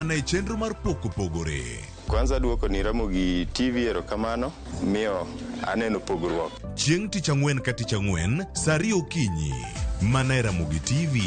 Mana e chenro mar pok opogore. Kwanza duoko ni Ramogi TV erokamano miyo aneno pogruok. Chieng' tich ang'wen ka tich ang'wen saa ariyo okinyi. Mana e Ramogi TV.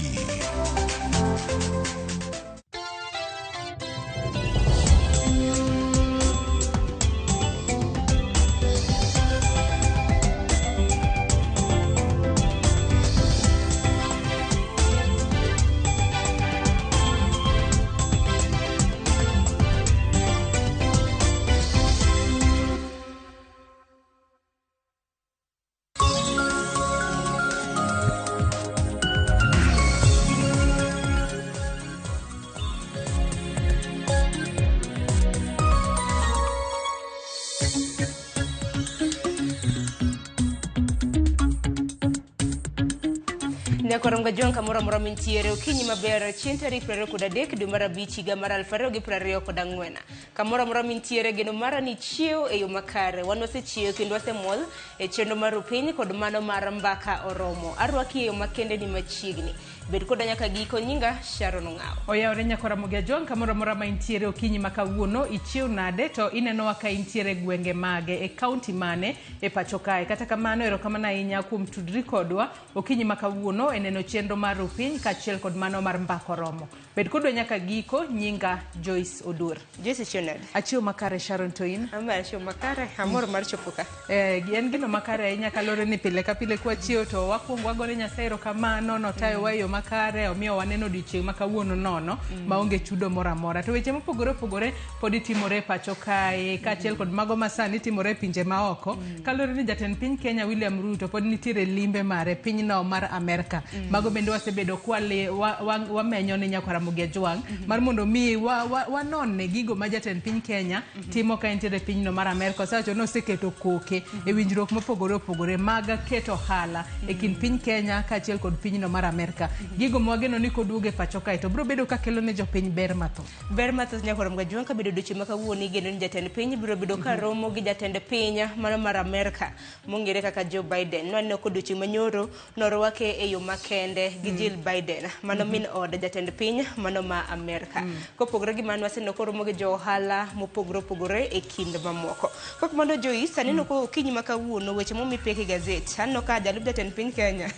Nyakoronga John kamoro amora mintiere okinyi maber chieng' tarik 23 dwe mar abich higa mar 2024. Kamoro amora mintiere geno mara ni chiew e yo makare. Wan wasechiew kendo wasemol e chenro mar Rupiny kod mano mar Mbaka Oromo. Arwaki e yo makende ni machiegni. Bed koda nyaka giko nyinga Sharon Ong'awo. Oyawore nyakora Ramogi Ajwang' kamoro amora ma intiere okinyi ma kawuono ichiew nade to inenowa ka intiere e gwenge mage e kaunti mane e pacho kae. Kata kamano erokamano ahinya kuom tudri kodwa okinyi ma kawuono e neno chenro mar Rupiny kaachiel kod mano mar Mbaka Oromo. Bed kodwa nyaka giko, nyinga Joyce Odur. Joyce ichiew nade? Achiew makare Sharon to in? An be achiew makare, amor mar chopo ka. Eh, en gino makare ahinya kaluwore ni pile ka pile kwachiew to wakwongo wagone Nyasaye erokamano notayowa e yo makare omiyo waneno odiochieng' ma kawuono nono maonge chudo moro amora. To weche mopogore opogore pod timore e pacho kae kaachiel kod mago ma sani timore e pinje maoko kaluwore ni jatend piny Kenya William Ruto pod nitiere limbe mare pinyno mar Amerka. Mago bende wasebedo kwali wamenyo ni nyakwa Ramogi Ajwang' mar mondo mi wanon ne gigo ma jatend piny Kenya timo ka entiere e pinyno mar Amerka. Osewacho ni oseketo koke e winjruok mopogore opogore mag keto ohala e kind piny Kenya kaachiel kod pinyno mar Amerka. Gigo mwageno ni koduogo e pacho kae to biro bedo ka kelo ne jopiny ber mathoth. Ber mathoth nyaka Ramogi Ajwang' kabedo odiochieng' ma kawuono igeno ni jatend piny biro bedo ka romo gi jatend piny mano mar Amerka mong'ere kaka Joe Biden. Nwaneno ka odiochieng' manyoro norwake e yo makende gi Jill Biden, mano min od jatend piny mano ma Amerka. Kopogore gi mano waseneno koromo gi jo ohala mopogore opogore e kind mamoko. Kok mano Joyce, aneno ko okinyi ma kawuono weche momi pek e gazet. Aneno ka jalup jatend piny Kenya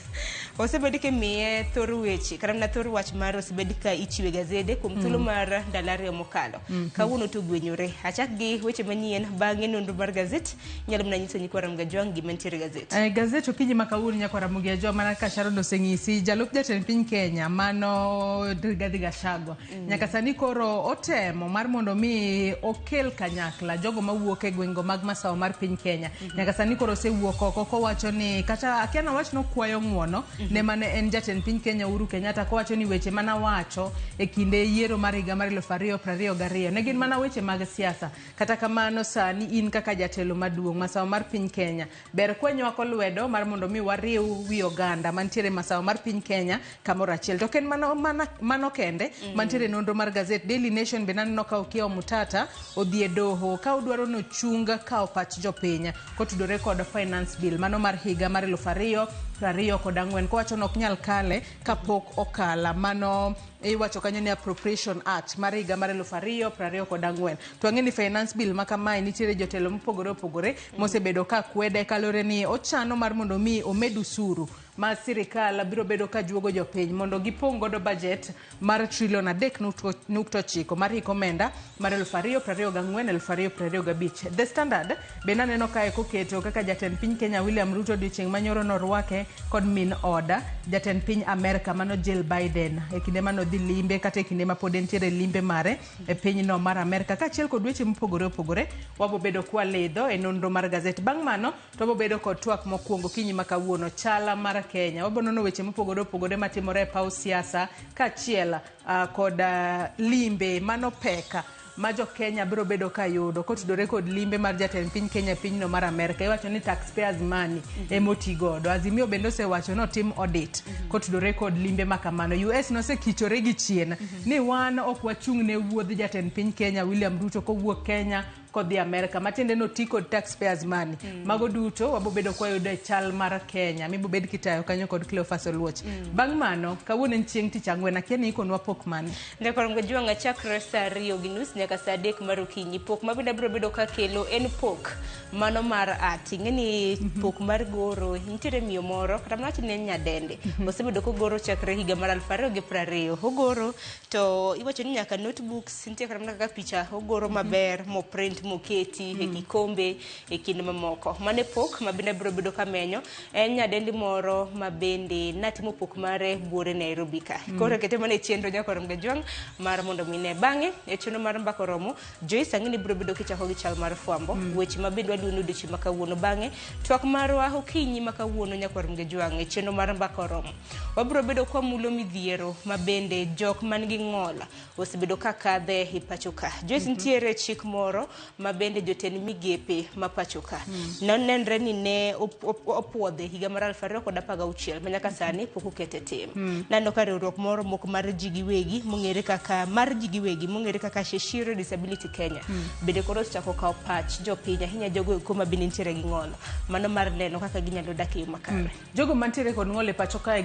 osebed kimiye thor weche kata mana thor wach mare osebed ka ichiwe e gazede kuom thuolo mar ndalo ariyo mokalo. Kawuono to ogwenyore. Achak gi weche manyien bang'e nonro mar gazet nyalo mana nyiso nyikwa Ramogi Ajwang' gima nitiere e gazet. E gazet okinyi ma kawuono nyakwa Ramogi Ajwang' mana kaka Sharon oseng'isi jalup jatend piny Kenya mano Rigathi Gachagua nyaka sani koro otemo mar mondo mi okel kanyakla jogo mawuok e gwenge mag masawa mar piny Kenya. Nyaka sani koro osewuok oko kowacho ni kata akia nawach nokwayo ng'uono ne mane en jatend piny Kenya Uhuru Kenyatta kowacho ni weche manawacho e kinde yiero mar higa mar 2022 ne gin mana weche mag siasa. Kata kamano sani in kaka jatelo maduong' masawa mar piny Kenya ber kwanywako lwedo mar mondo mi wariw wi oganda mantiere masawa mar piny Kenya kamoro achiel. To ok en mano, mana, mano kende mantiere nonro mar gazet Daily Nation bende aneno ka Okiya Omutata odhi e doho ka odwaro nochung kawo pach jopiny kotudore kod finance bill mano mar higa mar 2024 kowacho ni ok nyal kale kapok okala mano iwacho kanyo ni Appropriation Act mar higa mar 2024. To wang'e ni finance bill ma kamae nitiere jotelo mopogore opogore mosebedo ka kwede kaluwore ni ochano mar mondo mi omed usuru ma sirikal biro bedo ka juogo jopiny mondo gipong' godo budget mar trilion 3.9 mar hik omenda mar 2024 2025. The Standard bende aneno kae koketo kaka jatend piny Kenya William Ruto odiochieng' manyoro norwake kod min oda jatend piny Amerka mano Jill Biden e kinde mane odhi limbe kata e kinde ma pod entiere limbe mare e pinyno mar Amerka kaachiel kod weche mopogore opogore wabo bedo kwalidho e nonro mar gazet. Bang' mano to wabo bedo kod twak mokwongo okinyi ma kawuono chala mar Kenya. Wabo nono weche mopogore opogore matimore e paw siasa kaachiel kod limbe mano pek ma jo Kenya biro bedo ka yudo kotudore kod limbe mar jatend piny Kenya e pinyno mar Amerka. Iwacho ni taxpayers money ema oti godo. Azimio bende osewacho ni otim audit kotudore kod limbe ma kamano. US nosekichore gi chien ni wan ok wachung' ne wuodh jatend piny Kenya William Ruto kowuok Kenya kodhi Amerka, matiende ni oti kod taxpayers money. Mago duto wabobedo kwayudo e chal mar Kenya mibobed kitayo kanyo kod Cleophas Oluoch. Bang' mano, kawuono en chieng' tich ang'wen, akia ni ikonwa pok mane. Nyakwar Jwang' chakre saa 2:30 nyaka saa 3 mar okinyi. Pok ma bende abiro bedo kakelo en pok mano mar art. Ing'e ni pok mar goro, nitiere miyo moro kata mana wach ni en nyadende. Osebedo kogoro chakre higa mar 2020. Ogoro to iwacho ni nyaka notebooks nitie kata mana kaka picha ogoro maber moprint moketi e kikombe e kind mamoko. Mano e pok ma bende abiro bedo kamenyo. En nyadendi moro ma bende natimo pok mare buore Nairobi ka. Koro kete mana e chenro nyakwar Jwang' mar mondo mi ne bang'e e chenro mar mbaka oromo Joyce ang'e ni biro bedo kichako gi chal mar fwambo weche ma bende waduono odiochieng' ma kawuono. Bang'e twak marwa okinyi ma kawuono nyakwar Jwang' e chenro mar mbaka oromo wabiro bedo kwamulo midhiero ma bende jok man gi ng'ol osebedo ka kadhe e pacho ka. Joyce nitiere chik moro ma bende jotend migepe ma pacho ka nenre ni ne opuodhe higa mar 2016 ma nyaka sani pok okete tim. Naneno ka riwruok moro moko mar ji giwegi mong'ere kaka mar ji giwegi mong'ere kaka Sheshiro Disability Kenya bende koro osechako kawo pach jopiny ahinya jogo eko ma bende nitiere gi ng'ol mano mar neno kaka ginyalo dak e yo makare. Jogo mantiere kod ng'ol e pacho kae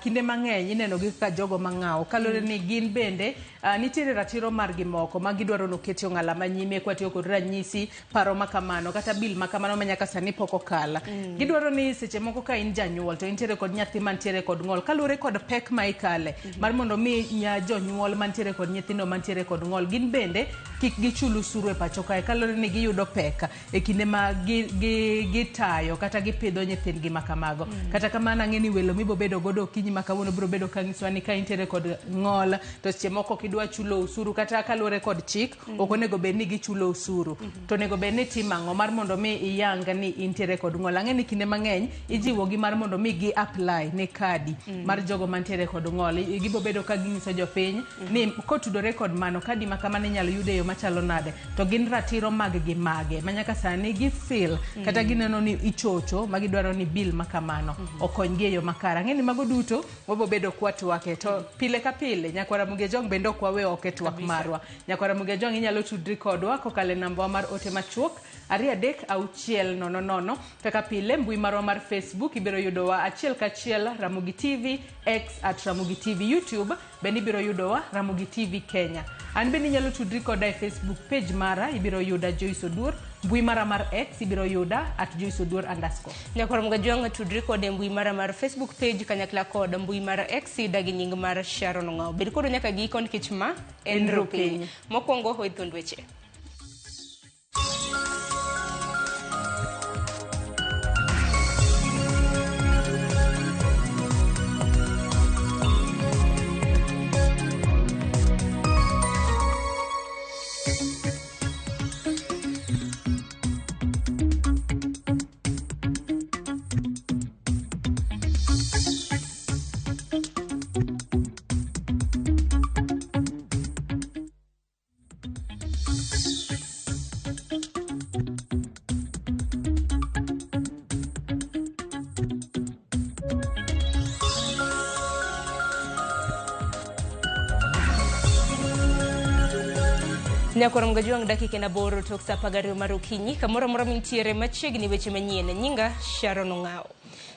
kinde mang'eny ineno gi kaka jogo mang'awo kaluwore ni gin bende nitiere ratiro margi moko ma gidwaro noketi ong'ala manyime kwatiyo kod ranyisi paro makamano kata bill makamano ma nyaka sani pok okala. Gidwaro ni seche moko ka in janyuol to intiere kod nyathi mantiere kod ng'ol kaluwore kod pek ma ikale mar mondo mi jonyuol mantiere kod nyithindo mantiere kod ng'ol gin bende kik gichul osuru e pacho kae kaluwore ni giyudo pek e kinde ma gitayo kata gipidho nyithindgi makamago. Kata kamano ang'e ni welo mibobedo godo okinyi ma kawuono biro bedo ka nyisowa ni ka intiere kod ng'ol to seche moko ok idwa chulo osuru kata kaluwore kod chik ok onego bed ni gichulo osuru to onego bed ni timo ang'o mar mondo mi iyang ni intiere kod ng'ol. Ang'e ni kinde mang'eny ijiwogi mar mondo mi gi apply ne kadi mar jogo mantiere kod ng'ol. Gibo bedo ka ginyiso jopiny ni kotudore kod mano kadi ma kamano inyalo yud e yo machalo nade to gin ratiro mag gi mage ma nyaka sani gi feel kata gineno ni ichocho ma gidwaro ni bill ma kamano okonygi e yo makare. Ang'e ni mago duto wabo bedo kwatwake to pile ka pile nyakwar Ramogi Ajwang' bende ok wawe oko e twak marwa. Nyakwar Ramogi Ajwang' inyalo tudri kodwa kokalo e namba mar ote machuok 236 00. Kaka pile mbui marwa mar Facebook ibiro yudowa achiel kachiel Ramogi TV, X at Ramogi TV, YouTube bende ibiro yudowa Ramogi TV Kenya. An bende inyalo tudri koda e Facebook page mara ibiro yuda Joyce Oduor, mbui mara mar X ibiro yuda at Joyce Oduor underscore. Nyakwar Jwang' tudri kod e mbui mara mar Facebook page kanyakla kod mbui mar X ida gi nying mar Sharon Ong'awo. Bed kodwa nyaka giko nikech ma en Rupiny. Mokwongo hoy thuond weche. Nyakwar Jwang' dakika en 8 tok saa 12 mar okinyi kamoro amora mintiere machiegni weche manyien. Nyinga Sharon Ong'awo.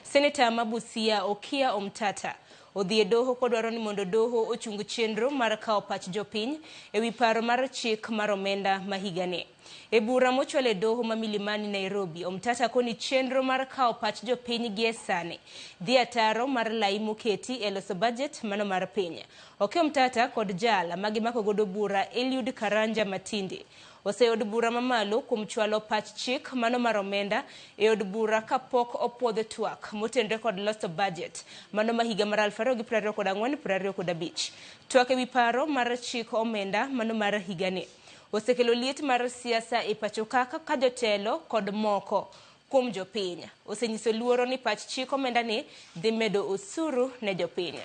Seneta ma Busia Okiya Omtata odhi e doho kodwaro ni mondo doho ochung chenro mar kawo pach jopiny ewi paro mar chik mar omenda ma higani. E bura mochwal e doho ma Milimani Nairobi, Omtata koni chenro mar kawo pach jopiny gie sani dhi ataro mar lai moketi e loso budget mano mar piny. Okiya Omtata kod jal ma gimako godo bura Eliud Karanja Matindi oseyudo bura mamalo kuom chwalo pach chik mano mar omenda e od bura kapok opuodh twak motenore kod loso budget mano ma higa mar 2024-2025. Twak ewi paro mar chik omenda mano mar higani osekelo liet mar siasa e pacho ka jotelo kod moko kuom jopiny osenyiso luoro ni pach chik omenda ni dhi medo osuru ne jopiny.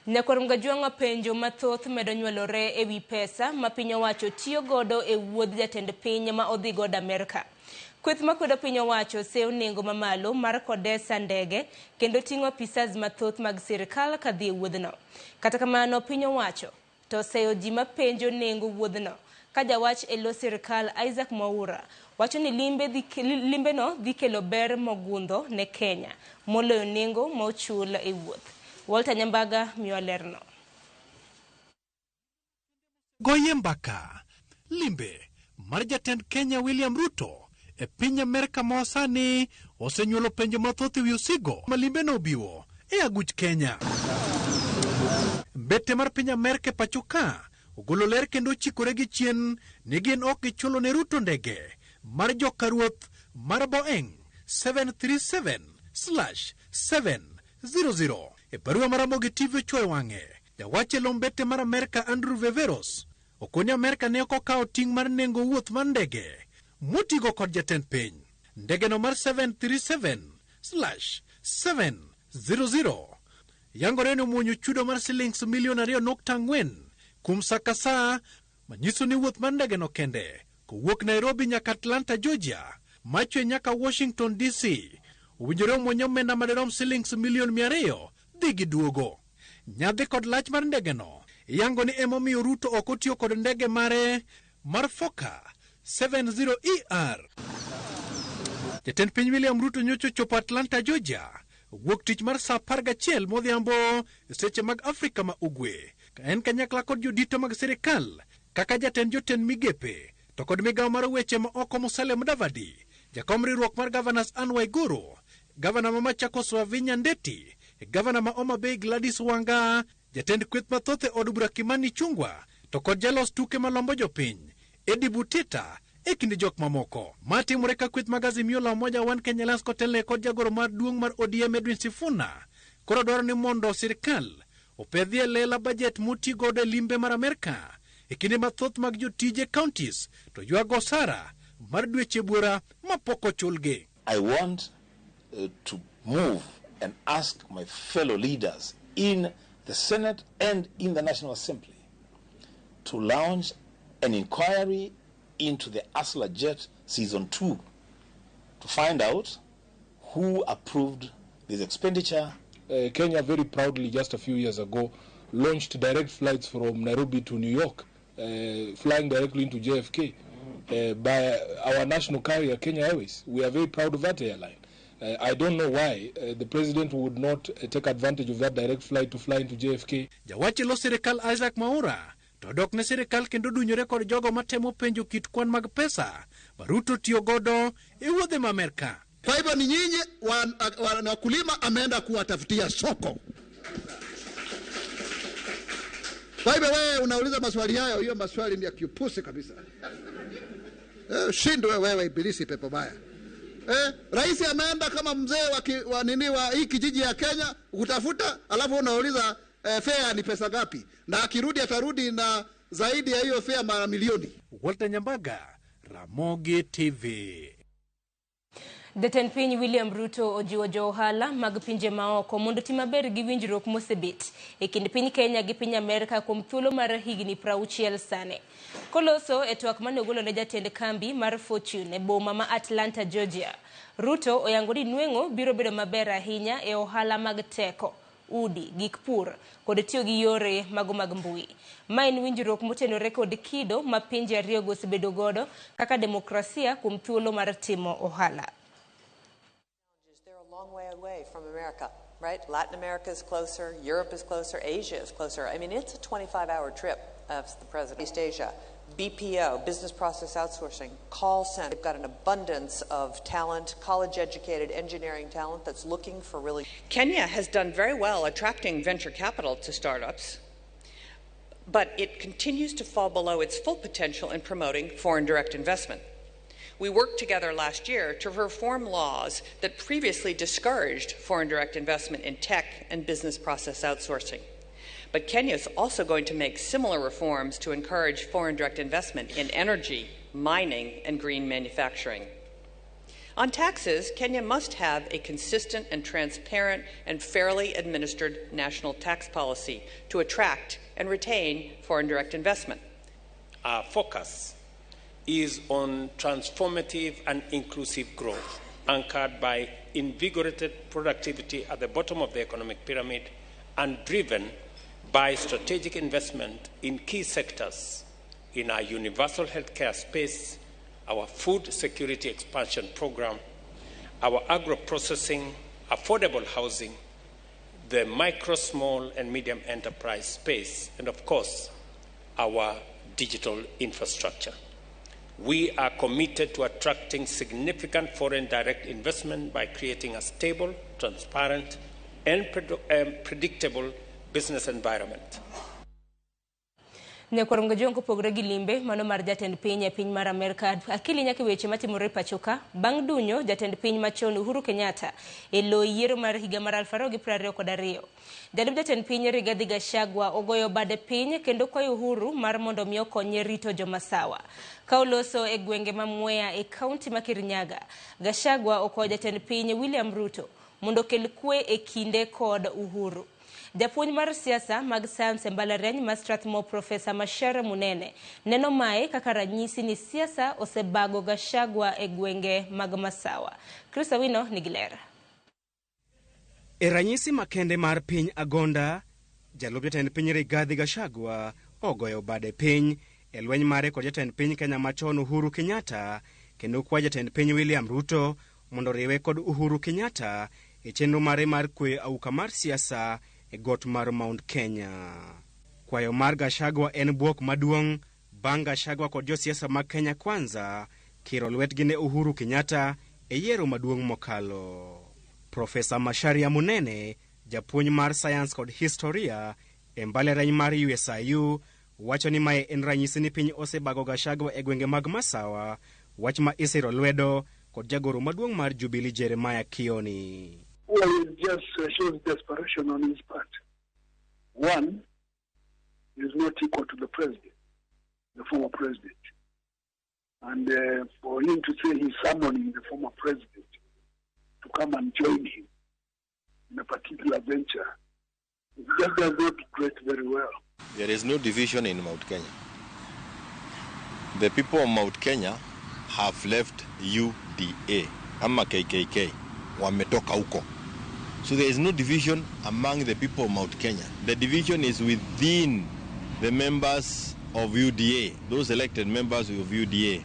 Nyakwar Jwang' penjo mathoth medo nywolore ewi pesa ma piny owacho tiyo godo e wuodh jatend piny ma odhi godo Amerka. Kweth makwedo piny owacho seyo nengo mamalo mar kodesa ndege kendo ting'o apisas mathoth mag sirikal kadhi e wuodhno. Kata kamano piny owacho to To oseyo ji mapenjo nengo wuodhno. Ka jawach e lo sirikal Isaac Mwaura wacho ni limbeno dhi kelo ber mogundho ne Kenya moloyo nengo ma ochul e wuoth. Walter Nyambaga miyo lerno. Goye mbaka limbe mar jatend Kenya William Ruto e piny Amerka ma sani osenyuolo penjo mathoth ewi osigo ma limbeno obiwo e aguch Kenya. Mbete mar piny Amerka e pacho ka ogolo ler kendo ochikore gi chien ni gin ok gichulo ne Ruto ndege mar joka ruoth mar Boeing 737/700. E barua mar Ramogi TV ochuoyo wang'e, jawach e lo mbete mar Amerka Andrew Veveros okoni Amerka ne ok okawo ting' mar nengo wuoth mar ndege motigo kod jatend piny. Ndege no mar 737/700 yangore ni omuonyo chudo mar silings milion 2.4 kuom sa ka sa, manyiso ni wuoth mar ndege no kende kowuok Nairobi nyaka Atlanta, Georgia, machwe nyaka Washington DC, owinjore omuony omenda madirom silings milion 200 dhi gi duogo. Nyadhi kod lach mar ndege no iyango ni emomiyo Ruto ok otiyo kod ndege mare mar Fokker 70ER. Jatend piny William Ruto nyocha ochopo Atlanta, Georgia, wuok tich mar sa 11 modhiambo e seche mag Afrika ma Ugwe, ka en kanyakla kod jodito mag sirikal kaka jatend jotend migepe to kod migawo mar weche ma oko Musalia Mudavadi, jakom riwruok mar Governors Anne Waiguru, gavana ma Machakos Wavinya Ndeti, gavana ma Homa Bay Gladys Wanga, jatend kweth mathoth e od bura Kimani Ichung'wah to kod jalos tuke malombo jopiny Eddie Butita e kind jok mamoko. Ma timore ka kweth mag Azimio la Umoja One Kenya Alliance kotelne kod jagoro maduong' mar ODM Edwin Sifuna koro dwaro ni mondo sirikal opedhi e lela bajet moti godo e limbe mar Amerka e kinde mathoth mag jotije counties to ywago osara mar dweche buora mapok ochulgi. I want to move and ask my fellow leaders in the Senate and in the National Assembly to launch an inquiry into the Hustler Jet Season 2 to find out who approved this expenditure. Kenya very proudly just a few years ago launched direct flights from Nairobi to New York, flying directly into JFK by our national carrier, Kenya Airways. We are very proud of that airline. I don't know why the president would not take advantage of that direct flight to fly into JFK. Jawach e lo sirikal Isaac Mwaura to dok ne sirikal kendo dunyore kod jogo matemo penjo kit kwan mag pesa ma Ruto tiyo godo e wuodhe ma Amerka. Kwa hivyo ni nyinyi wakulima ameenda kuwatafutia soko. Kwa hivyo wewe unauliza maswali hayo, hiyo maswali ni ya kiupusi kabisa. Shindwe wewe ibilisi pepo baya. Rais ameenda kama mzee wa nini wa hii kijiji ya Kenya kutafuta, alafu unauliza fare ni pesa ngapi? Na akirudi atarudi na zaidi ya hiyo fare mara milioni. Walter Nyambaga, Ramogi TV. Jatend piny William Ruto ojiwo jo ohala mag pinje maoko mondo oti maber gi winjruok mosebet e kind piny Kenya gi piny Amerka kuom thuolo mar higni 60 sani. Koloso e twak mane ogolo ne jatend kambi mar Fortune e boma ma Atlanta, Georgia, Ruto oyango ni nweng'o biro bedo maber ahinya e ohala mag teko, udi, gik pur kod tiyo gi yore mago mag mbui. Ma en winjruok motenore kod kido ma pinje ariyogo osebedo godo kaka demokrasia kuom thuolo mar timo ohala. They're a long way away from America, right? Latin America is closer, Europe is closer, Asia is closer. I mean, it's a 25-hour trip of the president. East Asia, BPO, business process outsourcing, call center. They've got an abundance of talent, college-educated engineering talent that's looking for really... Kenya has done very well attracting venture capital to startups, but it continues to fall below its full potential in promoting foreign direct investment. We worked together last year to reform laws that previously discouraged foreign direct investment in tech and business process outsourcing. But Kenya is also going to make similar reforms to encourage foreign direct investment in energy, mining, and green manufacturing. On taxes, Kenya must have a consistent and transparent and fairly administered national tax policy to attract and retain foreign direct investment. Our focus is on transformative and inclusive growth, anchored by invigorated productivity at the bottom of the economic pyramid and driven by strategic investment in key sectors in our universal healthcare space, our food security expansion program, our agro-processing, affordable housing, the micro, small, and medium enterprise space, and of course, our digital infrastructure. We are committed to attracting significant foreign direct investment by creating a stable, transparent, and predictable business environment. Nyakwar Jong kopogore gi limbe mano mar jatend piny e piny mar Amerka akili nyaka weche matimore pacho ka bang' dunyo jatend piny machon Uhuru Kenyatta e lo yiero mar higa mar 2022. Jalup jatend piny Rigathi Gachagua ogoyo bade piny kendo kwayo Uhuru mar mondo mi okonye rito jomasawa. Ka oloso e gwenge ma Mwea e kaunti ma Kirinyaga, Gachagua okwayo jatend piny William Ruto mondo okel kwe e kinde kod Uhuru. Japuonj mar siasa mag sayans e mbalariany ma Strathmore Profesa Macharia Munene neno mae kaka ranyisi ni siasa osebago Gachagua e gwenge mag Masawa. Chris Awino nigi ler. E ranyisi makende mar piny Agonda, jalup jatend piny Rigathi Gachagua ogoyo bade piny e lweny mare kod jatend piny Kenya machon Uhuru Kenyatta kendo kwa jatend piny William Ruto mondo oriwe kod Uhuru Kenyatta e chenro mare mar kweyo auka mar siasa e got mar Mount Kenya. Kwayo mar Gachagua en bwok maduong' bang' Gachagua kod josiasa mag Kenya Kwanza kiro lwetgi ne Uhuru Kenyatta e yiero maduong' mokalo. Profesa Macharia Munene, japuonj mar sayans kod historia e mbalariany mar USIU, wacho ni mae en ranyisi ni piny osebago Gachagua e gwenge mag Masawa, wach ma isiro lwedo kod jagoro maduong' mar Jubilee Jeremiah Kioni. Well, it just shows desperation on his part. One, he is not equal to the president, the former president. And for him to say he's summoning the former president to come and join him in a particular venture, it just does not grate very well. There is no division in Mount Kenya. The people of Mount Kenya have left UDA ama KKK, wametoka huko. So there is no division among the people of Mount Kenya. The division is within the members of UDA, those elected members of UDA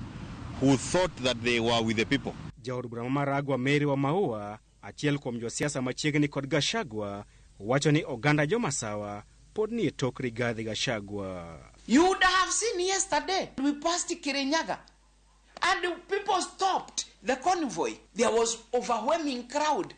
who thought that they were with the people. Jaod bura ma Maragwa Mary wa Maua, achiel kuom josiasa machiegni kod Gachagua, wacho ni oganda jomasawa pod ni e tok Rigathi Gachagua. You would have seen yesterday, we passed Kirinyaga and the people stopped the convoy. There was overwhelming crowd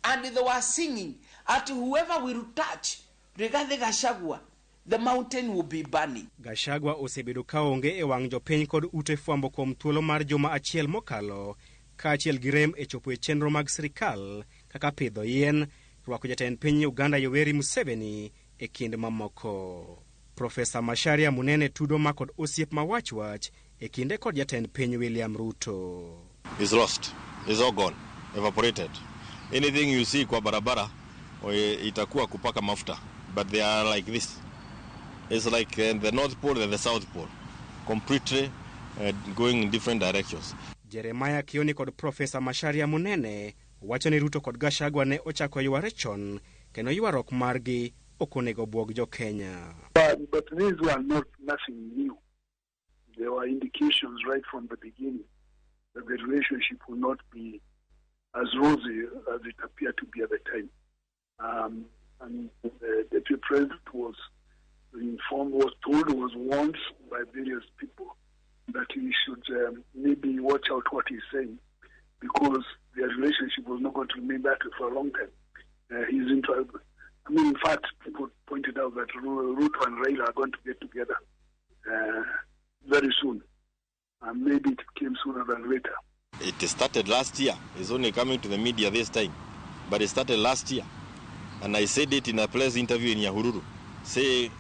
and they were singing at whoever will touch Rigathi Gachagua, the mountain will be burning. Gachagua osebedo kaonge e wang' jopiny kod ute fwambo kuom thuolo mar juma achiel mokalo, kaachiel gi rem e chopo e chenro mag sirikal kaka pidho yien, rwako jatend piny Uganda Yoweri Museveni e kind mamoko. Profesa Macharia Munene tudo ma kod osiep ma wach wach e kinde kod jatend piny William Ruto. Is lost. Is all gone. Evaporated. Anything you see kwa barabara itakuwa kupaka mafuta. But they are like this. It's like the North Pole and the South Pole. Completely going in different directions. Jeremiah Kioni kod Profesa Macharia Munene wacho ni Ruto kod Gachagua ne ochako yware chon kendo ywaruok margi ok onego bwog jo Kenya. But these were not nothing new. There were indications right from the beginning that the relationship will not be as rosy as it appeared to be at the time. And the deputy president was informed, was told, was warned by various people that he should maybe watch out what he's saying, because their relationship was not going to remain that way for a long time. He's into, I mean, in fact, people pointed out that Ruto and Raila are going to get together very soon. And maybe it came sooner than later. It started last year. It's only coming to the media this time. But it started last year. And I said it in a press interview in Nyahururu. Say,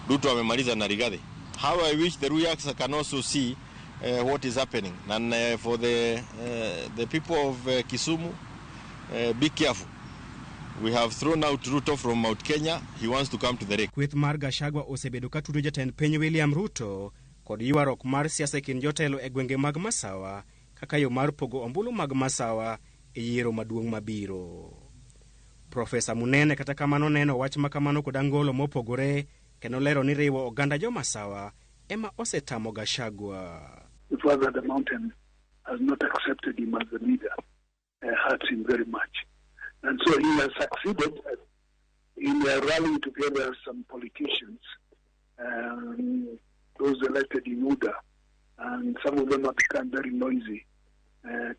Ruto amemaliza na Rigathi. How I wish the Ruyaks can also see what is happening. And for the people of Kisumu, be careful. We have thrown out Ruto from Mount Kenya. He wants to come to the lake. Kweth mar Gachagua osebedo ka tudo jatend piny William Ruto kod ywaruok mar siasa e kind jotelo e gwenge mag Masawa kaka yo mar pogo ombulu mag Masawa e yiero maduong' mabiro. Profesa Munene kata kamano neno wach ma kamano kod angolo mopogore kendo lero ni riwo oganda jomasawa ema osetamo Gachagua. The fact that the mountain has not accepted him as a leader hurts him very much. And so he has succeeded in rallying together some politicians, those elected in UDA, and some of them have become very noisy,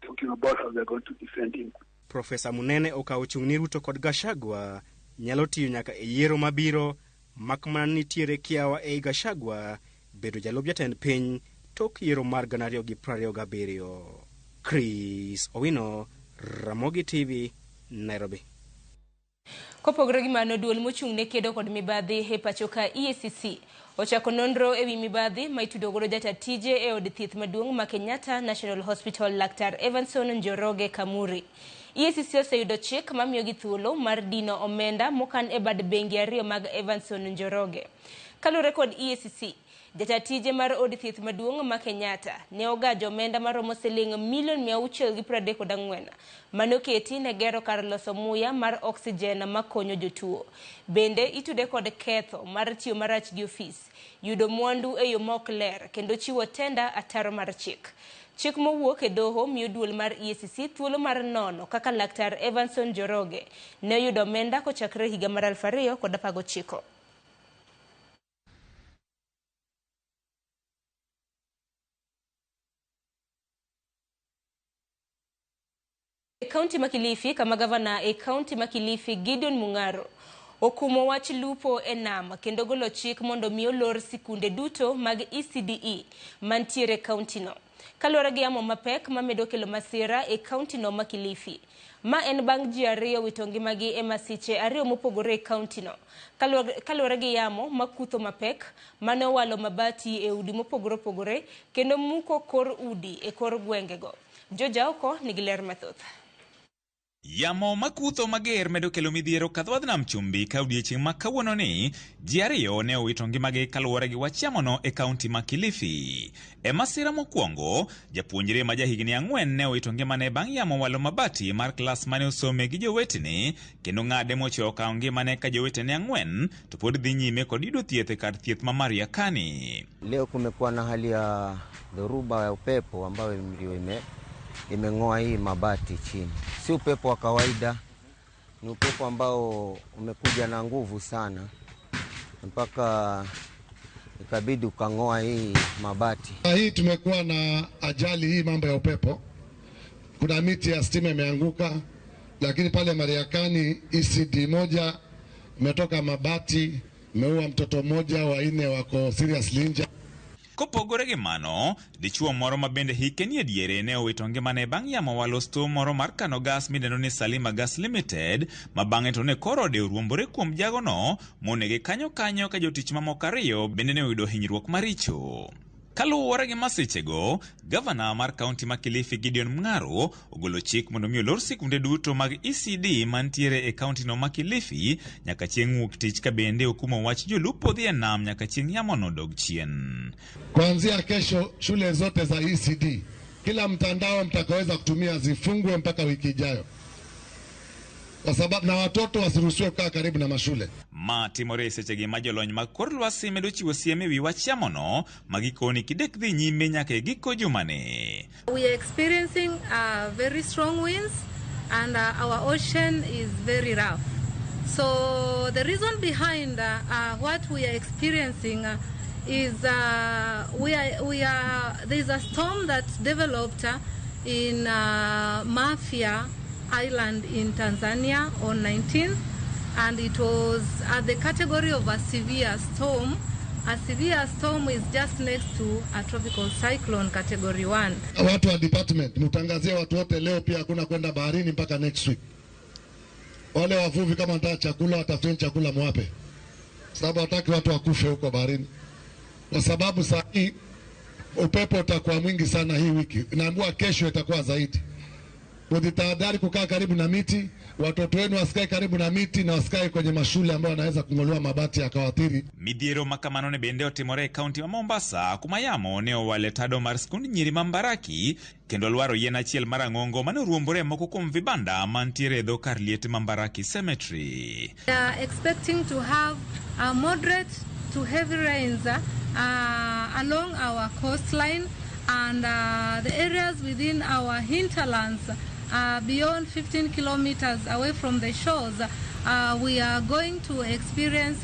talking about how they're going to defend him. Profesa Munene okawo chung' ni Ruto kod Gachagua nyalo tiyo nyaka e yiero mabiro mak mana nitiere kiawa ei Gachagua bedo jalup jatend piny tok yiero mar 2027. Chris Owino, Ramogi TV, Nairobi. Kopogore gi mano, duol mochung' ne kedo kod mibadhi e pacho ka EACC ochako nonro ewi mibadhi ma itudo godo jata tije e od thieth maduong' ma Kenyatta National Hospital Laktar Evanson Njoroge Kamuri. EACC oseyudo chik mamiyogi thuolo mar dino omenda mokan e bad bengi ariyo mag Evanson Njoroge. Kaluwore kod EACC, jata tije mar od thieth maduong' ma Kenyatta ne ogajo omenda maromo siling milion 634 mane oketi ne gero kar loso muya mar oxygen makonyo jotuo. Bende itude kod ketho mar tiyo marach gi ofis, yudo mwandu e yo ma ok ler kendo chiwo tenda ataro mar chik. Chik mowuok e doho miyo duol mar EACC thuolo mar nono kaka Laktar Evanson Njoroge ne oyudo omenda kochakre higa mar 2019. Kaunti ma Kilifi, kama gavana e kaunti ma Kilifi Gideon Mung'aro okumo wach lupo e nam kendo golo chik mondo mi olor sikunde duto mag ECDE mantiere kaunti no. Kaluwore gi yamo mapek mamedo kelo masira e kaunti no ma Kilifi. Ma en bang' ji ariyo wito ngimagi e masiche ariyo mopogore e kaunti no. Kaluwore gi yamo makutho mapek mane owalo mabati e udi mopogore opogore kendo muko kor udi e kor gwengego. Joja oko nigi ler mathoth. Yamo makutho mager medo kelo midhiero kadhwadh nam chumbi ka odiechieng' ma kawuono ni ji ariyo ne owito ngimagi kaluwore gi wach yamono e kaunti ma Kilifi. E masira mokwongo, japuonjre ma jahigni 4 ne owito ngimane bang' yamo walo mabati mar klas mane osome gi jowetene kendo ng'ade mochweyo okawo ngimane ka jowetene 4 to pod dhi nyime kod yudo thieth e kar thieth ma Mariakani. Leo kumekuwa na hali ya dhoruba ya upepo ambayo ndio imeng'oa hii mabati chini. Si upepo wa kawaida, ni upepo ambao umekuja na nguvu sana mpaka ikabidi ukang'oa hii mabati. Hii tumekuwa na ajali hii mambo ya upepo. Kuna miti ya stima imeanguka, lakini pale Mariakani ECD moja imetoka mabati, imeua mtoto mmoja, 4 wako seriously injured. Kopogore gi mano, dichuo moro ma bende hike nie diere ne owito ngimane bang' yamo walo sto moro mar kano gas midendo ni Salima Gas Limited, ma bang'e to ne koro ode oruombore kuom jagono monege kanyo kanyo ka jotich mamoko 2 bende ne oyudo hinyruok maricho. Kaluwore gi masichego, gavana mar kaunti ma Kilifi Gideon Mung'aro ogolo chik mondo mi olor sikunde duto mag ECD mantiere e kaunti no ma Kilifi nyaka chieng' wuok tich, ka bende okumo wach jolupo dhi e nam nyaka chieng' yamono dog chien. Kuanzia kesho shule zote za ECD, kila mtandao mtakaweza kutumia zifungwe mpaka wiki ijayo, kwa sababu na watoto wasiruhusiwe kukaa karibu na mashule. Ma timore e sechegi ma jolony mag kor lwasi medo chiwo siem ewi wach yamono ma gikoni kidek dhi nyime nyaka e giko jumani. We are experiencing very strong winds and our ocean is very rough. So the reason behind what we are experiencing is there's a storm that developed in Mafia Island in Tanzania on 19th, and it was at the category of a severe storm. A severe storm is just next to a tropical cyclone category 1. Watu wa department mtangazie watu wote leo pia hakuna kwenda baharini mpaka next week. Wale wavuvi kama wanataka chakula watafuteni chakula mwape, sababu hataki watu wakufe huko baharini, kwa sababu saa hii upepo utakuwa mwingi sana hii wiki. Naambiwa kesho itakuwa zaidi. Kujitahadhari kukaa karibu na miti, watoto wenu wasikae karibu na miti na wasikae kwenye mashule ambayo wanaweza kung'olewa mabati yakawaathiri. Midhiero ma kamano ne bende otimore e kaunti ma Mombasa kuma yamo ne owale tado mar skund nyiri ma Mbaraki kendo lwaro yien achiel marang'ongo mane oruombore e moko kuom vibanda mantiere e dho kar liete ma Mbaraki Cemetery. We are expecting to have moderate to heavy rains along our coastline and the areas within our hinterlands beyond 15 kilometers away from the shores. We are going to experience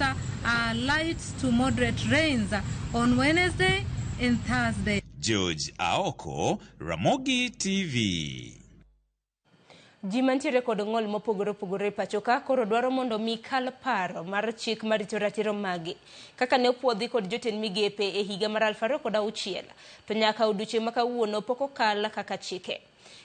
light to moderate rains on Wednesday and Thursday. George Aoko, Ramogi TV. Ji mantiere kod ng'ol mopogore opogore e pacho ka koro dwaro mondo mi kal paro mar chik marito ratiro magi kaka ne opuodhi kod jotend migepe e higa mar 2006 to nyaka odiochieng' ma kawuono pok okal kaka chike.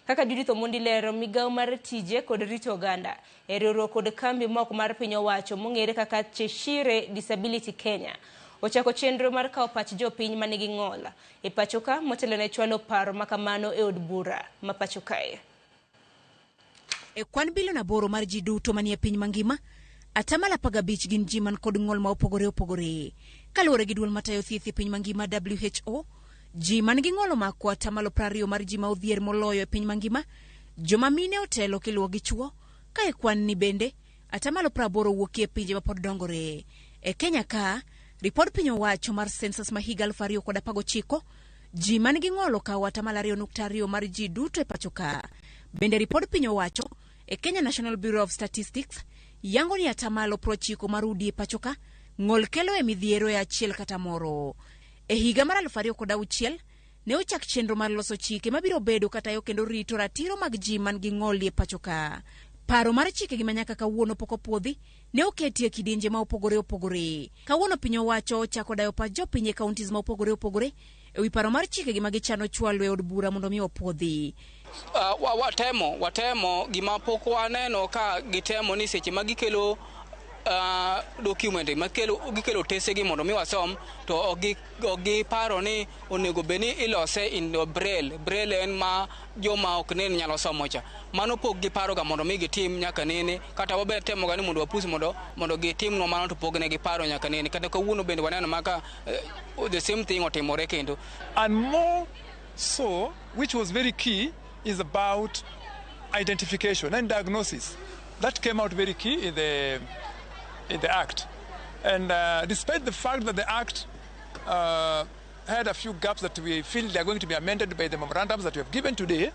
Kaka Judith Omondi lero, migawo mar tije kod rito oganda e riwruok kod kambi mok mar piny owacho mong'ere kaka Cheshire Disability Kenya ochako chenro mar kawo pach jopiny manigi ng'ol e pacho ka motelo ne chwalo paro makamano e od bura ma pacho kae. E kwan bilion 8 mar ji duto manie piny mangima, 15% gin ji man kod ng'ol ma opogore opogore. Kaluwore gi duol matayo thieth e piny mangima WHO, ji man gi ng'ol omako 20% mar ji ma odhier moloyo e piny mangima. Joma mine otelo kiluwo gi chuo, ka e kwan ni bende 80% wuok e pinje mapod dongore. E Kenya ka, ripod piny owacho mar census ma higa 2019, ji man gi ng'ol okawo 2.2% mar ji duto e pacho ka. Bende ripod piny owacho e Kenya National Bureau of Statistics yango ni 90% mar udi e pacho ka ng'ol kelo e midhiero e achiel kata moro. E higa mar 2006 ne ochak chenro mar loso chike mabiro bedo katayo kendo rito ratiro mag ji man gi ng'ol e pacho ka. Paro mar chike gi manyaka kawuono pok opuodhi ne oketi e kidienje ma opogore opogore. Kawuono piny owacho ochako dayo pach jopiny e counties ma opogore opogore e wi paro mar chike gi ma gichano chwalo e od bura mondo mi opuodhi. Watemo gima pok waneno ka gitemo ni seche ma gikelo document ma gikelo tesegi mondo mi wasom to ok giparo ni onego bed ni ilose in braille. Braille en ma joma ok nen nyalo somo cha. Mano pok giparo ga mondo mi gitim nyaka nene, kata wabe temo ga ni mondo wapus mondo gitimnwa mano to pok ne giparo nyaka nene. Kata kawuono bende waneno maka the same thing otimore kendo. And more so, which was very key, is about identification and diagnosis. That came out very key in the Act. And despite the fact that the Act had a few gaps that we feel they are going to be amended by the memorandums that we have given today,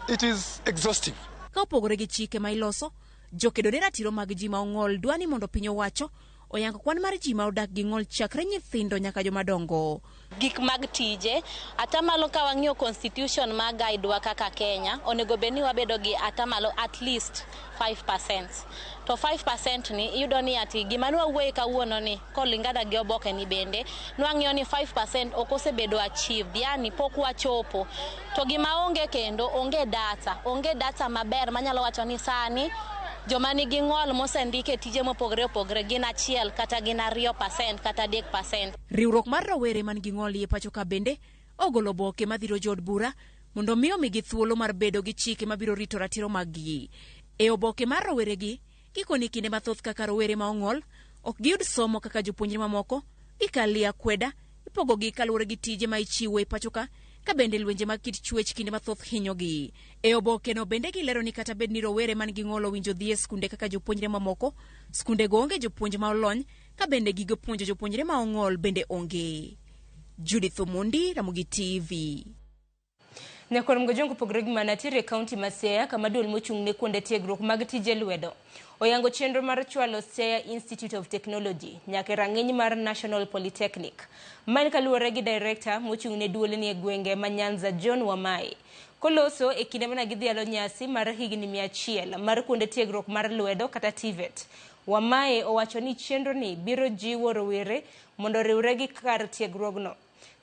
it is exhaustive. Ka opogore gi chike ma iloso, jokedo ne ratiro mag ji ma ong'ol dwa ni mondo piny owacho oyango kwan mar ji ma odak gi ng'ol chakre nyithindo nyaka joma dongo. Gik mag tije, atamalo ka wang'iyo constitution ma guide wa kaka Kenya, onego bed ni wabedo gi atamalo at least 5%. To 5% ni iyudo ni ati gima nwawuoye kawuono ni kolingana gi oboke ni bende nwang'iyo ni 5% ok osebedo achieved, yani pok wachopo. To gima onge kendo onge data maber manyalo wacho ni sani joma nigi ng'ol mosendike tije mopogore opogore gin 1 kata gin 2% kata 3%. Riwruok mar rowere man gi ng'ol e pacho ka bende ogolo oboke madhiro jood bura mondo mi omigi thuolo mar bedo gi chike mabiro rito ratiro mag-gi. E oboke mar roweregi, gikoni kinde mathoth kaka rowere ma ong'ol ok giyud somo kaka jopuonjre mamoko, gikalie akweda, ipogogi kaluwore gi tije ma ichiwo e pacho ka, ka bende lwenje mag kit chwech kinde mathoth hinyogi. E oboke no bende gilero ni kata bed ni rowere man gi ng'ol owinjo dhi e skunde kaka jopuonjre mamoko, skunde go onge jopuonj ma olony, ka bende gigo puonjo jopuonjre ma ong'ol bende onge. Judith Omondi, Ramogi TV. Nyakwar Mgojongo pogore gi mana tiere e kaunti ma Siaya kama duol mochung' ne kuonde tiegruok mag tije lwedo oyango chenro mar chwalo Siaya Institute of Technology nyaka e rang'iny mar National Polytechnic. Ma en kaluwore gi director mochung' ne duolni e gwenge ma Nyanza John Wamai koloso e kinde mana gidhialo nyasi mar higni 100 mar kuonde tiegruok mar lwedo kata TVET. Wamai owacho ni chenro ni biro jiwo rowere mondo oriwre gi kar tiegruogno.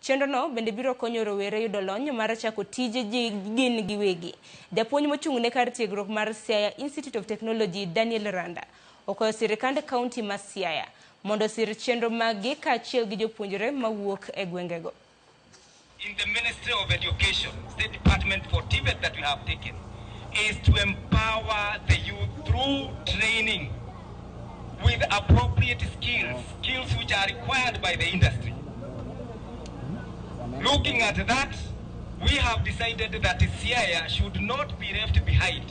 Chenrono bende biro konyo rowere yudo lony mar chako tije gin giwegi. Japuonj mochung' ne kar tiegruok mar Siaya Institute of Technology Daniel Randa okwayo sirikand kaunti ma Siaya mondo osir chenro maggi kaachiel gi jopuonjre mawuok e gwengego. In the Ministry of Education, State Department for TVET that we have taken, is to empower the youth through training with appropriate skills, skills which are required by the industry. Looking at that, we have decided that Siaya should not be left behind.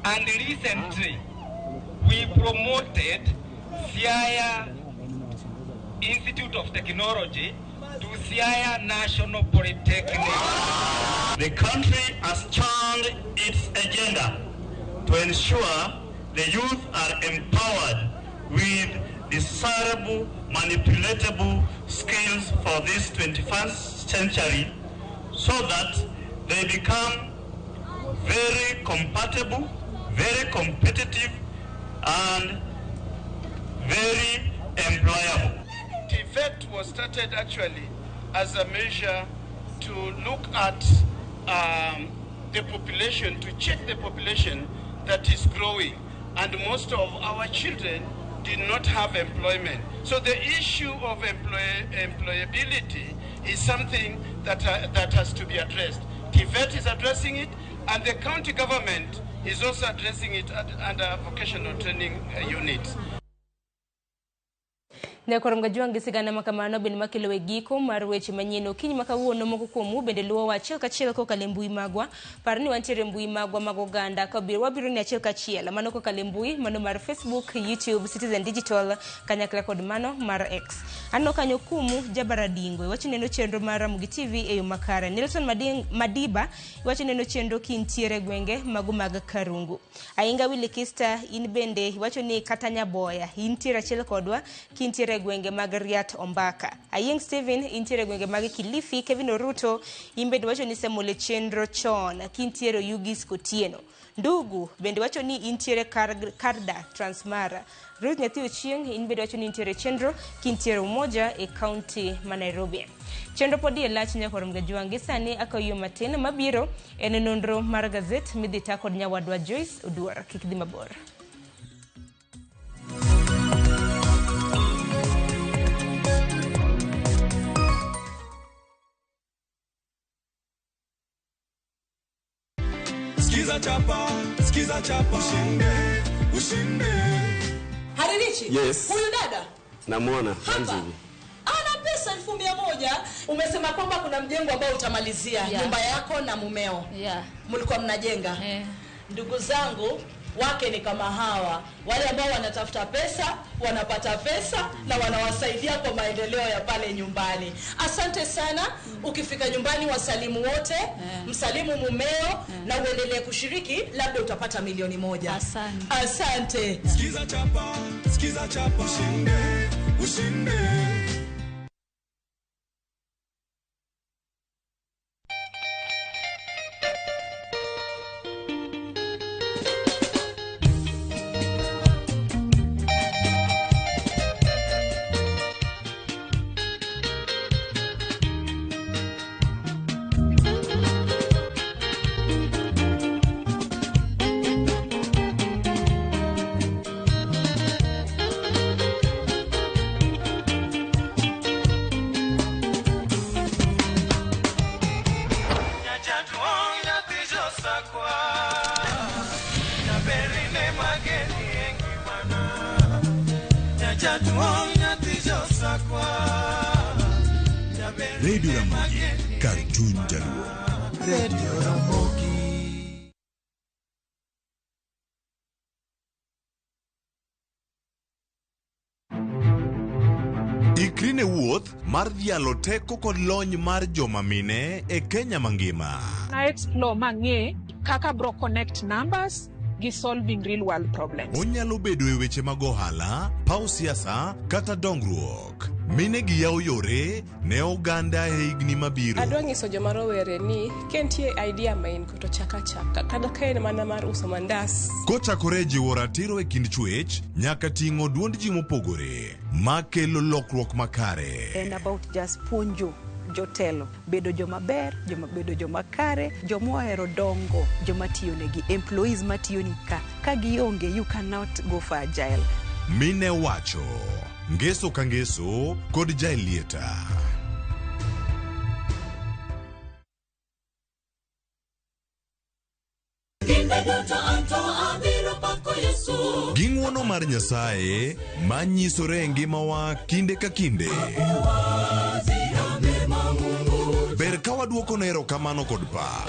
And recently, we promoted Siaya Institute of Technology to Siaya National Polytechnic. The country has turned its agenda to ensure the youth are empowered with desirable, manipulatable skills for this 21st century so that they become very compatible, very competitive, and very employable. TVET was started actually as a measure to look at the population, to check the population that is growing. And most of our children did not have employment. So the issue of employability is something that has to be addressed. TVET is addressing it, and the county government is also addressing it under vocational training units. Nyakwar Mgajuang' gi sigana makamano bende makelo e giko mar weche manyien okinyi ma kawuono moko kuomu bende luwowa achiel kachiel kokalo e mbui magwa. Par ni wantiere e mbui magwa mag oganda ka wabiro ni achiel kachiel mano kokalo e mbui mano mar Facebook, YouTube, Citizen Digital kanyakla kod mano mar X. Aneno kanyo kumu Jabaradingo iwacho neno chenro mar Ramogi TV e yo makare. Nelson Madiba iwacho neno chenro kintiere gwenge mago mag Karungu. Ainga Willy Kista in bende iwacho ni kata Nyaboya intiere achiel kodwa kintiere gwenge mag Riat Ombaka. Ayieng' Steven intiere gwenge mag Kilifi. Kevin Oruto in bende wacho ni semole chenro chon kintiere Yugis Kotieno. Ndugu bende wacho ni intiere Karda Transmara. Ruth Nyathi Ochieng' in bende wacho ni intiere chenro kintiere Umoja e kaunti ma Nairobi. Chenro pod e lach nyakwar Mgajuang' gi sani akayo matin mabiro en nonro mar gazet midhi ta kod nyawadwa Joyce Oduor. Kik dhi mabor. Skiza chapa, skiza chapa, ushinde, ushinde. Haririchi? Yes. Huyu dada? Namuona, Ramzi. Ana pesa 1,100. Umesema kwamba kuna mjengo ambao utamalizia, nyumba yako na mumeo. Mlikuwa mnajenga. Ndugu zangu, wake ni kama hawa, wale ambao wanatafuta pesa, wanapata pesa na wanawasaidia kwa maendeleo ya pale nyumbani. Asante sana. Ukifika nyumbani wasalimu wote, msalimu mumeo na uendelee kushiriki, labda utapata 1,000,000. Asante. Asante. Skiza chapa, skiza chapa, ushinde, ushinde. Radio Ramogi, Cartoon Jaluo. Radio Ramogi. Ikri ne wuoth mar dhialo teko kod lony mar joma mine e Kenya mangima. Na explore mang'e kaka bro connect numbers gi solving real world problems. Onyalo bedo e weche mag ohala, paw siasa kata dongruok. Mine gi yawo yore ne oganda e higni mabiro. Adwa nyiso joma rowere ni ka nitie idea ma in go to chak achaka kata ka en mana mar uso mandas. Kochakore jiwo ratiro e kind chwech nyaka ting'o duond ji mopogore makelo lokruok makare. En about just puonjo jotelo bedo joma ber, joma bedo joma kare, joma ohero dongo, joma tiyo negi, employees matiyo ni ka gionge you cannot go for agile. Mine wacho ngeso ka ngeso kod Jaelieta. Kinde Gi ng'wono mar Nyasaye manyisore e ngimawa kinde ka kinde. Ber ka waduokone erokamano kod pak.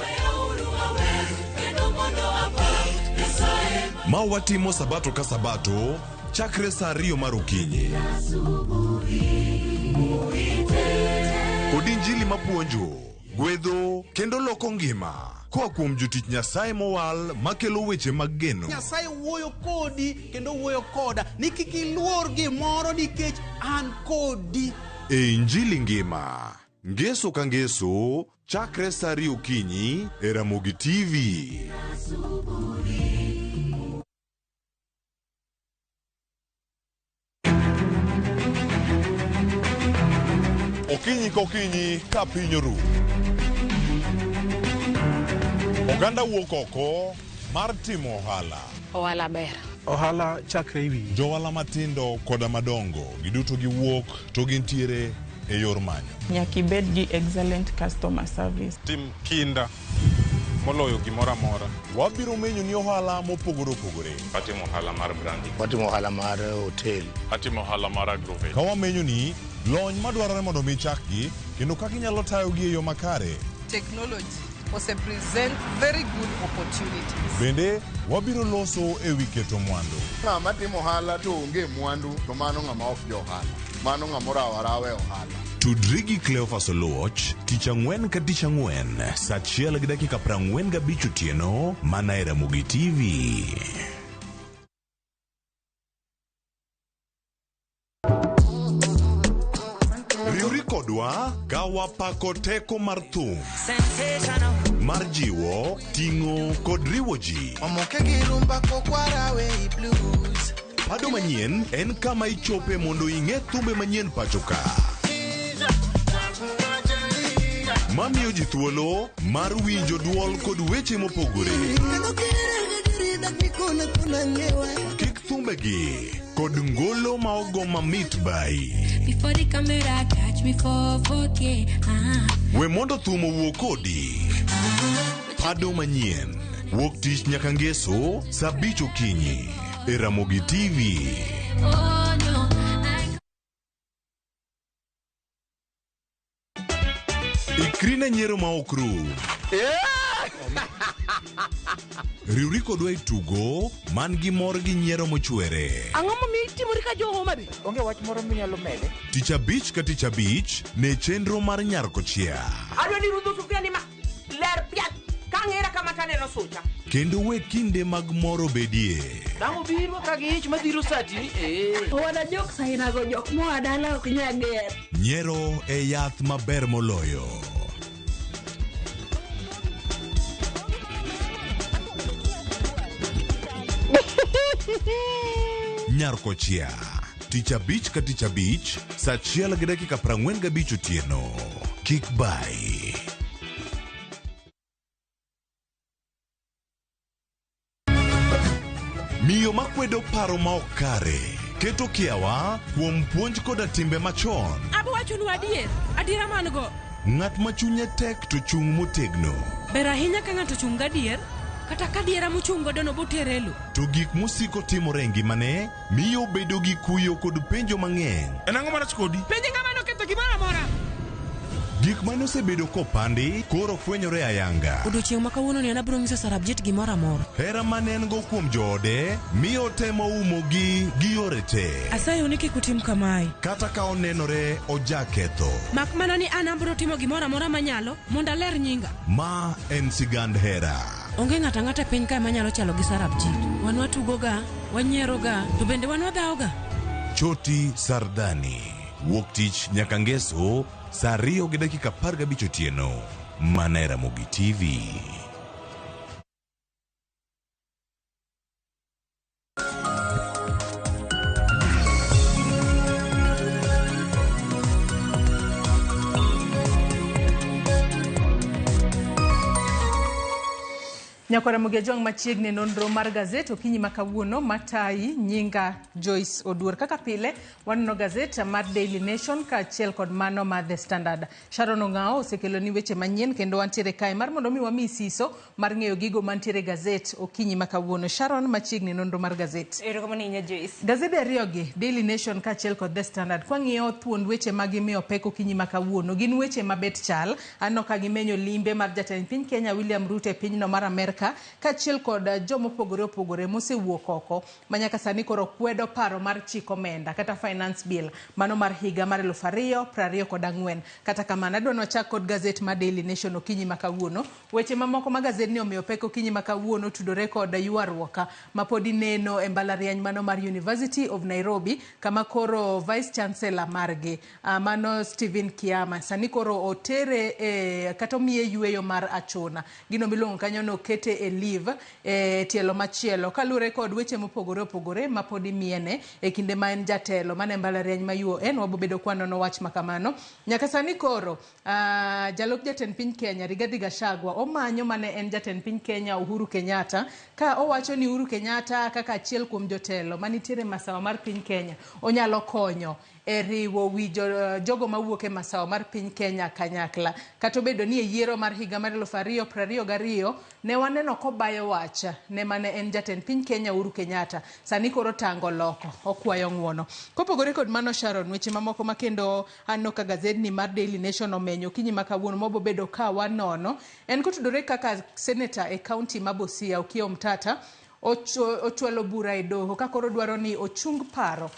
Ma watimo sabato ka sabato chakre saa 2 mar okinyi. Kod injili mapuonjo, gwedho kendo loko ngima koa kuom jotich Nyasaye mowal makelo weche mag geno. Nyasaye wuoyo kodi kendo wuoyo koda ni kik iluor gimoro nikech an kodi. E Injili ngima, ngeso ka ngeso, chakre saa 2 okinyi e Ramogi TV. Okinyi kokinyi ka piny oru. Oganda wuok oko mar timo ohala. Ohala ber. Ohala chakre ewi. Johala matindo koda madongo giduto giwuok to gintiere e yor manyo. Nyaka ibed gi excellent customer service. Tim kinda moloyo gimoro amora. Wabiro menyo ni ohala mopogore opogore. Atimo ohala mar branding. Watimo ohala mar hotel. Atimo ohala mar agrovet. Ka wamenyo ni lony madwarore mondo mi chakgi kendo kaka inyalo tayogi e yo makare. Technology ose present very good opportunities. Bende wabiro loso e wi keto mwandu. Ng'ama timo ohala to onge mwandu to mano ng'ama ok jo ohala. Mano ng'ama orawo arawa e ohala. Tudri gi Cleophas Oluoch tich ang'wen ka tich ang'wen saa 1:45 otieno mana e Ramogi TV. Riwri kodwa ka wapako teko mar thum mar jiwo, ting'o kod riwo ji. Pado manyien en kama ichope mondo ing'e thumbe manyien pacho ka. Mamiyo ji thuolo mar winjo duol kod weche mopogore. Kik thumbegi kod ngolo ma ogo mamit bai. Before the camera catch me for 4K. We mondo thum owuo kodi. Pado manyien wuok tich nyaka ngeso saa 5 okinyi e Ramogi TV. Oh no. Ikri ne nyiero ma ok rum. Riwri kodwa e tugo man gi mor gi nyiero mochwere. Ang'o momiyo itimori ka jo Homa Bay? Onge wach moro minyalo mede. Tich abich ka tich abich ne chenro mar Nyar Kochia. Adwa ni rudho sufuria ni ma ler piat ka ang'era kama taneno sucha. Kendo we kinde mag mor obedie. Dang' obiro ka gi ich madhiro sati ni ee. Wana jok sainago jok moa dala ok nyal ger. Nyiero e yath maber moloyo. Nyar Kochia, tich abich ka tich abich, saa 1:45 otieno. Kik bai. Miyo makwedo paro ma ok kare, keto kiawa kuom puonj koda timbe machon. Abo wachonu adier, adiera man go. Ng'at ma chunye tek to chung' motegno. Ber ahinya ka ng'ato chung' gadier, kata ka diera mochung' godo no botere e lo. To gik mosiko timore e ngimane miyo obedo gi kuyo kod penjo mang'eny. En ang'o marach kodi? Penj ng'ama noketho gimoro amora. Gik mane osebedo kopandi koro fwenyore ayanga. Odiochieng' ma kawuono ni an abiro nyiso Sarabjit gimoro amora. Hera mane en go kuom joode miyo otemo umogi gi yore te. Asayou ni kik utim kamae. Kata ka onenore ojaketho. Mak mana ni an abiro timo gimoro amora manyalo mondo aler nyinga. Ma en sigand hera. Onge ng'ato ang'ata e piny kae manyalo chalo gi Sarabjit. Wan watugoga, wanyieroga, to bende wan wadhawoga. Choti Sardani. Wuok tich nyaka ngeso saa 2:15 otieno. Mana e Ramogi TV. Nyakwara Ramogi Ajwang' machiegni nonro mar gazet okinyi ma kawuono matayi nyinga Joyce Oduor. Kaka pile wanono gazet mar Daily Nation kaachiel kod mano mar The Standard. Sharon Ong'ao osekeloni weche manyien kendo wantiere kae mar mondo mi wamiyi siso mar ng'eyo gigo mantiere e gazet okinyi ma kawuono. Sharon machiegni nonro mar gazet. Erokamano ahinya Joyce. Gazede ariyogi, Daily Nation kaachiel kod The Standard, kwang'iyo thuond weche ma gimiyo pek okinyi ma kawuono, gin weche mabet chal. Aneno ka gimenyo limbe mar jatend piny Kenya William Ruto e pinyno mar Amerka kaachiel kod jomopogore opogore mosewuok oko ma nyaka sani koro kwedo paro mar chik omenda kata finance bill mano mar higa mar 2024. Kata kamano adwa ni wachak kod gazet mar Daily Nation okinyi ma kawuono. Weche mamoko ma gazedni omiyo pek okinyi ma kawuono tudore kod ywaruok ma pod ineno e mbalariany mano mar University of Nairobi kama koro Vice Chancellor margi mano Stephen Kiama sani koro otere e kata omiye yueyo mar achuna. Gino miluongo kanyo ni okete e leave e tielo machielo kaluwore kod weche mopogore opogore ma pod imiene e kinde ma en jatelo mane mbalariany ma UoN wabobedo kwanono wach ma kamano. Nyaka sani koro jalup jatend piny Kenya Rigathi Gachagua omanyo mane en jatend piny Kenya Uhuru Kenyatta ka owacho ni Uhuru Kenyatta kaka achiel kuom jotelo manitiere masawa mar piny Kenya onyalo konyo e riwo wi jogo mawuok e masawa mar piny Kenya kanyakla. Kata obedo ni e yiero mar higa mar 2022 ne waneno kobayo wach ne mane en jatend piny Kenya Uhuru Kenyatta. Sani koro tango loko, okwayo ng'uono. Kopogore kod mano Sharon, weche mamoko ma kendo aneno ka gazedni mar Daily Nation omenyo okinyi ma kawuono mabobedo ka wanono en kotudore kaka seneta e kaunti ma Busia Okiya Omtata ochwalo bura e doho ka koro dwaro ni ochung paro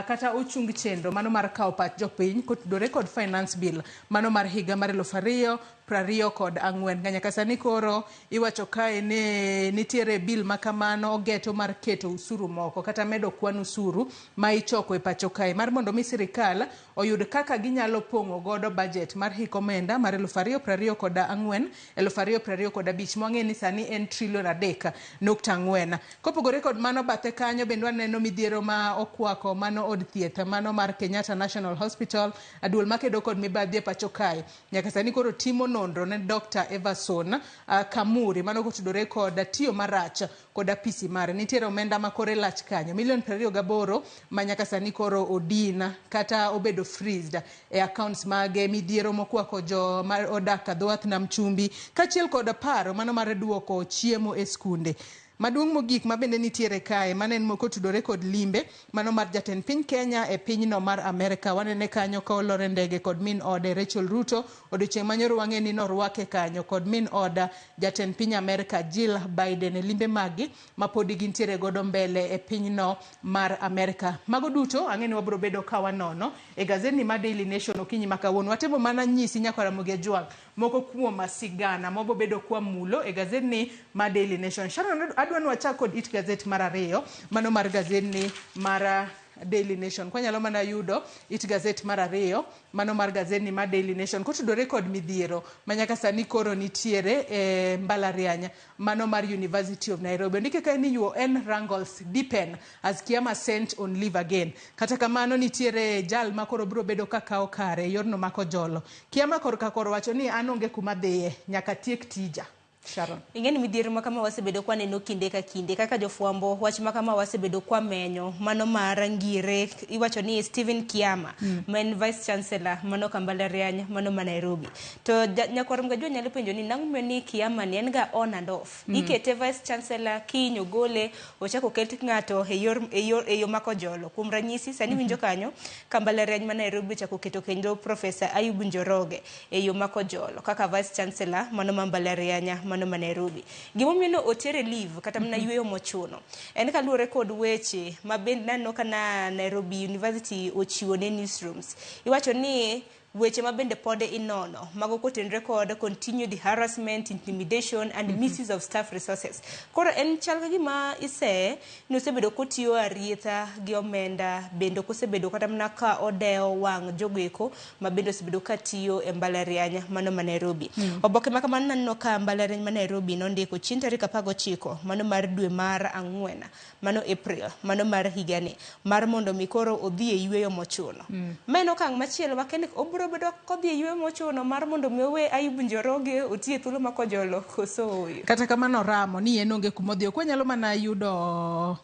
kata ochung chenro mano mar kawo pach jopiny kotudore kod finance bill mano mar higa mar 2024. Nyaka sani koro iwacho kae ni nitiere bill ma kamano ogeto mar keto usuru moko kata medo kwan usuru ma ichoko e pacho kae mar mondo mi sirikal oyud kaka ginyalo pong'o godo budget mar hik omenda mar 2024 2025 mwang'e ni sani en trilion 3.4. Kopogore kod mano bathe kanyo bende waneno midhiero ma okwako mano od thieth mano mar Kenyatta National Hospital aduol makedo kod mibadhi e pacho kae nyaka sani koro timo nonro ne Dr. Everson Kamuri mano kotudore kod tiyo marach kod apisi mare. Nitiere omenda ma kore lach kanyo milion 28 ma nyaka sani koro odin kata obedo freezed e accounts mage. Midhiero mokwako jo ma odak dho wath Nam Chumbi kaachiel kod paro mano mar duoko chiemo e skunde. Maduong' mogik ma bende nitiere kae mano en kotudore kod limbe mano mar jatend piny Kenya e pinyno mar Amerka. Wanene kanyo ka olor e ndege kod min ode Rachel Ruto. Odiochieng' manyoro wang'e ni norwake kanyo kod min oda jatend piny Amerka Jill Biden e limbe maggi ma podi gintiere godo mbele e pinyno mar Amerka. Mago duto ang'e ni wabiro bedo ka wanono e gazedni mar Daily Nation okinyi ma kawuono. Watemo mana nyisi nyakwar Ramogi Ajwang' moko kuom sigana mawabobedo kwamulo e gazedni mar Daily Nation. Sharon, adwa ni wachak kod it gazet mar ariyo mano mar gazedni mar Daily Nation. Kwanyalo mana yudo it gazet mar ariyo mano mar gazedni mar Daily Nation kotudore kod midhiero ma nyaka sani koro nitiere e mbalariany mano mar University of Nairobi. Ondike kae ni UoN wrangles deepen as Kiama sent on leave again. Kata kamano nitiere jal ma koro biro bedo ka kawo kare e yorno ma kojolo. Kiama korka koro wacho ni an onge kuma dhiye nyaka tiek tija. Sharon. Ing'eni midhiero ma kama wasebedo kwaneno kinde ka kinde kaka jofwambo wach ma kama wasebedo kwamenyo mano mar ngire iwacho ni Stephen Kiama ma en Vice Chancellor mano ka mbalariany mano ma Nairobi. To nyakwar Mgajwa nyalo penjo ni nang'o momiyo ni Kiama ni en ga on and off. Ikete Vice Chancellor kiny ogole ochako oket ng'ato e yor e yor e yo makojolo. Kuom ranyisi sani winjo kanyo ka mbalariany ma Nairobi ochako keto kendo Professor Ayub Njoroge e yo makojolo kaka Vice Chancellor mano ma mbalariany mano ma Nairobi. Gimomiyo no otere leave kata mana yueyo mochuno en kaluwore kod weche ma bende naneno ka na Nairobi University ochiwo ne newsrooms. Iwacho ni weche ma bende pod inono mago kotenore kod continued harassment, intimidation and misuse of staff resources. Koro en chal ka gima ise nosebedo kotiyo arietha gi omenda bende ok osebedo kata mana ka odewo wang' jogo eko ma bende osebedo ka tiyo e mbalariany mano ma Nairobi. Oboke ma kamano naneno ka mbalariany ma Nairobi nondiko chieng' tarik 19 mano mar dwe mar ang'wen mano April mano mar higani mar mondo mi koro odhi e yueyo mochuno. Ma en okang' machielo ma kende obro obiro bedo kodhi e yweyo mochuno mar mondo mi owe Ayub Njoroge oti e thuolo ma kojolo koso ooyo. Kata kamano oramo ni en onge kuma odhi. Ok wanyalo mana yudo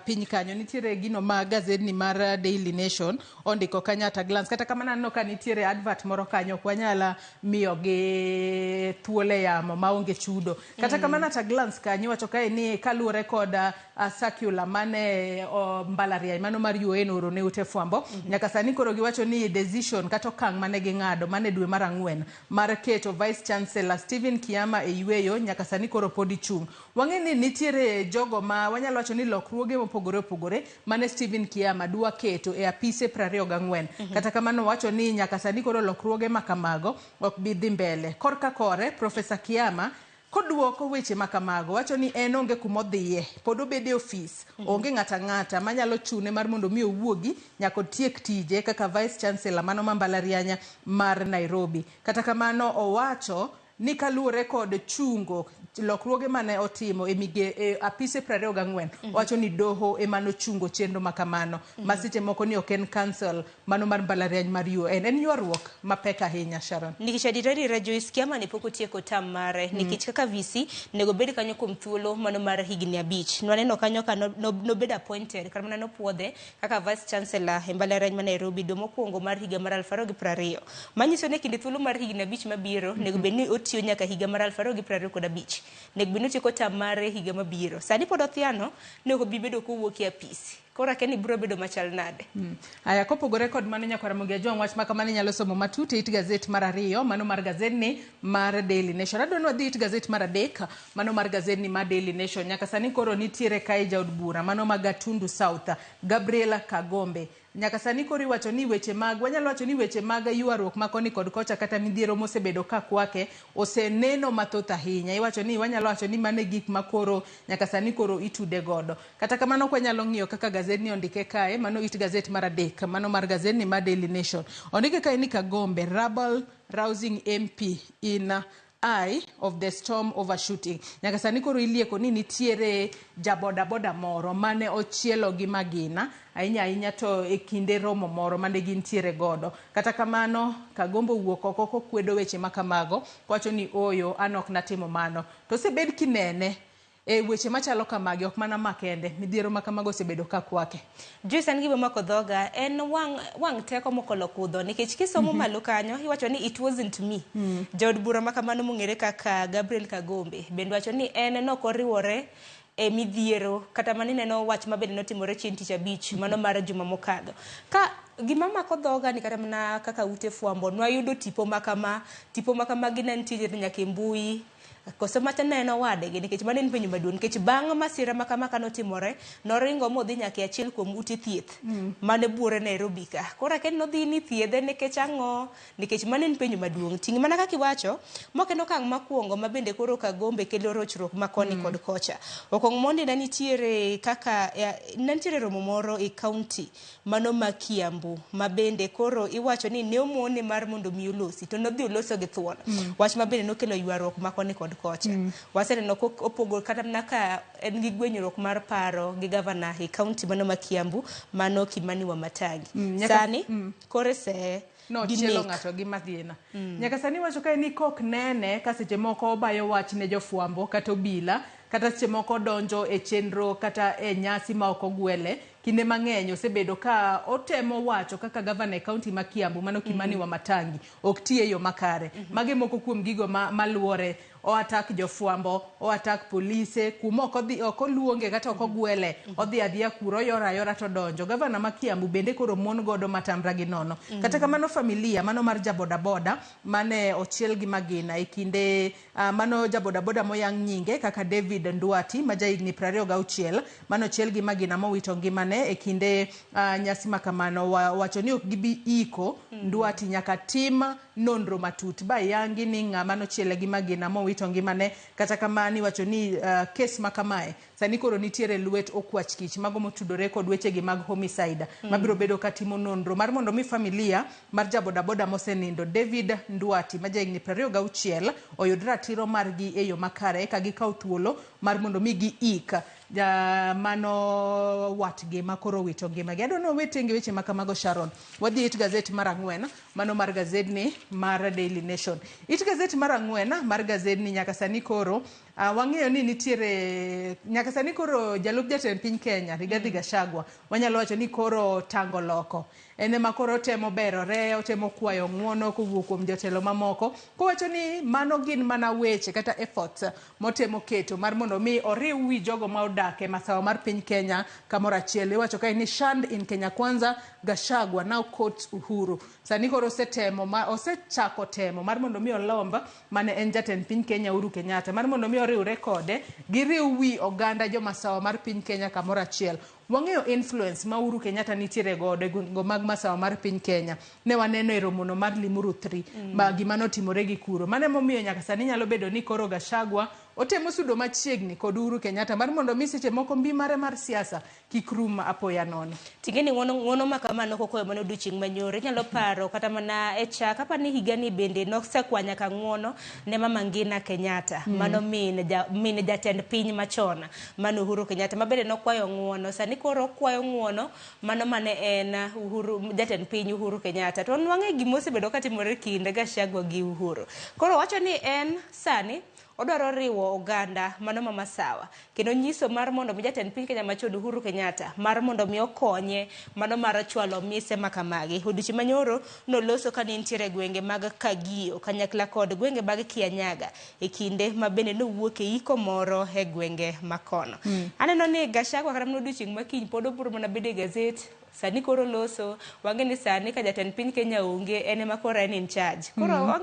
piny kanyo nitiere gino ma gazedni mar Daily Nation ondiko kanyo at a glance. Kata kamano aneno ka nitiere advert moro kanyo ok wanyal miyogi thuolo e yamo maonge chudo. Kata kamano at a glance kanyo iwacho kae ni kaluwore kod circular mane mbalariany mano mar UN ooro ne ute fwambo nyaka sani koro giwacho ni decision kata okang' mane ging'ado mane dwe mar ang'wen mar keto Vice Chancellor Stephen Kiama e yweyo nyaka sani koro pod ichung'. Wang'e ni nitiere jogo ma wanyalo wacho ni lokruoge mopogore opogore mane Stephen Kiama dwa keto e apise 24. Kata kamano wacho ni nyaka sani koro lokruoge ma kamago ok bi dhi mbele. Korka kore, Professor Kiama koduoko weche ma kamago wacho ni en onge kumodhiye, pod obede ofis, onge ng'ata ng'ata manyalo chune mar mondo mi owuogi nyaka otiek tije kaka Vice Chancellor mano ma mbalariany mar Nairobi. Kata kamano owacho ni kaluwore kod chungo lokruoge mane otimo e mige e apise 24 owacho ni doho ema nochungo chenro ma kamano ma seche moko ni ok en council mano mar mbalariany mar UN. En ywaruok mapek ahinya Sharon. Nikech adiera adiera Joyce Kiama ne pok otieko term mare nikech kaka VC nego bed kanyo kuom thuolo mano mar higni abich. Nwaneno kanyo ka nobedo appointed kata mana nopuodhe kaka Vice Chancellor e mbalariany ma Nairobi dwe mokwongo mar higa mar 2020. Manyiso ni kinde thuolo mar higni abich mabiro nego bed ni otiyo nyaka higa mar 2025. Nego bed ni otieko term mare higa mabiro. Sani pod othiano ne ok obi bedo kowuok e apisi. Koro akia ni biro bedo machal nade. Aya, kopogore kod mano nyakwar Ramogi Ajwang' wach ma kamano inyalo somo matut e it gazet mar ariyo mano mar gazedni mar Daily Nation. Adwa ni wadhi it gazet mar adek mano mar gazedni mar Daily Nation. Nyaka sani koro nitiere kae jaod bura mano ma Gatundu South Gabriel Kagombe. Nyaka sani koro iwacho ni weche mag wanyalo wacho ni weche mag ywaruok ma koni kod kocha kata midhiero mosebedo ka kwake oseneno mathoth ahinya. Iwacho ni wanyalo wacho ni mano e gik ma koro nyaka sani koro itude godo. Kata kamano ok wanyalo ng'iyo kaka gazedni ondike kae, mano it gazet mar adek, mano mar gazedni mar Daily Nation. Ondike kae ni Kagombe, rabble rousing MP in eye of the storm overshooting. Nyaka sani koro ilieko ni nitiere jabodaboda moro mane ochielo gi magina ahinya ahinya to e kinde romo moro mane gintiere godo. Kata kamano Kagombe owuok oko kokwedo weche ma kamago kowacho ni ooyo an ok natimo mano. To osebed kinene e weche machalo kamagi ok mana ma kende midhiero ma kamago osebedo ka kwake. Joyce an gima omako dhoga en wang' wang' teko mokolo kudho nikech kisomo malo kanyo iwacho ni it wasn't me. Jaod bura ma kamano mong'ere kaka Gabriel Kagombe bende wacho ni en nokoriwore e midhiero kata mana ineno wach ma bende notimore chieng' tich abich mano mar juma mokadho. Ka gima mako dhoga ni kata mana kaka ute fwambo nwayudo tipo makama tipo makamagi ne nitiere nyaka e mbui koso macha ne en owadgi nikech mano en penjo maduong' nikech bang' masira ma kama kanotimore noringo modhi nyaka e achiel kuom ute thieth mane buore Nairobi ka. Koro akia ni nodhi ni thiedhe nikech ang'o nikech mano en penjo maduong'. Ting' mana kaka iwacho mok en okang' mokwongo ma bende koro Kagombe kelo rochruok ma koni kod kocha. Okong' mondi ne nitiere kaka ne nitiere romo moro e kaunti mano ma Kiambu ma bende koro iwacho ni ne omone mar mondo mi olosi to nodhi oloso gi thuon. Wach ma bende nokelo ywaruok ma koni kod kocha. Waseneno kopogo kata mana ka en gi gwenyruok mar paro gi gavana e kaunti mano ma Kiambu mano Kimani Wamatangi. Sani kore se nochielo ng'ato gi magina. Nyaka sani iwacho kae ni kok nene ka seche moko obayo wach ne jofwambo kata obila kata seche moko donjo e chenro kata e nyasi ma ok ogwele. Kinde mang'eny osebedo ka otemo wacho kaka gavana e kaunti ma Kiambu mano Kimani Wamatangi ok ti e yo makare. Mage moko kuom gigo maluwore o attack jofwambo, o attack polise, kuma ok odhi ok oluonge kata ok ogwele, odhi adhiya kuro oyoro ayora to donjo. Gavana ma Kiambu bende koro mon godo matamra gi nono. Kata kamano familia mano mar jabodaboda mane ochiel gi magina e kinde mano jabodaboda moyang nyinge kaka David Nduati ma jahigni 26 mane ochiel gi magina mowito ngimane e kinde nyasi ma kamano wacho ni ok gibi iko Nduati nyaka tim nonro matut ba yangi ni ng'ama nochiele gi magina mowito ngimane. Kata kamano iwacho ni kes ma kamae sani koro nitiere lwet okwach kich mago motudore kod wechegi mag homicide mabiro bedo katimo nonro mar mondo mi familia mar jabodaboda mosenindo David Nduati ma jahigni 26 oyud ratiro margi e yo makare ka gikaw thuolo mar mondo mi giik ja, mano watgi ma koro owito ngimagi. Adwa ni wawe tenge weche ma kamago Sharon. Wadhi it gazet mar ang'wen, mano mar gazedni mar Daily Nation. It gazet mar ang'wen mar gazedni nyaka sani koro wang'eyo ni nitiere nyaka sani koro jalup jatend piny Kenya Rigathi Gachagua wanyalo wacho ni koro tango loko. En ema koro otemo berore, otemo kwayo ng'uono kowuok kuom jotelo mamoko kowacho ni mano gin mana weche kata efforts motemo keto mar mondo mi oriw wi jogo ma odak e masawa mar piny Kenya kamoro achiel. Iwacho kae ni shunned in Kenya Kwanza, Gachagua now quotes Uhuru. Sani koro osetemo ma osechako temo mar mondo mi olomb mane en jatend piny Kenya Uhuru Kenyatta mar mondo mi oriwre kode giriw wi oganda jomasawa mar piny Kenya kamoro achiel. Wang'eyo influence ma Uhuru Kenyatta nitiere godo e gwengego mag masawa mar piny Kenya. Ne waneno e romono mar Limuru 3 ma gima notimore gi kuro. Mano emomiyo nyaka sani nyalo bedo ni koro Gachagua otemo sudo machiegni kod Uhuru Kenyatta mar mondo mi seche moko mbi mare mar siasa kik rum apoya nono. Ting'eni ng'uono ng'uono ma kamano kokoyo mana odiochieng' manyoro inyalo paro kata mana e chak aparo ni higani bende nosekwa nyaka ng'uono ne mama Ngina Kenyatta mano min ja, min jatend piny machon mano Uhuru Kenyatta ma bende nokwayo ng'uono sani koro okwayo ng'uono mano mane en Uhuru jatend piny Uhuru Kenyatta to nwang'e gima osebedo katimore kind Gachagua gi Uhuru koro wacho ni en sani odwaro riwo oganda mano ma Masawa kendo nyiso mar mondo mi jatend piny Kenya machon Uhuru Kenyatta mar mondo mi okonye mano mar chwalo mise makamagi. Odiochieng' manyoro noloso ka nitiere gwenge mag Kagio kanyakla kod gwenge mag Kianyaga e kinde ma bende nowuok e iko moro e gwenge makono. Aneno ni Gachagua kata mana odiochieng' ma kiny pod obiro mana bedo e gazet sani koro loso wang'e ni sani ka jatend piny Kenya onge en ema koro en in charge. Koro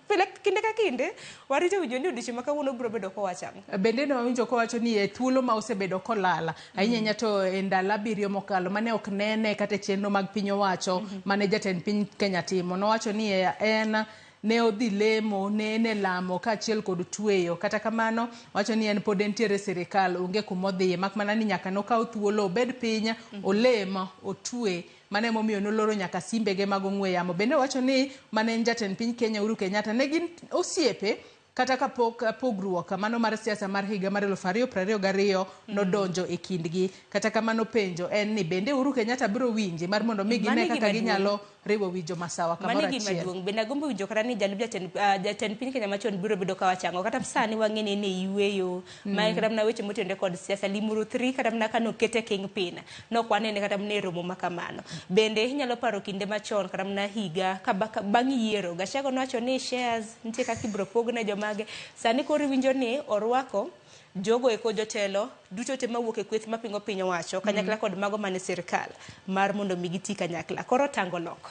pile kinde ka kinde warito winjo ni odiochieng' ma kawuono biro bedo kowacho ang'o. Bende ne wawinjo kowacho ni e thuolo ma osebedo kolala ahinya ahinya to e ndalo abiriyo mokalo mane ok nene kata e chenro mag piny owacho mane jatend piny Kenya timo. Nowacho ni en ne odhi lemo, ne en e lamo kaachiel kod tweyo. Kata kamano, wacho ni en pod entiere e sirikal, onge kumodhiye mak mana ni nyaka nokaw thuolo obed piny, olem, otwe. Mano emomiyo noloro nyaka simbege mag ong'we yamo. Bende owacho ni mane en jatend piny Kenya Uhuru Kenyatta ne gin osiepe kata kapok pogruok mano mar siasa mar higa mar 2022 nodonjo e kindgi. Kata kamano penjo en ni bende Uhuru Kenyatta biro winje mar mondo mi gine kaka ginyalo riwo wi jomasawa kamoro Mano gima achiel. duong'. Bende agombo winjo kata ni jalup jatend, jatend piny Kenya machon biro bedo kawacho ang'o. Kata sani wang'e ni en e yueyo. Ma kata mana weche motenore kod siasa. Limuru 3 kata mana kanokete kingpin. Nok wanene kata mana e romo ma kamano. Bende inyalo paro kinde machon kata mana higa ka bang' yiero. Gachagua nowacho ni shares nitie kaka ibiro pog ne jomage. Sani koro iwinjo ni orwako jogo eko jotelo duto te mawuok e kweth mapingo piny owacho kanyakla kod mago mane sirkal mar mondo mi giti kanyakla. Koro tango loko.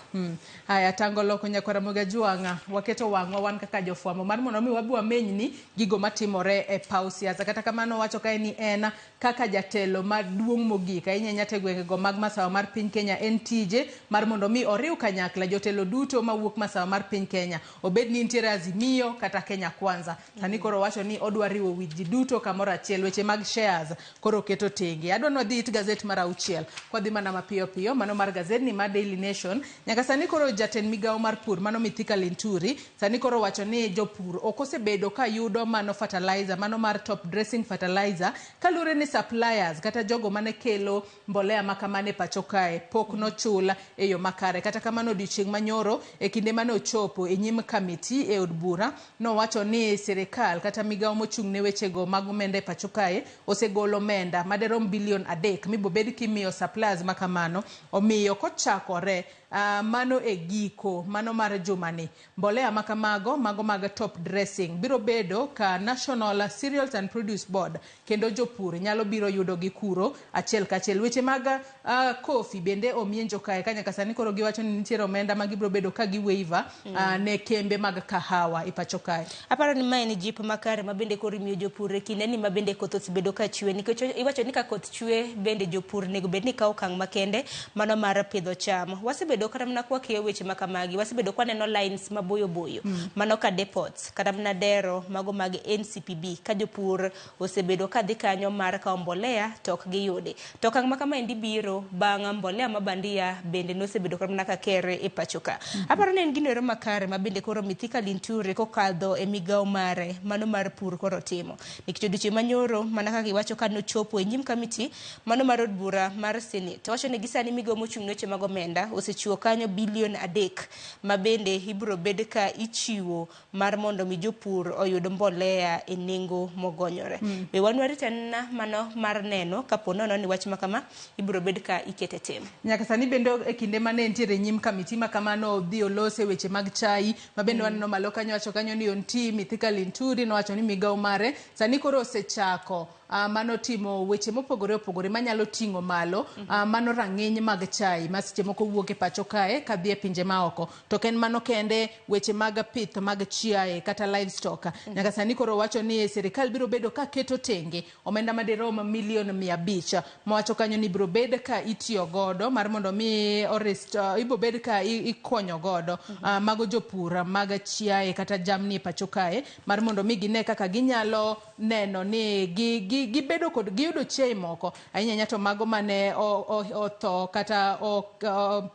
Haya, tango loko nyakwara Ramogi Ajwang'a, waketo wang'wa wan kaka jofwambo mar mondo mi wabi wamenyni gigo matimore e paw siasa. Kata kamano wacho kae ni en kaka jatelo maduong' mogik ahinya ahinya to e gwengego mag masawa mar piny Kenya en tije mar mondo mi oriw kanyakla jotelo duto mawuok masawa mar piny Kenya, obed ni nitiere Azimio kata Kenya Kwanza. Sani koro wacho ni odwa riwo wi ji duto kamoro achiel. Weche mag shares koro keto tenge. Adwa ni wadhi it gazet mar auchiel kwadhi mana mapiyo piyo mano mar gazetni mar Daily Nation. Nyaka sani koro jatend migawo mar pur mano Mithika Linturi sani koro wacho ni jopur ok osebedo ka yudo mano fertilizer mano mar top dressing fertilizer kaluwore ni suppliers kata jogo mane kelo mbolea makamano e pacho kae pok nochul e yo makare. Kata kamano odiochieng' manyoro e kinde mane ochopo e nyim kamiti e od bura nowacho ni sirikal kata migawo mochung' ne wechego mag omenda e pacho kae osegolo omenda maderom bilion 3 mibobed kimiyo suppliers makamano. Omiyo kochakore mano e giko mano mar jumani mbolea makamago mago mag top dressing biro bedo ka National Cereals and Produce Board kendo jopur nyalo biro yudo gi kuro achiel kachiel. Weche mag kofi bende omienjo kae ka nyaka sani koro giwacho ni nitiere omenda ma gibiro bedo ka gi waiver ne kembe mag kahawa e pacho kae. Aparo ni mae ni jip makare ma bende koro imiyo jopur e kinde ni ma bende koth osebedo ka chwe nikech iwacho ni ka koth chwe bende jopur onego bed ni kawo okang' makende mano mar pidho cham. Wasebedo kata mana kwakiyo weche makamagi, wasebedo kwaneno lines maboyo boyo mano ka depots kata mana dero mago mag NCPB ka jopur osebedo kadhi kanyo mar kawo mbolea to ok giyudi. To okang' ma kamaendi biro bang' mbolea ma bandia bende nosebedo kata mana ka kere e pacho ka. Aparo ni en gino ero makare ma bende koro Mithika Linturi kokadho e migawo mare mano mar pur koro timo. Nikech odiochieng' manyoro mana kaka iwacho ka nochopo e nyim kamiti mano mar od bura mar Senate. Owacho ni gisani migawo mochung' ne weche mag omenda osechiwo kanyo bilion 3 ma bende ibiro bed ka ichiwo mar mondo mi jopur oyud mbolea e nengo mogonyore. Be wan warit anena mano mar neno kapo nono ni wach ma kama ibiro bed ka ikete tim. Nyaka sani bende e kinde mane entiere e nyim kamiti ma kamano odhi olose weche mag chai ma bende waneno malo kanyo wacho kanyo ni Onti Mithika Linturi nowacho ni migawo mare sani koro osechako mano timo weche mopogore opogore manyalo ting'o malo mano rang'iny mag chai ma seche moko wuok e pacho kae kadhi e pinje maoko. To ok en mano kende, weche mag pith mag chiaye kata livestock. Nyaka sani koro wacho ni sirikal biro bedo ka keto tenge omenda madirom milion 500 mawacho kanyo ni biro bed ka itiyo godo mar mondo mi orest, ibiro bed ka ikonyo godo mago jopur mag chiaye kata jamni e pacho kae mar mondo mi gine kaka ginyalo neno ni gibedo kod giyudo chiaye moko ahinya ahinya to mago mane otho kata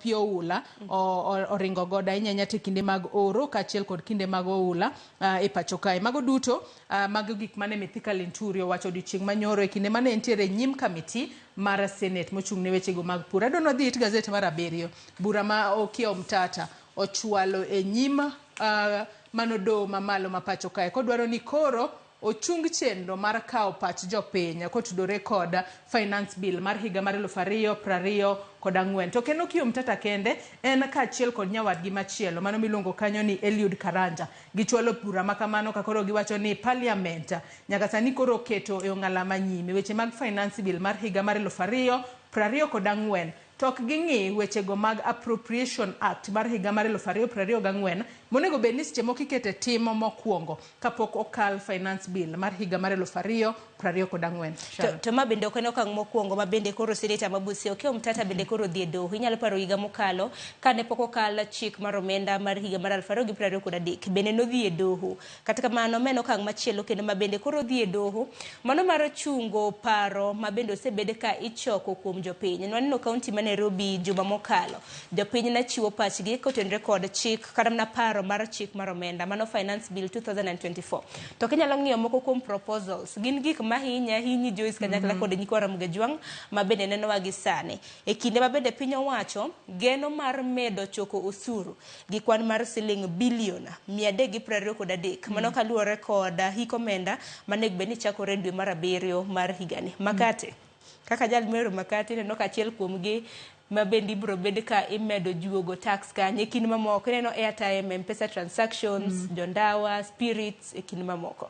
pi oula oringo godo ahinya ahinya to e kinde mag oro kaachiel kod kinde mag oula e pacho kae. Mago duto mago gik mane Mithika Linturi owacho odiochieng' manyoro e kinde mane entiere e nyim kamiti mar Senate mochung' ne wechego mag pur. Adwa ni wadhi it gazet mar 7, bura ma Okiya Omtata ochwalo e nyim mano doho mamalo ma pacho kae kodwaro ni koro ochung chenro mar kawo pach jopiny kotudore kod finance bill mar higa mar 2024. To ok en Okiya Omtata kende, en kaachiel kod nyawadgi machielo mano miluongo kanyo ni Eliud Karanja. Gichwalo bura ma kamano ka koro giwacho ni parliament nyaka sani koro oketo e ong'ala manyime weche mag finance bill mar higa mar 2024 to ok ging'i wechego mag Appropriation Act mar higa mar 2024 monego bed ni seche moko ikete tim mokwongo kapok okal finance bill mar higa mar 2024. To ma bende ok en okang' mokwongo ma bende koro seneta ma Busia Okiya Omtata bende koro odhi e doho. Inyalo paro higa mokalo kane pok okal chik mar omenda mar higa mar 2023 bende nodhi e doho. Kata kamano ma en okang' machielo kendo ma bende koro odhi e doho mano mar chungo paro ma bende osebed ka ichoko kuom jopiny. Nwaneno kaunti ma Nairobi juma mokalo jopiny ne chiwo pachgi kotenore kod chik kata mana paro mar chik mar omenda mano finance bill 2024. To kinyalo ng'iyo moko kuom proposals gin gik ma hinya hinyi Joyce kanyakla kod nyikwa Ramogi Ajwang' ma bende nenowa gi sani. E kinde ma bende piny owacho geno mar medo choko osuru gi kwan mar siling bilion 323 mano kaluwore kod hik omenda manego bed ni chakore dwe mar 7 mar higani. Makate kaka jal mero makate ineno ka achiel kuomgi ma bende ibiro bed ka imedo juogo tax kanyo e kind mamoko ineno airtime, M-Pesa transactions, jondawa, spirits e kind mamoko.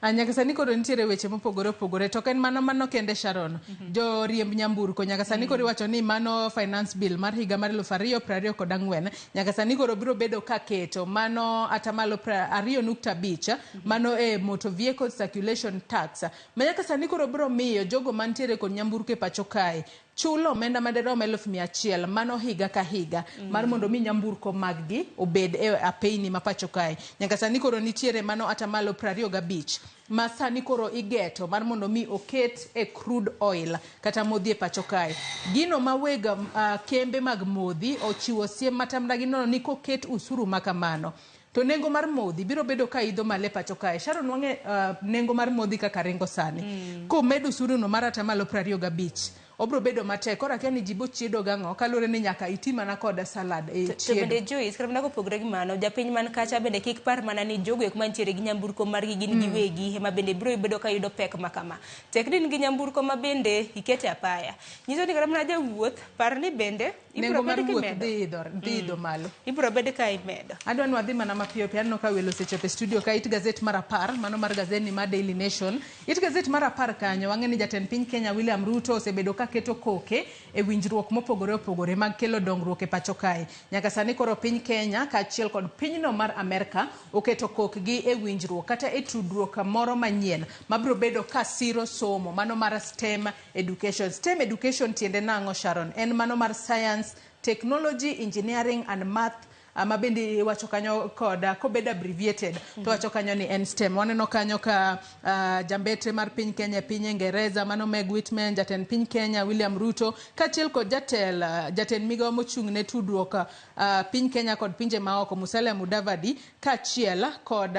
Nyaka sani koro nitiere weche mopogore opogore to ok en mano kende Sharon. Joriemb nyamburko nyaka sani koro iwacho ni mano finance bill mar higa mar 2024 nyaka sani koro biro bedo ka keto mano atamalo 2.5 mano e motor vehicle circulation tax ma nyaka sani koro biro miyo jogo mantiere kod nyamburko e pacho kae chulo omenda madirom 100,000 mano higa ka higa mar mondo mi nyamburko maggi obed e apeyni ma pacho kae. Nyaka sani koro nitiere mano atamalo 25 ma sani koro igeto mar mondo mi oket e crude oil kata modhi e pacho kae. Gino ma weg kembe mag modhi ochiwo siem matamra gi nono ni koket usuru ma kamano to nengo mar modhi biro bedo ka idho malo e pacho kae. Sharon wang'e nengo mar modhi kaka ringo sani. Komed usuru no mar atamalo 25 obro bedo matek. Koro akia ni ji bo chiedo gang'o kaluwore ni nyaka iti mana kod salad e To bende Joyce, kata mana kopogore gi mano, japiny man kacha bende kik par mana ni jogo eko mantiere gi nyamburko margi gin giwegi ema bende biro bedo ka yudo pek ma kama. Tek ni in gi nyamburko ma bende ikete apaya. Nyiso ni kata mana jawuoth, par ni bende ibiro Nengo mar bed wuoth kimedo. dhi idho malo. Ibiro bed ka imedo. Adwa ni wadhi mana mapiyo piyo, aneno ka welo osechopo e studio ka. It gazet mar 10, mano mar gazet ni mar Daily Nation. It gazet mar 10 kanyo, wang'e ni jatend piny Kenya William Ruto osebedo ka keto koke e winjruok mopogore opogore mag kelo dongruok e pacho kae. Nyaka sani koro piny Kenya kaachiel kod pinyno mar Amerka oketo kokgi e winjruok kata e tudruok moro manyien mabiro bedo ka siro somo mano mar STEM education. STEM education tiende nang'o Sharon? En mano mar science, technology, engineering and math Ma bende iwacho kanyo kod kobed abbreviated to wacho kanyo ni en STEM. Waneno kanyo ka jambetre mar piny Kenya e piny Ingereza mano Meg Whitman, jatend piny Kenya William Ruto kaachiel kod jatel jatend migawo mochung' ne tudruok piny Kenya kod pinje maoko Musalia Mudavadi kaachiel kod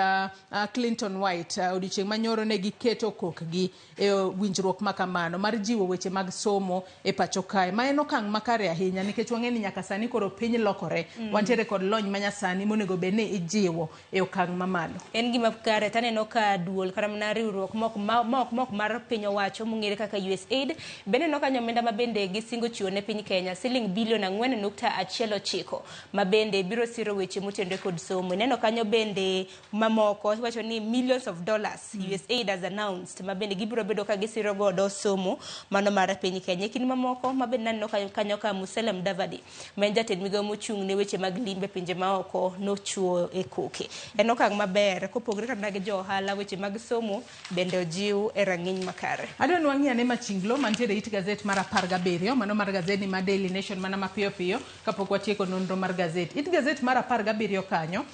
Clinton White odiochieng' manyoro ne giketo kokgi e winjruok ma kamano mar jiwo weche mag somo e pacho kae. Ma en okang' makare ahinya nikech wang'e ni nyaka sani koro piny lokore. Wantiere kod lony manyasani monego bed ni ijiwo e okang' mamalo. En gima kare taneno ka duol kata mana riwruok mok ma, mok mok mar piny owacho mong'ere kaka USAID bende neno kanyo omenda ma bende gisingo chiwo ne piny Kenya siling bilion 4.19 ma bende biro siro weche motenore kod somo. Ineno kanyo bende mamoko iwacho ni millions of dollars USAID has announced ma bende gibiro bedo ka gisiro godo somo mano mar piny Kenya. E kind mamoko ma bende naneno kanyo ka Musalia Mudavadi ma en jatend migawo mochung' ne weche mag limbe pinje maoko nochuo e koke. En okang' maber kopogore kata gi jo ohala weche mag somo bende ojiw e rang'iny makare. Adwa ni wang'i ane machinglo mantiere e it gazet mar 17, mano mar gazedni mar Daily Nation mana mapiyo piyo kapok watieko nonro mar gazet. It gazet mar 17 kanyo,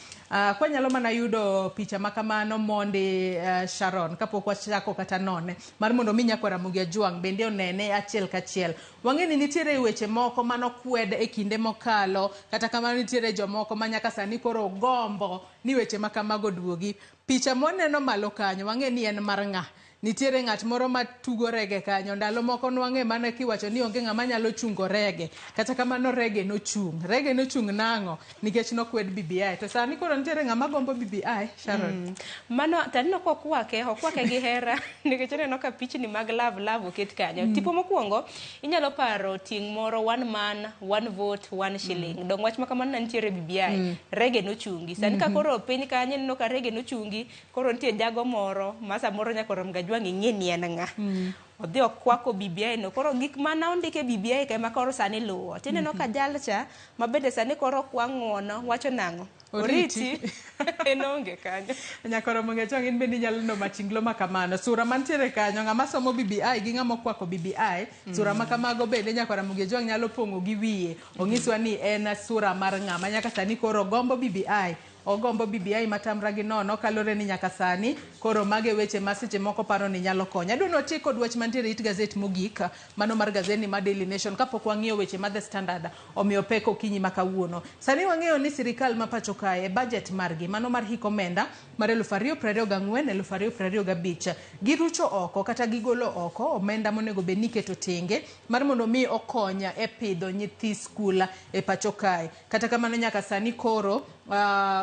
kwanyalo mana yudo picha ma kamano mondi Sharon kapok wachako kata none mar mondo mi nyakwar Ramogi Ajwang' bende onene achiel kachiel. Wang'e ni nitiere weche moko manokwed e kinde mokalo, kata kamano nitiere jomoko ma nyaka sani koro gombo ni weche ma kamago duogi. Picha mwaneno malo kanyo wang'e ni en mar ng'a? Nitiere ng'at moro ma tugo rege kanyo. Ndalo moko nwang'e mana kiwacho ni onge ng'ama nyalo chungo rege. Kata kamano rege nochung'. Rege nochung' nang'o? Nikech nokwed BBI. To sani koro nitiere ng'ama gombo BBI, Sharon. Mano to aneno ka okwake, okwake gi hera nikech aneno ka pichni mag love love oket kanyo. Tipo mokwongo inyalo paro tieng' moro one man, one vote, one shilling. Dong wach ma kamano ne nitiere e BBI. Rege nochungi. Sani ka koro piny kanyo ineno ka rege nochungi, koro nitie jago moro ma samoro nyaka rom gajwang' ing'e ni en ng'a. Odhi okwako BBI no. Koro gik mana ondik e BBI ka ema koro sani luwo. Tineno ka jal cha ma bende sani koro kwa ng'uono wacho nang'o? Oriti. Oriti. En onge kanyo. Nyakoro Mong'echong in bende inyalo neno machinglo ma kamano. Sura mantiere kanyo, ng'ama somo BBI gi ng'ama okwako BBI, sura ma kamago bende nyakwara Mong'echong nyalo pong'o gi wiye. Onyiswa ni en sura mar ng'ama nyaka sani koro gombo BBI. Ogombo BBI matamra gi nono kalure ni nyaka sani koro mage weche ma seche moko paro ni nyalo konyo. Adwa ni watiek kod wach mantiere it gazet mogik, mano mar gazeti mar Daily Nation kapok wang'iyo weche ma The Standard omiyo pek okinyi ma kawuono. Sani wang'eyo ni sirikal ma pacho kae e budget margi mano mar hik omenda mar 2024 2025 girucho oko kata gigolo oko omenda monego bed ni iketo tenge mar mondo mi okony e pidho nyithi skul e pacho kae. Kata kamano nyaka sani koro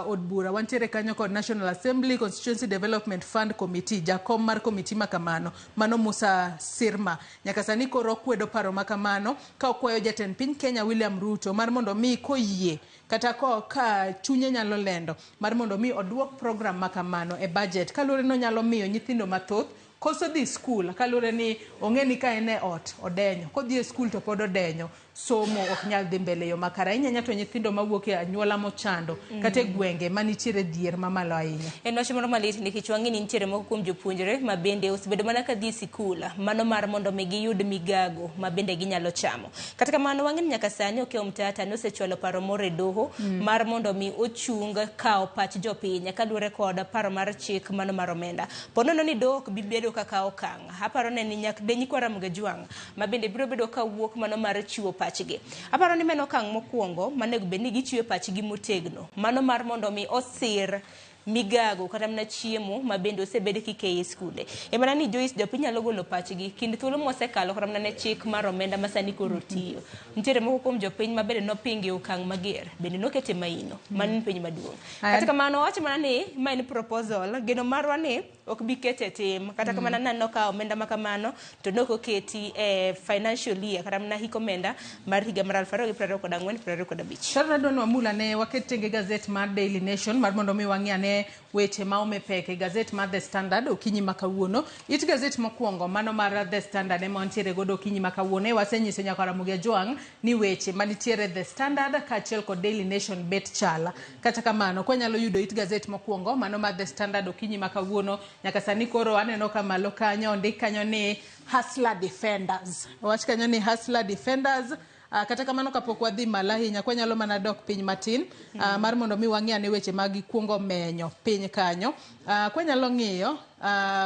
od bura wantiere kanyo kod National Assembly Constituency Development Fund Committee, jakom mar komiti ma kamano mano Musa Sirma nyaka sani koro okwedo paro ma kamano ka okwayo jatend piny Kenya William Ruto mar mondo mi koyie kata ka chunye nyalo lendo mar mondo mi oduok program ma kamano e budget kaluwore ni onyalo miyo nyithindo mathoth koso dhi skul kaluwore ni ong'e ni ka en e ot odenyo kodhi e skul to pod odenyo somo ok nyal dhi mbele yo makare ahinya ahinya to nyithindo mawuok e anyuola mochando kata e gwenge manitiere dhier mamalo ahinya. En wach moro malit nikech wang'e ni nitiere moko kuom jopuonjre ma bende osebedo mana ka dhi e sikul mano mar mondo mi giyud migago ma bende ginyalo chamo. Kata kamano wang'e ni nyaka sani Okiya Omtata nosechwalo paro moro e doho mar mondo mi ochung kawo pach jopiny kaluwore kod paro mar chik mano mar omenda. Po nono ni doho ok bi bedo kaka okang'. Aparo ne ni nyak de nyikwa Ramogi Ajwang' ma bende biro bedo ka wuok mano mar chiwo pachgi. Aparo ni mano okang' mokwongo manego bed ni gichiwo pachgi motegno. Mano mar mondo mi osir migago kata mana chiemo ma bende osebed kikeyo e skunde. E mana ni Joyce jopiny nyalo golo pachgi kind thuolo mosekalo kata mana ne chik mar omenda ma sani koro tiyo. Nitiere moko kuom jopiny ma bende nopingo e okang' mager bende nokete maino mano en penjo maduong'. Kata kamano wawacho mana ni ma en proposal geno marwa ni ok bi kete tim kata kamano naneno ka omenda ma kamano to ne ok oketi e financial year kata mana hik omenda mar higa mar 2024 25. Sharon adwa ni wamul ane waket tenge gazet mar Daily Nation mar mondo mi wang'i ane weche ma ome pek e gazet mar The Standard okinyi ma kawuono. It gazet mokwongo mano mar The Standard ema wantiere godo okinyi ma kawuono. E wasenyiso nyaka Ramogi Ajwang' ni weche manitiere The Standard kaachiel kod Daily Nation bet chala. Kata kamano kwanyalo yudo it gazet mokwongo mano mar The Standard okinyi ma kawuono nyaka sani koro aneno ka malo kanyo ondik kanyo ni Hustler Defenders. Owach kanyo ni Hustler Defenders. Kata kamano kapok wadhi malo ahinya, kwanyalo mana dok piny matin mar mondo mi wang'i ane weche mag kuongo menyo piny kanyo. Kwanyalo ng'iyo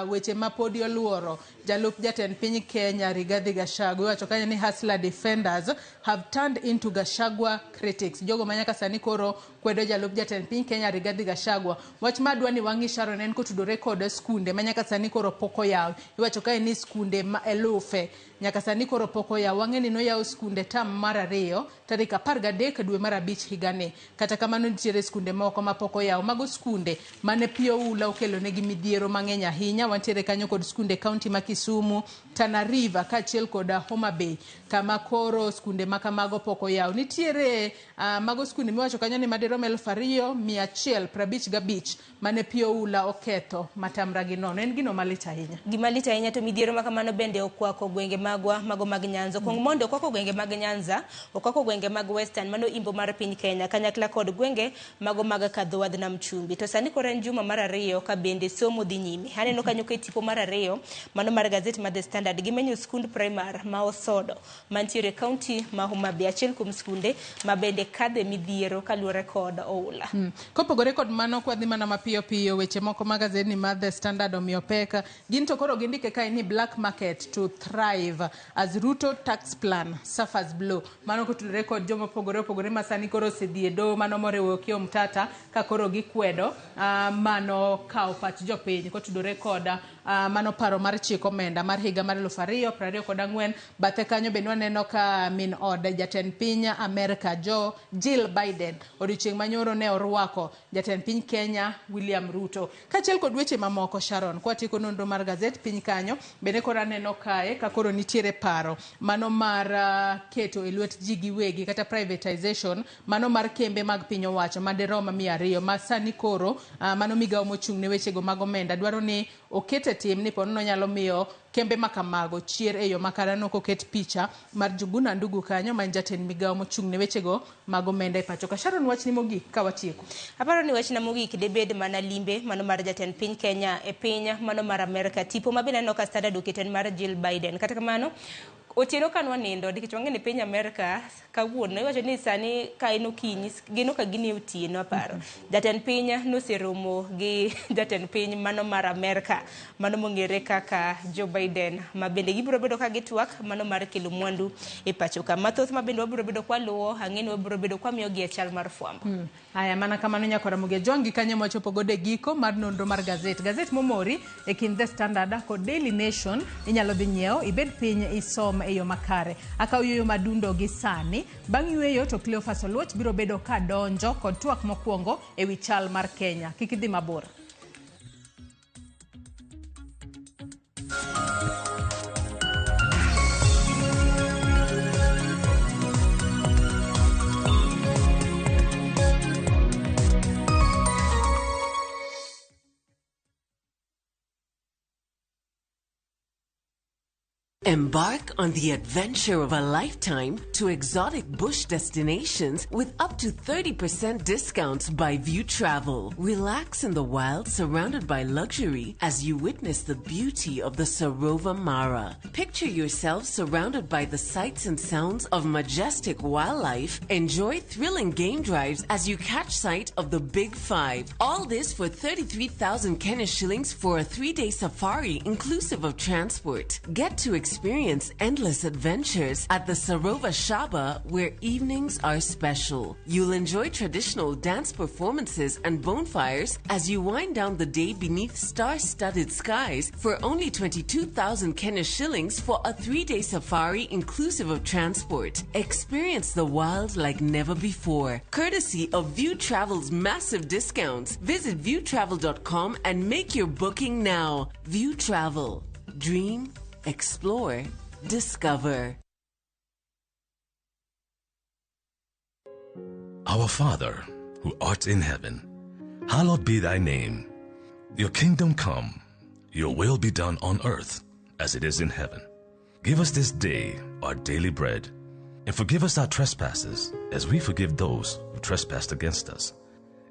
weche ma podi oluoro jalup jatend piny Kenya Rigathi Gachagua, iwacho kanyo ni Hustler defenders have turned into Gachagua critics. Jogo ma nyaka sani koro kwedo jalup jatend piny Kenya Rigathi Gachagua. Wach ma adwa ni wang'i Sharon en kotudore kod skunde ma nyaka sani koro pok oyaw. Iwacho kae ni skunde ma elufe nyaka sani koro pok oyaw. Wang'e ni noyaw skunde tam mar 2 tarik 13 dwe mar 5 higani. Kata kamano nitiere skunde moko ma pok oyaw. Mago skunde mane pi oula okelo negi midhiero mang'eny ahinya. Wantiere kanyo kod skunde kaunti ma Kisumu, Tana River kaachiel kod Homa Bay, kama koro skunde ma kamago pok oyaw. Nitiere mago skunde miwacho kanyo ni madirom 2155 mane pi oula oketho matamra gi nono. En gino malit ahinya. Gima lit ahinya to midhiero ma kamano bende okwako gwenge magwa mago mag Nyanza. Kuong mondo okwako gwenge mag Nyanza, okwako gwenge mag Western, mano imbo mar piny Kenya, kanyakla kod gwenge mago mag Kadhowadh Nam Chumbi. To sani koro en juma mar 2 ka bende somo dhi nyime. Aneno kanyo ka e tipo mar 2 mano mar gazet mar The Standard gimenyo skund primar ma Osodo mantiere kaunti ma Homa Bay, achiel kuom skunde ma bende kadhe midhiero kaluwore kod oula. Kopogore kod mano, kwadhi mana mapiyo piyo weche moko ma gazetni mar The Standard omiyo pek, gin to koro gindike kae ni black market to thrive as Ruto tax plan suffers blow. Mano kotudore kod joma opogore opogore ma sani koro osedhi e doho mano moriwo Okiya Omtata ka koro gikwedo mano kawo pach jopiny kotudore kod mano paro mar chik omenda mar higa mar 2024. Bathe kanyo bende waneno ka min od jatend piny Amerka Jill Biden odiochieng' manyoro ne orwako jatend piny Kenya William Ruto. Kaachiel kod weche mamoko Sharon, kwatieko nonro mar gazet piny kanyo bende koro aneno kae ka koro nitiere paro mano mar keto e lwet ji giwegi kata privatization mano mar kembe mag piny owacho madirom 200 ma sani koro mano migawo mochung' ne wechego mag omenda dwaro ni okete tim ni ponono nyalo miyo kembe makamago chier e yo makare. Aneno koket picha mar Njuguna Ndugu kanyo ma en jatend migawo mochung' ne wechego mag omenda e pacho ka. Sharon, wachni mogik ka watieko. Aparo ni wachna mogik debed mana limbe mano mar jatend piny Kenya e piny mano mar Amerka. Tipo ma bende aneno ka Standard oketo en mar Jill Biden. Kata kamano otieno ka nwanindo nikech wang'e ni piny Amerka kawuono iwacho ni sani ka en okinyi gino ka gini otieno aparo. Jatend piny noseromo gi jatend piny mano mar Amerka mano mong'ere kaka Joe Biden ma bende gibiro bedo ka gitwak mano mar kelo mwandu e pacho ka. Mathoth ma bende wabiro bedo kwaluwo, ang'e ni wabiro bedo kwamiyogi e chal mar fwambo. Aya, mana kamano nyakora Ramogi Ajwang' gi kanyo mwachopo godo e giko mar nonro mar gazet. Gazet momori e kind The Standard kod Daily Nation inyalo dhi nyiewo ibed piny isom e yo makare. Akaw yueyo madundo gi sani. Bang' yueyo to Cleophas Oluoch biro bedo ka donjo kod twak mokwongo e wi chal mar Kenya. Kik idhi mabor. Embark on the adventure of a lifetime to exotic bush destinations with up to 30% discounts by View Travel. Relax in the wild surrounded by luxury as you witness the beauty of the Sarova Mara. Picture yourself surrounded by the sights and sounds of majestic wildlife. Enjoy thrilling game drives as you catch sight of the Big Five. All this for 33,000 Kenya shillings for a 3-day safari inclusive of transport. Get to experience endless adventures at the Sarova Shaba, where evenings are special. You'll enjoy traditional dance performances and bonfires as you wind down the day beneath star-studded skies for only 22,000 Kenya shillings for a 3-day safari inclusive of transport. Experience the wild like never before, courtesy of View Travel's massive discounts. Visit viewtravel.com and make your booking now. View Travel. Dream, explore, discover. Our Father, who art in heaven, hallowed be thy name. Your kingdom come, your will be done on earth as it is in heaven. Give us this day our daily bread, and forgive us our trespasses as we forgive those who trespass against us.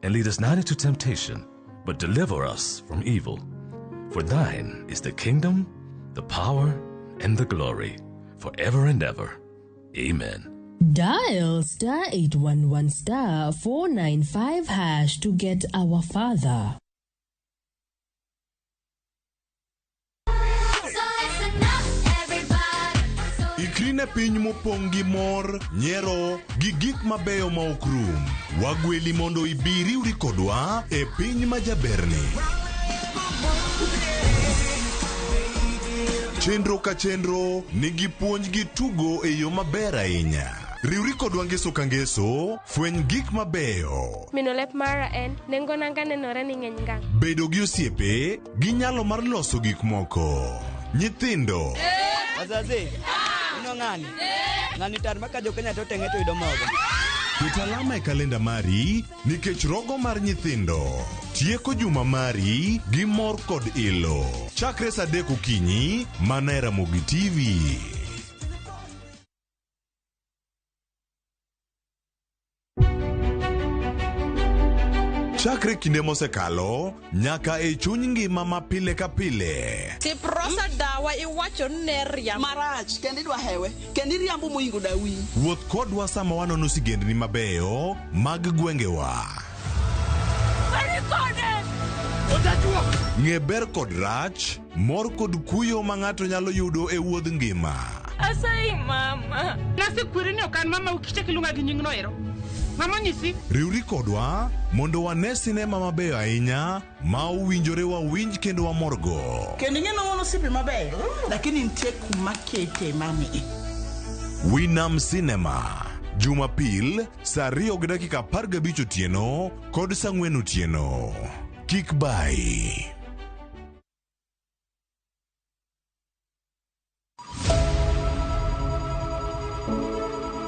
And lead us not into temptation, but deliver us from evil. For thine is the kingdom, the power, and the glory, forever and ever. Amen. Dial star 811 star 495 hash to get our father. Ikri ne piny mopong' gi mor, nyiero, gi gik mabeyo ma ok rum. Wagweli mondo ibi riwri kodwa e piny ma jaberni. Chenro ka chenro nigi puonj gi tugo e yo maber ahinya. Riwri kodwa ngeso ka ngeso, fweny gik mabeyo. Mino lep mara en nengo nanga nenore ni ng'eny ngang'. Bedo gi osiepe gi nyalo mar loso gik moko. Nyithindo Wazazi, ino ng'ani. Ng'ani tar maka jo Kenya to teng'e to yudo mogo. Ket alama e kalenda mari nikech rogo mar nyithindo tieko juma mari gi mor kod ilo. Chakre saa 3 okinyi mana e Ramogi TV. Chakre kinde mosekalo nyaka e chuny ngima ma pile ka pile. Tiprosa dawa iwacho ni ne riambo. Marach kendo idwa hewe kendo iriambo moingo dawi. Wuoth kodwa sama wanono sigendni mabeyo mag gwengewa. Ng'e ber kod rach, mor kod kuyo ma ng'ato nyalo yudo e wuodh ngima. Asayi mama. Nasekweri ni ok an mama ukichak iluonga gi nyingno ero. Mama onyisi. Riwri kodwa mondo wane sinema mabeyo ahinya ma owinjore wawinj kendo wamorgo. Kendo ing'e nong'ono osiepe mabeyo lakini nitie kuma kete mami. Winam Cinema, Jumapil saa 2:15 otieno kod saa 4 otieno. Kik bayi.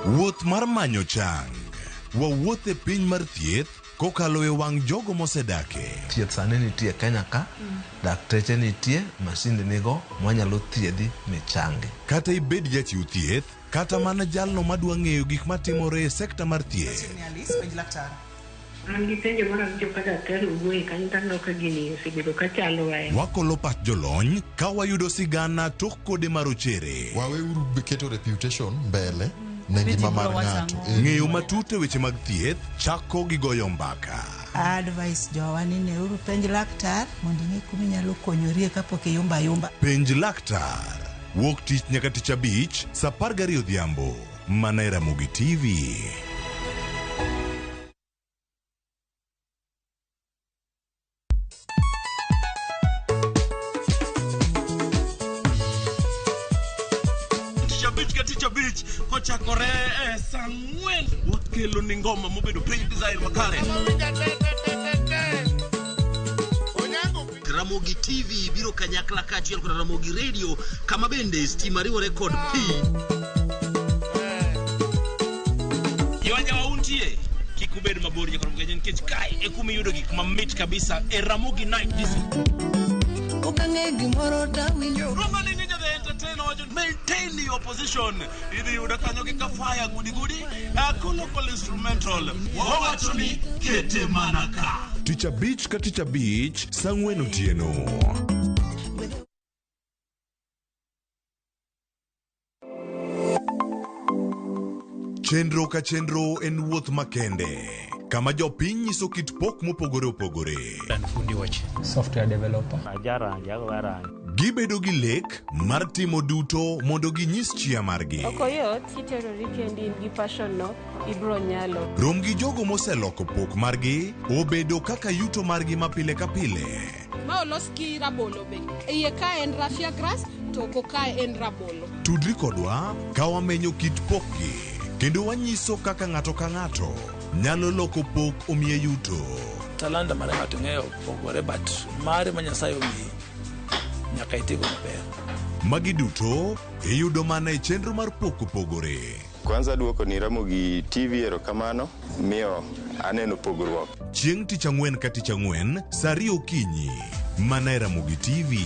Wuoth mar manyo chang. Wawuoth e piny mar thieth kokalo e wang' jogo mosedake. Thieth sani nitie Kenya ka, dakteche nitie, masinde nigo mwanyalo thiedhi michangi. Kata ibed jachiw thieth, kata mana jalno madwa ng'eyo gik matimore e sekta mar thieth. Alice, penj laktar. An gi penjo moro awinjo ka daktari owuoye kanyo to aneno ka gini osebedo ka chandowa e. Wakolo pach jolony ka wayudo sigana tok kode marochere. Waweuru keto reputation mbele ne ngima mar ng'ato. Ng'eyo matut e weche mag thieth chako gi goyo mbaka. Advice jowa ni neuru penj laktar mondo ing'e kuma inyalo konyorie kapok iyumba ayumba. Penj laktar. Wuok tich nyaka tich abich saa 12 odhiambo. Mana e Ramogi TV. Tich abich ka tich abich kochakore e saa 4 wakelo ni ngoma mobedo piny design makare. Ramogi TV biro kanyakla kaachiel kod Ramogi Radio kama bende stima riwore kod pi. Kiwanja wa untie kik ubed mabor nyaka Ramogi nikech kae e kuma iyudo gik mamit kabisa e Ramogi Night Disco. Ok ang'e gimoro tawinjo. Roma ni Ninja the Entertainer wacho maintain your position. Idhi yudo kanyo gi kafaya gudi gudi local instrumental. Wawacho ni kete mana ka. Tich abich ka tich abich saa 4 otieno. Chenro ka chenro en wuoth makende kama jopiny nyiso kit pok mopogore opogore. Software developer. Gibedo gi lek mar timo duto mondo ginyis chia margi. Ok oyot kiterori kendi in gi passion no ibro nyalo. Rom gi jogo moseloko pok margi obedo kaka yuto margi ma pile ka pile. Ma olos gi rabolo be. Iye ka en raffia grass to oko ka en rabolo. Tudri kodwa ka wamenyo kit pokgi kendo wanyiso kaka ng'ato ka ng'ato nyalo loko pok omiye yuto. Talanta mar ng'ato ng'eyo pogore but mare ma Nyasaye omiyi nyaka itigo maber. Magi duto iyudo mana e chenro mar pok opogore. Kwanza duoko ni Ramogi TV erokamano miyo aneno pogruok. Chieng' tich ang'wen ka tich ang'wen saa 2 okinyi mana e Ramogi TV.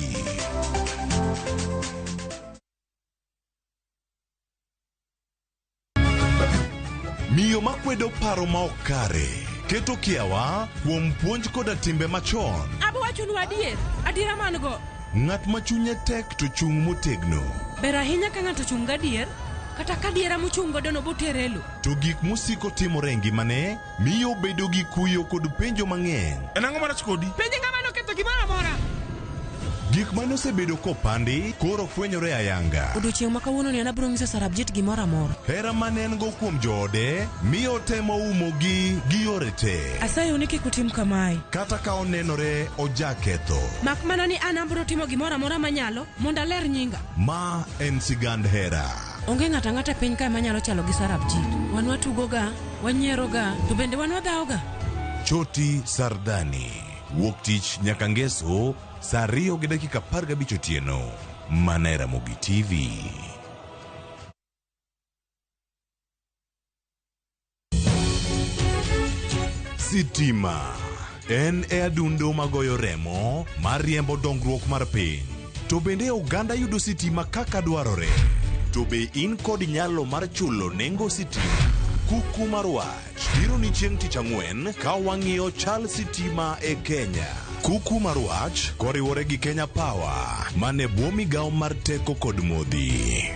Miyo makwedo paro ma ok kare keto kiawa kuom puonj koda timbe machon. Abo wachonu adier, adiera man go. Ng'at ma chunye tek to chung' motegno. Ber ahinya ka ng'ato chung' gadier Kata ka diera mochung' godo no botere e lo. To gik mosiko timore e ngimane miyo obedo gi kuyo kod penjo mang'eny. En ang'o marach kodi? Penje ng'ama noketho gimoro amora. Gik mane osebedo kopandi koro fwenyore ayanga. Odiochieng' ma kawuono ni an abiro nyiso Sarabjit gimoro amora. Hera mane en go kuom joode miyo otemo umogi gi yore te. Asayou ni kik utim kamae. Kata ka onenore ojaketho. Mak mana ni an abiro timo gimoro amora manyalo mondo aler nyinga. Ma en sigand hera. Onge ng'ato ang'ata e piny kae manyalo chalo gi Sarabjit. Wan watugoga, wanyieroga, to bende wan wadhawoga. Choti Sardani. Wuok tich nyaka ngeso saa 2:15 otieno. Mana e Ramogi TV. Sitima en e adundo magoyo remo mar riembo dongruok mar piny. To bende oganda yudo sitima kaka dwarore. To be in kod nyalo mar chulo nengo sitima? Kuku mar wach biro ni chieng' tich ang'wen ka wang'iyo chal sitima e Kenya. Kuku mar wach koriwore gi Kenya Power mane bwo migawo mar teko kod modhi.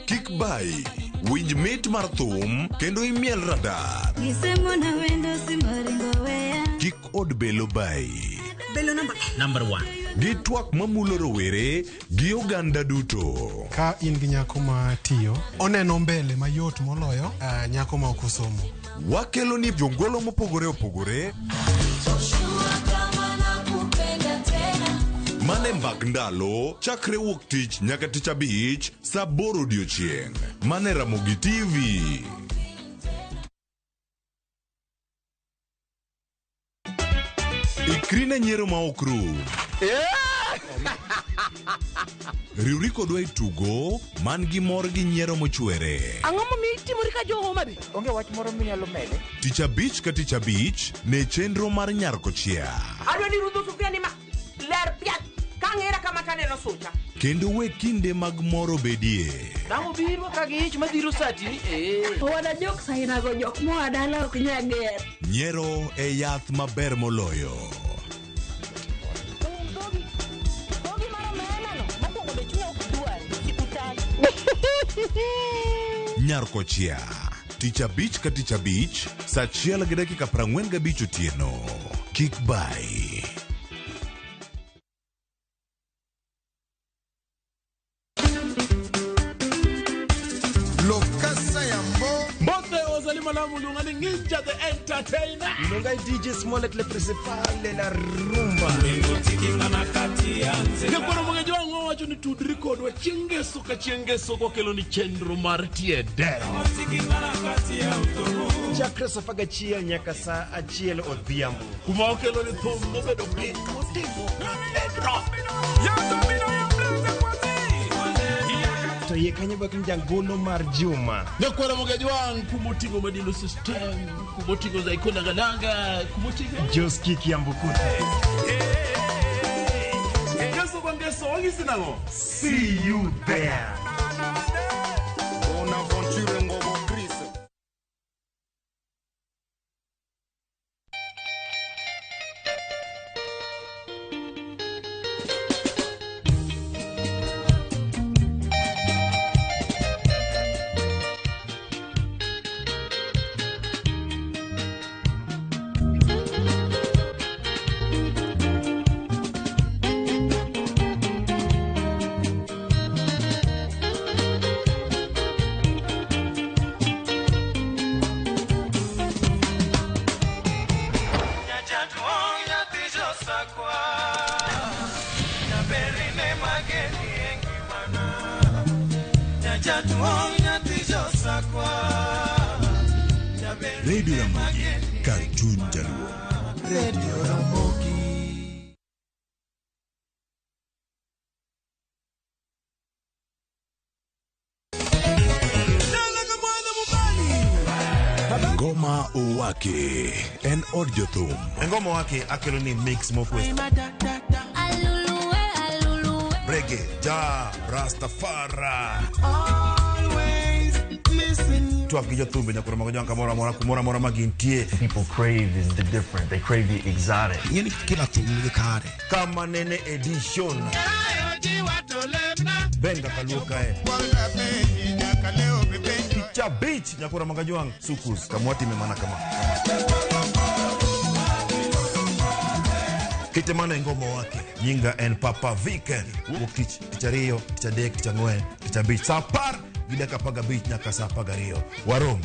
Kik bayi, winj mit mar thum kendo imiel radar. Kik od belo bayi. Belo namba Number one. Gi twak mamulo rowere gi oganda duto. Ka in gi nyako ma tiyo, oneno mbele mayot moloyo nyako ma ok osomo. Wakelo ni jongolo mopogore opogore mane mbak ndalo chakre wuok tich nyaka tich abich saa 8 odiochieng' mane Ramogi TV. Ikri ne nyiero ma ok rum. Riwri kodwa e tugo man gi mor gi nyiero mochwere. Ang'o momiyo itimori ka jo Homa Bay? Onge wach moro minyalo mede. Tich abich ka tich abich ne chenro mar Nyar Kochia. Adwa ni rudho sufuria ni ma ler piak ka ang'era kama taneno sucha. Kendo we kinde mag mor obedie. Dang' obiro ka gi ich madhiro sati ni ee. Wana jok sainago jok moa dala ok nyal ger. Nyiero e yath maber moloyo. Nyar Kochia. Tich abich ka tich abich, saa 1:45 otieno. Kik bayi. Lokasa Yambo. Mbote ozali malamu luonga ni Ninja the Entertainer. Luonga DJ Smollett le principal la rumba. Nyakwaro mang'eny wang'o wacho ni tudri kodwa chieng' ngeso ka chieng' ngeso kokelo ni chenro mar tie dero. Chakre saa 11 nyaka saa 1 odhiambo. Kuma okelo ni thum mobedo piny motimo pedro. To iye kanyo bak ni jangolo mar juma. Nyakwaro mang'eny wang' kumoting'o Madilo System, kumoting'o Zaiko Nangananga, kumoting'o Joski Kiambukuta. Ngeso kwa ngeso wang'isi nang'o? See you there. Bonaventure Ngobo Chris. Radio Ramogi, kar chuny jaluo. Radio Ramogi. Ngoma Owake en od jothum. Ngoma Owake akelo ni mix mokwe. Reggae, ja, Rastafari. Always. Twak gi jothumbe nyakoro mag jwang' kamoro amora kumoro amora ma gintie. People crave is the different. They crave the exotic. Ing'eni kila thum nigi kare. Kama nene edition. Benga kaluo kae. Tich abich nyakoro mag jwang' sukus kamwatime mana kama. Kite mana e ngomo wake. Nyinga en Papa Vic. Wuok tich, tich ariyo, tich adek, tich ang'wen, tich abich. Saa apar gi dakika apar gabich nyaka saa apar gariyo. Warom.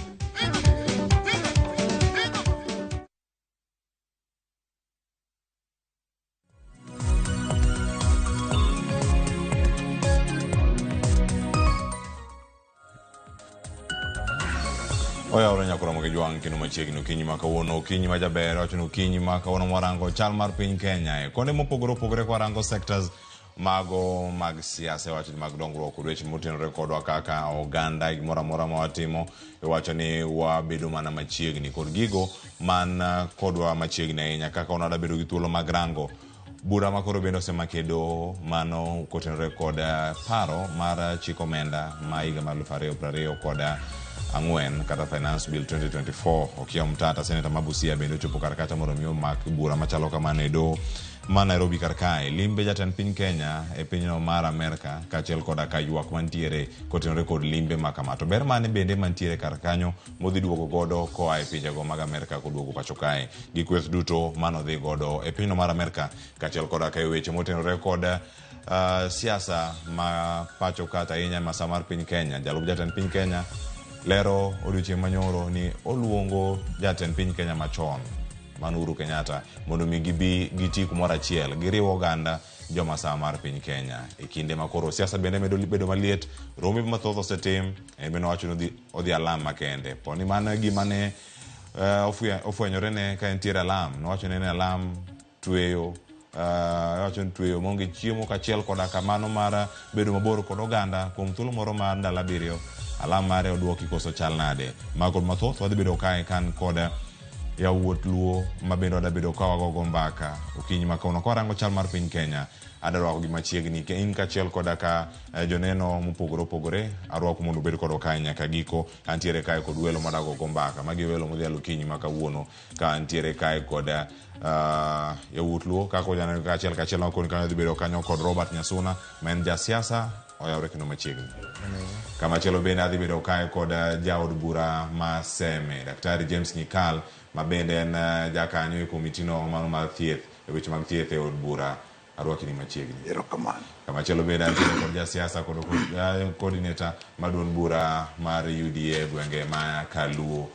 Oyawore nyakoro mag jwang' kendo machiegni okinyi ma kawuono okinyi ma jaber wacho ni okinyi ma kawuono mwarango chal mar piny Kenya e konde mopogore opogore kwarango sectors mago mag siasa iwacho ni mag dongruok kod weche motenore kodwa kaka oganda gimoro amora ma watimo iwacho ni wabedo mana machiegni kod gigo man kodwa machiegni ahinya kaka wanada bedo gi thuolo mag rango bura ma koro bende osemako e doho mano kotenore kod paro mar chik omenda ma higa mar 2024 kata Finance Bill 2024. Okiya Omtata, seneta ma Busia bende ochopo kar kacha mondo mi omak bura machalo kamano e doho ma Nairobi kar kae. Limbe jatend piny Kenya e pinyno mar Amerka kaachiel koda ka ywak mantiere kotenore kod limbe ma kama. To ber mane bende mantiere kar kanyo modhi duogo godo koa e pinjego mag Amerka koduogo pacho kae. Gi kweth duto manodhi godo e pinyno mar Amerka kaachiel koda ka e weche motenore kod siasa ma pacho kata ahinya masa mar piny Kenya. Jalup jatend piny Kenya lero odiochieng' manyoro ni oluongo jatend piny Kenya machon mano Uhuru Kenyatta mondo mi gibi giti kumoro achiel giriw oganda joma saa mar piny Kenya e kinde ma koro siasa bende medo bedo maliet rombe mathoth osetim en bende owacho ni odhi alam makende po ni mano gima ne ofwenyore ne ka entiere alam nowacho ni en alam tweyo owacho ni tweyo maonge chiemo kaachiel koda kamano mar bedo mabor kod oganda kuom thuolo moro mar ndalo abiriyo alam mare oduoki koso chal nade mago kod mathoth wadhi bedo kae kan kod yawuot Luo ma bende wada bedo ka wagogo mbaka okinyi ma kawuono. Kwarango chal mar piny Kenya, adwa rwako gi machiegni in kaachiel koda ka joneno mopogore opogore arwako mondo ubed kodwa kae nyaka giko. Antiere kae kod welo madagogo mbaka. Magi welo modhialo okinyi ma kawuono ka antiere kae kod yawuot Luo kaka ujaneno kaachiel kachiel makoni kanyo dhi bedo kanyo kod Robert Nyasuna ma en jasiasa oyawre kendo machiegni. Kamachielo bende adhi bedo kae kod jaod bura ma Seme, Daktari James Nyikal ma bende en jakanyo e komitino mano mar thieth e weche mag thieth e od bura. Arwaki ni machiegni. Erokamano. Kamachielo bende antiere kod jasiasa kod coordinator mar duond bura mar UDA e gwenge ma Kaluo,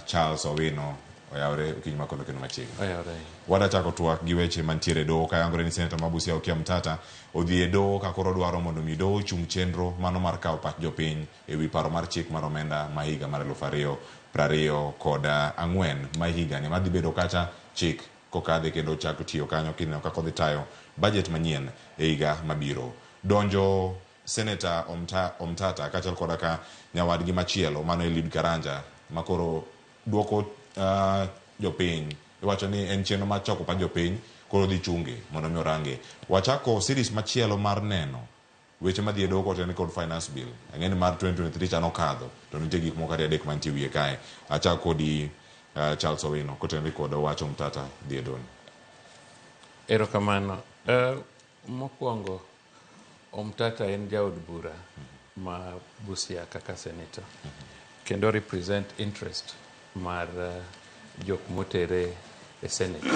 Charles Owino. Oyawre okinyi ma kawuono kendo machiegni. Oyawre. Wadachako twak gi weche mantiere e doho kayangore ni Seneta ma Busia Okiya Omtata odhi e doho ka koro dwaro mondo mi doho ochung chenro mano mar kawo pach jopiny e wi paro mar chik mar omenda ma higa mar 2024 ma higani madhi bedo kacha chik kokadhe kendo chako tiyo kanyo kineno kaka odhi tayo budget manyien e higa mabiro. Donjo Seneta Omtata kaachiel koda ka nyawadgi machielo mano Eliud Karanja makoro duoko jopiny iwacho ni en chenro mar choko pach jopiny koro dhi chunge mondo mi orange. Wachako series machielo mar neno weche madhi e doho kotenore kod finance bill. Ang'e ni mar 2023 cha nokadho to nitie gik moko ariyo adek mantie wiye kae. Achak kodi Charles Owino kotenore kod wach Omtata dhi e doho. Erokamano. Mokwongo Omtata en jaod bura ma Busia kaka senator kendo represent interest mar jok motere e senate.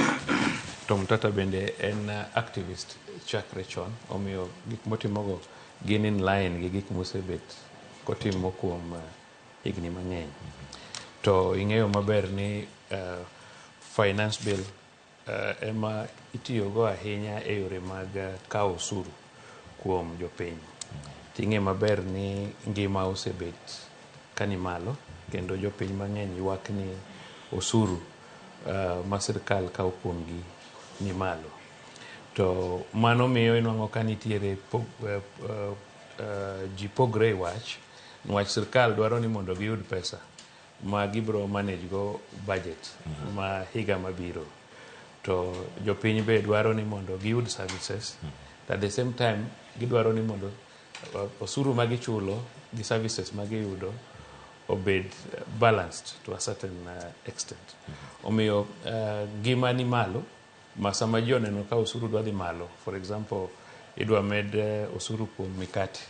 To Omtata bende en activist chakre chon, omiyo gik motimogo gin in line gi gik mosebet kotimo kuom higni mang'eny. To ing'eyo maber ni finance bill ema itiyogo ahinya e yore mag kawo osuru kuom jopiny. Ting'e maber ni ngima osebet kani malo kendo jopiny mang'eny ywak ni osuru ma sirkal kawo kuomgi ni malo. To mano miyo inwang'o ka nitiere ji pogre e wach, niwach sirkal dwaro ni mondo giyud pesa ma gibro manage go budget ma higa mabiro. To jopiny be dwaro ni mondo giyud services. At the same time gidwaro ni mondo osuru ma gichulo gi services ma giyudo obed balanced to a certain extent. Omiyo ngima ni malo ma sama ji oneno ka osuru dwa dhi malo, for example, idwa med osuru kuom mikate,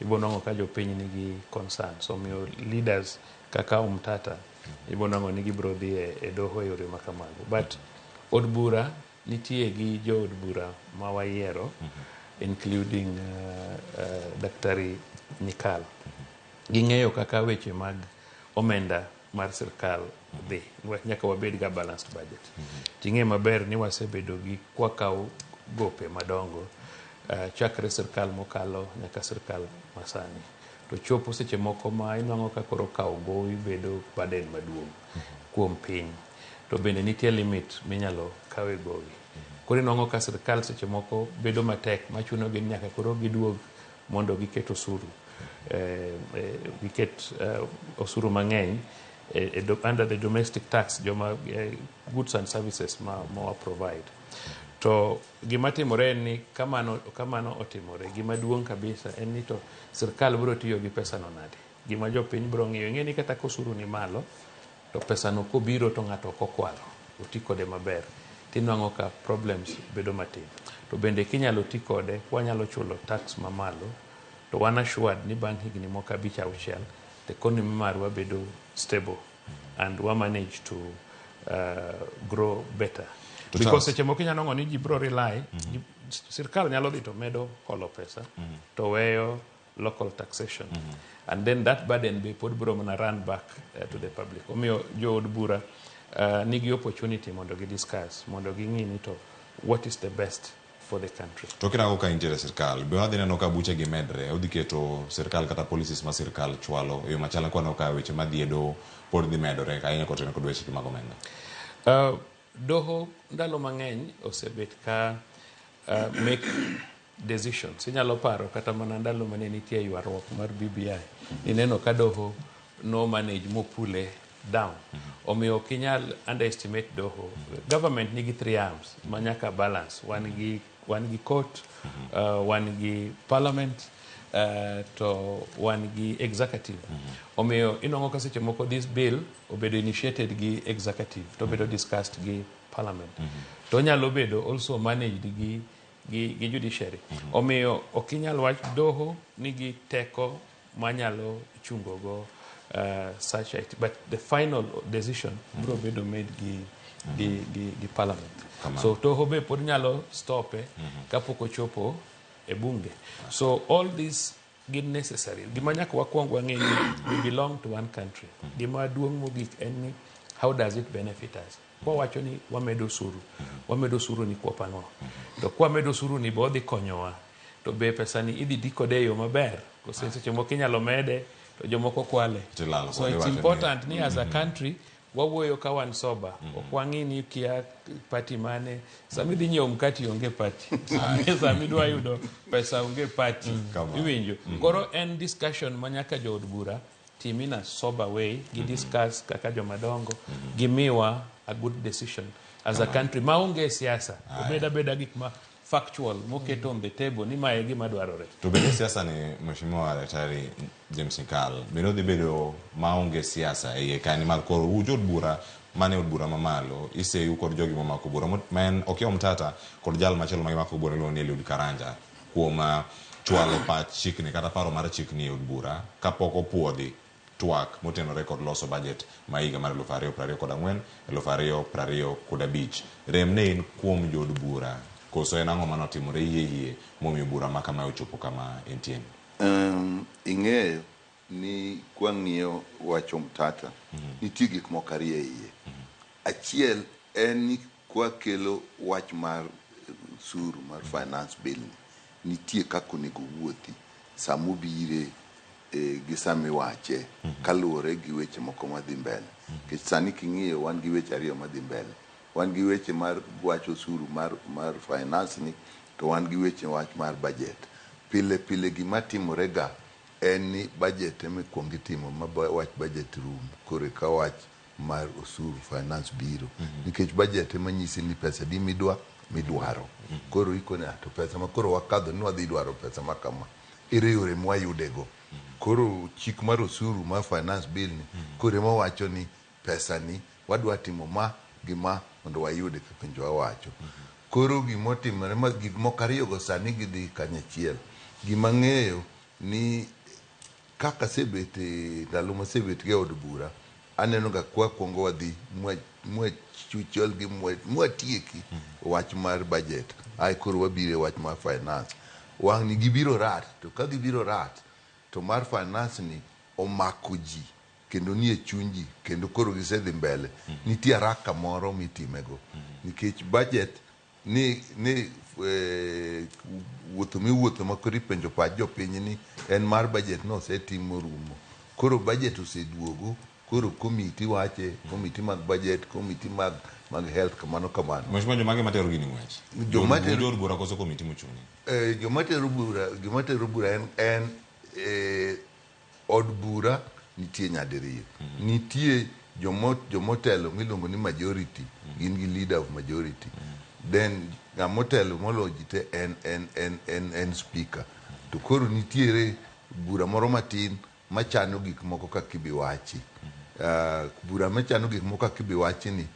ibo nwang'o ka jopiny nigi concerns. Omiyo leaders kaka Omtata ibo nwang'o ni gibiro dhi e doho e yore ma kamago. But od bura nitie gi jood bura ma wayiero, including Daktari Nyikal. Ging'eyo kaka weche mag omenda mar sirkal dhi. Nyaka wabed ga balanced budget. Ting'e maber ni wasebedo gi kwakawo gope madongo chakre sirkal mokalo nyaka sirkal masani. To chopo seche moko ma inwang'o ka koro kawo gowi bedo burden maduong' kuom piny. To bende nitie limit minyalo kawe gowi. Koro inwang'o ka sirkal seche moko bedo matek machuno gi ni nyaka koro giduog mondo giket osuru. Giket osuru mang'eny under the domestic tax joma goods and services ma wa provide. To gima timore en ni kamano otimore, gima duong' kabisa en ni to sirkal biro tiyo gi pesa no nade. Gima jopiny biro ng'iyo, ing'e ni kata kosuru ni malo, to pesa no kobiro to ng'ato ok okwalo, oti kode maber, tinwang'o ka problems bedo matin. To bende kinyalo ti kode, wanyalo chulo tax mamalo, to wan assured ni bang' higni moko 5 6, the economy marwa bedo stable and wa manage to grow better. To Because Charles- seche moko inyalo nwang'o ni ji biro rely, sirkal nyalo dhi to medo holo pesa, to weyo local taxation. And then that burden be pod biro mana run back to the public. Omiyo jood bura nigi opportunity mondo gi discuss, mondo ging'i ni to what is the best for the country. To kirango ka intiere e sirkal, be wadhi neno ka buche gi medre, odhi keto sirkal kata policies ma sirkal chwalo e yo machalo kwaneno ka weche madhi e doho pod dhi medore ahinya kotenore kod weche mag omenda. Doho ndalo mang'eny osebet ka make decisions. Inyalo paro kata mana ndalo mane nitie ywaruok mar BBI. Ineno ka doho no manage mopule down. Omiyo ok inyal underestimate doho. Government nigi three arms ma nyaka balance. Wan gi court, wan gi parliament, to wan gi executive. Omiyo inwang'o ka seche moko this bill obedo initiated gi executive to obedo discussed gi parliament. To onyalo bedo also managed gi judiciary. Omiyo ok inyal wach doho nigi teko manyalo chungo go such it, but the final decision biro bedo made gi parliament. Kamano. So doho be pod nyalo stope kapok ochopo e bunge. So all these gin necessary. Gima nyaka wakwong wang'e ni we belong to one country. Gima duong' mogik en ni how does it benefit us? Kwa wacho ni wamedo osuru. Wamedo osuru ni kuop ang'o? To kwa wamedo osuru ni be odhi konyowa. To be pesa ni idhi ti kode e yo maber. Kose seche moko inyalo mede to jomoko kwale. Tilalo So kode it's wacho ni- important ni as a country wawuoyo ka wan sober. Ok wang'i ni kia party mane. Sama idhi nyiewo mkati onge party. Sama idwa yudo pesa onge party. Kamano. Iwinjo. Koro en discussion ma nyaka jood bura tim in a sober way, gi discuss kaka jomadongo, gimiwa a good decision as a country maonge siasa. Obed abeda gik ma factual moket on the table ni mae e gima dwarore. To bende siasa ni Mheshimiwa Daktari James Nyikal, bende odhi bedo maonge siasa e iye ka nimar koro u jood bura mane od bura mamalo iseyu kod jogi momako bura ma en Okiya Omtata kod jal machielo ma gimako bura iluongo ni Eliud Karanja kuom chwalo pach chikni kata paro mar chikni e od bura kapok opuodhi twak motenore kod loso budget ma higa mar 2024 2025. Rem ne en kuom jood bura koso en ang'o manotimore yie momiyo bura ma kamae ochopo kama entie? Ing'eyo ni kwang'iyo wach Omtata, nitie gik moko ariyo e iye. Achiel en ni kwakelo wach mar osuru mar finance bill ni, nitie kaka onego wuothi sama obire gi sama iwache kaluwore gi weche moko madhi mbele. Nikech sani king'iyo wan gi weche ariyo madhi mbele. Wan gi weche mar wach osuru mar finance ni to wan gi weche wach mar budget. Pile pile gima timore ga en ni budget ema ikuongo itimo ma wach budget rum koro eka wach mar osuru finance biro. Nikech budget ema nyisi ni pesa di midwaro. Koro ikone to pesa ma koro wakadho ni wadhi dwaro pesa ma kama. Ere yore mwayudego? Koro chik mar osuru mar finance bill ni koro ema wacho ni pesa ni wadwa timo ma gi ma mondo wayude kaka pinjwa wacho. Koro gimotimore ma gik moko ariyogo sani gidhi kanyachiel. Gima ng'eyo ni kaka asebet e ndalo masebet gi e od bura aneno ga kwa kwongo wadhi mwachuchol gi mwatieki wach mar budget ae koro wabiro e wach mar finance. Wang' ni gibiro rat to ka gibiro rat to mar finance ni omako ji kendo nie chuny ji kendo koro gisedhi mbele. Nitie haraka moro mitimego nikech budget ni wuotho miwuotho ma koro ipenjo pach jopiny ni en mar budget no osetim morumo. Koro budget oseduogo, koro komiti wache, komiti mag budget, komiti mag health kamano kamano. Mheshimiwa, jomage matero gini ng'wech? Joma tero Jood bura koso komiti mochung'ne? Joma tero bura en od bura nitie nyadiriyo. Nitie jomotelo miluongo ni majority, gin gi leader of majority. Then ng'amotelo moloyo ji te en speaker. To koro nitiere bura moro matin machano gik moko kaka ibiwachi. Bura machano gik moko kaka ibiwachi ni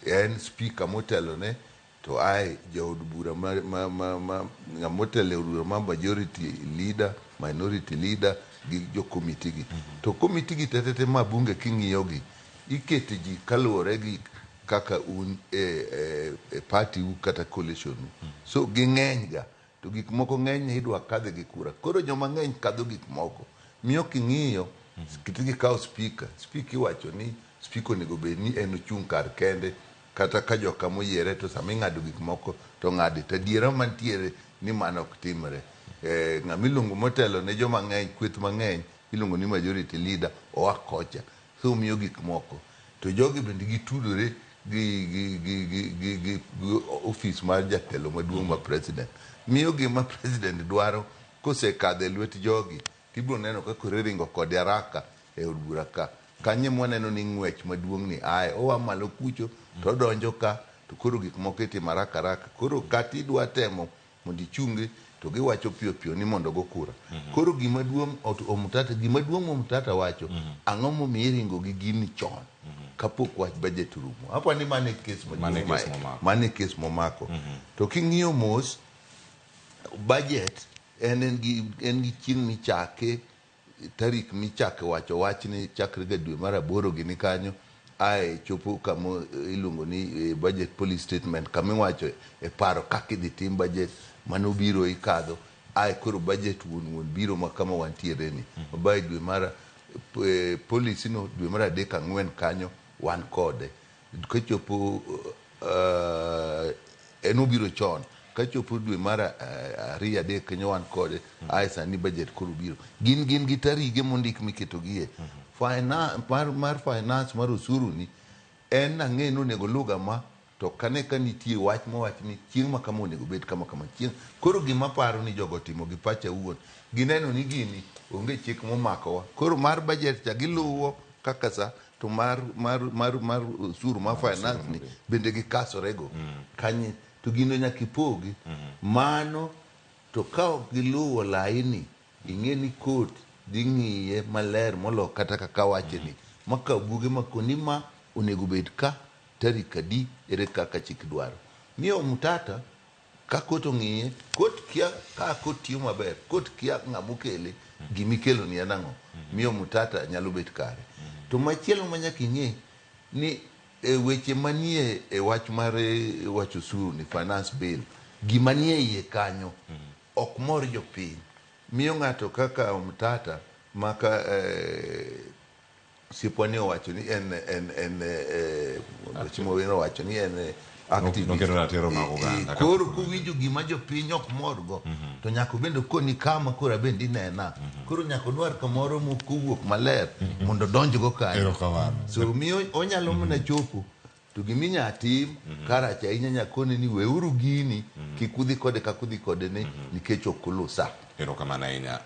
en speaker motelo ne to ae jaod bura ng'amotelo e od bura ma majority leader, minority leader gi jo komiti gi. To komiti gi tetete ma bunge king'iyo gi iketo ji kaluwore gi kaka un e party u kata coalition u. So ging'eny ga to gik moko ng'eny idwa kadhe gi kura. Koro joma ng'eny kadho gik moko. Miyo king'iyo kiti gikawo speaker, speaker iwacho ni speaker onego bed ni en ochung' kar kende kata ka joka moyiere to sama ing'ado gik moko to ng'ade. To adiera mantiere ni mano ok timre. Ng'ama iluongo motelo ne joma ng'eny, kweth mang'eny iluongo ni majority leader oa kocha. So miyo gik moko. To jogi bende gitudore gi ofis mar jatelo maduong' ma president. Miyo gima president dwaro kosekadho e lwet jogi tibiro neno ka koro iringo kode haraka e od bura ka. Kanye mwaneno ni ng'wech maduong' ni ae oa malo kucho to odonjo ka to koro gik moko itimo haraka haraka. Koro kata idwa temo mondo ichunge to giwacho piyo piyo ni mondo go kura. Koro gima duong' Omtata gima duong' Omtata wacho ang'o momiyo iringo gi gini chon kapok wach budget rumo. Apa ni mane kes maduong' mane kes momako. To king'iyo mos budget en gi chieng' michake tarik michake wacho wachni chakre ga dwe mar 8 gini kanyo ae chopo kama iluongo ni budget policy statement kama iwacho e paro kaka idhi tim budget mano biro ikadho ae koro budget wuon biro ma kama wantiere ni mabae dwe mar policy no dwe mar 3 4 kanyo wan kode kochopo en obiro chon kachopo dwe mar 2 3 kanyo wan kode ae sani budget koro biro gin gi tarige mondik miketogie. Finance mar finance mar osuru ni en ang'e ni onego luga ma to kane ka nitie wach mowach ni chieng' ma kama onego bed kama kama chieng'. Koro gima paro ni jogo timo gi pacha wuon gineno ni gini onge chik momakowa. Koro mar budget cha giluwo kaka sa to mar osuru mar finance ni bende gikasorego kanye to gino nyaka ipogi. Mano to ka ok giluwo laini ing'e ni court dhi ng'iye maler molo kata kaka wache ni makawo buge makoni ma onego bed ka tarik adi ere kaka chik dwaro. Miyo Omtata ka kot ong'iye, kot kia ka kot tiyo maber, kot kia ng'ama okele, gimikelo ni en ang'o. Miyo Omtata nyalo bet kare. To machielo ma nyaka ing'e ni weche manie e wach mar wach osuru ni finance bill gima nie iye kanyo ok mor jopiny. Miyo ng'ato kaka Omtata maka osiepwa ni owacho ni en owacho ni en activist. Koro kowinjo gima jopiny ok morgo to nyaka obende koni kama koro abende inena. Koro nyaka odwar kamoro mokowuok maler mondo odonjgo kanyo. So miyo onyalo mana chopo to giminya tim karach ahinya nyakone ni weuru gini kik udhi kode kaka udhi kode ni nikech ok ulu sa. Erokamano ahinya.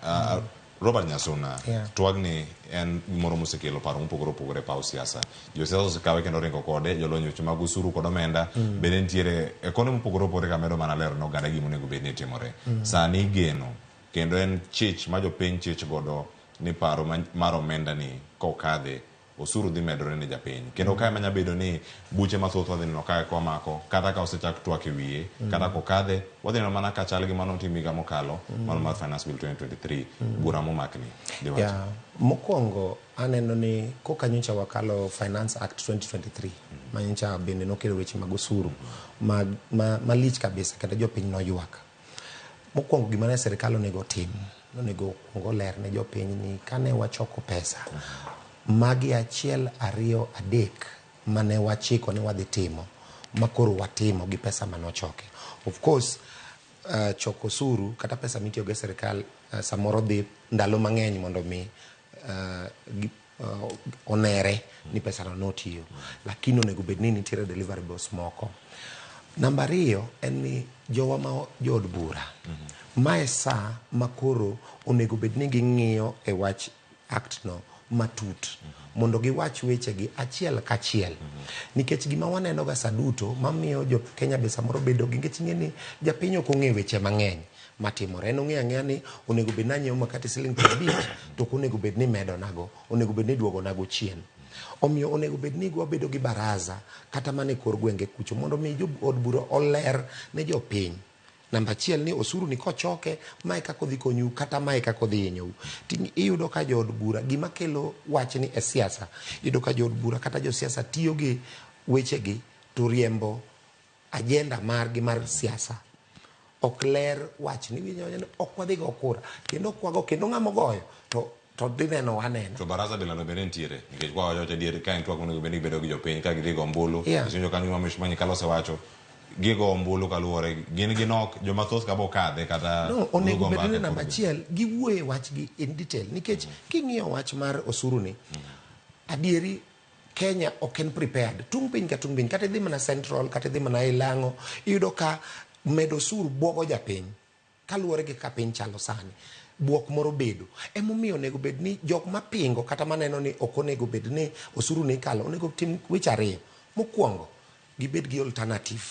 Robert Nyasuna, twagni en gimoro mosekelo paro mopogore opogore e paw siasa. Josiasa osekawe kendo ringo kode, jolony weche mag osuru kod omenda bende nitiere e konde mopogore opogore kamedo mana lero ne oganda gima onego bed ni timore. Sani igeno kendo en chich ma jopiny chich godo ni paro mar omenda ni kokadhe osuru dhi medore ne japiny. Kendo kae manya bedo ni buche mathoth wadhi neno kae kwamako, kata ka osechak twak e wiye, kata kokadhe, wadhi neno mana ka chal gi mano otim higa mokalo, mano mar Finance Bill 2023, bura momakni. Diwacho. Yeah. Mokwongo aneno ni koka nyocha wakalo Finance Act 2023 ma nyocha bende nokelo weche mag osuru malich kabisa kendo jopiny noywak. Mokwongo gima ne sirikal onego otim, onego okuong oler ne jopiny ni kane wachoko pesa, magi 1, 2, 3 mane wachiko ni wadhi timo, ma koro watimo gi pesa manochoki. Of course, choko osuru kata pesa mitiyogo e sirikal samoro dhi ndalo mang'eny mondo mi onere ni pesano notiyo. Lakini onego bed ni nitiere deliverables moko. Namba 2 en ni jowa ma jood bura. Mae sa ma koro onego bed ni ging'iyo e wach act no matut mondo giwach wechegi achiel kachiel. Nikech gima waneno ga sa duto mamiyo jo Kenya be samoro bedo gi nikech ing'e ni japiny ok ong'e weche mang'eny matimore. En ong'eyo ang'eya ni onego bed ni anyiewo makati siling 50 to ok onego bed ni imedo nago, onego bed ni iduogo nago chien. Omiyo onego bed ni wabedo gi baraza kata mana e kor gwenge kucho mondo mi jo od bura oler ne jopiny. Namba 1 ni osuru ni kochoke mae kaka odhi konyou kata mae kaka odhi hinyou. Iyudo ka jood bura gima kelo wachni e siasa, iyudo ka jood bura kata josiasa tiyo gi wechegi to riembo agenda margi mar siasa. Ok ler wachni, ok wadhi go kura kendo ok wago kendo ng'ama ogoyo to dhi neno waneno. To baraza bilano bende nitiere nikech kwa wacho adier ka en twak monego bed ni gibedo gi jopiny ka gidhi go ombulu. Isinjo kanyo ma Mheshimiwa Nyikal osewacho gigo ombulu kaluwore gin gi nok joma thoth ka bokadhe kata no onego bed ni namba 1 giwuoye wachgi in detail nikech king'iyo wach mar osuru ni adieri Kenya ok en prepared. Tung' piny ka tung' piny kata idhi mana Central kata idhi mana Ilang'o iyudo ka medo osuru bwogo japiny kaluwore gi kaka piny chalo sani. Bwok moro bedo. Emomiyo onego bed ni jok mapingo kata maneno ni ok onego bed ni osuru ni ikalo onego tim weche 2. Mokwongo gibed gi alternative.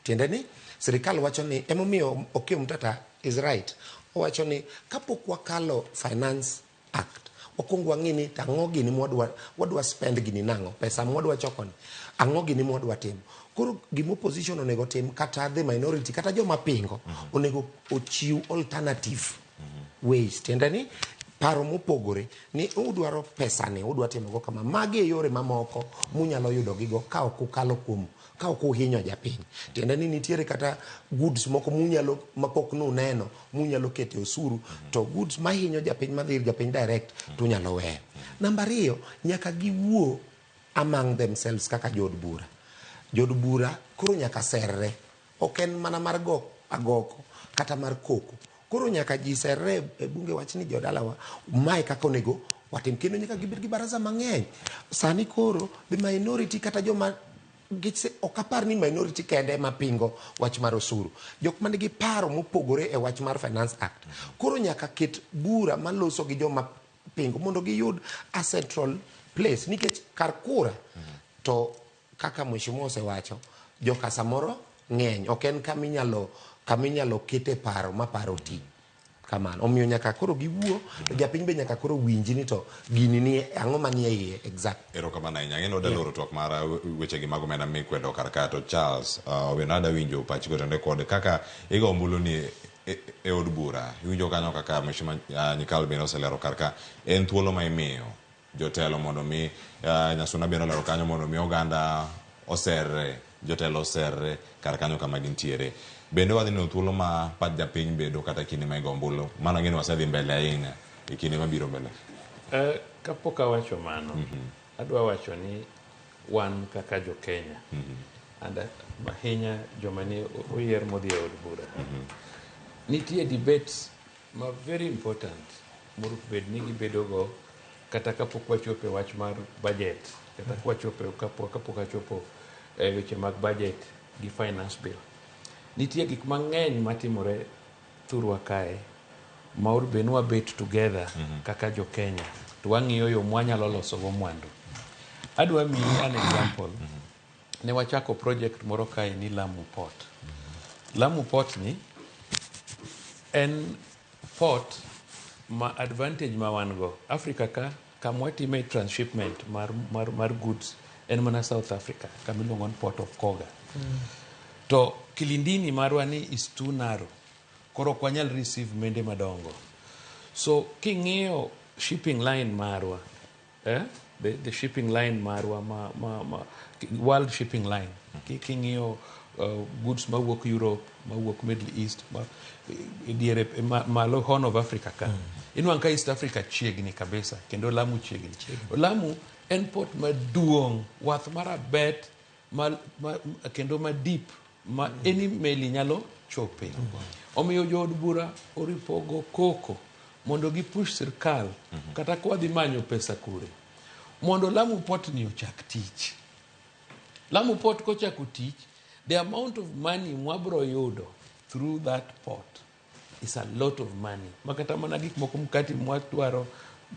Tiende ni sirikal wacho ni emomiyo Okiya Omtata is right. Owacho ni kapok wakalo Finance Act wakwong wang'i ni ang'o gini mwadwa spend gini nang'o, pesa mwadwa choko ni ang'o gini mwadwa timo. Koro gima opposition onego tim kata the minority kata joma pingo onego ochiw alternative ways. Tiende ni paro mopogore ni udwaro pesa ni udwa timo go kama, magi e yore mamoko munyalo yudo gigo ka ok ukalo kuom, ka ok uhinyo japiny. Tiende ni nitiere kata goods moko munyalo mapok nuneno munyalo kete osuru to goods mahinyo japiny madhi ir japiny direct to unyalo weyo. Namba 2 nyaka giwuo among themselves kaka jood bura. Jood bura koro nyaka serre, ok en mana mar go agoko kata mar koko. Koro nyaka ji serre e bunge wach ni jodalawa mae kaka onego watim, kendo nyaka gibed gi baraza mang'eny. Sani koro the minority kata joma ok apar ni minority kende ema pingo wach mar osuru. Jok manigi paro mopogore e wach mar Finance Act. Koro nyaka ket bura maloso gi joma pingo mondo giyud a central place nikech kar kura to kaka mheshimiwa osewacho joka samoro ng'eny ok en kaminyalo kete paro ma paro ti kamano. Omiyo nyaka koro giwuo to japiny be nyaka koro winji ni to gini ni ang'o manie iye exact. Erokamano ahinya. Ang'e ni wadwa loro twak mar weche gi mag omenda mikwedo kar ka to Charles Owino adwa winjo pachi kotende kod kaka igo ombulu ni e od bura. Iwinjo kanyo kaka Mheshimiwa Nyikal bende oselero kar ka en thuolo ma imiyo jotelo mondo mi Nyasuna bende olero kanyo mondo mi oganda oserre, jotelo oserre kar kanyo kama gintiere. Bende wadhi neno thuolo ma pach japiny bedo kata kinde ma igo ombulu. Mano ang'e ni wasedhi mbele ahinya e kinde mabiro mbele. Kapok awacho mano, adwa wacho ni wan kaka jo Kenya, and ahinya joma ni oyier modhi e od bura, nitie debates ma very important mondo bed ni gibedo go kata kapok wachopo e wach mar budget, kata kapok wachopo e weche mag budget gi finance bill. Nitie gik mang'eny matimore thurwa kae ma bed ni wabet together kaka jo Kenya to wang'iyo yo mwanyalo loso go mwandu. Adwa miyi an example. Ne wachako project moro kae ni Lamu Port. Lamu Port ni en port ma advantage ma wan go Africa ka kama watime transshipment mar goods en mana South Africa kama iluongo ni Port of Koga. To Kilindini marwa ni is too narrow. Koro ok wanyal receive mende madongo. So king'iyo shipping line marwa, the shipping line marwa ma world shipping line, king'iyo goods mawuok Europe, mawuok Middle East, ma, diere malo Horn of Africa ka. Inwang'o ka East Africa chiegni kabisa kendo Lamu chiegni. Lamu en port maduong', wath marabet kendo ma deep ma any meli nyalo chope. Omiyo jood bura oripo go koko mondo gipush sirkal kata ka wadhi manyo pesa kure mondo Lamu port ni ochak tich. Lamu port kochako tich, the amount of money mwabro yudo through that port is a lot of money. Makata mana gik moko mkati mwadwaro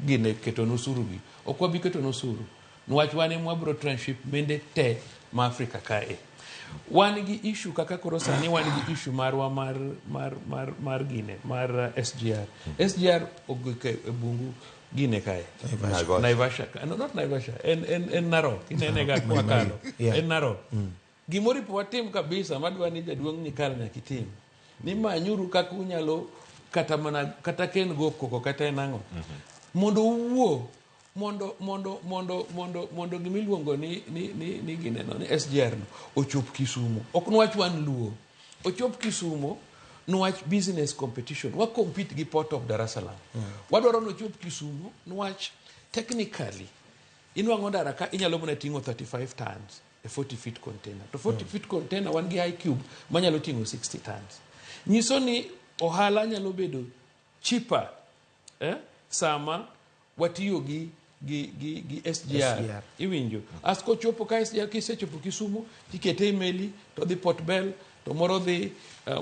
gine keto osuru gi. Ok wabi keto osuru. Niwach wan ema wabro transship mende te ma Africa kae. Wan gi issue kaka koro sani wan gi issue marwa mar gine mar SGR. SGR ogik e bungu gine kae. Naivasha. Naivasha. No, not Naivasha. En Narok. Inene ga kwa kalo. En Narok. Gimoro ipo watim kabisa madwa ni jaduong' Nyikal nyaka itim. Ni manyuru kaka unyalo kata mana kata ka en go koko kata en ang'o. Mondo uwuo mondo gimiluongo ni gineno ni SGR no ochop Kisumu. Ok nwach wan Luo. Ochop Kisumu nwach business competition. Wa compete gi Port of Dar es Salaam. Wadwaro ni ochop Kisumu nwach technically inwang'o ndara ka inyalo mana ting'o 35 tons e 40 feet container. To 40 feet container wan gi high cube manyalo ting'o 60 tons. Nyiso ni ohala nyalo bedo cheaper sama watiyo gi SGR. SGR. Iwinjo. As kochopo ka SGR kisechopo Kisumu tikete e meli to dhi Port Bell to moro dhi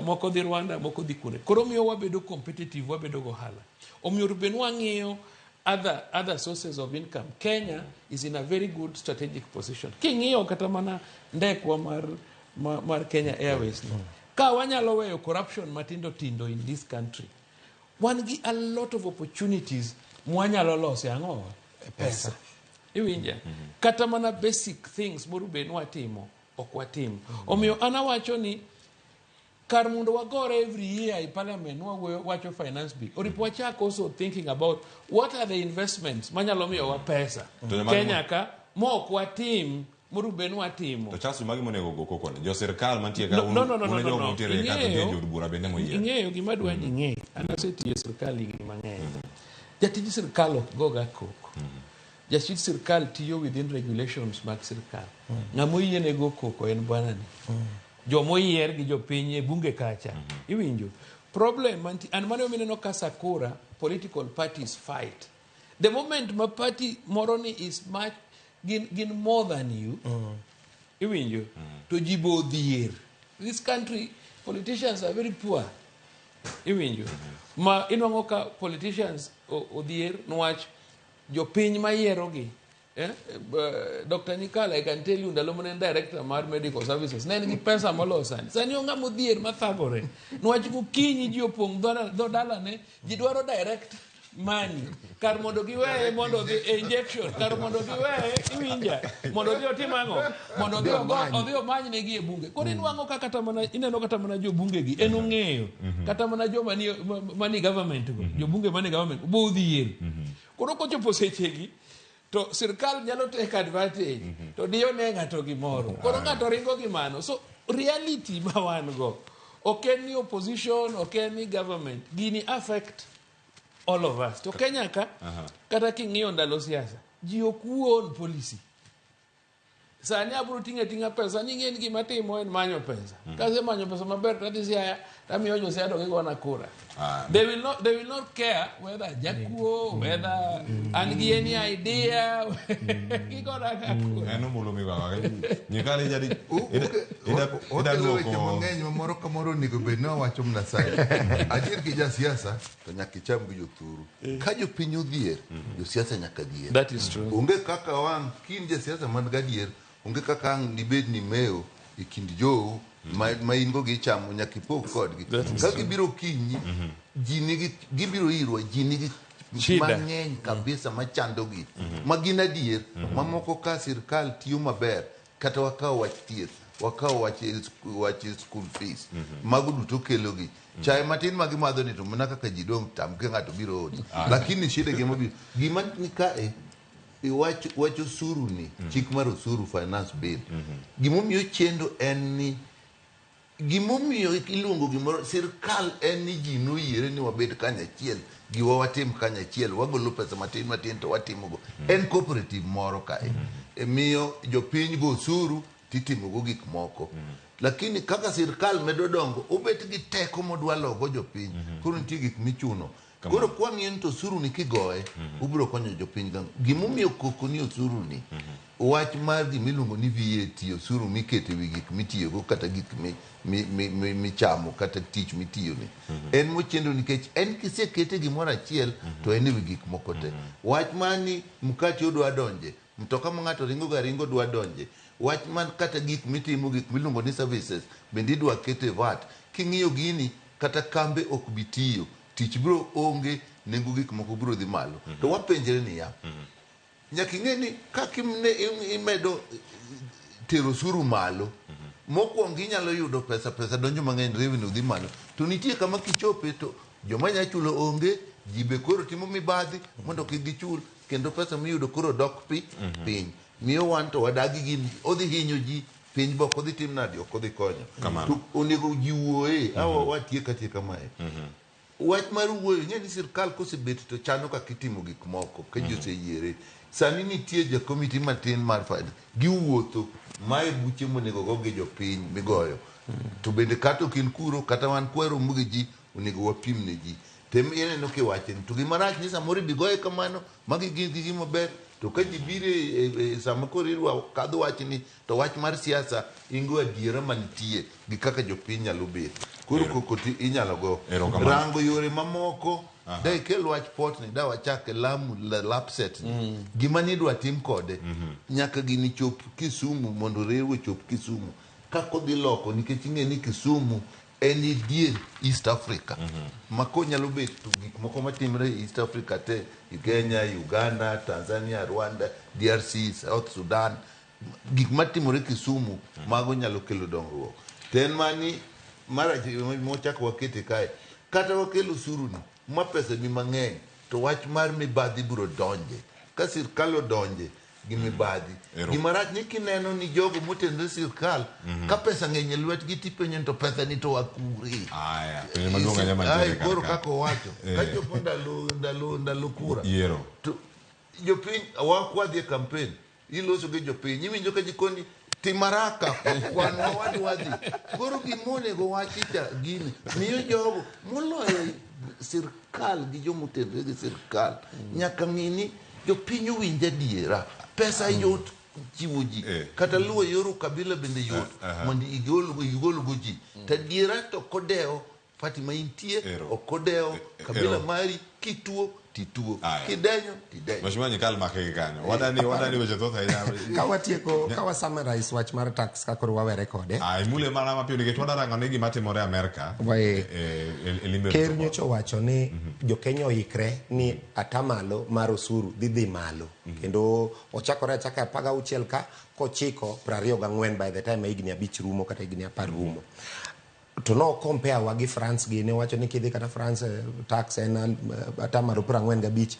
moko dhi Rwanda moko dhi kuonde. Koro miyo wabedo competitive, wabedo go ohala. Omiyo be nwang'iyo other sources of income. Kenya is in a very good strategic position. King'iyo kata mana ndekwa mar Kenya Airways ni. Ka wanyalo weyo corruption matindo tindo in this country, wan gi a lot of opportunities mwanyalo lose ang'o? Pesa. Iwinja? Kata mana basic things moro be nwatimo, ok watim. Omiyo an awacho ni kar mondo wagore every year e parliament nwawuoyo wacho finance bill, oripo wachak also thinking about what are the investments manyalo miyowa pesa To joma Kenya ka mok watim moro be nwatimo. To Charles magi monego go koko ni jo sirkal mantie ka No, no, no, no, un no, e jogo no. mantiere ka to nitie jood bura bende moyier. Ing'eyo gima adwa ni ing'e. An asetiyo e sirkal higni mang'eny. Jatij sirkal ok goga koko. Jatij sirkal tiyo within regulations mag sirkal. Ng'ama oyiene go koko en bwanani. Jomoyier gi jopiny e bunge kacha. Iwinjo. Problem mantie, and mano mineno ka Sakura political parties fight. The moment ma party moro ni is much gin more than you. Iwinjo. To ji bo odhier. This country politicians are very poor. Iwinjo. Ma inwang'o ka politicians odhier niwach jopiny mayierogi. Dr. Nyikal, I can tell you ndalo mane en director mar medical services ne en gi pesa moloyo sani. Sani onge ng'ama odhier mathagore. Niwach gokinyi ji opong' dho dalane, ji dwaro direct money. Kar mondo giweye mondo odhi e injection, kar mondo giweye, iwinja, mondo odhi otim ang'o? Mondo odhi odhi omany negi e bunge. Koro inwang'o ka kata mana, ineno kata mana jobunge gi, en ong'eyo. Kata mana joma ni government go, jobunge mani government, bo odhier. Koro kochopo sechegi, to sirkal nyalo take advantage, to diyo ne ng'ato gimoro. Koro ng'ato ringo gi mano. So reality ma wan go, ok en ni opposition, ok en ni government, gini affect all of us. To Kenya ka, kata king'iyo ndalo siasa, ji ok wuo on policy. Sani abiro ting'o ating'a pesa, sani ing'e ni gima timo en manyo pesa. Kasemanyo pesa maber to adhi Siaya, tamiyo jo Siaya to gigona kura. They will not care whether jakuo, whether an gi any idea, gigona ka kura. En ombulu migogo. Nyikal ijadi, ida Wakelo weche duoko. mang'eny ma moro ka moro onego bed ni wawacho mana sani. Adier gi jasiasa to nyaka icham gi jothuru. Ka jopiny odhier, josiasa nyaka dhier. That is true. Onge kaka wang' kin jasiasa man gadier, onge kaka ang' dibed ni mewo e kind jou ma in go gichamo nyaka ipog kodgi. Ka gibiro kinyi, ji nigi gibiro irwa, ji nigi Shida. mang'eny kabisa machandogi ma gin adier. Mamoko ka sirkal tiyo maber, kata wakawo wach thieth, wakawo wach school fees, mago duto kelogi. Chae matin ma gimadho ni to mana kaka ji dong' tam ka ng'ato biro odi. Lakini shida gima biro gima ni kae e wach osuru ni, chik mar osuru, finance bill, gimomiyo chendo en ni gimomiyo iluongo gimoro sirkal en ni ji noyiere ni wabed kanyachiel, giwa watim kanyachiel, wagolo pesa matin matin to watimogo. En cooperative moro kae. E miyo jopiny go osuru titimogo gik moko. Lakini kaka sirkal medo dongo, obet gi teko modwa logo jopiny. Koro nitie gik michuno. Koro kwang'iyo ni to osuru ni kigoye, ubiro konyo jopiny gang'o? Gimomiyo koko ni osuru ni, wach mar gimiluongo ni VAT, osuru mikete wi gik mitiyogo kata gik michamo kata tich mitiyoni, en mochendo nikech en kisekete gimoro achiel to en e wi gik moko te. Wach mar ni mkati odwa donje, mtoka ma ng'ato ringo ga ringo dwa donje, wach man kata gik mitimo, gik miluongo ni services bende idwa kete VAT. King'iyo gini kata kambe ok bi tiyo, tich biro onge, nengo gik moko biro dhi malo. To wapenjre niya, nyaka ing'e ni kaka imedo tero osuru malo, mokwongo inyalo yudo pesa, pesa donjo mang'eny, revenue dhi malo. To nitie kama kichope to joma nya chulo onge, ji be koro timo mibadhi mondo kik gichul, kendo pesa miyudo koro dok piny. Miyo wan to wadagi gini, odhi hinyo ji, piny be ok odhi tim nadi, ok odhi konyo. To onego ji wuoye, awa watiek atieka mae. Wach mar wuoyo, ing'e ni sirkal kosebet to chano kaka itimo gik moko, ka ji oseyiere. Sani nitie ja komiti matin mar finance, giwuotho, mae buche monego go gi jopiny migoyo. To bende kata ok in kuro, kata wan kwaromo gi ji, onego wapim ne ji. Tem ineno kiwache ni, to gima rach ni samoro ibi goye kamano, magi gin gi gima ber, to ka ji biro e sama koro idwa kadh wachni, to wach mar siasa ingo adiera mantie gi kaka jopiny nyalo bet. Koro koko ti inyalo go. Rango yore mamoko, da ikel wach port ni, da wachak Lamu Lapset ni. Gima nidwa tim kode, nyaka gini chop Kisumu mondo railway chop Kisumu. Kaka odhi loko, nikech ing'e ni Kisumu en e dier East Africa. Ma konyalo bet to gik moko matimre e East Africa te, Kenya, Uganda, Tanzania, Rwanda, DRC, South Sudan, gik matimore Kisumu, mago nyalo kelo dongruok. To en mani, mar mochako wakete kae, kata wakelo osuru ni, ma pesa ni mang'eny, to wach mar mibadhi biro donje. Ka sirkal odonje gi mibadhi. Gima rach ni kineno ni jogo motenore sirkal, ka pesa ng'eny e lwetgi tipenjo ni to pesa ni to wakure. Aya, penjo maduong' ahinya mantiere kar Koro ka. kaka owacho, kachopo ndalo kura. Yiero. To jopiny, wadhi e campaign, iloso gi jopiny, iwinjo ka jikoni tim haraka, kwan ma wadwa dhi. Koro gimonego wachi cha gini, miyo jogo moloyo sirkal gi jomotenore gi sirkal, nyaka ng'i ni jopiny owinj adiera. Pesa yot chiwo ji, kata luwo yor ukabila bende yot mondo igolgo ji. To adiera to ok odewo party ma intie, ok odewo kabila mari, kituo tituo, kidenyo tidenyo. Mheshimiwa Nyikal make gi kanyo. Wadani weche thoth ahinya. Ka watieko, ka wa summarize wach mar tax ka koro wawere kode. Imule mana mapiyo nikech wadarango ni gima timore Amerka. E limbe Ker Ruto. nyocha owacho ni jo-Kenya oikre ni atamalo mar osuru dhi malo. Kendo ochakore achaka 16 ka kochiko 24 by the time higni 5 rumo kata higni 10 rumo. To no compare wa gi France gi, ne wacho ni kidhi kata France tax en atamalo 45.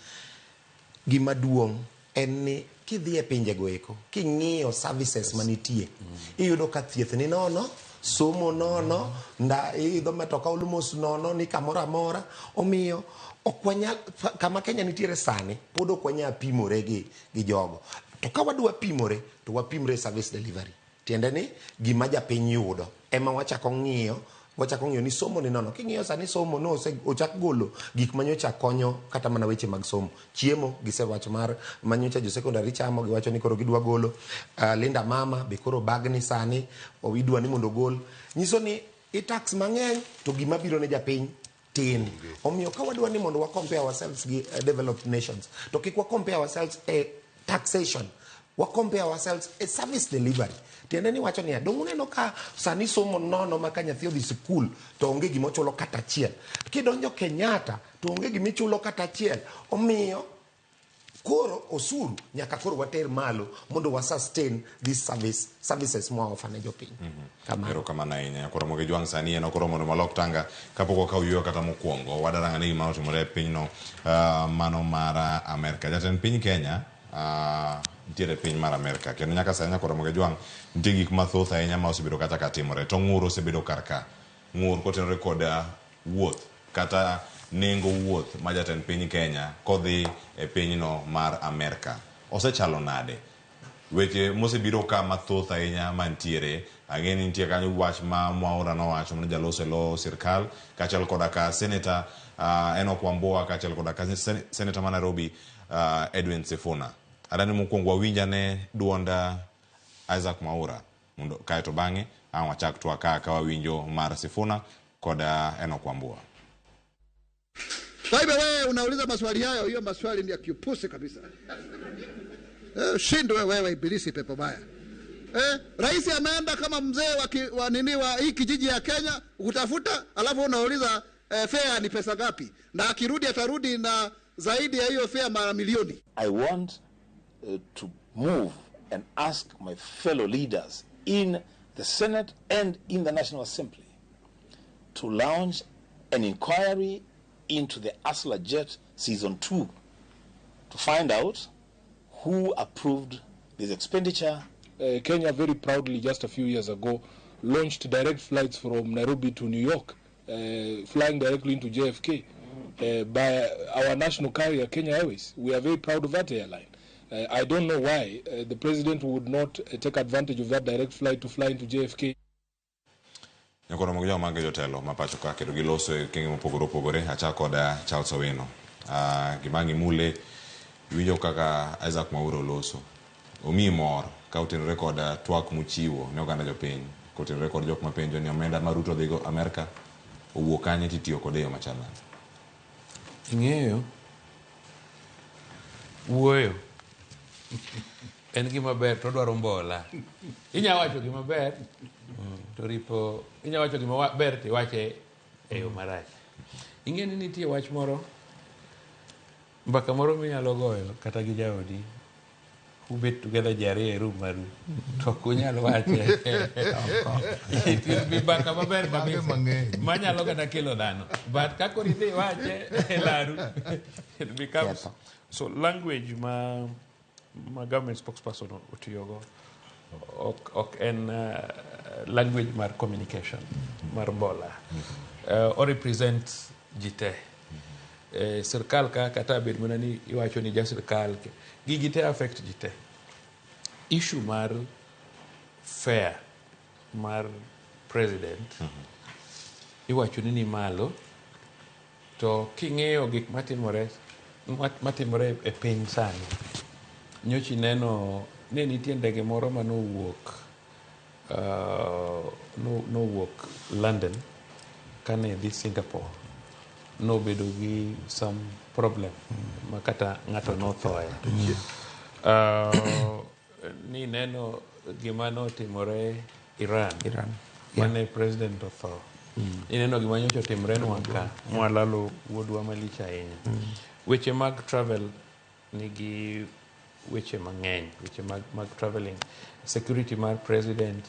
Gima duong' en ni kidhi e pinjego eko, king'iyo services manitie, iyudo ka thieth ni nono, somo nono, nda idho matoka almost nono ni kamoro amora. Omiyo ok wanyal, kama Kenya nitiere sani, pod ok wanyal pimore gi jogo. To ka wadwa pimore, to wapimre service delivery. Tiende ni gima japiny yudo ema wachako ng'iyo, wachako ng'iyo ni somo ni nono. King'iyo sani somo no ochak golo gik manyocha konyo kata mana weche mag somo. Chiemo gisewacho mar manyocha jo secondary chamo, giwacho ni koro gidwa golo. Linda Mama be koro bagni sani idwa ni mondo ogol. Nyiso ni i tax mang'eny to gima biro ne japiny tin. Omiyo ka wadwa ni mondo wa compare ourselves gi developed nations, to kik wa compare ourselves e taxation. Wa compare ourselves e service delivery. Tiende ni wacho niya, dong' uneno ka sani somo nono ma ka nyathi odhi sikul to onge gima ochulo kata achiel. Kidonjo Kenyatta to onge gima ichulo kata achiel. Omiyo koro osuru nyaka koro water malo mondo wa sustain these services mwa offer ne jopiny. Kamano. Erokamano ahinya. Koro Ramogi Jwang' sani en okoro mondo walok tanga kapok wakawo yueyo kata mokwongo. Wadarang'a ni gima otimore e pinyno mano mar Amerka. Jatend piny Kenya nitiere e piny mar Amerka kendo nyaka sani nyaka Ramogi Jwang' nitie gik mathoth ahinya ma osebedo kata ka timore. To ng'ur osebedo kar ka. Ng'ur kotenore kod wuoth kata nengo wuoth ma jatend piny Kenya kodhi e pinyno mar Amerka. Osechalo nade? Weche mosebiro ka mathoth ahinya mantiere, ang'e ni nitie kanyo wach ma Mwaura nowacho mane jaloso e lo sirkal, kaachiel koda ka Senator Enoch Wambua, kaachiel koda ka Senator ma Nairobi Edwin Sifuna. Adani mokwongo wawinj ane duond Isaac Mwaura, mondo kaeto bang'e ang' wachak twak ka wawinjo mar Sifuna kod Enoch Wambua. Kwa hivyo wewe unauliza maswali hayo, hiyo maswali ni ya kiupusi kabisa. Shindwe wewe ibilisi pepo baya. Rais ameenda kama mzee wa nini wa hii kijiji ya Kenya kutafuta, alafu unauliza fare ni pesa ngapi? Na akirudi atarudi na zaidi ya hiyo fare mara milioni. I want to move and ask my fellow leaders in the Senate and in the National Assembly to launch an inquiry into the Hustler Jet Season 2 to find out who approved this expenditure. Kenya very proudly just a few years ago launched direct flights from Nairobi to New York, flying directly into JFK by our national carrier, Kenya Airways. We are very proud of that airline. I don't know why the president would not take advantage of that direct flight to fly into JFK. Nyakoro mag joma mag jotelo ma pacho ka kendo giloso e okenge mopogore opogore achako kod Charles Owino. Gima ngimule iwinjo kaka Isaac Mwaura oloso. Omiyi mor ka otenore kod twak muchiwo ne oganda jopiny, kotenore kod jok mapenjo ni omenda ma Ruto dhigo Amerka owuok kanye titiyo kode e yo machal nade? Ing'eyo wuoyo en gima ber to odwaro mbola. Inya wacho gima ber to ripo inya wacho gima ber to iwache e yo marach. Ing'e ni nitie wach moro, mbaka moro minyalo goyo kata gi jaodi, ubet together ji ariyo e room maru to ok unyal wache. It will be mbaka maber kabisa manyalo kata kelo dhano, but ka koro idhi iwache e laru it becomes so language ma government spokesperson otiyogo ok en language mar communication mar mbola. O represent ji te. Sirkal ka kata bed mana ni iwacho ni ja sirkal, gigi te affect ji te. Issue mar fare mar president iwacho ni malo, to king'iyo gik matimore e piny sani, nyocha ineno ne nitie ndege moro manowuok nowuok London kane dhi Singapore, nobedo gi some problem ma kata ng'ato nothoe. Ni neno gima notimore Iran mane president otho. Ineno gima nyocha otimore nwa ka mwalalo wuodwa malich ahinya. Weche mag travel nigi weche mang'eny, weche mag traveling, security mar president.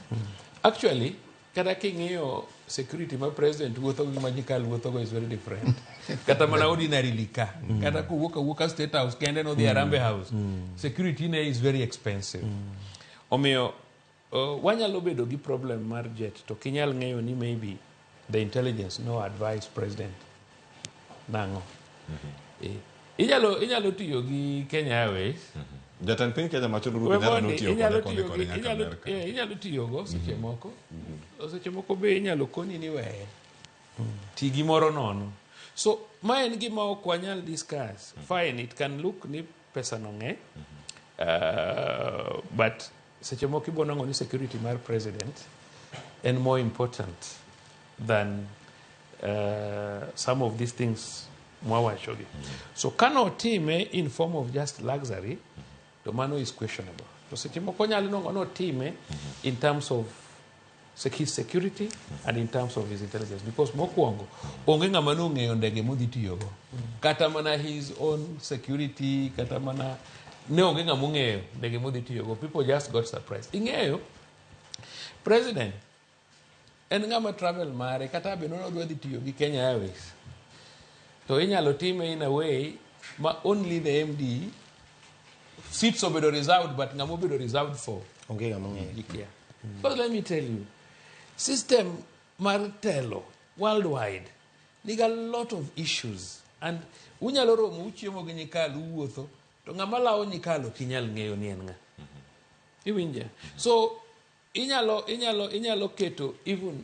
Actually, kata king'iyo security mar president wuotho gi ma jikal wuothogo is very different. Kata mana ordinarily ka, kata kowuok awuoka State House kende nodhi Harambee House, security ne is very expensive. Omiyo wanyalo bedo gi problem mar jet to kinyal ng'eyo ni maybe the intelligence no advice president nang'o. Inyalo tiyo gi Kenya Airways. Jatend piny Kenya machon Uhuru Kenyatta notiyo kode koni kode nyaka Amerka. Inyalo tiyogo seche moko. Seche moko be inyalo koni ni weye. Ti gimoro nono. So ma en gima ok wanyal discuss. Fine, it can look ni pesa no ng'eny. But seche moko ibo nang'o ni security mar president en more important than some of these things mwawachogi. So kano time in form of just luxury, to mano is questionable. To seche moko onyalo nwang'o notime in terms of his security and in terms of his intelligence, because mokwongo onge ng'ama nong'eyo ndege modhi tiyogo, kata mana his own security, kata mana ne onge ng'ama ong'eyo ndege modhi tiyogo. People just got surprised. Ing'eyo president en ng'ama travel mare, kata be nodwa dhi tiyo gi Kenya Airways, to inyalo time in a way ma only the MD seats obedo reserved, but ng'ama obedo reserved for onge ng'ama ong'eyo. Gikia. But let me tell you, system mar telo worldwide niga lot of issues, and unyalo romo, uchiemo gi nyikalo, uwuotho, to ng'ama lawo nyikalo ok inyal ng'eyo ni en ng'a. Iwinja? So inyalo keto even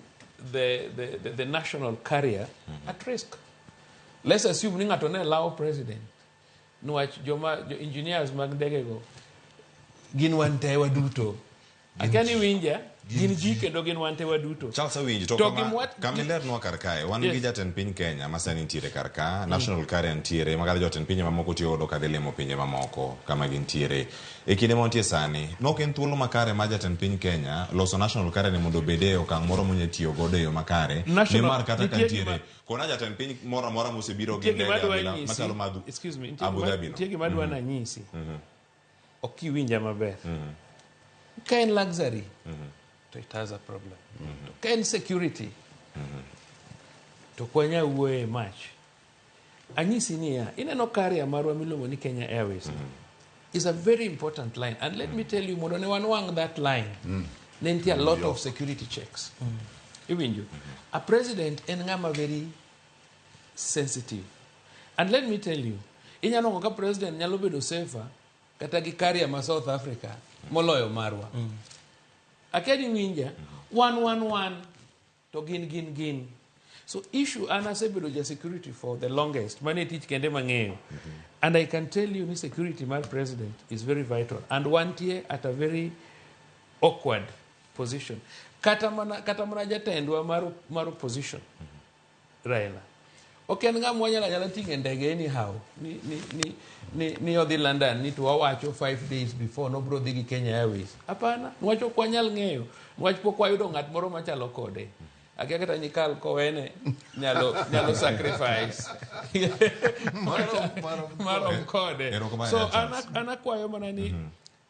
the national carrier at risk. Let's assume ni ng'ato ne lawo president, niwach joma jo engineers mag ndege go gin wan te waduto. Akia ni winja, gin ji kendo gin wan te waduto. Charles, awinji to To kama, kama ilernwa kar kae, wan gi jatend piny Kenya ma sani nitiere kar ka, national carrier nitiere ma kata jotend pinje mamoko tiyo godo kadhi limo pinje mamoko kama gintiere. E kinde ma wantie sani, nok en thuolo makare mar jatend piny Kenya loso national carrier ni mondo obed e okang' moro monya tiyo godo e yo makare, nimar kata ka nitie nitiere kona jatend piny moro amora mosebiro gi Nitie gima ndege adwa abila nyisi. machalo madhu Excuse me, nitie Abu Dhabi no. nitie gima adwa nanyisi. Ok iwinja maber. Ka en luxury, to it has a problem. To ka en security, to ok wanyal wuoye much. Anyisi niya, ineno carrier marwa miluongo ni Kenya Airways is a very important line, and let me tell you, mondo ne wanwang' that line, ne nitie a lot of security checks. Iwinjo? A president en ng'ama very sensitive, and let me tell you, inyalo nwang'o ka president nyalo bedo safer kata gi carrier ma South Africa moloyo marwa. Akia ni winja? Wan wan wan to gin gin gin. So issue, an asebedo ja security for the longest, mane tich kende mang'eyo, and I can tell you ni security mar president is very vital, and wantie at a very awkward position. Kata mana jatendwa mar opposition Raila ok en ng'ama wanyalo anyala ting'e ndege anyhow ni odhi London ni to wawacho 5 days before nobro dhi gi Kenya Airways. Hapana, niwach ok wanyal ng'eyo, niwach pok wayudo ng'at moro machalo kode. Akia kata nyikal kowene nyalo sacrifice marom kode. Erokamano, So Charles. an akwayo mana ni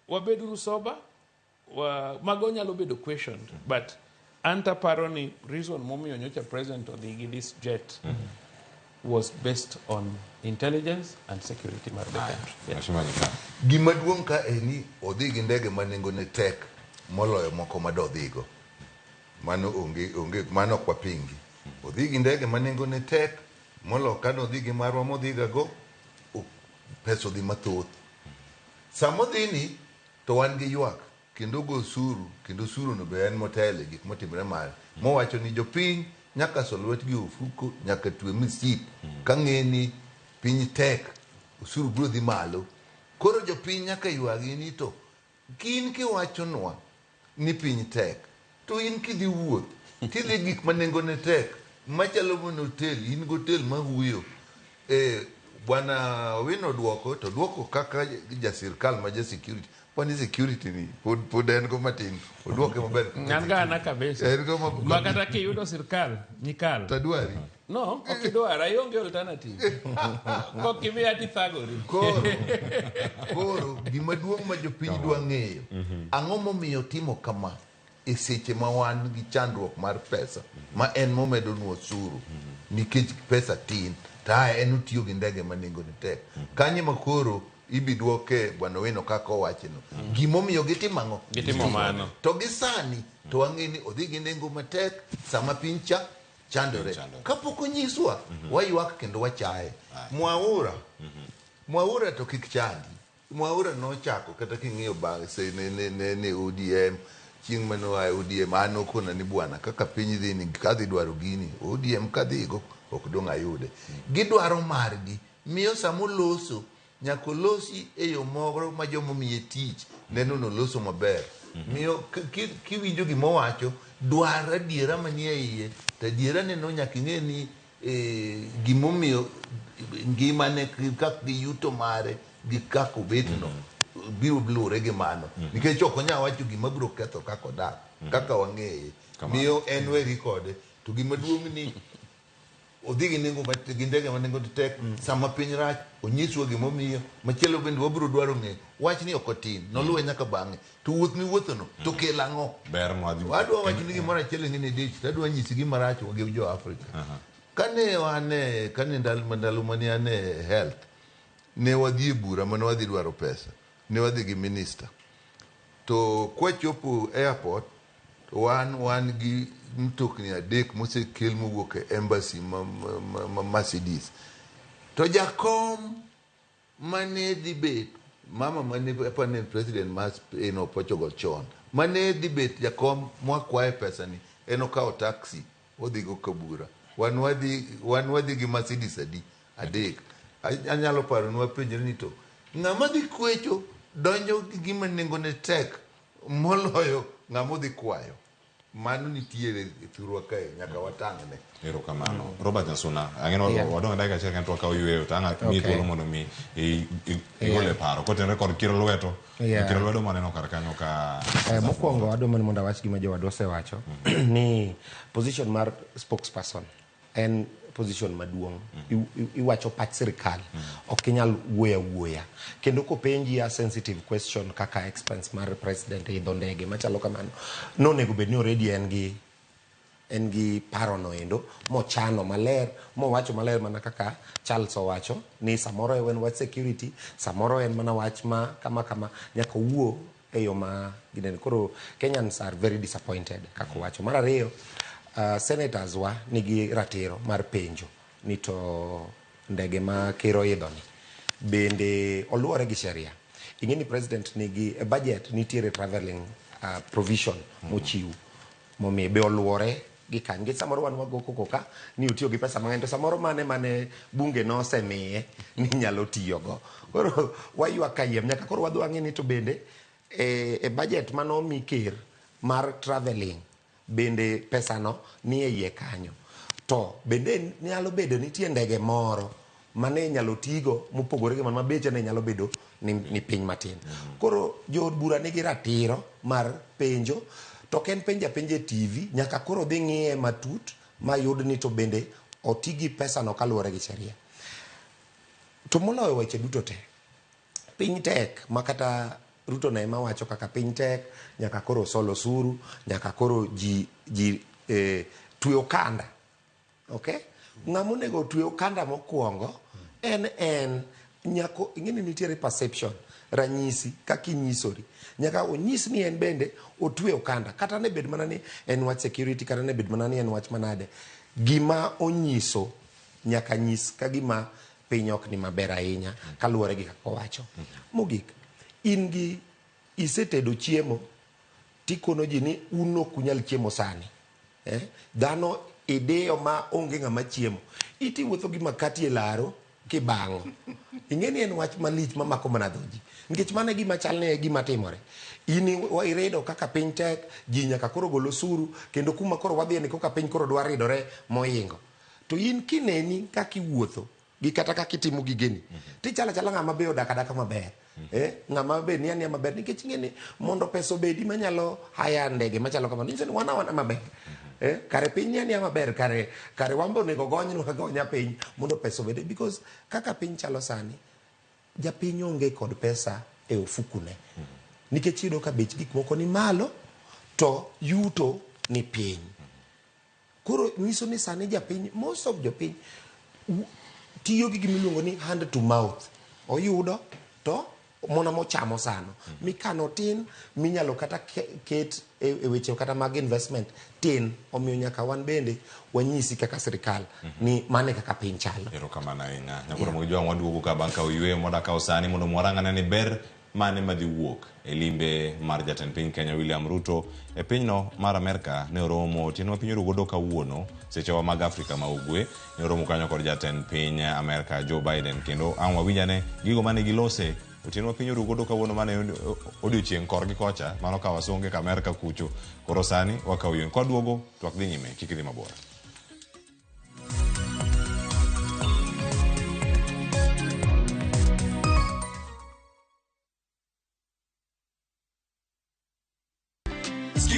wabeduru sober. Mago nyalo bedo questioned, but an taparo ni reason momiyo nyocha president odhi gi this jet was based on intelligence and security mar the country. Yeah. Mheshimiwa Nyikal. Gima duong' ka en ni odhi gi ndege ma nengone tek moloyo moko ma dodhigo. Mano onge mano ok wapingi. Odhi gi ndege ma nengone tek moloyo kane odhi gi marwa modhiga go, pesa odhi mathoth. Sama odhi ni to wan gi ywak kendo ogo osuru, kendo osuru no be en motele gik motimore mare mowacho ni jopiny nyaka so lwetgi e ofuko, nyaka twe msip ka ng'e ni piny tek, osuru biro dhi malo. Koro jopiny nyaka ywagi ni to kin kiwachonwa ni piny tek, to in kidhi wuoth tidhi gik ma nengone tek machalo mana hotel, in gi hotel mahuyo. Bwana Owino duoko to duoko kaka ja sirkal ma ja security pani security ni pod en go matin, oduoke maber. An ga ana kabisa. En go Ma kata kiyudo sirkal nyikal tadwari. No, ok idwar, ionge alternative. Kok imiya tithagori. Koro gima duong' ma jopiny dwa ng'eyo, ang'o momiyo timo kama e seche ma wan gi chandruok mar pesa ma en momedonwa osuru nikech pesa tin, to ae en otiyo gi ndege ma nengone tek kanyo ma koro ibi duoke bwana Owino kaka owacheno gimomiyo gitimo ang'o. Gitimo mano. To gi sani to wang'e ni odhi gi nengo matek sama piny cha chandore. Kapok onyiswa, waywak kendo wachaye. Mwaura, Mwaura to kik chandi. Mwaura nochako kata king'iyo bang' se ne ODM, chieng' mane oa e ODM, an okona ni bwana, kaka piny dhi ni kadhi dwaro gini ODM kadhigo ok dong' ayude. Gidwaro margi, miyo samoloso nyaka olosi e yo moro ma jomomiye tich neno noloso maber. Miyo kiwinjo gimowacho, dwar adiera manie iye, to adiera neno nyaka ing'e ni gimomiyo ngimane kaka gi yuto mare gi kaka obetno. biro luwore gi mano nikech ok onyal wacho gima biro ketho kaka odak kaka wang'eye miyo en weri kode to gima duong' ni odhi gi nengo gi ndege ma nengo tek sama piny rach onyiswa gimomiyo machielo bende wabiro dwaro ng'eyo wachni ok otin noluwe nyaka bang'e to wuoth miwuothono to kel ang'o ber mwadhi wadwa wacho ni gimoro achiel ing'e ni dich to adwa nyisi gima rach gi jo Afrika kane wane kane ndalo mane an e health ne wadhi e bura mane wadhi dwaro pesa ne wadhi gi minister to kwachopo airport to wan gi mtokni 3 mosekel mowuok e embassy ma Mercedes to jakom mane dhi bet mama mane apani president mar Spain Portugal chon mane dhi bet jakom mwakwaye pesa ni en okawo taxi odhi go Kabura wan wadhi gi Mercedes adi 3 anyalo paro ni wapenjre ni to ng'ama dhi kwecho donjo gi gima nengone tek moloyo ng'ama odhi kwayo mano nitiere e thurwa kae nyaka watang'ne. Erokamano. Robert Nyasuna, ang'eno wadong' dakika achiel kendo wakawo yueyo to ang' miyi thuolo mondo mi igole paro kotenore kod kiro lweto. Kiro lwedo maneno kar kanyo ka mokwongo adwa mana mondo awach gima jowadwa osewacho ni position mar spokesperson en position maduong'. Iwacho pach sirikal, ok inyal wuoyo awuoya. Kendo kopenji a sensitive question kaka expense mar president idho ndege machalo kamano, nonego bed ni already en gi paro no endo mochano maler, mowacho maler mana kaka Charles owacho ni samoro en wach security, samoro en mana wach ma kama kama, nyaka owuo e yo ma ginene. Koro Kenyans are very disappointed kaka owacho. Mar ariyo, senators wa nigi ratiro mar penjo ni to ndege ma ker oidho ni bende oluwore gi sheria. Ing'e ni president nigi e budget nitiere traveling provision mochiw momiyo be oluwore gi kanyo. Nikech samoro wan wago koko ka ni otiyo gi pesa mang'eny to samoro mane bunge nosemiye ni nyalo tiyogo. Koro waywak kayiem nyaka koro wadhi wang'e ni to bende e budget manomi ker mar traveling bende pesano ni e iye kanyo. To bende nyalo bedo nitie ndege moro mane nyalo tigo mopogore gi mano ma beche ne nyalo bedo ni piny matin. Koro jood bura nigi ratiro mar penjo, to ok en penjo apenja e TV, nyaka koro dhi ng'iye matut mayud ni to bende oti gi pesano kaluwore gi sheria. To moloyo weche duto te, piny tek ma kata Ruto ne ema wacho kaka piny tek, nyaka koro sol osuru, nyaka koro ji twe okanda. Okay? Ng'ama onego otwe okanda mokwongo en nyako ing'eni nitiere perception, ranyisi kaka inyisori. Nyaka onyis ni en bende otwe okanda, kata ne bed mana ni en wach security, kata ne bed mana ni en wach manade. Gima onyiso nyaka nyis ka gima piny ok ni maber ahinya kaluwore gi kaka owacho. Mogik, in gi isetedo chiemo tikono ji ni un ok unyal chiemo sani. Dhano ideyo ma onge ng'ama chiemo. Itiwuotho gi makati e laro kibang'o. Ing'e ni en wach malich mamako mana dho ji. Nikech mano e gima chal ni e gima timore. In irido kaka piny tek, ji nyaka koro gol osuru, kendo kuma koro wadhiye ni koka piny koro dwa ridore moingo. To in kineni kaka iwuotho gi kata kaka itimo gigeni, tichalo achala ng'ama be odak adaka maber. Ng'ama be ni ania maber nikech ing'e ni mondo pesa obedi manyalo haya ndege machalo kamano, nyiso ni wan awana maber. Kare piny ni ania maber, kare wan be onego gonywa agonya piny mondo pesa obedi, because kaka piny chalo sani, japiny onge kod pesa e ofukune. Nikech iyudo ka bech gik moko ni malo to yuto ni piny. Koro nyiso ni sani japiny, most of jopiny tiyo gi gima iluongo ni hand to mouth. Oyudo to mona mochamo sano. Mikano tin, minyalo kata ket e weche kata mag investment tin. Omiyo nyaka wan bende wanyisi kaka sirikal ni mane kaka piny chalo. Erokamano ahinya. Nyakoro mogi jwang' waduogo ka bang' kawo yueyo mondo akaw sani mondo mwarang'ane ni ber mane madhi wuok e limbe mar jatend piny Kenya William Ruto e pinyno mar Amerka. Ne oromo otieno ma piny orugodo kawuono sechewa mag Afrika ma Ugwe. Ne oromo kanyo kod jatend piny Amerka Joe Biden, kendo ang' wawinjane gigo mane gilose otieno ma piny orugodo kawuono mane odiochieng' korgi kocha mano ka wasonge ka Amerka kucho. Koro sani wakawo yuen kwaduogo twak dhi nyime, kik idhi mabor.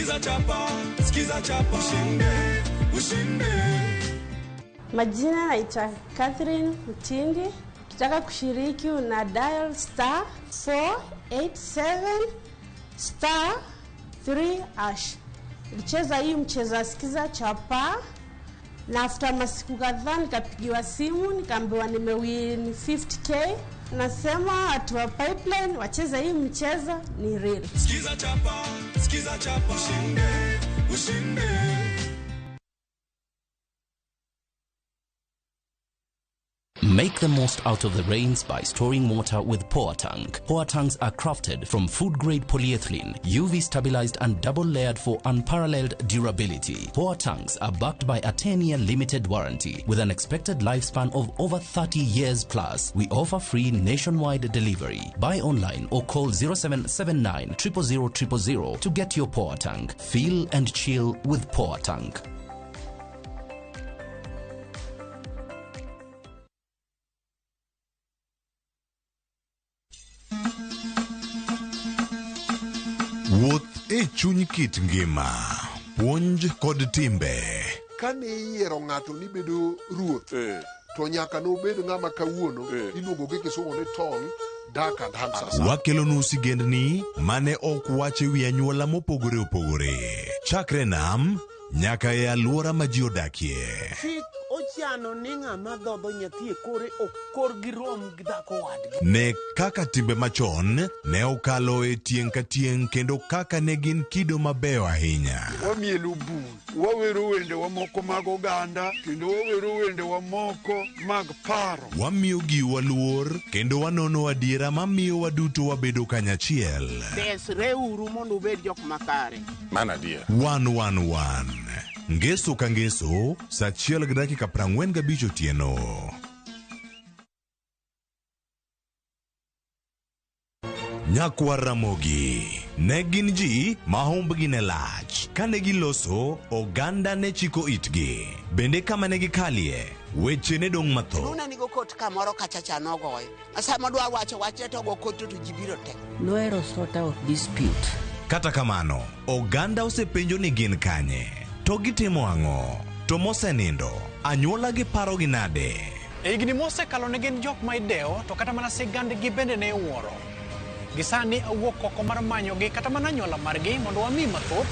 Sikiza chapa, sikiza chapa, ushinde, ushinde. Majina naitwa Catherine Mtindi. Ukitaka kushiriki una dial star 487 star 3 hash. Nilicheza hii mchezo wa sikiza chapa na after masiku kadhaa nikapigiwa simu nikaambiwa nimewin 50k. Nasema watu wa pipeline wacheze hii mchezo ni real. Sikiza chapa, sikiza chapa, ushinde, ushinde. Make the most out of the rains by storing water with Poa Tank. Poa tanks are crafted from food grade polyethylene, UV stabilized and double layered for unparalleled durability. Poa tanks are backed by a 10 year limited warranty with an expected lifespan of over 30 years plus. We offer free nationwide delivery. Buy online or call 0779 000 000 to get your Poa Tank. Feel and chill with Poa Tank. Wuoth e chuny kit ngima, puonj kod timbe. Kane iyiero ng'ato ni bedo ruoth to nyaka nobed ng'ama kawuono iluongo gi kisungu ni tall, dark and handsome. Wakelonu sigendni mane ok wach e wi anyuola mopogore opogore. Chakre nam nyaka e alwora ma ji odakie. Chik ochano ni ng'ama dhodho nyathi e kore ok korgi rom gi dhako wadgi. Ne kaka timbe machon ne okalo e tieng' ka tieng' kendo kaka ne gin kido mabeyo ahinya. Wamielo bul, wawero wendewa moko mag oganda kendo wawero wendewa moko mag paro. Wamiyo giwa luor kendo wanono adiera mamiyo waduto wabedo kanyachiel. Desreuru mondo ubed jok makare. Mano adier. 111 Ngeso ka ngeso, saa achiel gi dakika 45 otieno. Nyakwar Ramogi ne gin ji ma humbgi ne lach. Kane giloso, oganda ne chiko itgi. Bende kama ne gikalie, weche ne dong' mathoth. Luna nigo kot kamoro kacha cha nogoyo. Sama odwa wacho wachne to ogo kot to ji biro te. Nohero sort out dispute. Kata kamano, oganda osepenjo ni gin kanye, to gitimo ang'o, to mosenindo, anyuola gi parogi nade? E higni mosekalo ne gin jok ma idewo to kata mana sigandgi bende ne iwuoro. Gi sani awuok oko mar manyogi kata mana anyuola margi mondo wami mathoth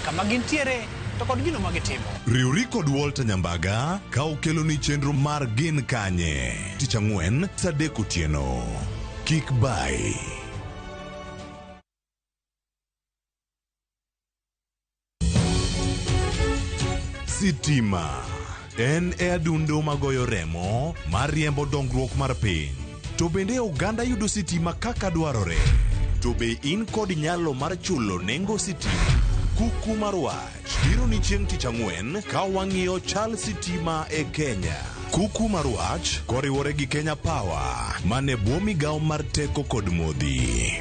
kama gintiere to kod gino ma gitimo. Riwri kod Walter Nyambaga ka okeloni chenro mar Gin Kanye tich ang'wen saa adek otieno. Kik bai. Sitima en e adundo magoyo remo mar riembo dongruok mar piny. To bende oganda yudo sitima kaka dwarore. To be in kod nyalo mar chulo nengo sitima? Kuku mar wach biro ni chieng' tich ang'wen ka wang'iyo chal sitima e Kenya. Kuku mar wach koriwore gi Kenya Power mane bwo migawo mar teko kod modhi.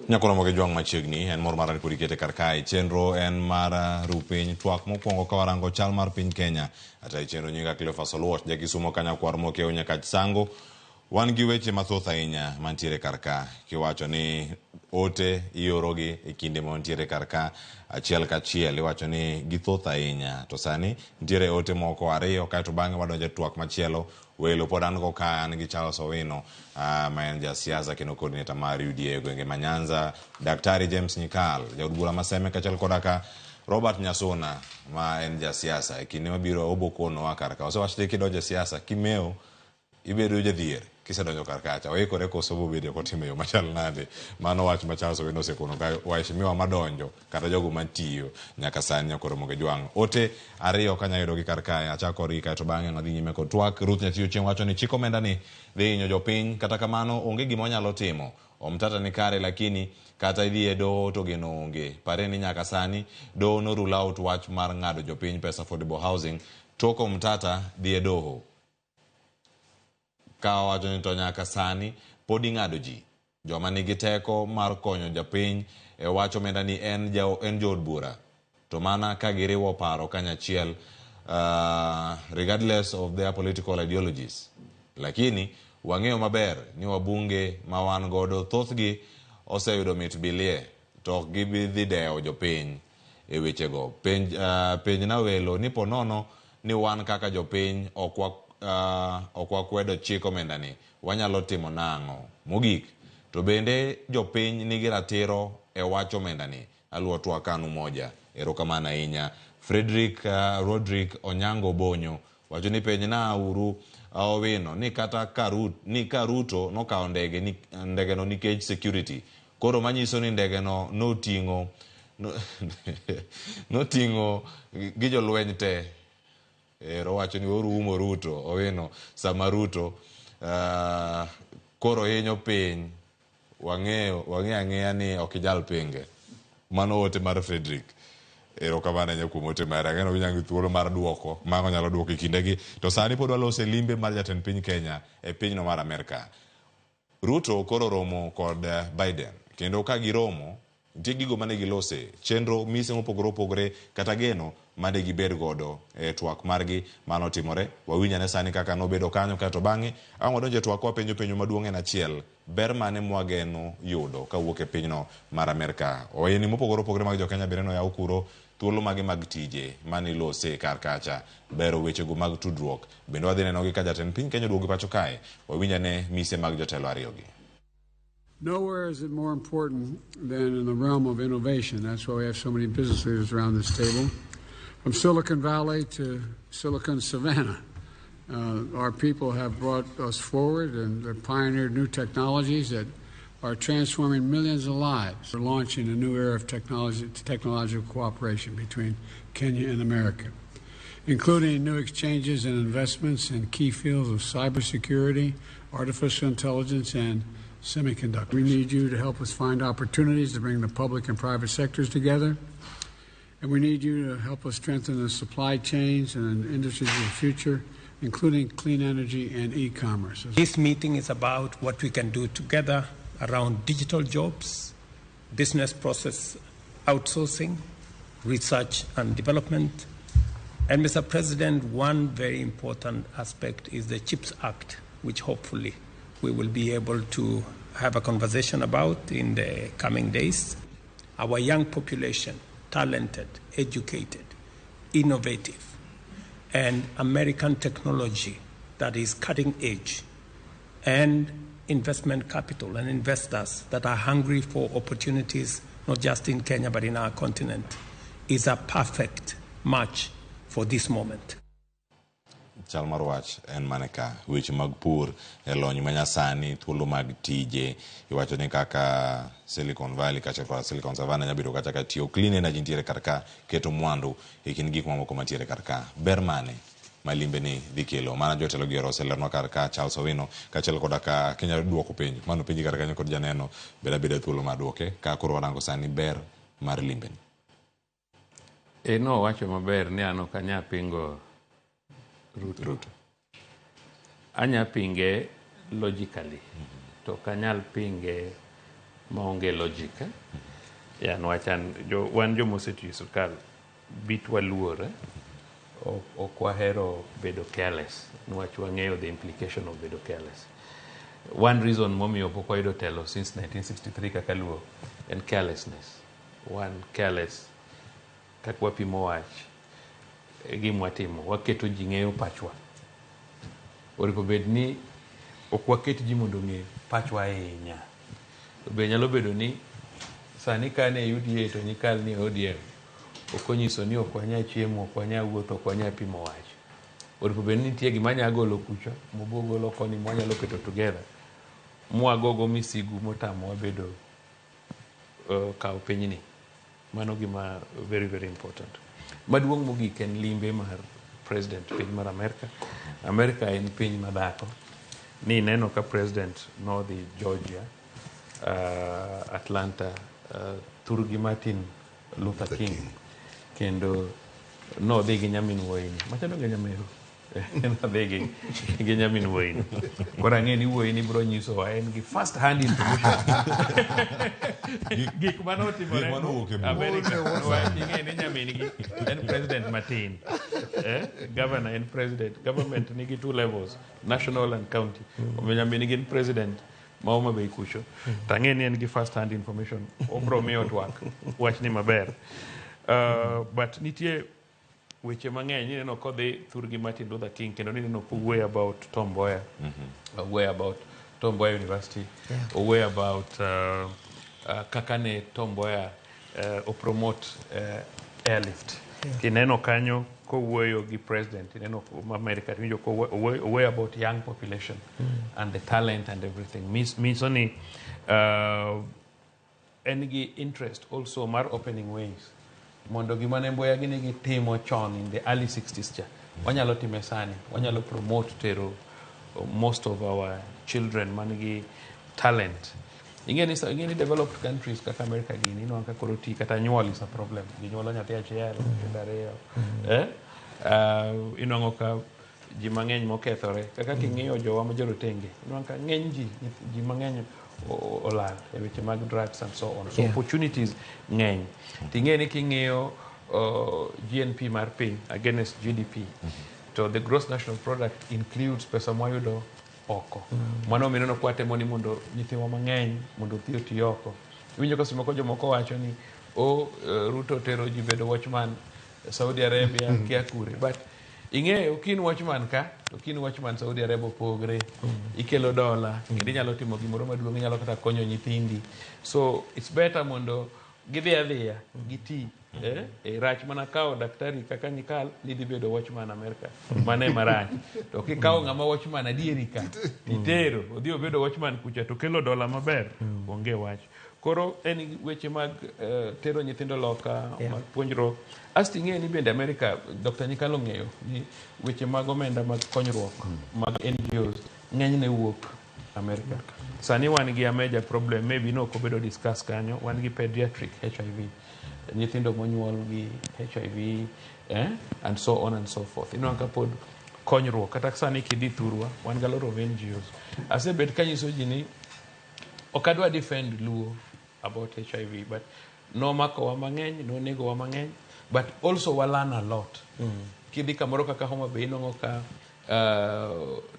Nyakoro moge jwang' machiegni en mor mara ni pod ikete kar kae chenro en mar ru piny twak mokwongo ka warango chal mar piny Kenya ata e chenro nyinga Cleophas Oluoch jakisumo kanyakwar mokiewo nyakach sango wan gi weche mathoth ahinya mantiere kar ka kiwacho ni ote iorogi e kinde ma wantiere kar ka achiel kachiel iwacho ni githoth ahinya to sani nitiere ote moko ariyo kaeto bang'e wadonjo e twak machielo welo pod an go ka an gi Charles Owino ma en jasiasa kendo coordinator mar UDA e gwenge ma Nyanza, Daktari James Nyikal jaod bura ma Seme kaachiel koda ka Robert Nyasuna ma en jasiasa e kinde mabiro obo konowa kar ka osewach ni kidonjo e siasa kimewo ibedo jadhier kisedonjo kar kacha oikore koso bobedo kotimo e yo machal nade mano wach ma Charles Owino osekono ka waheshimiwa madonjo kata jogo matiyo nyaka sani nyakoro moge jwang' ote ariyo kanya yudogi kar kae achako korgi kaeto bang'e wadhi nyime kod twak Ruth Nyathi Ochieng wacho ni chik omenda ni dhi hinyo jopiny kata kamano onge gima wanyalo timo Omtata ni kare lakini kata idhi e doho to geno onge pare ni nyaka sani doho no rule out wach mar ng'ado jopiny pesa affordable housing tok Omtata dhi e doho ka owacho ni to nyaka sani pod ing'ado ji joma nigi teko mar konyo japiny e wach omenda ni en, ja, en jood bura to mana ka giriwo paro kanyachiel Regardless of their political ideologies. Lakini wang'eyo maber ni wabunge ma wan godo thothgi oseyudo mit bilie to ok gibi dhi dewo jopiny e wechego. Penj, penjna welo ni ponono ni wan kaka jopiny ok ok wakwedo chik omendani, wanyalo timo nang'o? Mogik, to bende jopiny nigi ratiro e wach omendani? Aluo twak kanu moja. Erokamano ahinya. Frederick Rodrick Onyango Bonyo wacho ni penjna uru Owino ni kata ka, ni ka Ruto nokawo ndege ni, ndege no nikech security koro manyiso ni ndege no noting'o no, noting'o gi jolweny te. Ero wacho ni weuru umo Ruto Owino sama Ruto koro hinyo piny wang'eyo wang'eyo ang'eya ni ok inyal pinge. Mano ote mar Frederick. Erokamano ahinya kuom ote mare. Ang'eyo ni inyalo thuolo mar duoko. Mago nyalo duoko e kindegi. To sani pod waloso e limbe mar jatend piny Kenya e pinyno mar Amerka. Ruto koro romo kod Biden. Kendo ka giromo, nitie gigo mane gilose, chenro mise mopogore opogore kata geno mane gibed godo e twak margi manotimore. Wawinj ane sani kaka nobedo kanyo kaeto bang'e ang' wadonjo e twak wapenjo penjo maduong' en achiel. Ber mane mwageno yudo kawuok e pinyno mar Amerka? Ohelni mopogore opogore mag jokenya bende noyaw kuro, thuolo mage mag tije mane ilose kar kacha, bero wechego mag tudruok. Bende wadhi nenogi ka jatend piny Kenya oduogo pacho kae. Wawinj ane mise mag jotelo ariyogi. Nowhere is it more important than in the realm of innovation. That's why we have so many business leaders around this table. From Silicon Valley to Silicon Savannah, our people have brought us forward and they've pioneered new technologies that are transforming millions of lives. We're launching a new era of technological cooperation between Kenya and America, including new exchanges and investments in key fields of cybersecurity, artificial intelligence, and semiconductors. We need you to help us find opportunities to bring the public and private sectors together. And we need you to help us strengthen the supply chains and industries of the future, including clean energy and e-commerce. This meeting is about what we can do together around digital jobs, business process outsourcing, research and development. And Mr. President, one very important aspect is the CHIPS Act, which hopefully we will be able to have a conversation about in the coming days. Our young population, talented, educated, innovative, and American technology that is cutting edge, and investment capital and investors that are hungry for opportunities, not just in Kenya but in our continent, is a perfect match for this moment. Chal mar wach en mane ka weche mag pur e lony manyasani thuolo mag tije iwacho ni kaka Silicon Valley kacha kod Silicon Savannah nyalo bedo kacha ka tiyo clean energy nitiere kar ka keto mwandu e kind gik mamoko mantiere kar ka ber mane ma limbe ni dhi kelo mana jotelo gi ero oselernwa kar ka Charles Owino kaachiel koda ka kinyalo duoko penjo mano penji kar kanyo kod janeno bed abeda thuolo mar duoke ka koro warango sani ber mar limbe ni. E nowacho maber ni an ok anyal pingo Ruto. Ruto. Anya pinge logically, to ok anyal pinge maonge logic. Eh? Ya niwach an wan joma osetiyo e sirkal bit waluor, eh? Ok wahero bedo careless niwach wang'eyo the implication of bedo careless. One reason momiyo pok wayudo telo since 1963 kaka luo en carelessness. Wan careless kaka wapimo wach e gima watimo, waketo ji ng'eyo pachwa. Onego bed ni ok waket ji mondo ong'e pachwa ahinya. To be nyalo bedo ni sani ka an e UDA to nyikal ni e ODM, ok onyiso ni ok wanyal chiemo, ok wanyal wuotho, ok wanyal pimo wach. Onego bed ni nitie gima anya golo kucha, mobo golo koni mwanyalo keto together, mwagogo misigu motamowa bedo kawo pinyni. Mano gima very very important. Maduong' mogik en limbe mar president piny mar Amerka. Amerka en piny madhako. Ni neno ka president nodhi Georgia, Atlanta, thurgi Martin Luther King. Kendo nodhi gi nyamin wuoyini. Machalo gi nyameru. Nodhi gi nyamin wuoyini. Koro ang'e ni wuoyini biro nyisowa en gi first hand information. Gik mane otimore Gik mane owuok e buk. America. Wach ing'e ni nyamin gi en president matin. Governor en president. Government nigi two levels, national and county. Omiyo nyamin gi en president ma Homa Bay kucho. To ang'e ni en gi first hand information. Obro miyo twak wachni maber. But nitie weche mang'eny ineno kodhi thurgi Martin Luther King kendo nineno kowuoyo about Tom Mboya. Owuoyo about Tom Mboya University. Owuoyo about kaka ne Tom Mboya opromote airlift. Kineno kanyo kowuoyo gi president, ineno ma America tiwinjo kowuoyo about young population and the talent and everything. Miso ni en gi interest also mar opening ways mondo gima ne Mboya gini gitimo chon in the early 60s cha wanyalo time sani, wanyalo promote tero most of our children man gi talent. Ing'e ni developed countries kaka America gini inwang'o ka koro ti kata nyuol is a problem. Ginyuolo nyathi achiel, nyithindo ariyo. Inwang'o ka ji mang'eny mokethore kaka king'iyo jowa ma jorotenge inwang'o ka ng'eny ji mang'eny olal e weche mag drugs and so on. So opportunities ng'eny. Ting'e ni king'iyo GNP mar piny against GDP, to the gross national product includes pesa mwayudo oko. Mano omiyo ineno kwatemo ni mondo nyithiwa mang'eny mondo odhi oti oko. Iwinjo ka seche moko jomoko wacho ni Ruto tero ji bedo watchman Saudi Arabia kia kure. But ing'eyo kin watchman ka to kin watchman Saudi Arabia opogre. Ikelo dola kendo inyalo timo gimoro maduong', inyalo kata konyo nyithindi. So it's better mondo gidhi adhiya giti. Rach mana kawo daktari kaka Nyikal ni dhi bedo watchman America. Mano ema rach. To kikawo ng'ama watchman adieri ka titero odhi obedo watchman kucha to kelo dola maber, onge wach. Koro en weche mag tero nyithindo loka, mag puonjruok. Asto ing'eyo ni bende America, Dr. Nyikal ong'eyo ni weche mag omenda mag konyruok mag NGOs ng'enyne wuok America. Sani wan gi a major problem, maybe no ok obedo discuss kanyo, wan gi pediatric HIV. Nyithindo monyuol gi HIV, and so on and so forth. Inwang'o ka pod konyruok, kata sani kidhi thurwa, wan gi a lot of NGOs. Asebet kanyiso ji ni ok adwa defend Luo about HIV, but nomakowa mang'eny, nonegowa mang'eny, but also wa learn a lot. Kidhi kamoro kaka Homa Bay inwang'o ka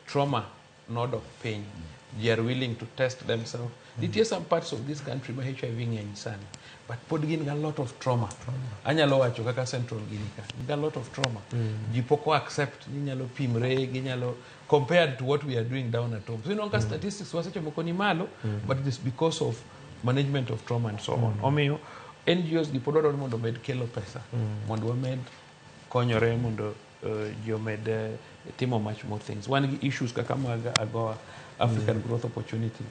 trauma nodok piny. Ji are willing to test themselves. Nitie some parts of this country ma HIV ng'eny sani, but pod gin gi a lot of trauma. Anyalo wacho kaka Central gini ka, gin gi a lot of trauma. Ji pok o accept ni inyalo pimre, ginyalo compared to what we are doing down at home. So inwang'o ka statistics wa seche moko ni malo, but it is because of management of trauma and so on. Omiyo NGOs gi pod dwarore mondo omed kelo pesa, mondo wamed konyore mondo ji omed timo much more things. Wan gi issues kaka mag AGOA, African Growth Opportunity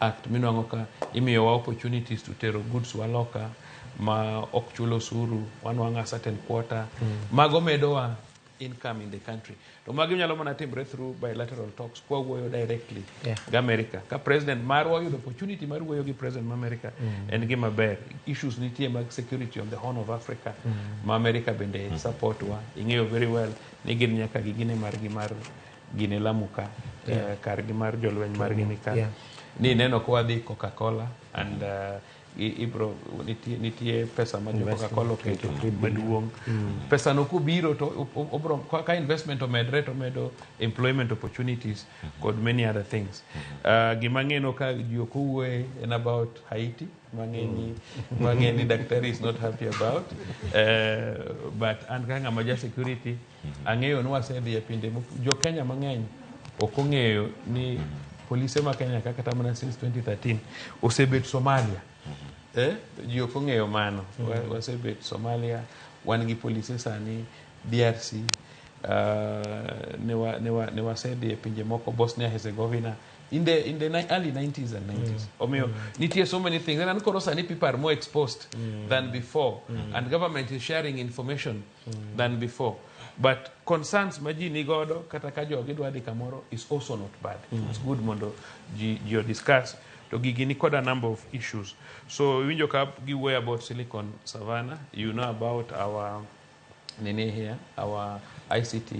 Act, minwang'o ka imiyowa opportunities to tero goods wa loka ma ok chul osuru, wanwang'o a certain quota. Mago medowa income in the country. To magi nyalo mana timre through bilateral talks, kwa wuoyo directly gi America. Ka president marwa oyudo opportunity mar wuoyo gi president ma America, en gima ber. Issues nitie mag security on the Horn of Africa, ma America bende support wa. Ing'eyo very well ni gin nyaka gi gine margi mar gine Lamu ka, kargi mar jolweny margi ni ka. Ni neno ka wadhi Coca-Cola and ibro nitie pesa ma jo Coca-Cola oketo maduong'. Pesa no kobiro to obro ka investment omedre to omedo employment opportunities kod many other things. Gima ng'eno ka ji ok owuoye en about Haiti, mang'eni daktari is not happy about. But an ka ng'ama ja security, ang'eyo ni wasedhi e pinje jo Kenya mang'eny ok ong'eyo ni polise ma Kenya ka kata mana since 2013 osebet Somalia. Ji ok ong'eyo mano. Wasebet Somalia, wan gi polise sani DRC, ne wasedhi e pinje moko Bosnia Herzegovina in the early 90s and 90s. Omiyo nitie so many things. And koro sani people are more exposed than before. And government is sharing information than before. But concerns ma ji nigodo kata ka jogi dwa dhi kamoro is also not bad. It's good mondo ji discuss. To gigi ni kod a number of issues. So iwinjo ka giwuoyo about Silicon Savannah, you know about our nini here, our ICT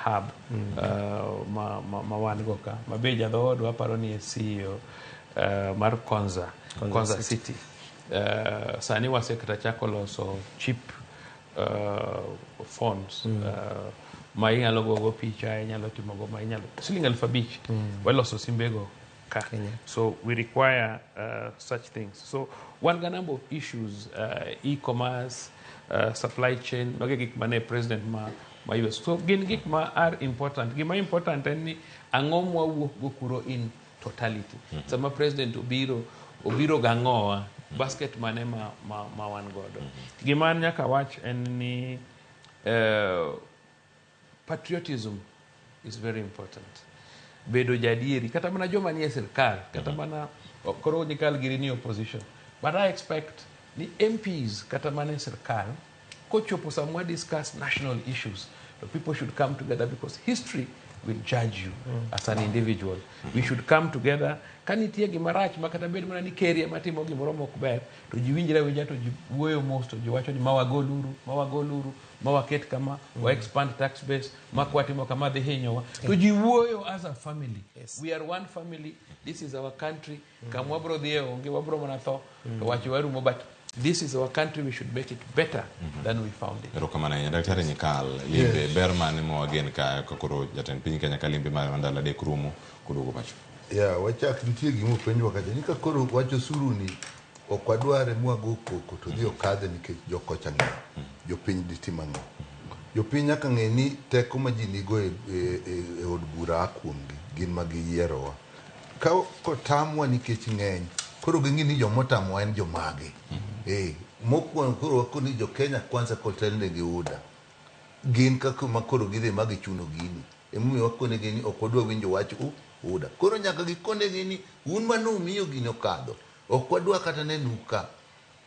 hub. Hub ma wan go ka ma be jadhoodwa aparo ni e CEO mar Konza, Konza Konza City. City. Sani wasekata chako loso cheap phones ma inyalo gogo picha, inyalo timogo ma inyalo siling 5,000 waloso simbego ka. So we require such things. So wan ga number of issues, e-commerce, supply chain, mage gik mane president ma US. So gin gik ma are important. Gima important en ni ang'o mwawuok go kuro in totality. Sama president obiro, obiro gang'owa basket mane ma wan godo. Gima an nyaka wach en ni patriotism is very important. Bedo jadieri, kata mana joma nie sirkal, kata mana koro nyikal giri ni opposition. But I expect ni MPs kata mana e sirkal kochopo sama discuss national issues, the people should come together because history will judge you as an individual. We should come together. Ka nitie gima rach ma kata bed mana ni ker ema timo gimoro mok ber, to ji winjre awinja to ji wuoyo mos to ji wacho ni ma wagoluru, ma wagoluru, ma waket kama, wa expand tax base, ma kwatimo kama dhi hinyowa. To ji wuoyo as a family. We are one family. This is our country. Kama wabro dhiye onge, wabro mana tho, to wach warumo, but this is our country, we should make it better than we found it. Erokamano ahinya Daktari Nyikal limbe ber mane mawagen ka koro jatend piny Kenya ka limbe mar ndalo 3 rumo koduogo pacho. Ya, wachak nitie gima openjwa kacha ni ka koro wach osuru ni ok wadware mwago koko to dhi okadhe nikech jokocha ng'eny. Jopiny dhi timo ang'o? Jopiny nyaka ng'e ni teko ma ji nigo e od bura a kuomgi, gin ma giyierowa. Ka kotamwa nikech ng'eny, koro ging'i ni jomotamowa en jomage. Mokwongo koro wakoni jo Kenya kwanza kotelne gi UDA. Gin kaka ma koro gidhi ma gichuno gini. Emomiyo wakonegi ni ok wadwa winjo wach UDA. Koro nyaka gikonegi ni un manumiyo gini okadho. Ok wadwa kata neno ka.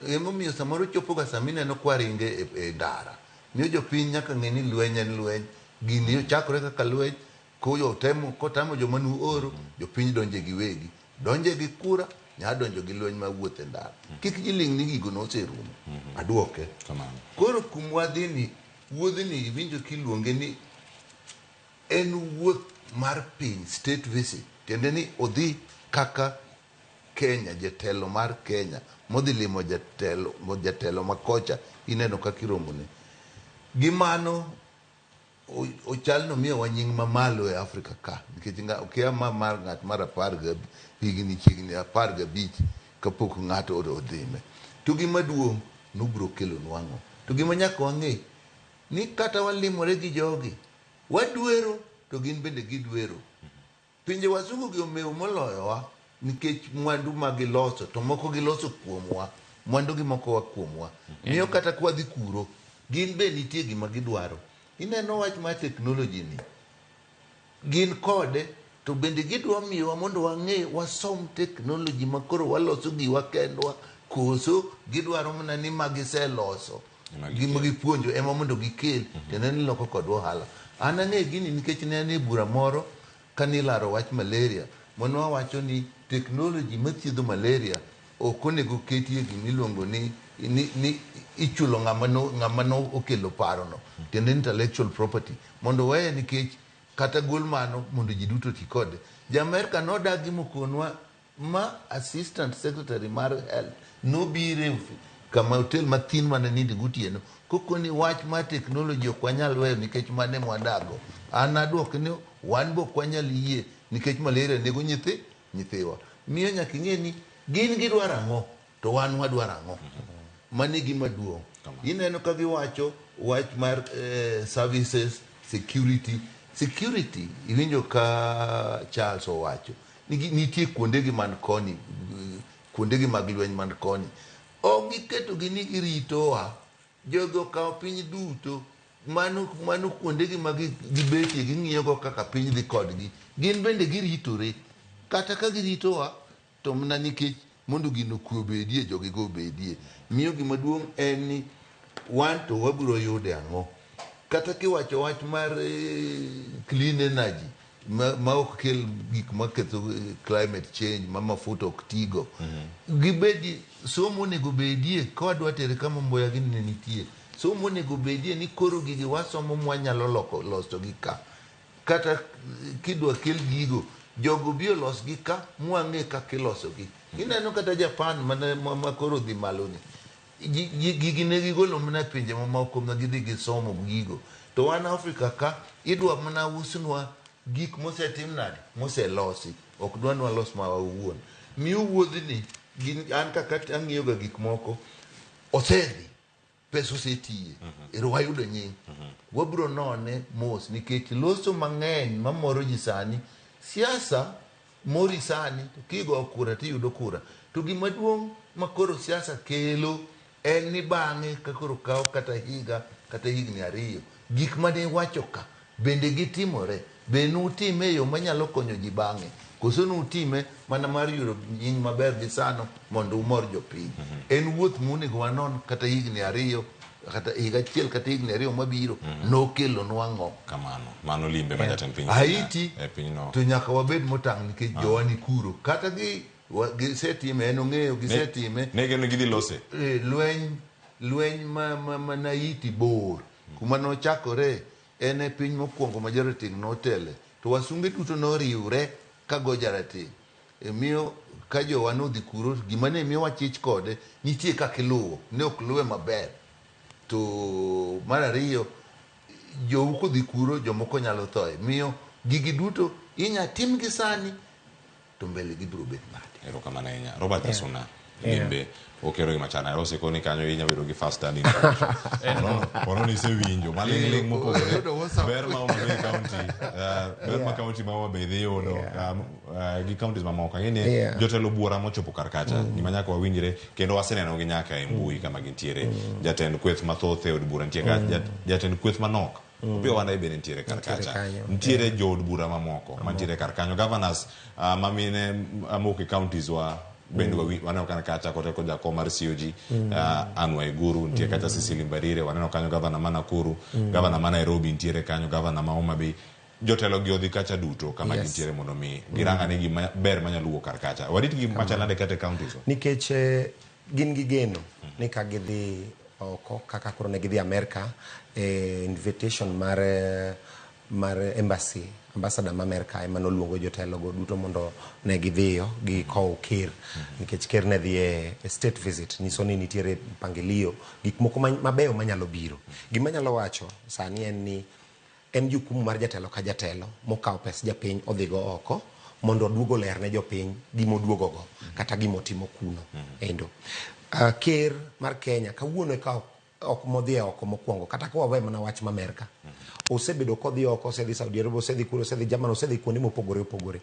Emomiyo samoro chopo ga sama ineno kwaringe e ndara. Miyo jopiny nyaka ng'e ni lweny en lweny. Gini chakore kaka lweny. Koyo temo, kotamo joma nuoro, jopiny donje giwegi. Donje gi kura, nya donjo gi lweny ma wuoth e ndara. Kik ji ling' ni gigo noserumo. Aduoke. Koro kum wadhi ni, wuodhni iwinjo kiluonge ni en wuoth mar piny, state visit. Tiende ni odhi kaka Kenya, jatelo mar Kenya, modhi limo jatelo makocha, ineno kaka iromone. Gi mano, ochal nomiyowa nying mamalo e Afrika ka, nikech okia ma mar ng'at mar higni chiegni 15 kapok ng'ato odhime. To gima duong' nobiro kelonwa ang'o? To gima nyaka wang'e ni kata walimore gi jogi, wadwero to gin bende gidwero. Pinje wazungu gi omewo moloyowa nikech mwandu ma giloso to moko giloso kuomwa, mwandu gi moko wa kuomwa. Miyo kata kwadhi kuro, gin be nitie gima gidwaro. Ineno wach mar technology ni, gin kode to bende gidwa miyowa mondo wang'e wasom technology ma koro waloso giwa kendwa, koso gidwaro mana ni ma giseloso gima gipuonjo ema mondo gikel, tiende ni loko kodwa ohala. An ang'e gini nikech ne an e bura moro kanilaro wach malaria, mane wawacho ni technology mathiedho malaria ok onego ketie gimiluongo ni ichulo ng'ama no okelo parono, tiende intellectual property, mondo weye nikech kata gol mano mondo ji duto ti kode. Ja Amerka nodagi mokonwa ma assistant secretary mar health nobiro kama hotel mathin mane ninde gotieno kokoni wach mar technology ok wanyal weyo nikech mane mwadago. An aduoke ni wan be ok wanyal yie nikech malaria nego nyithiwa. Miyo nyaka ing'e ni gin gidwaro ang'o to wan wadwaro ang'o. Mano e gima duong'. Ineno ka giwacho wach mar services, security. Security, iwinjo ka Charles owacho nitie kuondegi man koni, kuondegi mag lweny man koni. Ok giketogi ni giritowa. Jogo okawo piny duto. Mano kuondegi ma gibetie ging'iyogo kaka piny dhi kodgi. Gin bende giritore. Kata ka giritowa to mana nikech mondo gino kwe obedie, jogigo obedie. Miyo gima duong' en ni wan to wabiro yude ang'o. Kata kiwacho wach mar clean energy ma ok kel gik maketho climate change, ma mafuta ok tigo. Gibedi somo onego bedie ka wadwa tere kama Mboya gini ne nitie. Somo onego bedie ni koro gigi wasomo mwanyalo loko loso gi ka. Kata kidwa kel gigo, jogo bi olos gi ka mwang'e kaka ilosogi. Ineno kata Japan mane ma koro dhi malo ni. Gigi ne gigolo mana e pinje mamoko ma gidhi gisomo gigo. To wan Afrika ka idwa mana usnwa gik mosetim nade moselosi ok dwa ni walos ma wawuon. Miyo wuodhni gin an kaka ang'iyo ga gik moko osedhi pesa osetiye ero wayudo nying wabro none mos nikech loso mang'eny mamoro ji sani siasa mori sani to kigo kura tiyudo kura to gima duong' ma koro siasa kelo en ni bang'e ka koro kawo kata higa kata higni ariyo gik mane iwacho ka bende gitimore be nutime e yo manyalo konyo ji bang'e koso nutime mana mar yudo nying maber gi sano mondo umor jopiny en wuoth monego wanon kata higni ariyo kata higa achiel kata higni ariyo mabiro nokelonwa ang'o Kamano. Mano limbe ma jatend piny Haiti e pinyno. to nyaka wabed motang' nikech jowa ni kuro kata gi gisetime en ong'eyo gisetime Ne geno gidhi lose. Lweny ma Haiti bor kuma nochakore en e piny mokwongo ma jarateng' notele to wasunge duto noriwre ka go jarateng' e miyo ka jowa nodhi kuro gima ne miyo wachich kode nitie kaka iluwo ne ok luwe maber to mar ariyo jou kodhi kuro jomoko nyalo thoe miyo gigi duto inya timgi sani to mbele gibiro bet nade. Erokamano ahinya. Robert Asuna, limbe okero gi machana. Osekoni kanyo inya bedo gi first hand information. Ono ni isewinjo maling'ling' mopogore. Ber ma Homa Bay County, ber ma county ma Homa Bay dhi yudo gi counties mamoko. Ang'e ni jotelo buora mochopo kar kacha gima nyaka wawinjre kendo waseneno gi nyaka e mbui kama gintiere. Jatend kweth mathoth e od bura nitie ka, jatend kweth manok Opiyo Wandayi bende nitiere kar kacha. Nitiere jood bura mamoko mantiere kar kanyo. Governors mamine mawuok e counties wa bende waneno kana kacha kote kod jakom mar COG Anne Waiguru nitie kacha, Cecily Mbarire waneno kanyo, governor ma Nakuru, governor ma Nairobi nitiere kanyo, governor ma Homa Bay. Jotelo gi odhi kacha duto kama gintiere mondo mi girang ane gima ber manyalo wuok kar kacha. Warit gi machal nade kata e counties wa? Nikech gin gi geno ni ka gidhi oko kaka koro ne gidhi Amerka e invitation mar embassy ambassador ma Amerka ema noluongo jotelo go duto mondo ne gidhiyo gikow ker nikech ker ne dhi e state visit nyiso ni nitiere mpangilio gik moko mabeyo manyalo biro. Gima anyalo wacho sani en ni en jukumu mar jatelo ka jatelo mokawo pes japiny odhigo oko mondo oduog oler ne jopiny gimoduogo go kata gimotimo kuno endo. Ker mar Kenya kawuono eka ok modhi oko mokwongo kata ka wawe mana wach ma Amerka osebedo kodhi oko, osedhi Saudi Arabia, osedhi kure, osedhi Germany, osedhi kuonde mopogore opogore.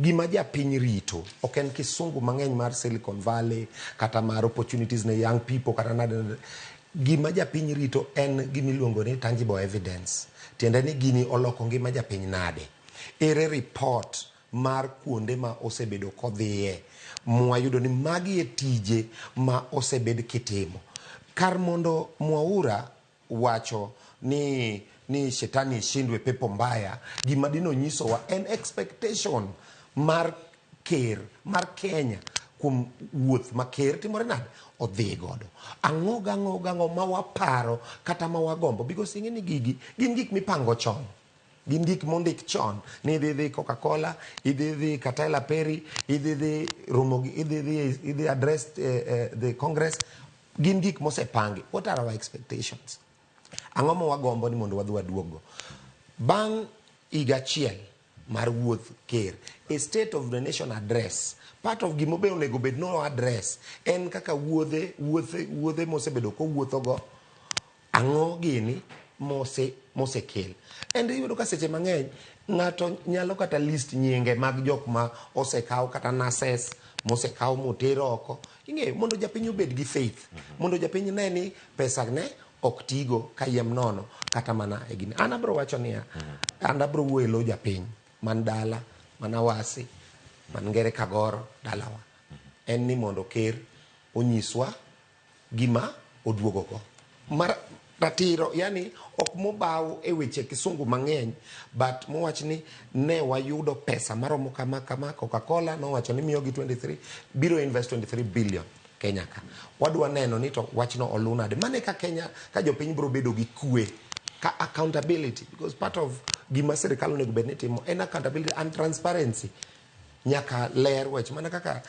Gima japiny rito ok en kisungu mang'eny mar Silicon Valley kata mar opportunities ne young people kata nade. Gima japiny rito en gimiluongo ni tangible evidence. Tiende ni gini oloko ngima japiny nade. Ere report mar kuonde ma osebedo kodhiye mwayudo ni magi e tije ma osebed kitimo. Kar mondo Mwaura wacho ni shetani ishindwe pepo mbaya, gima dino nyisowa en expectation mar ker mar Kenya kuom wuoth ma ker timore nade odhi godo. Ang'o gang'o ma waparo kata ma wagombo, because ing'e ni gigi gin gik mipango chon. Gin gik mondik chon ni idhi dhi Coca-Cola, idhi dhi Tyler Perry, idhi dhi romo, idhi address the Congress. Gin gik mosepangi. What are our expectations? Ang'o ma wagombo ni mondo wadhi waduoggo? Bang' higa achiel mar wuoth ker, a state of the nation address, part of gimobe onego bed no address en kaka wuodhe mosebedo kowuothogo, ang'o gini mosekel. And iyudo ka seche mang'eny ng'ato nyalo kata list nyinge mag jok ma osekaw kata nurses mosekaw moter oko. Ing'eyo, mondo japiny obed gi faith, mondo japiny ne ni pesa ne ok tigo kayiem nono kata mana e gini. An abro wacho niya, an abro wuoyo e lo japiny man dala, man Awasi, man Ngere Kagoro, dalawa. En ni mondo ker onyiswa gima oduogo go. Mar ratiro, yani ok mobaw e weche kisungu mang'eny, but mowach ni ne wayudo pesa maromo kama kama, Coca-Cola nowacho ni miyogi 23, biro invest 23 billion. Kenya ka. Wadwa neno ni to wachno oluw nade. Mane ka Kenya ka jopiny biro bedo gi kwe ka accountability because part of gima sirikal onego bed ni timo en accountability and transparency nyaka ler wach mana kaka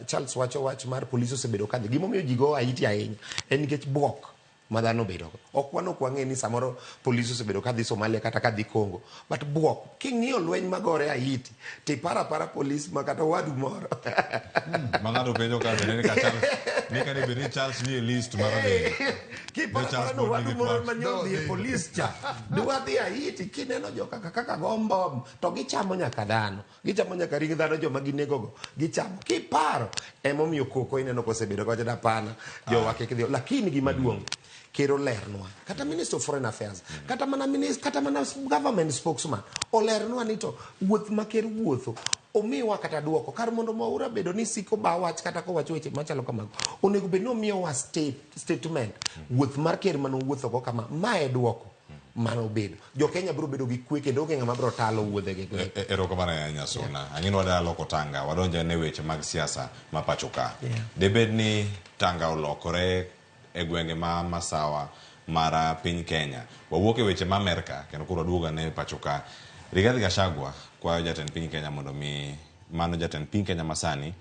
Charles wacho wach mar polis osebedo kadhi gimomiyo ji go Haiti ahinya en nikech bwok ma dhano obedogo ok wan ok wang'e ni samoro polis osebedo kadhi Somalia kata kadhi Congo but bwok king'iyo lweny magore Haiti tiparo apara polis ma kata wadu moro ma ng'ato penjo ka bende ni ka Charles ni ka bende ni Charles ni e list mar dhi kiparo Charles apara ni pod wadu nigi moro twak. mane odhi e polis cha dwa dhi Haiti kineno joka kaka go mbom to gichamo nyaka dhano gichamo nyaka ring dhano joma ginegogo gichamo kiparo emomiyo koko ineno kosebedo kawacho ni hapana jowa kik dhi lakini gima duong' ker olernwa kata minister of foreign affairs kata mana minister, kata mana government spokesman olernwa ni to wuoth ma ker wuotho omiwa kata duoko kar mondo Mwaura bedo ni siko ba wach kata kowacho weche machalo kamago onego bed ni omiyowa statement wuoth mar ker manowuothogo kama mae duoko manobedo jo Kenya biro bedo gi kwe kendo onge ng'ama biro talo wuodhegi go Erokamano ahinya Suna. Ang'e ni wadwa loko tanga, wadonjo ane weche mag siasa ma pacho ka. Yeah. Debed ni tanga olokore e gwenge ma masawa mar piny Kenya. Wawuok e weche ma Amerka kendo koro waduogo ane pacho ka. Rigathi Gachagua kwayo jatend piny Kenya mondo mi mano jatend piny Kenya masani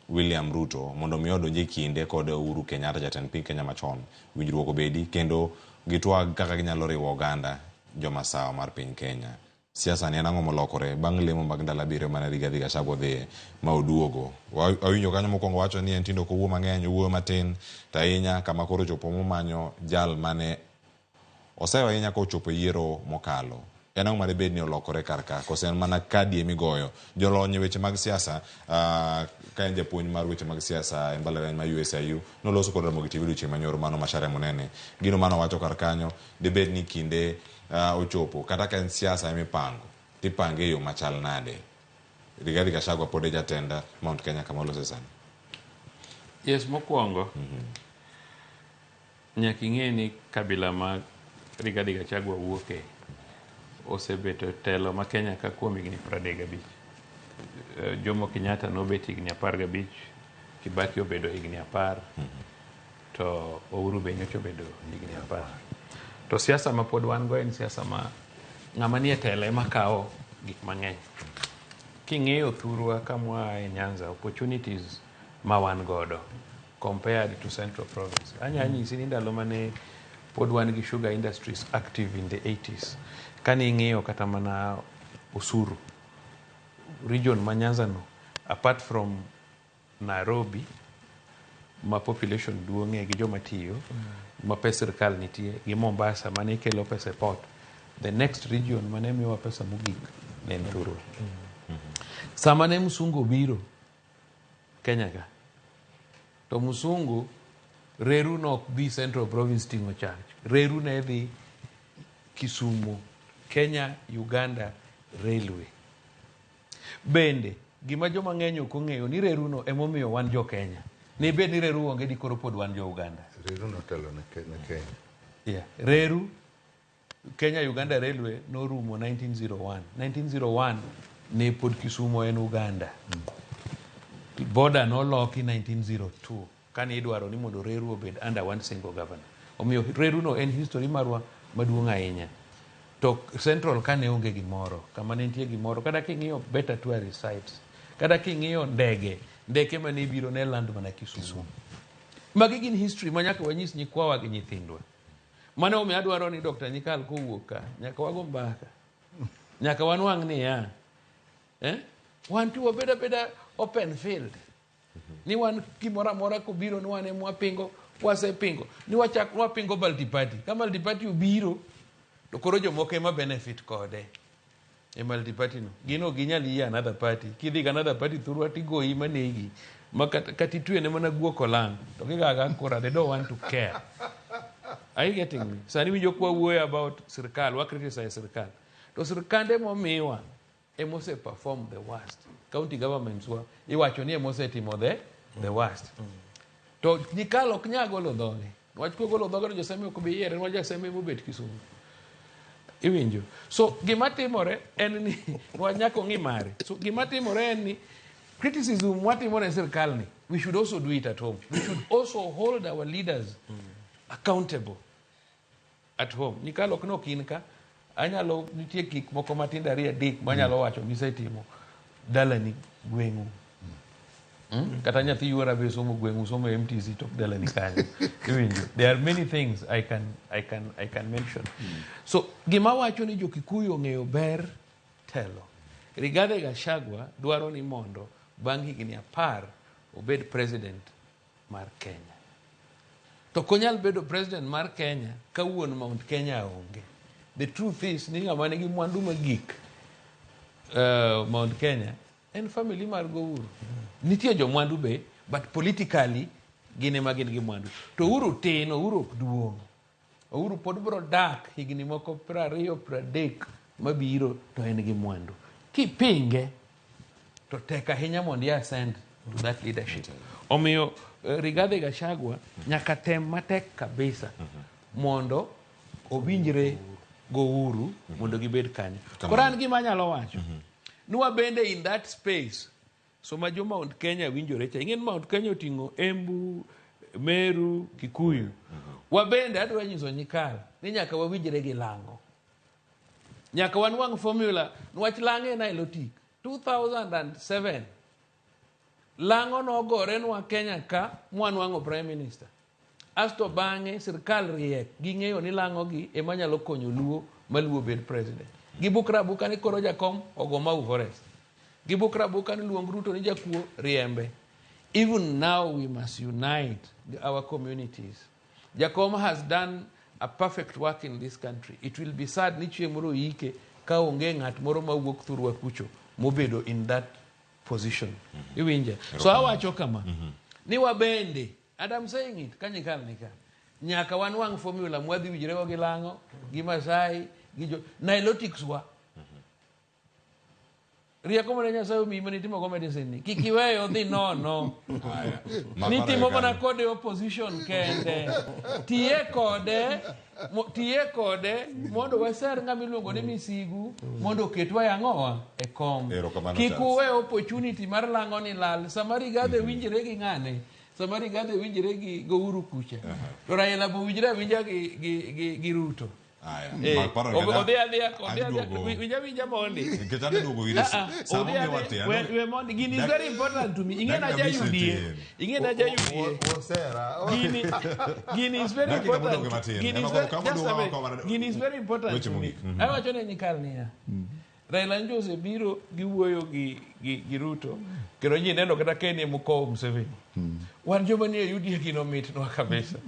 William Ruto mondo mi odonj e kinde kod Uhuru Kenyatta jatend piny Kenya machon. Winjruok obedi kendo gitwag kaka ginyalo riwo oganda jomasawa mar piny Kenya. Siasa ni en ang'o molokore bang' lemo mag ndalo abiriyo mane Rigathi Gachagua odhiye ma oduogo. Wawinjo kanyo mokwongo wacho ni en tinde ok owuo mang'eny, owuoyo matin to ahinya kama koro ochopo momanyo jal mane oseyo ahinya kochopo e yiero mokalo. En ang'o madibed ni olokore kar ka koso en mana kadi emigoyo? Jolony e weche mag siasa ka en japuonj mar weche mag siasa e mbalariany ma USIU noloso kod Ramogi TV odiochieng' manyoro mano Macharia Munene. Gino mane owacho kar kanyo dibed ni kinde ochopo kata ka en siasa emipango tipange e yo machal nade? Rigathi Gachagua pod e jatend Mount Kenya kama olose sani. Yes, mokwongo nyaka ing'e ni kabila ma Rigathi Gachagua wuoke osebet e telo ma Kenya ka kuom higni 35. Jomo Kenyatta nobet higni 15, Kibaki obedo higni 10, to Uhuru be nyocha obedo higni 10. To siasa ma pod wan go en siasa ma ng'ama nie telo ema kawo gik mang'eny. King'iyo thurwa kamwa e Nyanza, opportunities ma wan godo compared to Central Province. Anya nyisi ni ndalo mane pod wan gi sugar industries active in the 80s, kane ing'iyo kata mana osuru, region ma Nyanza no, apart from Nairobi, ma population duong'e gi joma tiyo, ma pes sirkal nitie, gi Mombasa mane kelo pesa e port, the next region mane miyowa pesa mogik ne en Thurwa. Sama ne msungu obiro Kenya ka, to msungu reru nok bi Central Province ting'o chak, reru ne dhi Kisumu, Kenya, Uganda Railway. Bende gima joma ng'eny ok ong'eyo ni reru no emomiyo wan jo Kenya. Ne bed ni reru onge di koro pod wan jo Uganda. Reru notelo ne Kenya. Yeah. Reru Kenya Uganda Railway norumo 1901. 1901 ne pod Kisumu en Uganda. Border noloki 1902 kane idwaro ni mondo reru obed under one single governor. Omiyo reru no en history marwa maduong' ahinya. To Central kane onge gimoro, kama ne nitie gimoro, kata king'iyo better tourist sites, kata king'iyo ndege, ndeke mane biro ne land mana Kisumu. Magi gin history ma nyaka wanyis nyikwawa gi nyithindwa. Mano omiyo adwaro ni Dr. Nyikal kowuok ka, nyaka wago mbaka. Nyaka wanwang' niya, wan to wabed abeda open field. Ni wan gimoro amora kobiro ni wan ema wapingo, wasepingo. Ni wachak wapingo multi-party. Ka multi-party obiro, to koro jomoko ema benefit kode. E multi-party no. Gin ok ginyal yie another party. Kidhi gi another party thurwa tigoyi manegi. Ma kata itwene mana guok olang', to gigaga kura, they don't want to care. Are you getting me? Sani winjo kwa wuoyo about sirkal, wa criticize sirkal. To sirkande momiwa emose perform the worst. County governments wa iwacho ni emose timo the worst. To Nyikal ok nyal golo dhoge. Wach kogolo dhoge to joseme ok bi yiere, niwach jaseme mobet Kisumu. Iwinjo. So gima timore en ni wach nyaka ong'i mare. So gima timore en ni criticism watimo ne sirkal ni We should also do it at home. We should also hold our leaders accountable at home. Nyikal ok nok in ka, anyalo nitie gik moko matindo ariyo adek manyalo wacho misetimo dalani gweng'u. Kata nyathi yuora be somo gweng'u, somo MTC tok dalani kanyo. Iwinjo? There are many things I can mention. So gima wacho ni jo-Kikuyu ong'eyo ber telo. Rigathi Gachagua dwaro ni mondo bang' higni 10 obed president mar Kenya. To ok onyal bedo president mar Kenya ka wuon Mount Kenya onge. The truth is ni ng'ama nigi mwandu magik Mount Kenya en family mar Uhuru. Nitie jomwandu be, but politically gin ema gin gi mwandu. To Uhuru tin, Uhuru ok duong'. Uhuru pod biro dak higni moko 20 30 mabiro to en gi mwandu. Kipinge to tek ahinya mondo i ascend to that leadership. Omiyo Rigathi Gachagua nyaka tem matek kabisa mondo owinjre go Uhuru mondo gibed kanyo. Koro an gima anyalo wacho ni wabende in that space so ma jo Mount Kenya winjore cha ing'e ni Mount Kenya oting'o Embu, Meru, Kikuyu. Wabende adwa nyiso nyikal ni nyaka wawinjre gi Lang'o. Nyaka wanwang' formula niwach Lang'o en Nilotic. 2007 Lang'o nogorenwa Kenya ka mwanwang'o prime minister. Asto bang'e sirkal riek ging'eyo ni Lang'o gi ema nyalo konyo Luo ma Luo bed president. Gibukre abuka ni koro jakom ogo Mau Forest. Gibukre abuka ni luong Ruto ni jakuo riembe. Even now we must unite our communities. Jakom has done a perfect work in this country. It will be sad ni chieng' moro ike ka onge ng'at moro mawuok thurwa kucho mobedo in that position. Iwinja? So awacho kama, ni wabende, and I'm saying it, kanyikal nika, nyaka wanwang' formula mwadhi winjrego gi Lang'o, gi Masai, gi jo Nilotics wa. Rieko mane Nyasaye omiyi mane itimogo medicine ni, kik iweyo dhi nono. Nitimo mana kode opposition kende. Tiye kode mondo waser ng'ama iluongo ni Misigu mondo oketwa e ang'owa e kom. Erokamano, Kik Charles. uwe opportunity mar Lang'o ni lal. Sama Rigathi winjre gi ng'ane, sama Rigathi winjre gi Gouru kucha. To Raila bo winjre awinja gi Ruto. Aya, Eh, mak paro nikech odhi adhiya odhi adhiya aduogo- winja winja mondi. Nikech adhi duogo ire Ah, ah, sama odhi omiwa adhi- tin. we mondi gini is very important to me. Ing'e na Dakika ja abich UDA. nitie. Ing'e na ja UDA. Gini gini is very Dakika modong' important. matin. Gini is Ema very koro just kama a minute. duogo kama- Gini is very important Weche to me. mogik. Awacho ne nyikal niya. Raila njo osebiro giwuoyo gi Ruto kendo ji neno kata ka en ema okowo Museveni. Wan joma nie UDA gino mitnwa kabisa.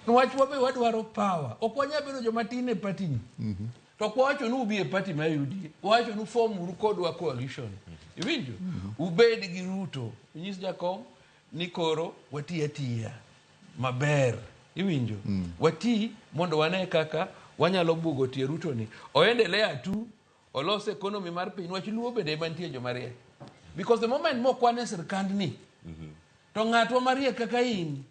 Niwach wabe wadwaro power. Ok wanyal bedo joma tin e party ni. To ok wawacho ni ubi e party mar UDA. Wawacho ni form uru kodwa coalition. Iwinjo? Ubed gi Ruto. Unyis jakom ni koro wati atiya maber. Iwinjo? Wati mondo wane kaka wanyalo bugo tie Ruto ni. Oendelea tu olos economy mar piny wach Luo bende ema nitie joma riek. Because the moment mokwan e sirkandni to ng'atwa mariek kaka in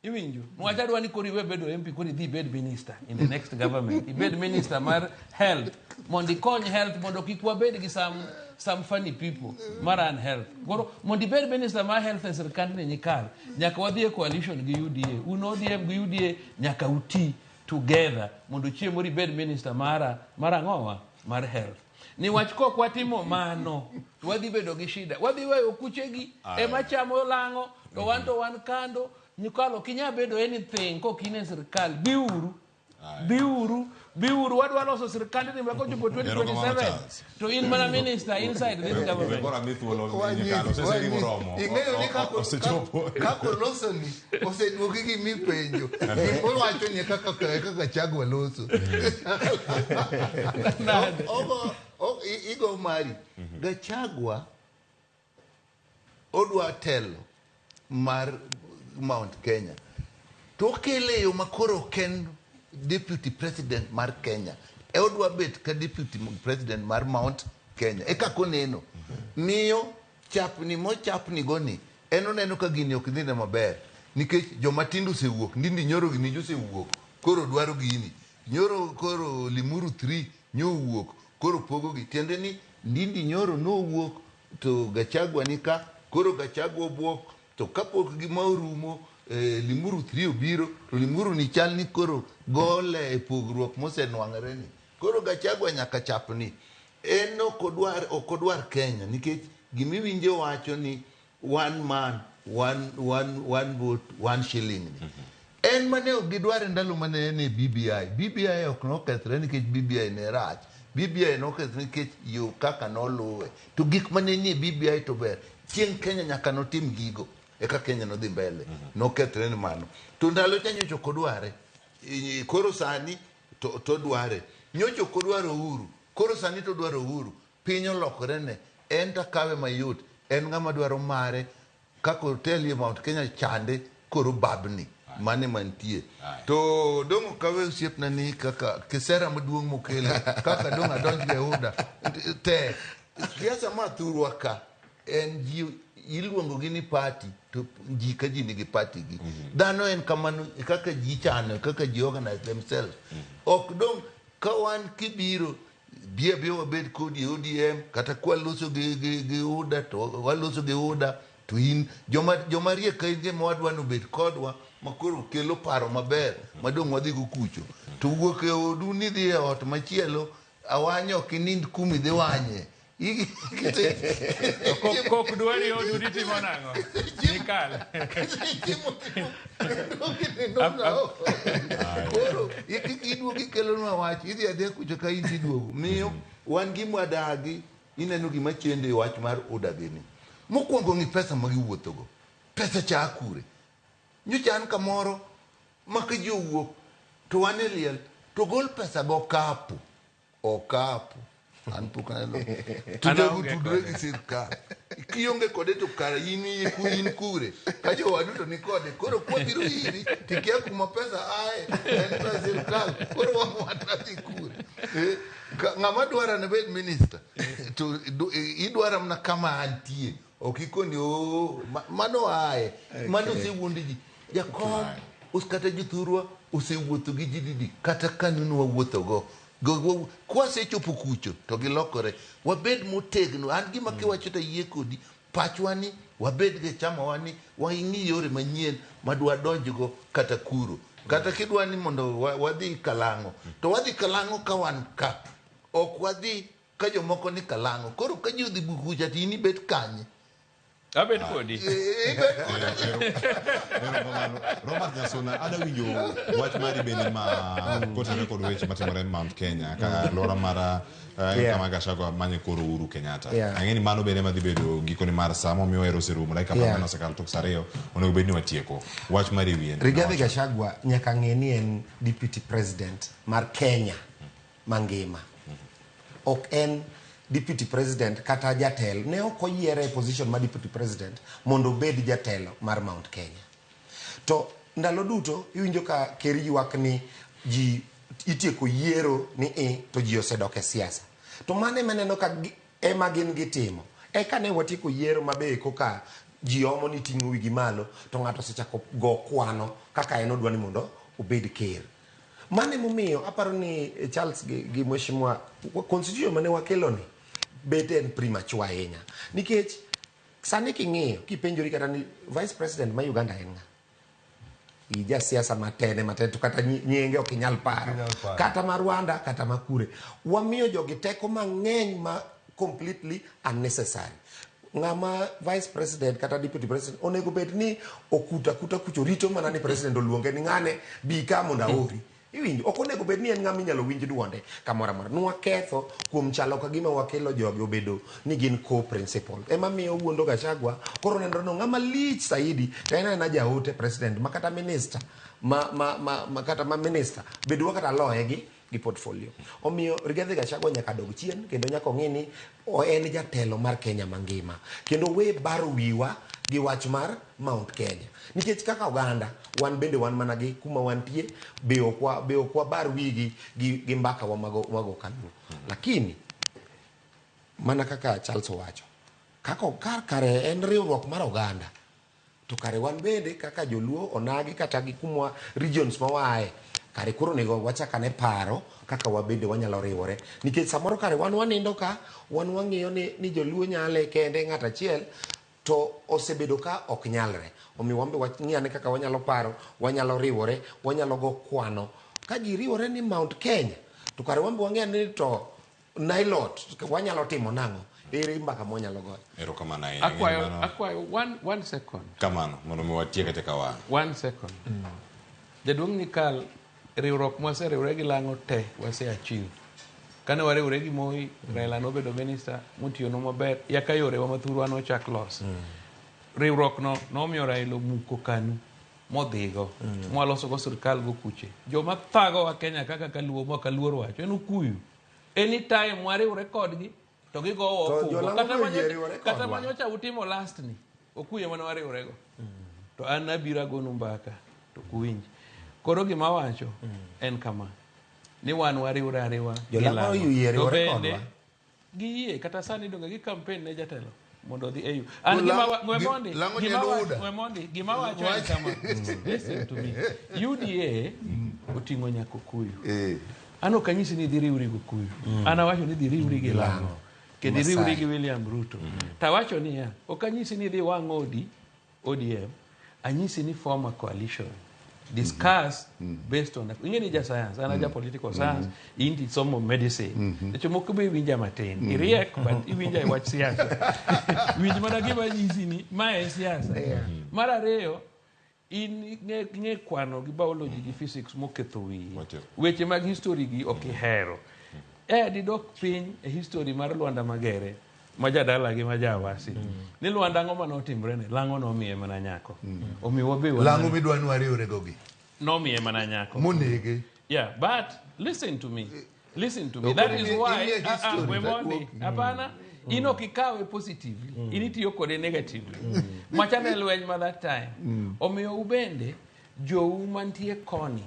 iwinjo niwach adwa ni koro iwe bedo MP koro idhi ibed minister in the next government ibed minister mar health mondo ikony health mondo kik wabed gi some funny people mar run health koro mondo ibed minister mar health e sirkandni nyikal nyaka wadhi e coalition gi UDA un ODM gi UDA nyaka uti together mondo chieng' moro ibed minister mar ang'owa mar health niwach kok watimo mano to wadhi bedo gi shida wadhi weyo kuchegi ema chamo lang'o to wan to wan kando nyikalo ok inyal bedo anything kok in e sirkal biuru biuru biuru wadwa loso sirkandni ma kochopo Erokamano, 2027 Charles. to in mana minister inside this government Koro ami thuolo nyikalo oseseri moromo. Ing'eyo ni Osechopo. kako losoni oseduoki gi mipenjo owacho ni kaka Gachagua loso igo mari Gachagua odwa telo mar Mount Kenya to okele e yo ma koro ok en deputy president mar Kenya e odwa bet ka deputy president mar Mount Kenya e kaka oneno miyo chapni mochapni go ni en oneno ka gini ok dhine maber nikech joma tindo osewuok Ndindi Nyoro gini osewuok koro dwaro gini Nyoro koro Limuru 3 nyowuok koro pogogi tiende ni Ndindi Nyoro nowuok to Gachagua ni ka koro Gachagua obwok To kapok gima orumo, Limuru 3 obiro, to Limuru ni chal ni koro gole e pogruok mosenwang'ore ni. Koro Gachagua nyaka chapni. En ok odwar Kenya nikech gimiwinjo wacho ni one man, one vote, one shilling ni. En mane ok gidwar e ndalo mane en e BBI. BBI ok nokethre nikech BBI ne rach. BBI nokethre nikech yo kaka noluwe. To gik mane nie BBI to ber. Chieng' Kenya nyaka notim gigo. Eka Kenya nodhi mbele. Nokethre ni mano. To ndalo cha nyocha ok odware. Koro sani to dware. Nyocha ok odwar Uhuru. Koro sani to dwaro Uhuru. Piny olokore ne. En takawe mayot. En ng'ama dwaro mare. Kaka otelie Mount Kenya chande koro babni. Mane mantie. To dong' okawe osiepna ni kaka kisera maduong' mokelo. Kaka dong' adonj gi UDA. Tek. Siasa ma thurwa ka en ji iluongo gi ni party to ji ka ji nigi party gi. Dhano en kamano kaka ji chano, kaka ji organize themselves. Ok dong' ka wan kibiro bia bia wabed kodi e ODM kata kwaloso gi UDA to waloso gi UDA to in joma riek ka in gima wadwa ni obed kodwa ma koro kelo paro maber ma dong' wadhi go kucho. To wuok e odu ni dhi e ot machielo awanyo ok inind kumi dhi wanye. Kok dwari odu nitimo nang'o? Nikal. Koro iduogo ikelonwa wach idhi adhiya kucho ka in tiduogo. Miyo wan gima wadagi ineno gima chendo e wach mar UDA gini. Mokwongo ng'i pesa ma giwuothogo. Pesa cha kure. Nyocha an kamoro ma ka ji owuok to wan e liel to gol pesa go okapu. Okapu. An pok aneno. To jogo tudre gi sirkal. Kionge kode to kara in kure. Ka jowadu to ni kode. Koro kwabiro iri tikia kuma pesa ae. En pesa sirkal. Koro wadhi kure. Ng'ama dwara ne bed minister. To idwara mana kama antie. Ok ikoni mano ae. Mano osewuondo ji. Jakom kata jothurwa osewuotho gi ji didi. Kata kanunu wawuothogo. Kwasechopo kucho to gilokore. Wabed motegno. An gima kiwacho to ayie kodi. Pachwa ni wabed gi chamawa ni wang'i yore manyien madwa donjgo kata kuro. Kata kidwa ni mondo wadhi Kalang'o. To wadhi Kalang'o ka wan ka. Ok wadhi ka jomoko ni Kalang'o. Koro ka ji odhi kucha to in ibet kanye? Abet kodi. Robert Nyasuna, ada winjo wach mari bende ma kotenore kod weche matimore Mount Kenya ka alwora mar kama Gachagua manye koro Uhuru Kenyatta. Ang'e ni mano bende madhi bedo gikone mar sa momiyo wahero oserumo dakika 40 osekalo tok sa 2 onego bed ni watieko. Wach mari wiye. Rigathi Gachagua nyaka ng'e ni en deputy president mar Kenya mangima. Ok en deputy president kata jatelo. Ne ok oyiere e position mar deputy president mondo obed jatelo mar Mount Kenya. To ndalo duto iwinjo ka ker ywak ni ji itieko yiero ni to ji osedok e siasa. To mano ema neno ka ema gin gitimo. Eka ne watieko yiero mabe koka ji omo ni ting'o wigi malo to ng'ato osechako go kwano kaka en odwa ni mondo obed ker. Mano emomiyo aparo ni Charles gi Mheshimiwa constitution mane wakelo ni bet en premature ahinya. Nikech sani king'iyo kipenjori kata ni vice president ma Uganda en ng'a? Ija siasa matene matene to kata nyinge ok inyal paro. Kata ma Rwanda kata ma kure. Wamiyo jogi teko mang'eny ma completely unnecessary. Ng'ama vice president kata deputy president onego bed ni okuta kuta kucho rito mana ni president oluonge ni ng'ane bi ka mondo aori. Iwinjo ok onego bed ni en ng'ama inyalo winj duonde kamoro amora. Nwaketho kuom chalo ka gima wakelo jogi obedo ni gin co-principal. Ema miyo wuondo Gachagua koro nenore no ng'ama lich saidi to en aena jaote president ma kata minister ma kata ma minister bedwa kata loye gi portfolio. Omiyo Rigathi Gachagua nyaka dog chien kendo nyaka ong'e ni en jatelo mar Kenya mangima. Kendo we baro wiwa gi wach mar Mount Kenya. Nikech kaka oganda wan bende wan mana gi kuma wantie be ok wabar wigi gi mbaka wa mago kaluo. Lakini mana kaka Charles owacho, kaka kare en riwruok mar oganda. To kare wan bende kaka joluo onagi kata gi kumwa regions ma waaye kare koro onego wachak ane paro kaka wabende wanyalo riwore. Nikech samoro kare wan wanindo ka, wan wang'iyo ni joluo nyale kende ng'at achiel, To osebedo ka ok nyalre. Omiyo wan be wang'i kaka wanyalo paro, wanyalo riwore, wanyalo go kwano. Ka ji riwore ni Mount Kenya, to kare wan be wang'e ni to Nilot, wanyalo timo nang'o? Ere mbaka mwanyalo goyo? Erokamano ahinya. Akwayo one second. Kamano, mondo mi watiek eka wang'. 1 second. Jaduong' Nyikal, riwruok mwaseriwre gi Lang'o te wase achieve. Kane wariwre gi Moi, Raila nobedo minister, motiyonwa maber, yaka yorewa mathurwa nochak los. Riwruok no nomiyo Raila omuko KANU modhigo, mwalosogo sirkal go kuche. Joma thagowa Kenya kaka kaluo makaluor wacho en Okuyu. Anytime wariwre kodgi to gigowa okumbo. Kata manyocha utimo last ni, Okuyu ema ne wariwrego. To an abiro agonu mbaka to kuwinj. Koro gima wacho en kama, ni wan wariwre ariwa gi Jolang'o Lang'o. oyie To riwore bende kodwa. giyie kata sani donge gi campaign ne jatelo mondo odhi AU. An gima Lang'o nyalo UDA. we mondi, gima wacho en kama. Listen to me. UDA oting'o nyaka Okuyu. An ok anyisi ni idhi riwri gi Okuyu. An awacho ni idhi riwri gi Lang'o. Kendo iriwri gi William Ruto. Tawacho niya, ok anyisi ni idhi wang' odi ODM, anyisi ni form a coalition. Discuss based on ing'e ni ja science, an aja political science, in to isomo medicine. Seche moko be iwinja matin. Iriek but iwinja e wach siasa. Winj mana gima anyisi ni ma en siasa. Mar ariyo, in ng'e kwano gi biology gi physics moketho wiyi. Weche mag history gi ok ihero. Didok piny e history mar Lwanda Magere ma jadala gi ma jawasi. Ni Lwanda ang'o mane otimre ne? Lang'o nomiye mana nyako. Omiyo wabe Lang'o midwa ni wariwre go gi. Nomiye mana nyako. Monege. Yeah, but listen to me. Listen to me. Ok That is why imiye history, we mondi. Hapana. In ok ikawe positively. In itiyo kode negatively. Macha ne lweny ma that time. Omiyo ubende jou mantie koni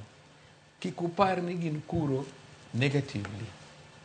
kik upar ni gin kuro negatively.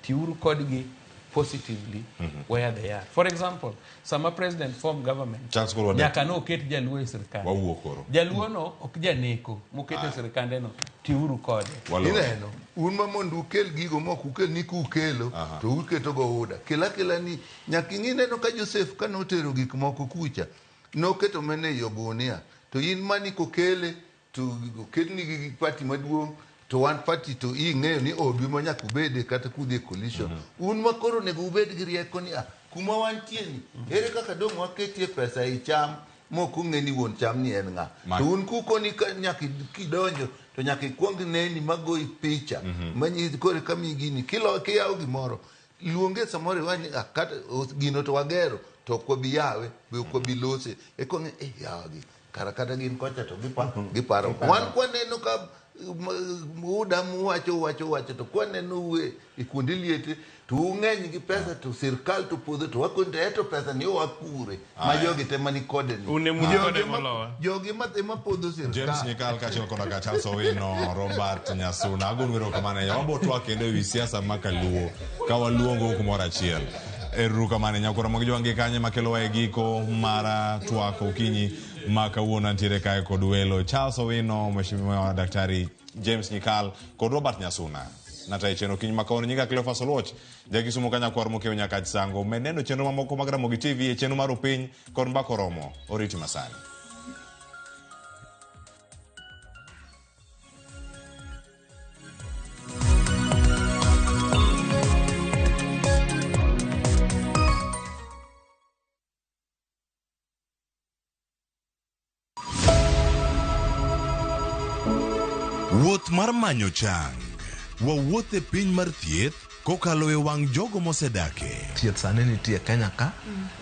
Tiuru kodgi positively where they are. For example, sama president form government, Charles koro wadek. nyaka noket jaluo e sirkal. Wawuo koro. Jaluo no ok janeko moket e sirkande no, tiuru kode. Ineno, un ma mondo ukel gigo mok ukel ni kukelo to uketo go UDA. Kel akela ni nyaka ing'i neno ka Joseph ka notero gik moko kucha noketo mana ei ogunia to in mani kokele to okelni gi party maduong' to wan party to ing'eyo ni odu ma nyaka ubede kata kudhi e coalition. Un ma koro onego ubed gi rieko ni ah, kuma wantie ni ere kaka dong' waketie pesa ei cham mok ong'e ni wuon cham ni en ng'a. To un kukoni ka nyaka kidonjo to nyaka ikuong neni magoyi picha manyisi koro eka miyi gini kilo kiyawo gimoro luonge samoro iwach ni ah, kata gino to wagero to ok wabi yawe be ok wabi lose eka ong'e eh yawa gi kara kata gin kocha to giparo wan kwaneno ka UDA muwacho wacho wacho to kwaneno u e kuonde liete to ung'eny gi pesa to sirkal to podho to wakoni to eto pesa ni oa kure ma Aya. jogi te mani kode ni Un ema Jogi kode molowa. jogi ema podho James sirkal Nyikal kaachiel koda ka Charles Owino, Robert Nyasuna. Agonu erokamano ahinya. Wabo twak kendo ewi siasa ma kaluo ka waluongo kumoro achiel. Erokamano nyakora mag jwangi kanye makelowa e giko mar twak okinyi ma kawuono antiere kae kod welo Charles Owino, Mheshimiwa Daktari James Nyikal kod Robert Nyasuna. Natayo chenro okinyi ma kawuono nyinga Cleophas Oluoch, jakisumo ka nyakwar mokew nyaka Sango. Med neno chenro mamoko mag Ramogi TV e chenro mar Opiny kod Mbaka Oromo. Oriti masani. Wuoth mar manyo chang. Wawuoth e piny mar thieth kokalo e wang' jogo mosedake. Thieth sani nitie Kenya ka,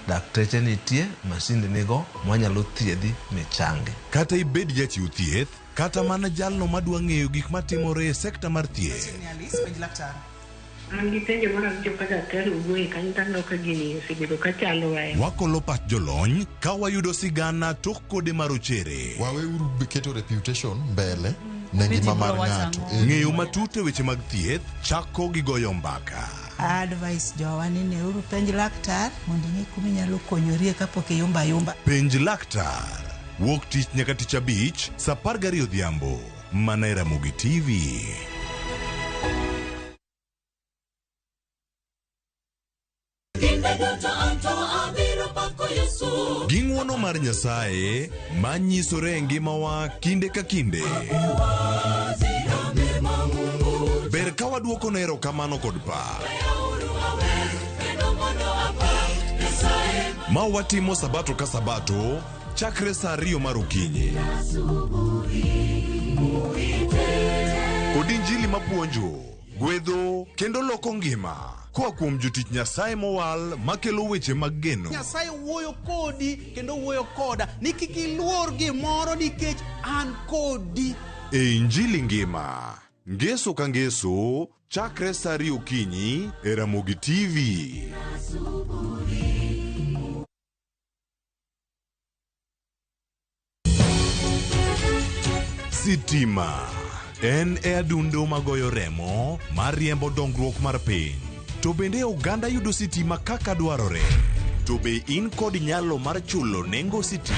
dakteche nitie, masinde nigo mwanyalo thiedhi michangi. Kata ibed jachiw thieth, kata mana jalno madwa ng'eyo gik matimore e sekta mar thieth. Alice, penj laktar. An gi penjo mar awinjo ka daktari owuoye kanyo to aneno ka gini osebedo ka chandowa e Wakolo pach jolony ka wayudo sigana tok kode marochere. Waweuru keto reputation mbele ne ngima mar ng'ato. Ng'eyo matut e weche mag thieth chako gi goyo mbaka. Advice jowa ni neuru penj laktar mondo ing'e kuma inyalo konyorie kapok iyumba ayumba. Penj laktar. Wuok tich nyaka tich abich, saa 12 odhiambo. Mana e Ramogi TV. Kinde duto anto abiro pako Gi ng'wono mar Nyasaye ma nyisore e ngimawa kinde ka kinde. Ber ka waduokone erokamano kod pak. Ma watimo sabato ka sabato chakre saa 2 mar okinyi. Kod injili mapuonjo, gwedho kendo loko ngima koa kuom jotich Nyasaye mowal makelo weche mag geno. Nyasaye wuoyo kodi kendo wuoyo koda ni kik iluor gimoro nikech an kodi. E Injili ngima, ngeso ka ngeso, chakre saa 2 okinyi e Ramogi TV. Sitima en e adundo magoyo remo mar riembo dongruok mar piny. To bende oganda yudo sitima kaka dwarore. To be in kod nyalo mar chulo nengo sitima?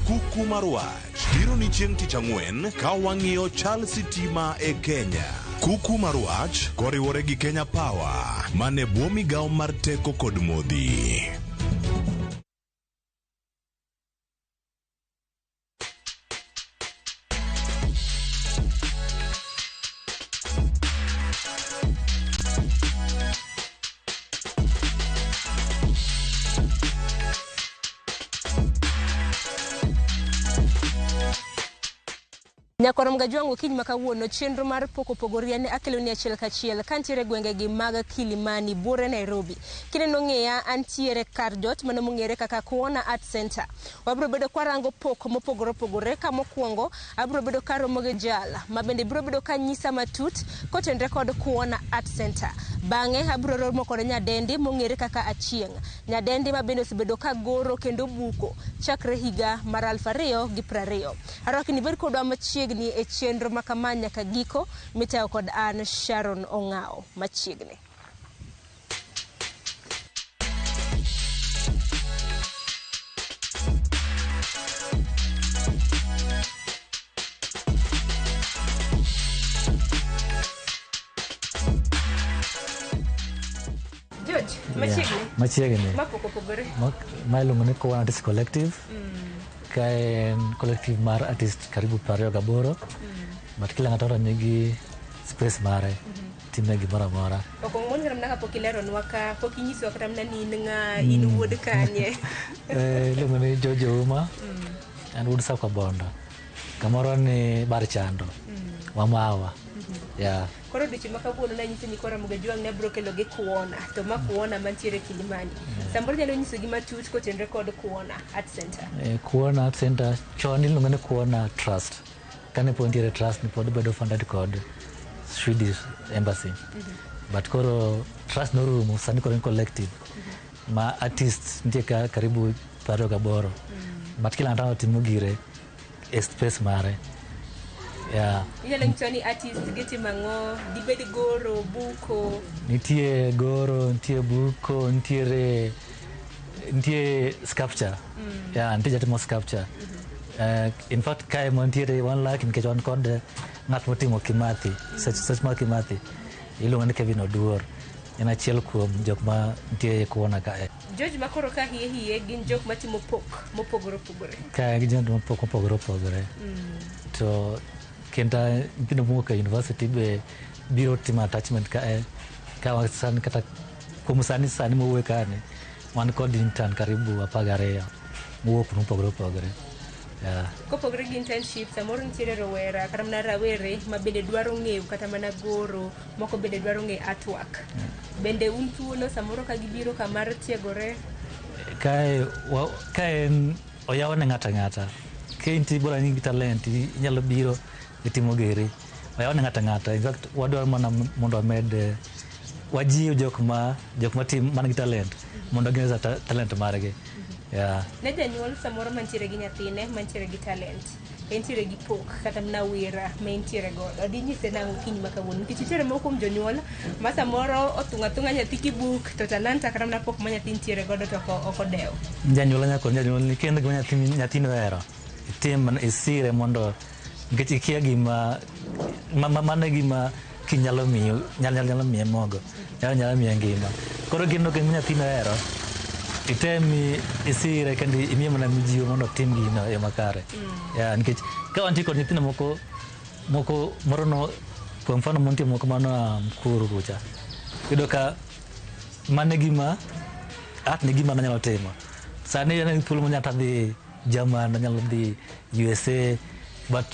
Kuku mar wach biro ni chieng' tich ang'wen ka wang'iyo chal sitima e Kenya. Kuku mar wach koriwore gi Kenya Power mane bwo migawo mar teko kod modhi. Nyakwar Mgajwang' okinyi ma kawuono chenro mar pok opogore ne akelo ni achiel kachiel kantiere gwengegi mag Kilimani buore Nairobi. Kineno ng'eya antiere kar jot mano mong'ere kaka Kuona Art Center. Wabiro bedo kwarango pok mopogore opogore ka mokwongo abiro bedo karomo gi jal ma bende biro bedo kanyisa matut kotenre kod Kuona Art Center. Bang'e abiro romo kod nyadendi mong'ere kaka Achieng'. Nyadendi ma bende osebedo ka goro kendo buko chakre higa mar 2020. Arwaki ni bed kodwa machiegni e chenro ma kama nyaka giko mitayo kod an Sharon Ong'ao machiegni. George, machiegni. Machiegni. Ma pok opogore. Ma iluongo ni Kuona Artist Collective. Ka en collective mar artist karibu 28. But kila ng'ato nigi space mare. Time gimoro amora. Ok ong'won kata mana kapok ileronwa ka pok inyisowa kata mana ni in ng'a, in wuod kanye. Iluongo ni George Ouma. An wuod Sakwa Bondo. Kamoro ni Bar Chando. Wamawa. Yeah. Koro odiochieng' ma kawuono nanyiso nyikwa Ramogi Ajwang' ni abiro kelo gi Kuona, to ma Kuona mantiere Kilimani. Samoro inyalo nyisogi matut kotenore kod Kuona Art Center. Kuona Art Center chon iluongo ni Kuona Trust. Kane pod nitiere trust ni pod bedo funded kod Swedish Embassy. But koro trust norumo, sani koro en collective. Ma artists nitie ka karibu 28. But kila ng'ato timo gire e space mare. Yeah. Inyalo nyisowa ni artist gitimo ang'o, dibed goro, buko. Nitie goro, nitie buko, nitie sculpture. Yeah, nitie jatimo sculpture. In fact, kae ma nitiere wan lucky nikech wan kod ng'at motimo Kimathi, sech mar Kimathi. Iluongo ni Kevin Oduor. En achiel kuom jok ma nitie e Kuona kae. George ma koro ka hie hie gin jok matimo pok mopogore opogore. Kae gin jok mopok mopogore opogore. To kendo nyithindo mowuok e university be biro timo attachment kae. Ka sani kata kuom sani mowuoyo kae wan kod intern karibu 12 mowuok mopogore opogore. Yeah. Kopogore gi internship, samoro nitiere rowera kata mana rawere ma bende dwaro ng'eyo kata mana goro, moko bende dwaro ng'eyo artwork. Bende un thuolo samoro ka gibiro kamar tiegore? Kae en oyaw ne ng'ato ang'ata. Ka intie bora in gi talent, inyalo biro itimo giri. Oyaw ne ng'ato ang'ata. In fact, wadwaro mana mondo wamed wajiw jok ma tim man gi talent mondo ginyis talent margi. Yeah. Ne janyuol samoro mantiere gi nyathine, mantiere gi talent, entiere gi pok kata mana wira ma entiere godo. Dinyise nang'o kiny ma kawuono? Nikech nitiere moko kuom jonyuol ma samoro othung'o athung'a nyathi kibuk to talanta kata mana pok ma nyathi nitiere godo to ok odewo. Janyuol nyaka kony janyuol ni kendo gima nyathini ohero. Itim isire mondo nikech ikia gima mano e gima kinyalo miyo nyalo miye mogo, nyalo miye ngima. Koro gino gima nyathini ohero Item isire kendo imiye mana mijiwo mondo otim gino e makare. Yeah, nikech ka wantie kod nyithindo moko moko moro no kwa mfano montie moko mano Mkuru kucha. Iyudo ka mano e gima art ni gima nanyalo timo. Sani an gi thuolo manyalo dhi German, anyalo dhi USA, but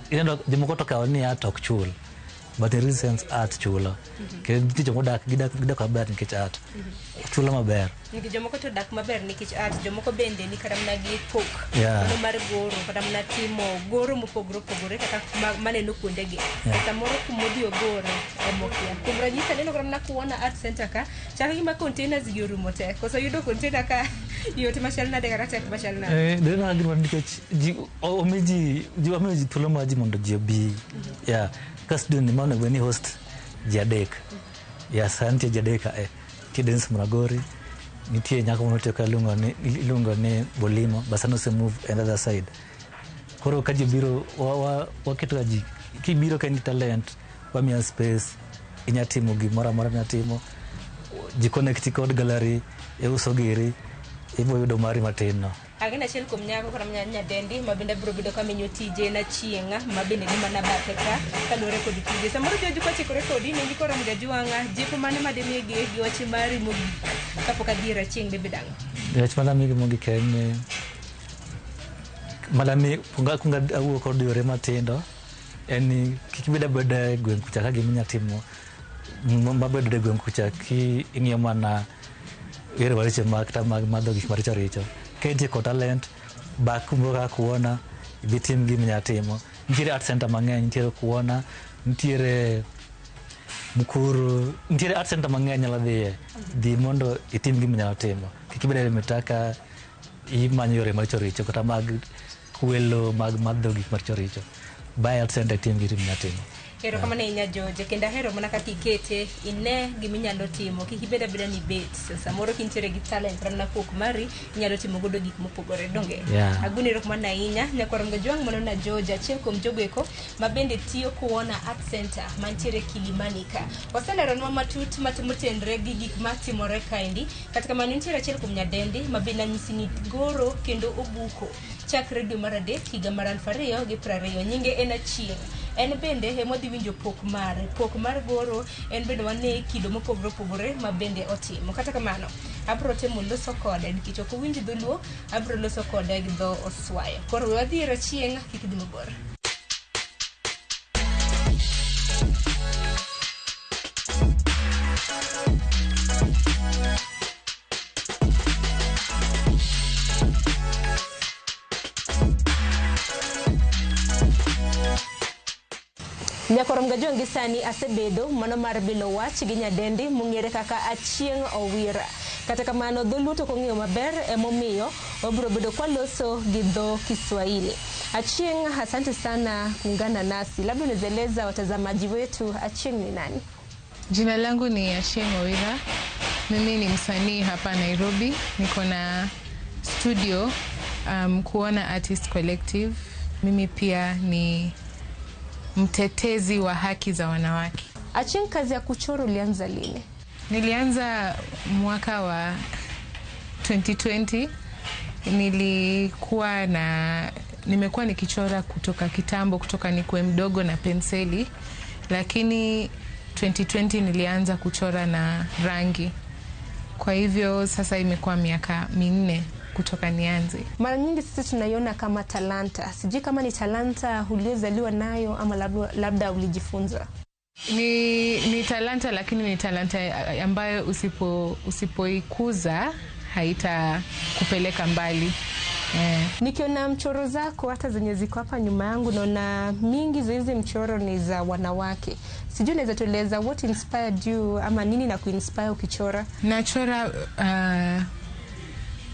ineno jomoko to kawo ni art ok chul. But in real sense art chulo. Kendo nitie joma odak gidak maber nikech art. Chulo maber. Nikech jomoko to dak maber nikech art, jomoko bende ni kata mana gi pok Yeah. mano mar goro kata mana timo goro mopogore opogore kaka maneno kuondegi. Samoro kumodhi ogore emokia. Kuom ranyisi aneno kata mana Kuona Art Center ka chal gima containers gi orumo te. Koso yudo container ka yot machal nade kata tek machal nade? Dena gima nikech ji omi ji ji wamiyo ji thuolo mar ji mondo ji obi. Yeah. Ka studio ni mano onego ni host ji adek. Yeah, sani nitie ji adek ka e. Nitie Dennis Muragori, nitie nyako moro ka iluongo ni Bolimo, but sani ose move another side. Koro ka ji biro, waketo ga ji, kibiro ka in gi talent, wamiya space, inya timo gimoro amora minya timo, ji connect kod gallery, iuso giri, ibo yudo mari matin no. Ageno achiel kuom nyako kata nyadendi ma bende biro bedo kamenyo tije na chieng' ma bende ni mana bathe ka kaluwore kod tije. Samoro George kochikore kodi ne nyikoro Mgajwang'a jipo mane mademigi gi wach mari mogik kapok adhi ir Achieng' debed ang'o? Wach madamigi mogik en ni madami kunga awuo kod yore matindo en ni kik ibed abeda e gweng' kucha ka gima inya timo mabedo e gweng' kucha ki ing'iyo mana yore maricho mag kata mag madho gik maricho richo. Ka intie kod talent, bak kumoro kaka Kuona, idhi tim gima inya timo. Nitiere art center mang'eny, nitiere Kuona, nitiere Mukuru, nitiere art center mang'eny nyalo dhiye. Dhi mondo itim gima inyalo timo. Kik ibed e mitaka imanyo yore maricho richo kata mag kwelo mag madho gik maricho richo. Buy art center itim gima inyalo timo. Erokamano ahinya George, kendo ahero mana kaka ikete ine gima inyalo timo, kik ibed abeda ni bet. Samoro kintiere gi talent kata mana pok mari, inyalo timo godo gik mopogore, donge? Yeah. Agoni erokamano ahinya, nyakwar Mgajwang' mano na George, achiel kuom jogo eko ma bende tiyo Kuona Art Center mantiere Kilimani ka. Oseleronwa matut motenre gi gik matimore kaendi, kata kamano nitiere achiel kuom nyadendi ma bende anyisi ni goro kendo obuko chakre dwe mar 3 higa mar 2020. Nyinge en Achieng'. En bende emwadhi winjo pok mare. Pok mar goro en bende wane kido mopogore opogore ma bende otimo. Kata kamano, abro temo loso kode nikech ok owinj dholuo, abro loso kode gi dho Oswayo. Koro we wadhi ir Achieng', kik idhi mabor. Nyakwar Mgajwang' gi sani asebedo mano mar bilo wach gi nyadendi mong'ere kaka Achieng' Owira. Kata kamano dholuo to ok ong'eyo maber emomiyo wabiro bedo kwaloso gi dho Kiswahili. Achieng', asante sana kuungana nasi. Labda unaweza eleza watazamaji wetu Achieng' ni nani? Jina langu ni Achieng' Owira. Mimi ni msanii hapa Nairobi. Niko na studio Kuona Artist Collective. Mimi pia ni mtetezi wa haki za wanawake. Achieng', kazi ya kuchora ulianza lini? Nilianza mwaka wa 2020. Nimekuwa nikichora kutoka kitambo, kutoka nikuwe mdogo na penseli, lakini 2020 nilianza kuchora na rangi. Kwa hivyo sasa imekuwa miaka 4 kutoka nianze. Mara nyingi sisi tunaiona kama talanta. Sijui kama ni talanta uliozaliwa nayo ama labda ulijifunza. Ni talanta, lakini ni talanta ambayo usipoikuza haitakupeleka mbali. Nikiona mchoro zako hata zenye ziko hapa nyuma yangu, naona mingi za hizi mchoro ni za wanawake. Sijui unaweza tueleza what inspired you ama nini na kuinspire ukichora? Nachora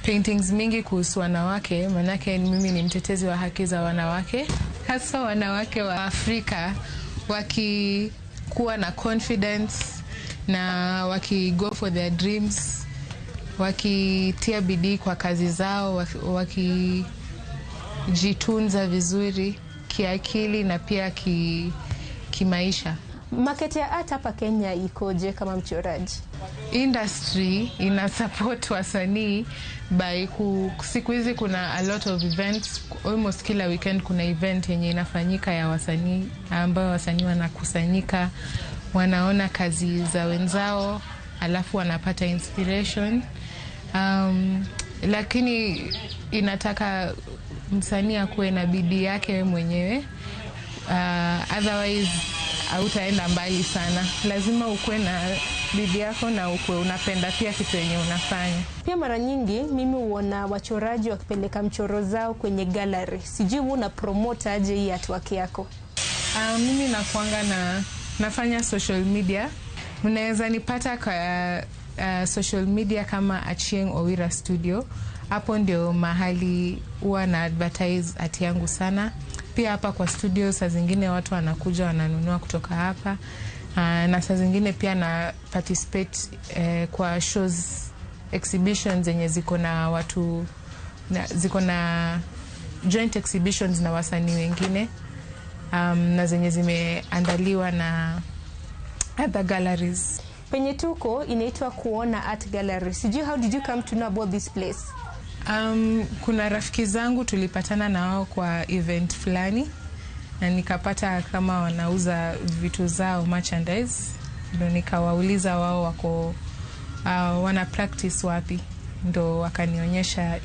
paintings mingi kuhusu wanawake, manake mimi ni mtetezi wa haki za wanawake, hasa wanawake wa Afrika wakikuwa na confidence na waki go for their dreams, wakitia bidii kwa kazi zao, wakijitunza vizuri kiakili na pia kimaisha. Market ya art hapa Kenya ikoje kama mchoraji? Industry ina support wasanii by siku hizi kuna a lot of events, almost kila weekend kuna event yenye inafanyika ya wasanii, ambayo wasanii wanakusanyika, wanaona kazi za wenzao, alafu wanapata inspiration. Lakini inataka msanii akuwe na bidii yake mwenyewe, otherwise hautaenda mbali sana. Lazima ukuwe na bidii yako na ukuwe unapenda pia kitu yenye unafanya. Pia mara nyingi mimi huona wachoraji wakipeleka mchoro zao kwenye gallery. Sijui wewe una promote aje hii artwork yako? Mimi nakuanga na nafanya social media. Mnaweza nipata kwa social media kama Achieng Owira Studio. Hapo ndio mahali huwa na advertise art yangu sana. Pia hapa kwa studio saa zingine watu wanakuja wananunua kutoka hapa. Na saa zingine pia na participate kwa shows, exhibitions zenye ziko na watu na, ziko na joint exhibitions na wasanii wengine, na zenye zimeandaliwa na other galleries. Penye tuko inaitwa Kuona Art Gallery. Sijui how did you come to know about this place? Kuna rafiki zangu tulipatana na wao kwa event fulani na nikapata kama wanauza vitu zao, merchandise, ndo nikawauliza wao wako wana practice wapi, ndo wakanionyesha,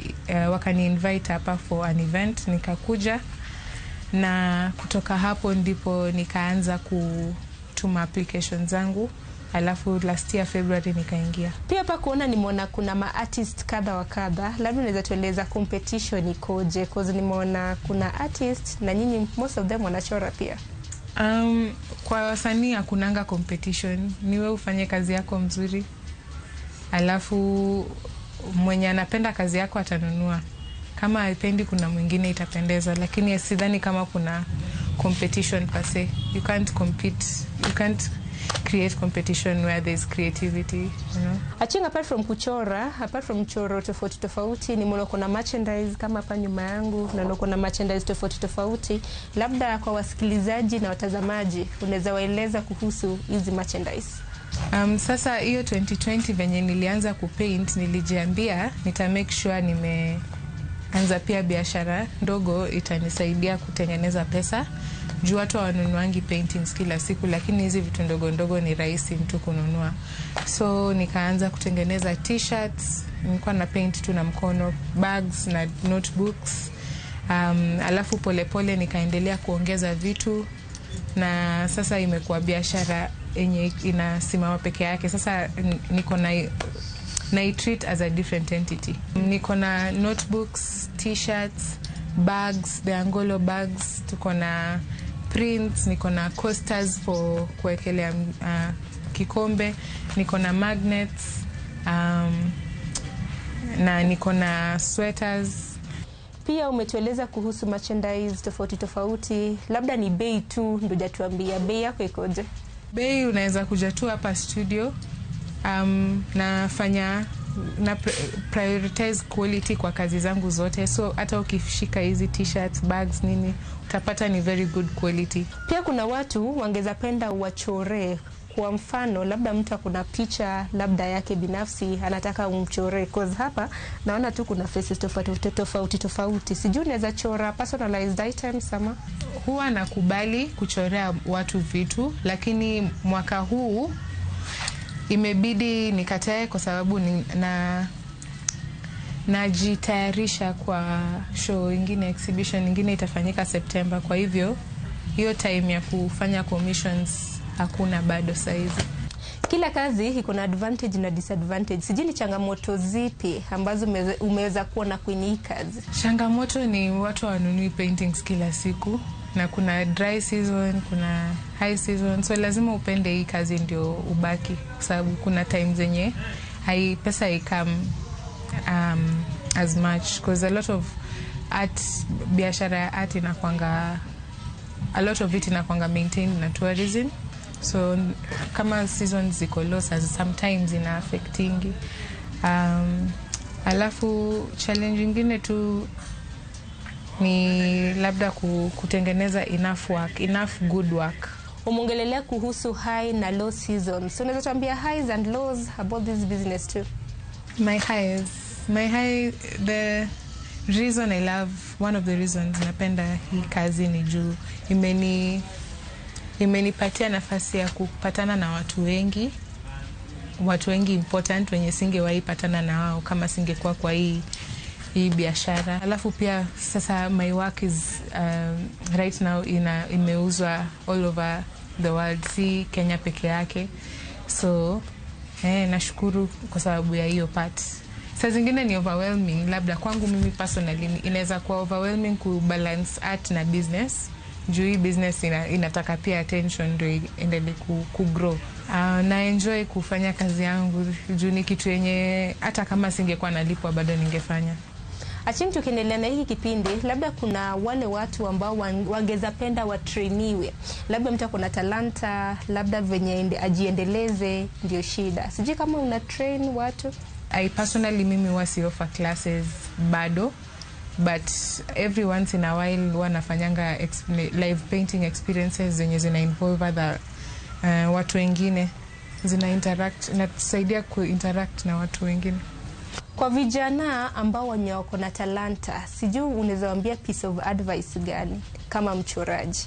wakani invite hapa for an event, nikakuja, na kutoka hapo ndipo nikaanza kutuma application zangu, alafu last year February nikaingia. Pia hapa kuona nimeona kuna ma-artist kadha wa kadha, labda unaweza tueleza competition ikoje? Cause nimeona kuna artist na nyinyi most of them wanachora pia. Kwa wasanii hakunanga competition, ni wewe ufanye kazi yako mzuri, alafu mwenye anapenda kazi yako atanunua. Kama haipendi, kuna mwingine itapendeza, lakini sidhani kama kuna competition per se. You can't compete, you can't create competition where there's creativity. Achieng, apart from kuchora, apart from mchoro tofauti tofauti, nimeona kuna merchandise kama hapa nyuma yangu, naona kuna merchandise tofauti tofauti. Labda kwa wasikilizaji na watazamaji, unaweza waeleza kuhusu hizi merchandise? Sasa hiyo 2020 venye nilianza kupaint, nilijiambia nita make sure nimeanza pia biashara ndogo itanisaidia kutengeneza pesa, juu watu hawanunuangi paintings kila siku, lakini hizi vitu ndogo ndogo ni rahisi mtu kununua. So nikaanza kutengeneza t-shirts, nilikuwa na paint tu na mkono, bags na notebooks. Alafu polepole nikaendelea kuongeza vitu na sasa imekuwa biashara yenye inasimama peke yake. Sasa niko na treat as a different entity. Niko na notebooks, t-shirts, bags, the Angolo bags, tuko na prints, niko na coasters for kuwekelea kikombe, niko na magnets, na niko na sweaters. Pia umetueleza kuhusu merchandise tofauti tofauti, labda ni bei tu ndio hujatuambia, bei yako ikoje? Bei unaweza kuja tu hapa studio. Nafanya na prioritize quality kwa kazi zangu zote, so hata ukishika hizi t-shirts, bags, nini, utapata ni very good quality. Pia kuna watu wangeza penda wachoree. Kwa mfano, labda mtu akuna picha labda yake binafsi anataka umchoree, cause hapa naona tu kuna faces tofauti tofauti tofauti. Sijui unaweza chora personalized items ama? Huwa nakubali kuchorea watu vitu, lakini mwaka huu imebidi nikatae kwa sababu na najitayarisha kwa show ingine, exhibition ingine itafanyika September. Kwa hivyo hiyo time ya kufanya commissions hakuna bado saizi. Kila kazi iko na advantage na disadvantage. Sijui ni changamoto zipi ambazo umeweza kuona kwenye hii kazi? Changamoto ni watu hawanunui paintings kila siku, na kuna dry season, kuna high season, so lazima upende hii kazi ndio ubaki, kwa sababu kuna time zenye pesa haicome as much, because a lot of art, biashara ya art inakwanga, a lot of it inakwanga maintained na tourism, so kama seasons ziko low, sometimes ina affectingi. Alafu challenge ingine tu ni labda kutengeneza enough work, enough good work. Umeongelelea kuhusu high na low seasons. So unaweza tuambia highs and lows about this business too? My highs. My high, the reason I love, one of the reasons napenda hii kazi ni juu imenipatia nafasi ya kupatana na watu wengi important wenye singewahi patana na wao kama singekuwa kwa hii biashara. Alafu pia sasa my work is right now imeuzwa all over the world, si Kenya peke yake. So nashukuru kwa sababu ya hiyo part. Saa zingine ni overwhelming, labda kwangu mimi personally inaweza kuwa overwhelming ku balance art na business. Juu hii business inataka pia attention ndio iendelee ku grow. Na enjoy kufanya kazi yangu juu ni kitu yenye hata kama singekuwa nalipwa bado ningefanya. Achieng, tukiendelea na hiki kipindi, labda kuna wale watu ambao wangeza penda watrainiwe, labda mtu akona talanta, labda venye ajiendeleze ndio shida. Sijui kama una train watu. I personally mimi huwa si offer classes bado, but every once in a while huwa nafanyanga live painting experiences zenye zina involve other watu wengine, zina interact, inatusaidia ku interact na watu wengine. Kwa vijana ambao wenye wako na talanta, sijui unaweza waambia piece of advice gani kama mchoraji?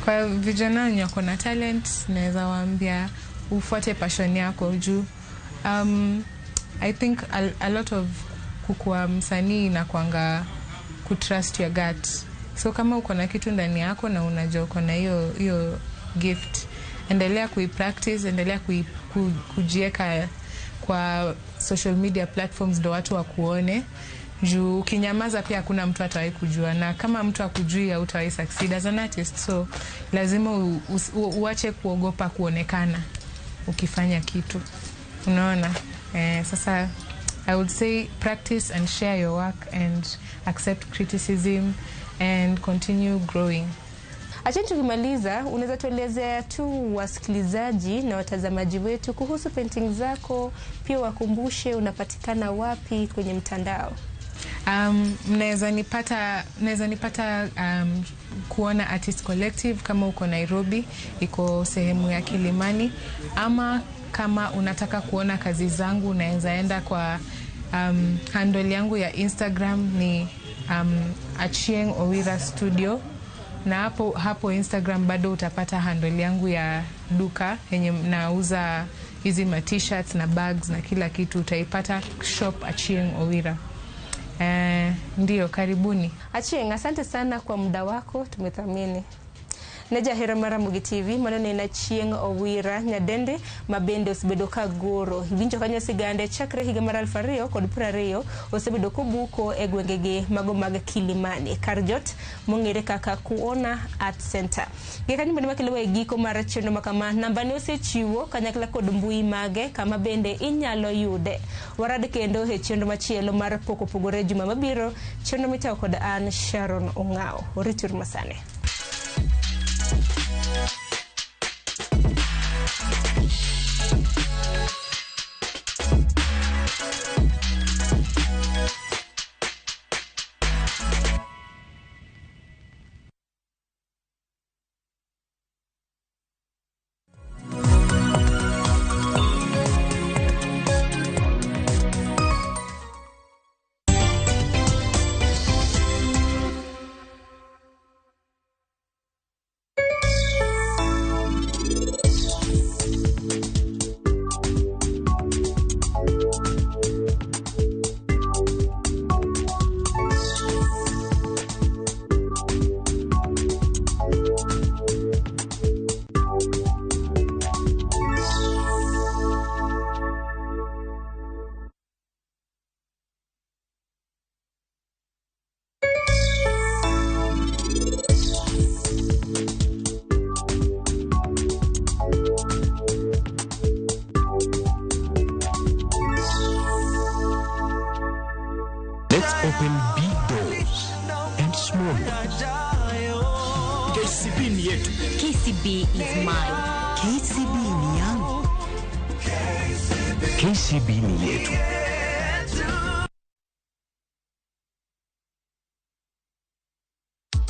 Kwa vijana wenye wako na talent, naweza waambia ufuate passion yako juu I think a lot of kukuwa msanii inakuanga kutrust your gut. So kama uko na kitu ndani yako na unajua uko na hiyo gift, endelea kuipractice, endelea kujieka kwa social media platforms ndo watu wakuone. Juu ukinyamaza pia hakuna mtu atawahi kujua, na kama mtu akujui hautawahi succeed as an artist. So lazima uache kuogopa kuonekana ukifanya kitu. Unaona? Sasa I would say practice and share your work and accept criticism and continue growing. Acha tukimaliza, unaweza tuelezea tu wasikilizaji na watazamaji wetu kuhusu painting zako, pia wakumbushe unapatikana wapi kwenye mtandao? Mnaweza nipata Kuona Artist Collective kama uko Nairobi, iko sehemu ya Kilimani, ama kama unataka kuona kazi zangu unaweza enda kwa handle yangu ya Instagram ni Achieng Owira Studio, na hapo Instagram bado utapata handle yangu ya duka yenye nauza hizi ma t-shirts na bags na kila kitu, utaipata shop Achieng Owira. Ndio, karibuni. Achieng, asante sana kwa muda wako, tumethamini. Ne jahera mar Ramogi TV, mano ne en Achieng Owira nyadende ma bende osebedo ka goro. Iwinjo kanyo sigande chakre higa mar 2020 osebedo kobuko e gwengegi mago mag Kilimani, kar jot mong'ere kaka Kuona Art Center. Gi kanyo bende makelo e giko mar chenro makama, namba ne osechiwo kanyakla kod mbui mage kama bende inyalo yude. Warad kendo e chenro machielo mar Pok Opogore juma mabiro, chenro mitayo kod an Sharon Ong'ao. Oritur masane. Let's open big doors and small ones. KCB ni yetu. KCB is mine. KCB ni yangu. KCB ni yetu.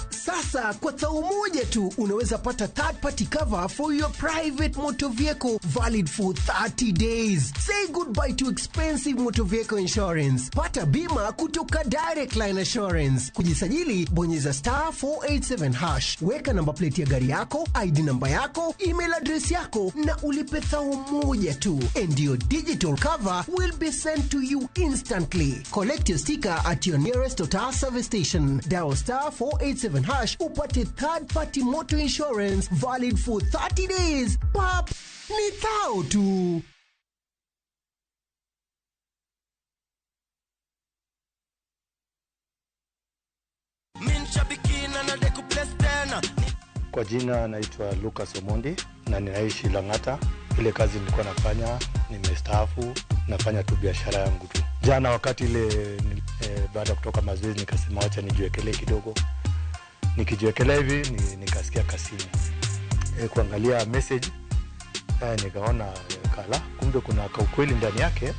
Sasa Sasa kwa thao moja tu unaweza pata third party cover for your private motor vehicle valid for 30 days. Say goodbye to expensive motor vehicle insurance. Pata bima kutoka Direct Line Assurance. Kujisajili, bonyeza star 487 hash. Weka namba plate ya gari yako, ID namba yako, email address yako na ulipe thao moja tu. And your digital cover will be sent to you instantly. Collect your sticker at your nearest Total service station. Dial star 487 hash upate third party motor insurance valid for 30 days. Pap, ni thao tu. Kwa jina naitwa Lucas Omondi na ninaishi Lang'ata. Ile kazi nilikuwa nafanya, nimestaafu, nafanya tu biashara yangu tu. Jana wakati ile baada kutoka mazoezi nikasema wacha nijiwekelee kidogo. Nikijiwekelea hivi nikasikia kasimu. Kuangalia message nikaona kala kumbe kuna kaukweli ndani yake.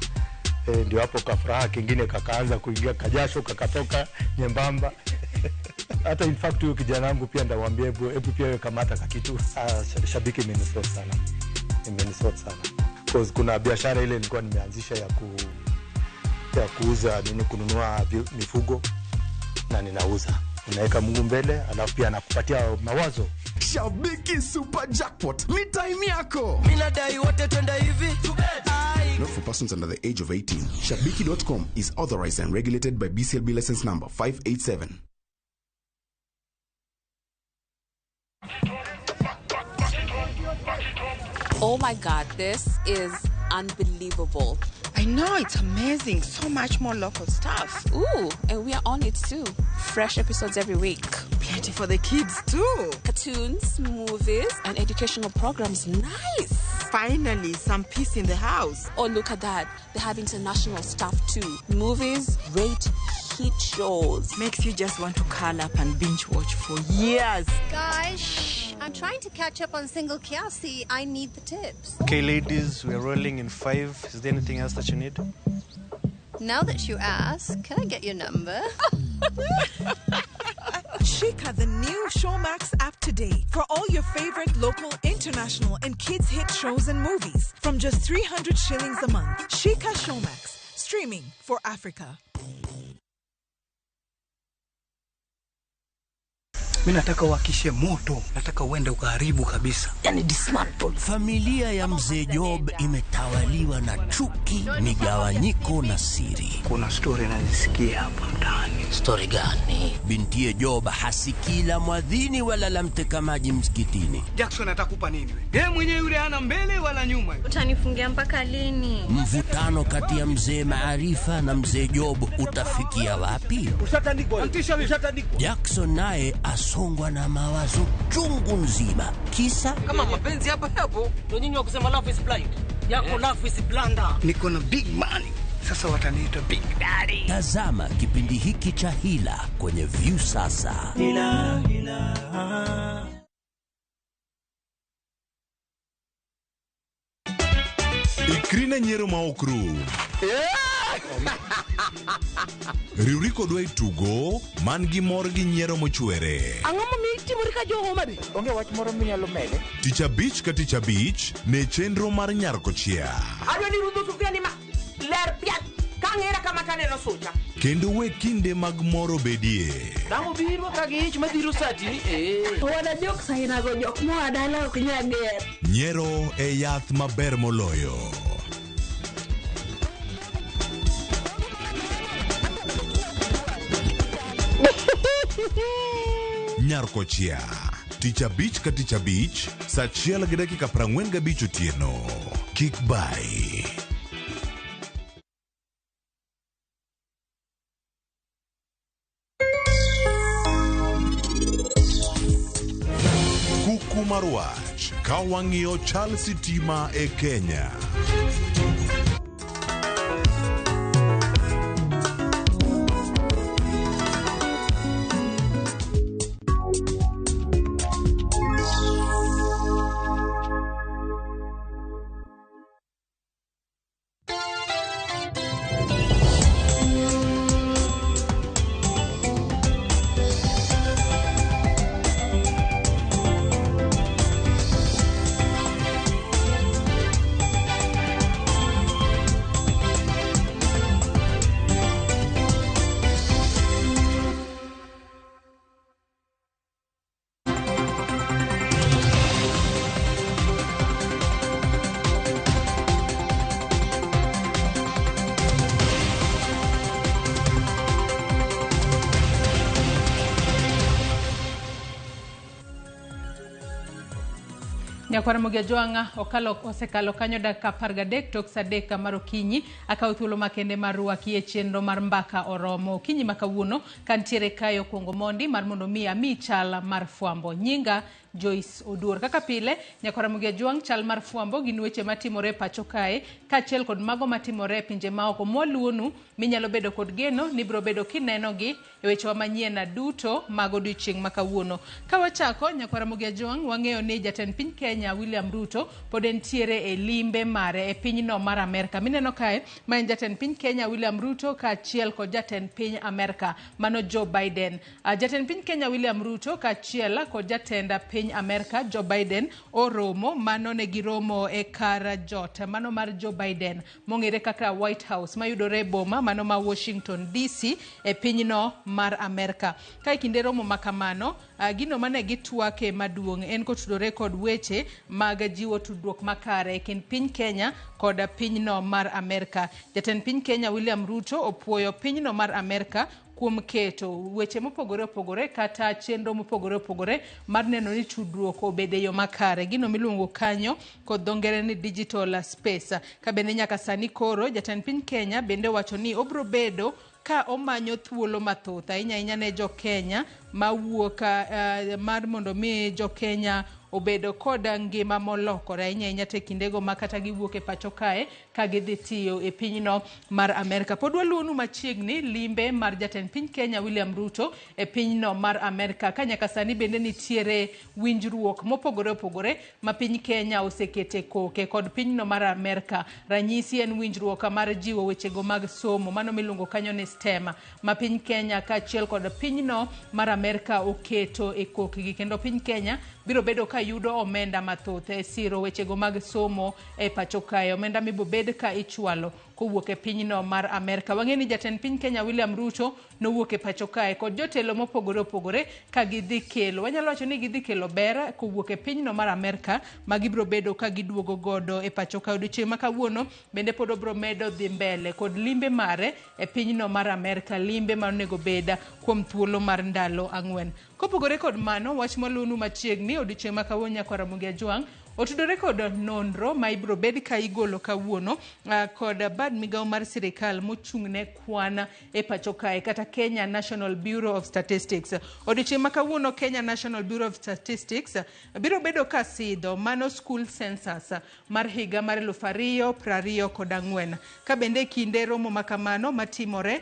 Ndio hapo kafuraha kingine kakaanza kuingia, kajasho kakatoka nyembamba. Hata in fact huyo kijana wangu pia ndamwambia hebu pia wewe kamata kakitu. Shabiki imenisort sana. Imenisort sana. Because kuna biashara ile nilikuwa nimeanzisha ya kuuza nini, kununua mifugo na ninauza. Unaweka Mungu mbele alafu pia anakupatia mawazo. Shabiki Super Jackpot ni time yako. Mimi nadai wote twende hivi. Not for persons under the age of 18. Shabiki.com is authorized and regulated by BCLB license number 587. Oh my God, this is unbelievable. I know, it's amazing. So much more local stuff. Ooh, and we are on it too. Fresh episodes every week. Plenty for the kids too. Cartoons, movies, and educational programs. Nice. Finally, some peace in the house. Oh, look at that. They have international stuff too. Movies, great hit shows. Makes you just want to curl up and binge watch for years. Guys, shh. I'm trying to catch up on Single Kiasi. I need the tips. Okay, ladies, we're rolling in 5. Is there anything else that you need? Now that you ask, can I get your number? Shika the new Showmax app today for all your favorite local, international, and kids hit shows and movies from just 300 shillings a month. Shika Showmax, streaming for Africa. Mimi nataka uhakishe moto, nataka uende ukaharibu kabisa. Yani dismantle. Familia ya mzee Job imetawaliwa na chuki, migawanyiko na siri. Kuna story nazisikia hapa mtaani. Story gani? Bintiye Job hasikii la mwadhini wala la mteka maji msikitini. Jackson atakupa nini wewe? Yeye mwenyewe yule hana mbele wala nyuma. Utanifungia mpaka lini? Mvutano kati ya mzee Maarifa na mzee Job utafikia wapi? Ushatandikwa. Ushatandikwa. Jackson naye asongwa na mawazo chungu nzima. Kisa kama mapenzi hapa hapo ndio nyinyi wa kusema love is blind. Yako love is blunder. Niko na big money. Sasa wataniita Big Daddy. Tazama kipindi hiki cha Hila kwenye Viusasa. Hila, hila. Ikrine nyiero ma ok rum. Riwri kodwa e tugo man gi mor gi nyiero mochwere. Ang'o momiyo itimori ka jo Homa Bay? Onge wach moro minyalo mede. Tich abich ka tich abich ne chenro mar Nyar Kochia. Adwa ni rudho sufuria ni ma ler piat kang'era kama taneno sucha. Kendo we kinde mag mor obedie. Dang' obiro ka gi ich madhiro sati. Wana jok sainago jok moa dala ok nyal ger. Nyiero e yath maber moloyo. Nyar Kochia. Tich abich ka tich abich, saa 1:45 otieno. Kik bai. Kuku mar wach ka wang'iyo chal sitima e Kenya. Nyakwar Ramogi Ajwang'a okalo osekalo kanyo dakika 13 tok saa 3 mar okinyi. Akawo thuolo makende mar rwaki e chenro mar Mbaka Oromo okinyi ma kawuono kantiere kae okuongo mondi mar mondo mi ami chal mar fwambo. Nyinga Joyce Oduor. Kaka pile, Nyakwar Ramogi Ajwang', chal mar fwambo gin weche matimore e pacho kae kaachiel kod mago matimore e pinje maoko mwaluwonu minyalo bedo kod geno ni biro bedo kinenogi e wechewa manyien duto mag odiochieng' ma kawuono. Ka wachako, Nyakwar Ramogi Ajwang', wang'eyo ni jatend piny Kenya William Ruto pod entiere e limbe mare e pinyno mar Amerka. Mineno kae, ma en jatend piny Kenya William Ruto kaachiel kod jatend piny Amerka mano Joe Biden. Jatend piny Kenya William Ruto kaachiel kod jatend piny Amerka Joe Biden oromo, mano ne giromo e kar jot mano mar Joe Biden mong'ere kaka White House mayudore e boma mano ma Washington DC e pinyno mar Amerka. Ka e kinde romo ma kamano, gino mane gitwake maduong' en kotudore kod weche mag jiwo tudruok makare e kind piny Kenya kod pinyno mar Amerka. Jatend piny Kenya William Ruto opuoyo pinyno mar Amerka kuom keto weche mopogore opogore kata chenro mopogore opogore mar neno ni tudruok obed e yo makare. Gino miluongo kanyo kod dho ngere ni digital space. Ka bende nyaka sani koro jatend piny Kenya bende owacho ni obro bedo ka omanyo thuolo mathoth ahinya ahinya ne jo Kenya mawuok mar mondo mi jo Kenya obedo kod ngima molokore ahinya ahinya te kindego ma kata giwuok e pacho kae ka gidhi tiyo e pinyno mar Amerka. Pod waluwonu machiegni limbe mar jatend piny Kenya William Ruto e pinyno mar Amerka ka nyaka sani bende nitiere winjruok mopogore opogore ma piny Kenya osekete koke kod pinyno mar Amerka. Ranyisi en winjruok mar jiwo wechego mag somo mano miluongo kanyo ni STEM ma piny Kenya kaachiel kod pinyno mar Amerka oketo e kokgi, kendo piny Kenya biro bedo ka yudo omenda mathoth e siro wechego mag somo e pacho kae, omenda mibobed ka ichwalo kowuok e pinyno mar Amerka. Wang'e ni jatend piny Kenya William Ruto nowuok e pacho kae kod jotelo mopogore opogore ka gidhi kelo, wanyalo wacho ni gidhi kelo ber kowuok e pinyno mar Amerka ma gibiro bedo ka giduogo godo e pacho kae. Odiochieng' ma kawuono bende pod obiro medo dhi mbele kod limbe mare e pinyno mar Amerka, limbe ma onego bed kuom thuolo mar ndalo 4. Kopogore kod mano, wach mwaluwonu machiegni odiochieng' ma kawuono Nyakwar Ramogi Ajwang' otudore kod nonro ma ibiro bed ka igolo kawuono kod bad migawo mar sirikal mochung' ne kwan e pacho kae kata Kenya National Bureau of Statistics. Odiochieng' ma kawuono Kenya National Bureau of Statistics biro bedo ka sidho mano school census mar higa mar 2024. Ka bende kinde romo ma kamano matimore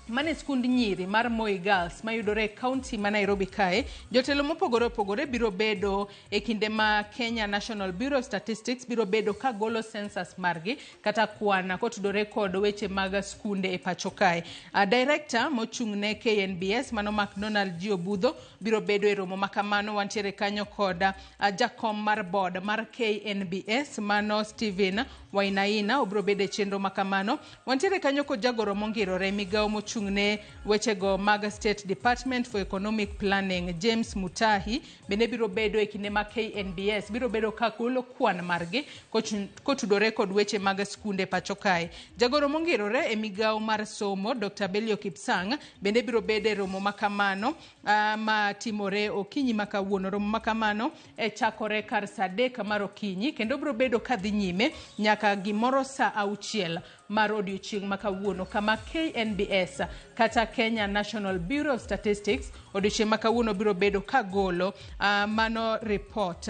mane skund nyiri mar Moi Girls mayudore e kaunti ma Nairobi kae, jotelo mopogore opogore biro bedo e kinde ma Kenya National Bureau of Statistics biro bedo ka golo census margi kata kwan kotudore kod weche mag skunde e pacho kae. Director mochung' ne KNBS mano McDonald G. Obudho biro bedo e romo ma kamano. Wantiere kanyo kod jakom mar board mar KNBS mano Stephen Wainaina obiro bedo e chenro ma kamano. Wantiere kanyo kod jagoro mongirore migawo mochung' ne wechego mag State Department for Economic Planning James Mutahi bende biro bedo e kinde ma KNBS biro bedo ka golo kwan margi kotudore kod weche mag skunde pacho kae. Jagoro mongirore e migawo mar somo Dr. Belio Kipsang bende biro bedo e romo ma kamano ma timore okinyi ma kawuono. Romo ma kamano e chakore kar saa 3 mar okinyi kendo biro bedo ka dhi nyime nyaka gimoro saa 6 mar odiochieng' ma kawuono, kama KNBS kata Kenya National Bureau of Statistics odiochieng' ma kawuono biro bedo ka golo mano report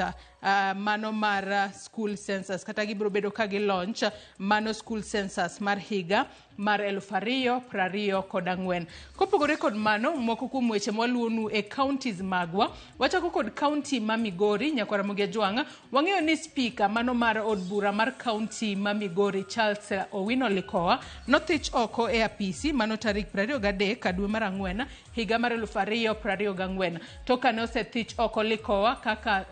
mano mar school census kata gibiro bedo ka gi launch mano school census mar higa mar 2024. Kopogore kod mano, moko kuom weche mwaluwonu e counties magwa, wachako kod county ma Migori. Nyakwar Ramogi Ajwang', wang'eyo ni speaker mano mar od bura mar county ma Migori Charles Owino Likowa nothich oko e apisi mano tarik 23 dwe mar 4 higa mar 2024. To kane osethich oko Likowa kaka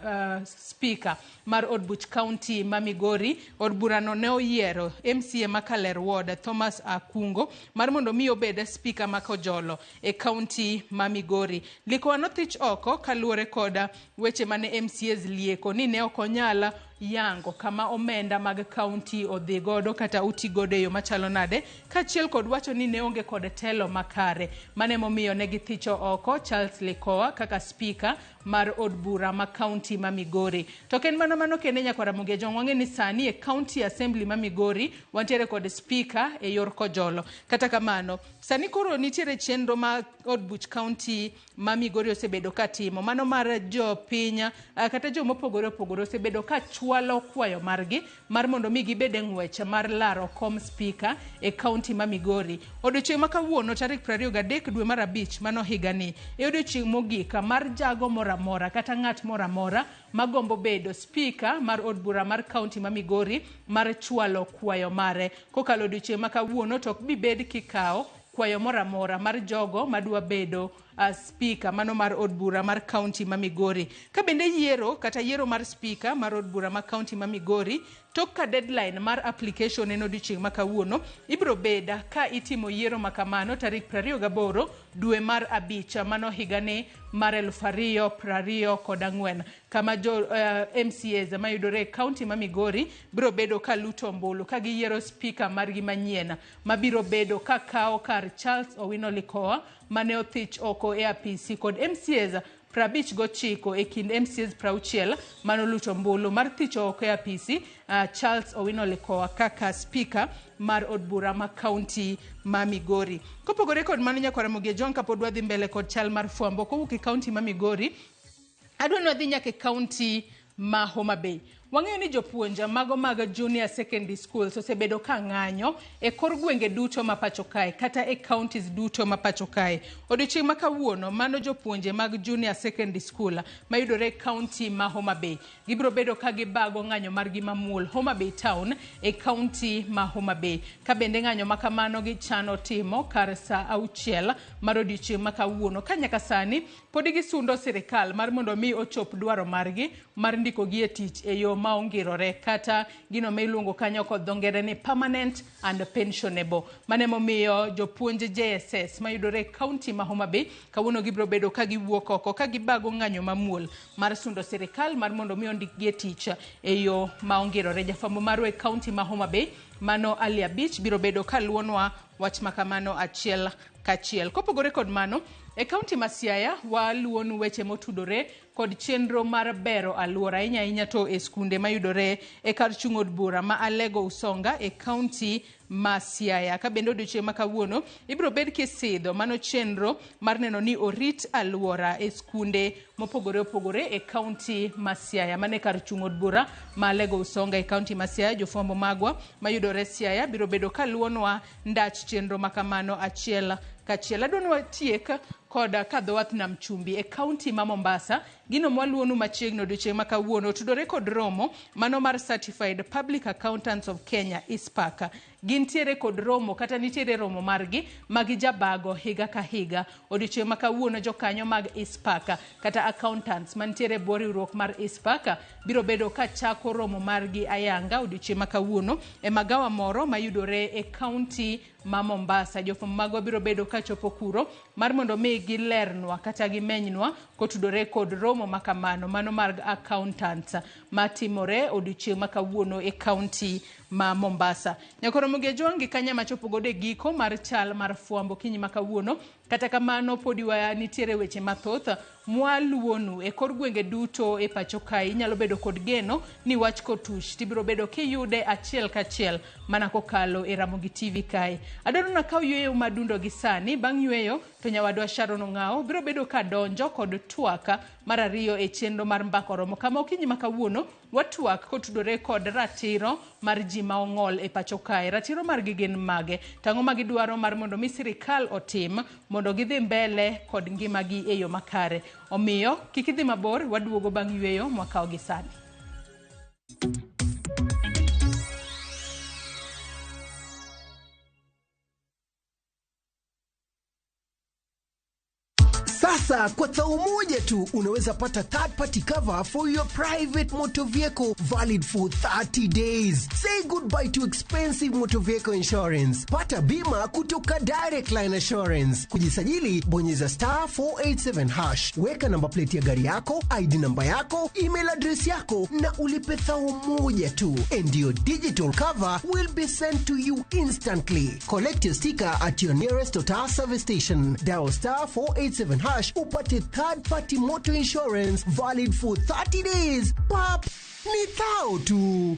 speaker mar od buch county ma Migori, od burano ne oyiero MCA ma Kaler Ward Thomas Akungo mar mondo mi obed speaker ma Kojolo e county ma Migori. Likowa nothich oko kaluwore kod weche mane MCAs lieko ni ne ok onyal yango kama omenda mag kaunti odhi godo kata oti godo e yo machalo nade, kaachiel kod wacho ni ne onge kod telo makare. Mano emomiyo ne githicho oko Charles Likoa kaka spika mar od bura ma kaunti ma Migori. To ok en mana mano kende nyakwar Ramogi Ojwang', wang'e ni sani e County Assembly ma Migori wantiere kod spika e yor kojolo. Kata kamano, sani koro nitiere chenro ma od buch kaunti ma Migori osebedo ka timo, mano mar jopiny kata jomopogore opogore osebedo ka chwalo kwayo margi mar mondo mi gibed e ng'wech mar laro kom spika e kaunti ma Migori. Odiochieng' ma kawuono tarik 23 dwe mar 5 mano higani e odiochieng' mogik mar jago moro amora kata ng'at moro amora magombo bedo spika mar od bura mar kaunti ma Migori mar chwalo kwayo mare. Kokalo odiochieng' ma kawuono to ok bi bed kikawo kwayo moro amora mar jogo madwa bedo spika mano mar od bura mar kaunti ma Migori. Ka bende yiero kata yiero mar spika mar od bura ma kaunti ma Migori tok ka deadline mar application en odiochieng' ma kawuono, ibiro beda ka itimo yiero ma kamano tarik 28 dwe mar 5 mano higani mar 2024, kama jo MCAs mayudore e kaunti ma Migori biro bedo ka luto ombulu ka giyiero spika margi manyien mabiro bedo ka kawo kar Charles Owino Likoa mane othich oko e apisi kod MCAs 59 e kind MCAs 60 manoluto ombulu mar thicho oko e apisi Charles Owino Likoa kaka spika mar od bura ma kaunti ma Migori. Kopogore kod mano nyakwar Ramogi Ojwang', kapod wadhi mbele kod chal mar fwambo kowuok e kaunti ma Migori, adwa ni wadhi nyaka e kaunti ma Homa Bay. Wang'eyo ni jopuonj mago mag junior secondary schools osebedo ka ng'anyo e kor gwenge duto ma pacho kae kata e counties duto ma pacho kae. Odiochieng' ma kawuono mano jopuonje mag junior secondary school mayudore e county ma Homa Bay gibiro bedo ka gibago ng'anyo margi mamuol Homa Bay town e county ma Homa Bay. Ka bende ng'anyo ma kamano gichano timo kar saa 6 mar odiochieng' ma kawuono, ka nyaka sani pod gisundo sirikal mar mondo mi ochop dwaro margi mar ndikogi e tich e yo ma ongirore kata gino ma iluongo kanyo kod dho ngere ni permanent and pensionable. Mano emomiyo jopuonj JSS mayudore e kaunti ma Homa Bay kawuono gibiro bedo ka giwuok oko ka gibago ng'anyo mamuol mar sundo sirikal mar mondo mi ondikgi e tich e yo ma ongirore. Jafwambo marwa e kaunti ma Homa Bay mano Ali Abich biro bedo ka luonwa wach makamano achiel kachiel. Kopogore kod mano, e kaunti ma Siaya waluonu weche motudore kod chenro mar bero alwora ahinya ahinya to e skunde mayudore e kar chung' od bura ma Alego Usonga e kaunti ma Siaya. Ka bende odiochieng' ma kawuono ibiro bed kisidho mano chenro mar neno ni orit alwora e skunde mopogore opogore e kaunti ma Siaya. Mano e kar chung' od bura ma Alego Usonga e kaunti ma Siaya. Jofwambo magwa mayudore Siaya biro bedo kaluonwa ndach chenro makamano achiel kachiel. Adwa ni watiek kod kadho wath nam chumbi e kaunti ma Mombasa. Gino mwaluonu machiegni odiochieng' ma kawuono otudore kod romo mano mar Certified Public Accountants of Kenya ICPAK. Gintiere kod romo kata nitiere romo margi ma gijabago higa ka higa. Odiochieng' ma kawuono jokanyo mag ICPAK kata accountants mantiere e bwo riwruok mar ICPAK biro bedo ka chako romo margi ayanga odiochieng' ma kawuono e magawa moro mayudore e kaunti ma Mombasa. Jofwambo magwa biro bedo ka chopo kuro mar mondo mi gilernwa kata gimenynwa kotudore kod romo makamano mano mar accountants matimore odiochieng' ma kawuono e kaunti ma Mombasa. Nyakoro Ramogi Ojwang' gi kanya machopo godo e giko mar chal mar fwambo kinyi ma kawuono. Kata kamano podi wa nitiere weche mathoth mwaluonu e kor gwenge duto e pacho kae. Inyalo bedo kod geno ni wach kotuch tibiro bedo kiyude achiel kachiel mana kokalo e Ramogi TV kae. Adwaro nakaw yweyo madundo gi sani. Bang' yweyo to nyawadwa Sharon Ong'ao biro bedo ka donjo kod twak mar ariyo e chenro mar Mbaka Oromo, kama okinyi ma kawuono watwak kotudore kod ratiro mar ji ma ong'ol e pacho kae. Ratiro margi gin mage? Tang'o ma gidwaro mar mondo mi sirikal otim mondo gidhi mbele kod ngimagi e yo makare. Omiyo kik idhi mabor, waduogo bang' yweyo mwakawo gi sani. Sasa kwa thao moja tu unaweza pata third party cover for your private motor vehicle valid for 30 days. Say goodbye to expensive motor vehicle insurance. Pata bima kutoka Direct Line Assurance. Kujisajili, bonyeza star 487 hash. Weka namba plate ya gari yako, ID namba yako, email address yako na ulipe thao moja tu. And your digital cover will be sent to you instantly. Collect your sticker at your nearest Total service station. Dial star 487 hash upate third party motor insurance valid for 30 days. Pap, ni thao tu.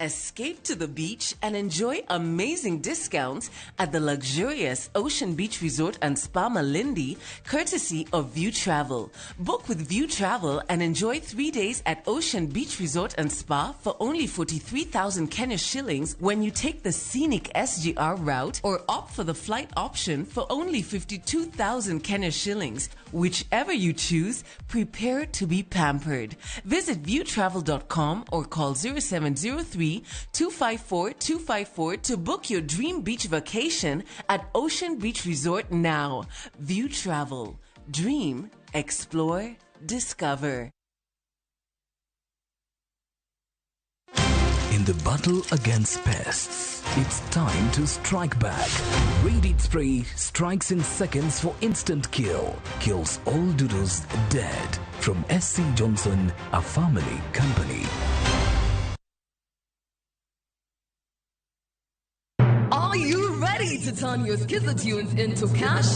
Escape to the beach and enjoy amazing discounts at the luxurious Ocean Beach Resort and Spa Malindi, courtesy of View Travel. Book with View Travel and enjoy 3 days at Ocean Beach Resort and Spa for only 43,000 Kenya shillings when you take the scenic SGR route or opt for the flight option for only 52,000 Kenya shillings. Whichever you choose, prepare to be pampered. Visit viewtravel.com or call 0703 254 254 to book your dream beach vacation at Ocean Beach Resort now. View Travel. Dream, explore, discover. In the battle against pests, it's time to strike back. Raid Spray strikes in seconds for instant kill. Kills all doodles dead. From SC Johnson, a family company. Are you ready to turn your Skiza tunes into cash?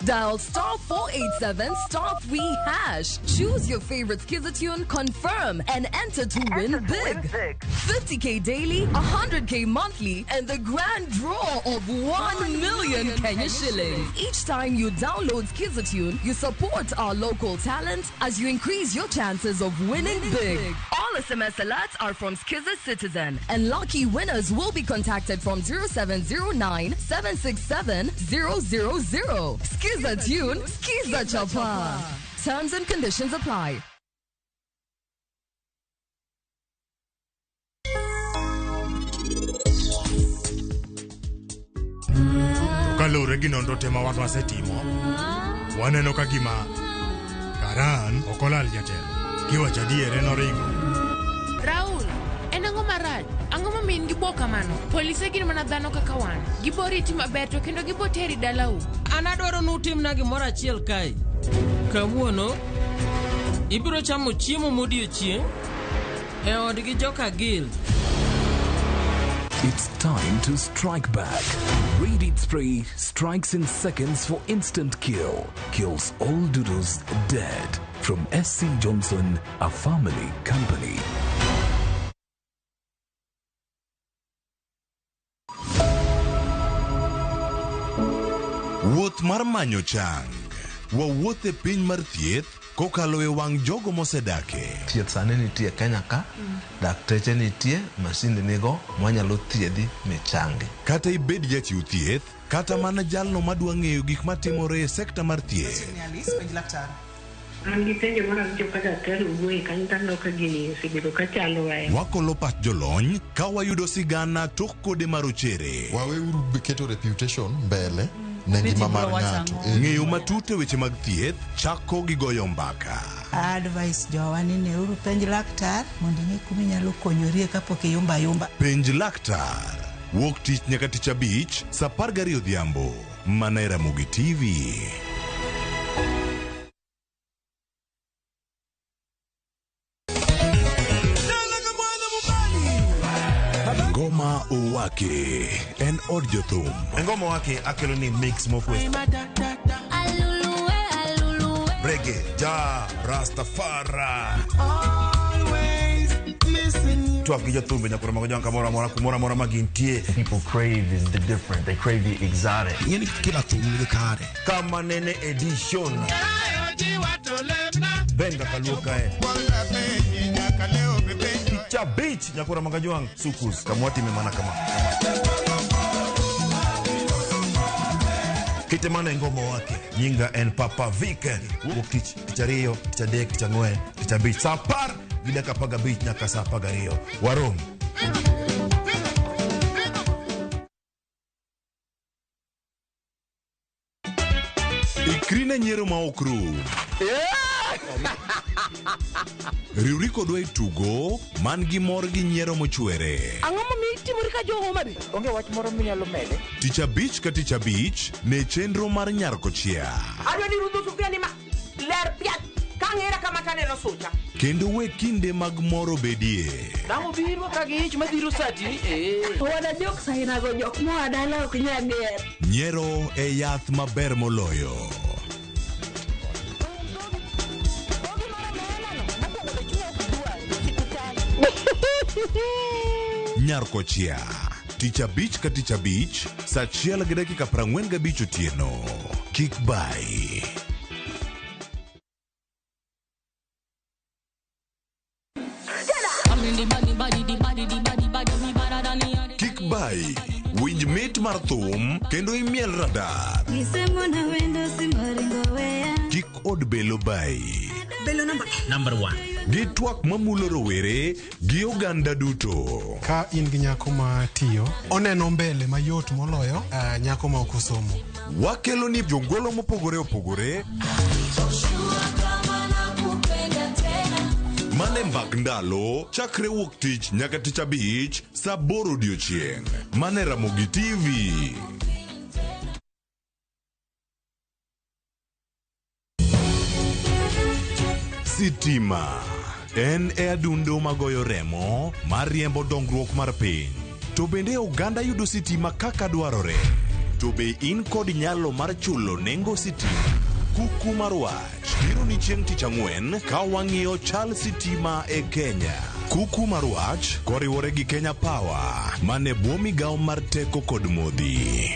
Dial star 487 star 3 hash. Choose your favorite Skiza tune, confirm, and enter to win big. 50k daily, 100k monthly, and the grand draw of 1 million Kenya shillings. Each time you download Skiza tune, you support our local talent as you increase your chances of winning big. All SMS alerts are from Skiza Citizen, and lucky winners will be contacted from 0709 767 000. Skiza tune, Skiza Chapa. Terms and conditions apply. Kaluwore gi nonro te ma wan wasetimo, waneno ka gima Karan ok olal jatelo. Kiwacho adier en oringo. Raul, en ang'o marach? Ang'o momiyo in gi bwok kamano? Polise gin mana dhano kaka wan. Gibo riti maber to kendo gibo teri dalau. An adwaro ni utimna gimoro achiel kae. Kawuono, ibiro chamo chiemo modiochieng' e odgi joka Gil. It's time to strike back. Raid Spray strikes in seconds for instant kill. Kills all doodles dead. From SC Johnson, a family company. Wuoth mar manyo chang. Wawuoth e piny mar thieth kokalo e wang' jogo mosedake. Thieth sani nitie Kenya ka, dakteche nitie, masinde nigo, mwanyalo thiedhi michangi. Kata ibed jachiw thieth, kata mana jalno madwa ng'eyo gik matimore e sekta mar thieth. An gi penjo moro awinjo ka daktari owuoye kanyo to aneno ka gini osebedo ka chandowa. Wakolo pach jolony ka wayudo sigana tok kode marochere. Waweuru keto reputation mbele ne ngima mar ng'ato. Ng'eyo matut e weche mag thieth chako gi goyo mbaka. Advice jowa ni neuru penj laktar mondo ing'e kuma inyalo konyorie kapok iyumba ayumba. Penj laktar. Wuok tich nyaka tich abich saa 12 odhiambo. Mana e Ramogi TV. Ngoma Owake en od jothum. Ngoma Owake akelo ni mix mofwe. Reggae, ja, Rastafari. Twak gi jothumbe nyakoro mago jang kamoro amora kumoro amora ma gintie. People crave is the different. They crave the exotic. Ing'eni kila thum nigi kare. Kama nene edition. Benga kaluo kae. Cha beach nyakura magajuang sukus kamwati memana kama. Kite mana ngoma wake nyinga en Papa Vic. Wuok tich tich ariyo tich adek tich ang'wen tich abich saa 10 gi dakika 15 nyaka saa 12. Warom. Ikri ne nyiero ma ok rum. Riwri kodwa e tugo man gi mor gi nyiero mochwere. Ang'o momiyo itimori ka jo Homa Bay? Onge wach moro minyalo mede? Tich abich ka tich abich ne chenro mar Nyar Kochia. Adwa ni rudho sufuria ni ma ler piat kang'era kama taneno sucha. Kendo we kinde mag mor obedie. Dang' obiro ka gi ich madhiro sati. Eh. Wana jok sainago jok moa dala ok nyal ger. Nyiero e yath maber moloyo. Nyar Kochia. Tich abich ka tich abich, saa achiel gi dakika 45 otieno. Kik bai. Kik bai. Winj mit mar thum kendo imiel radar. Kik od belo bai. Belo namba Number one. Gi twak mamulo rowere gi oganda duto. Ka in gi nyako ma tiyo, oneno mbele mayot moloyo nyako ma ok osomo. Wakelo ni jongolo mopogore opogore mane mbak ndalo chakre wuok tich nyaka tich abich saa aboro odiochieng' mane Ramogi TV. Sitima en e adundo magoyo remo mar riembo dongruok mar piny. To bende oganda yudo sitima kaka dwarore. To be in kod nyalo mar chulo nengo sitima? Kuku mar wach biro ni chieng' tich ang'wen ka wang'iyo chal sitima e Kenya. Kuku mar wach koriwore gi Kenya Power mane bwo migawo mar teko kod modhi.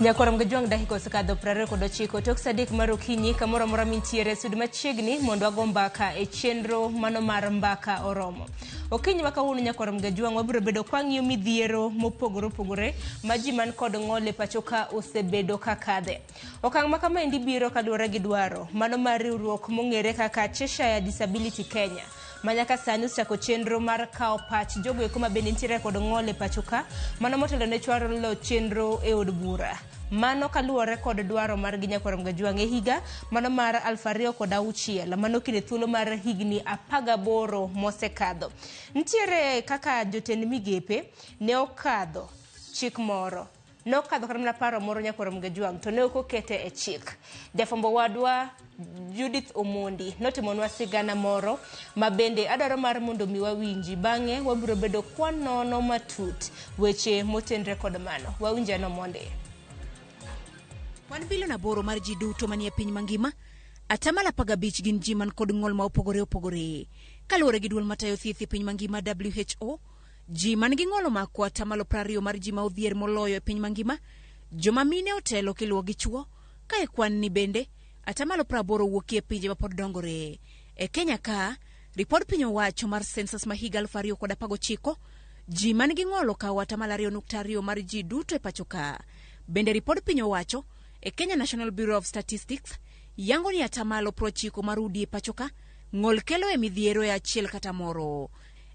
Nyakwar Mgajwang' dakika osekadho 29 tok saa 3 mar okinyi kamoro amora mintiere sud machiegni mondo wago mbaka e chenro mano mar mbaka oromo. Okinyi ma kawuono nyakwar Mgajwang' wabiro bedo kwang'iyo midhiero mopogore opogore ma ji man kod ng'ol e pacho ka osebedo ka kadhe. Okang' ma kamaendi biro kaluwore gi dwaro mano mar riwruok mong'ere kaka Cheshire Disability Kenya ma nyaka sani osechako chenro mar kawo pach jogo eko ma bende nitiere kod ng'ol e pacho ka mano motelo ne chwalo chenro e od bura. Mano kaluwore kod dwaro margi nyakwar Mgajwang' e higa mano mar 2006 mano kinde thuolo mar higni 18 mosekadho. Nitiere kaka jotend migepe ne okadho chik moro. Nokadho kata mana paro moro nyakwar Mgajwang' to ne ok okete e chik. Jafwambo wadwa Judith Omondi notimonwa sigana moro ma bende adwaro mar mondo mi wawinji. Bang'e wabiro bedo kwanono matut weche motenre kod mano. Wawinj ano mondi. Kwan bilion 8 mar ji duto manie piny mangima, 15% gin ji man kod ng'ol ma opogore opogore. Kaluwore gi duol matayo thieth e piny mangima WHO, ji man gi ng'ol omako 20% mar ji ma odhier moloyo e piny mangima, joma mine otelo kiluwo gi chwo, ka e kwan ni bende 80% wuokie e pinje mapod dongore. E Kenya ka, ripod piny owacho mar census ma higa 2019, ji man gi ng'ol okawo 2.2% mar ji duto e pacho ka. Bende ripod piny owacho e Kenya National Bureau of Statistics yango ni 90% mar udi e pacho ka ng'ol kelo e midhiero e achiel kata moro.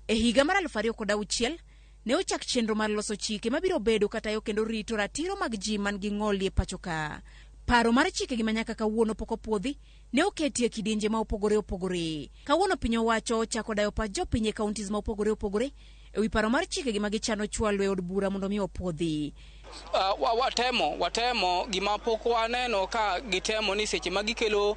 E higa mar 2006 ne ochak chenro mar loso chike mabiro bedo katayo kendo rito ratiro mag ji man gi ng'ol e pacho ka. Paro mar chike gi manyaka kawuono pok opuodhi ne oketi e kidienje ma opogore opogore. Kawuono piny owacho ochako dayo pach jopiny e counties ma opogore opogore e wi paro mar chike gi ma gichano chwalo e od bura mondo mi opuodhi. Watemo gima pok waneno ka gitemo ni seche ma gikelo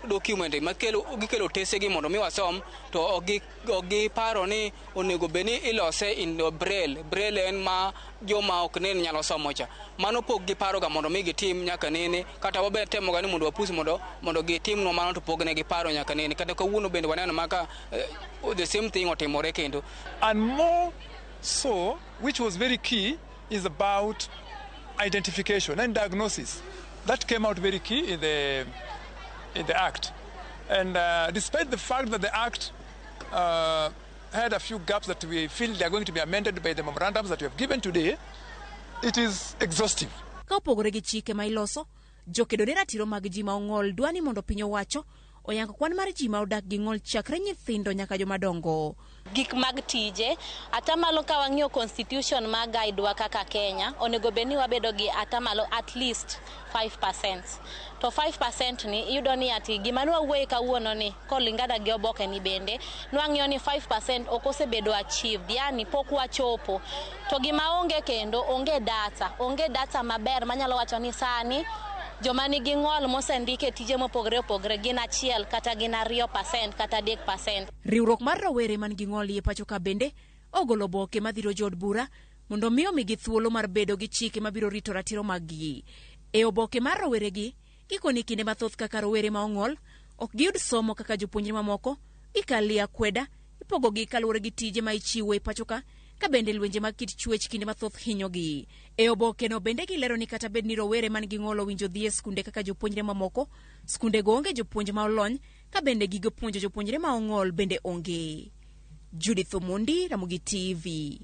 document ma gikelo tesegi mondo mi wasom to ok giparo ni onego bed ni ilose in braille. Braille en ma joma ok nen nyalo somo cha. Mano pok giparoga mondo mi gitim nyaka nene, kata wabe temoga ni mondo wapus mondo gitimnwa mano to pok ne giparo nyaka nene. Kata kawuono bende waneno maka the same thing otimore kendo. And more so, which was very key, is about identification and diagnosis. That came out very key in the Act. And despite the fact that the Act had a few gaps that we feel they are going to be amended by the memorandums that we have given today, it is exhaustive. Ka opogore gi chike ma iloso, Jokedo ne ratiro mag ji ma ong'ol dwa ni mondo piny owacho oyang kwan mar ji ma odak gi ng'ol chakre nyithindo nyaka jomadongo. Gik mag tije atamalo ka wang'iyo constitution ma guide wa kaka Kenya onego bed ni wabedo gi atamalo at least 5%. To 5% ni iyudo ni ati gima nwawuoye kawuono ni kolingana gi oboke ni bende nwang'iyo ni 5% ok osebedo achieved, yani pok wachopo. To gima onge kendo onge data, onge data maber manyalo wacho ni sani joma nigi ng'ol mosendike tije mopogore opogore gin 1 kata gin 2% kata 3%. Riwruok mar rowere man gi ng'ol e pacho ka bende ogolo oboke madhiro jood bura mondo mi omigi thuolo mar bedo gi chike mabiro rito ratiro mag-gi. E oboke mar roweregi, gikoni kinde mathoth kaka rowere ma ong'ol ok giyud somo kaka jopuonjre mamoko, gikalie akweda, ipogogi kaluwore gi tije ma ichiwo e pacho ka, ka bende lwenje mag kit chwech kinde mathoth hinyogi. E obokeno bende gilero ni kata bed ni rowere man gi ng'ol owinjo dhi e skunde kaka jopuonjre mamoko, skundego onge jopuonj ma olony, ka bende gige puonjo jopuonjre ma ong'ol bende onge. Judith Omondi, Ramogi TV.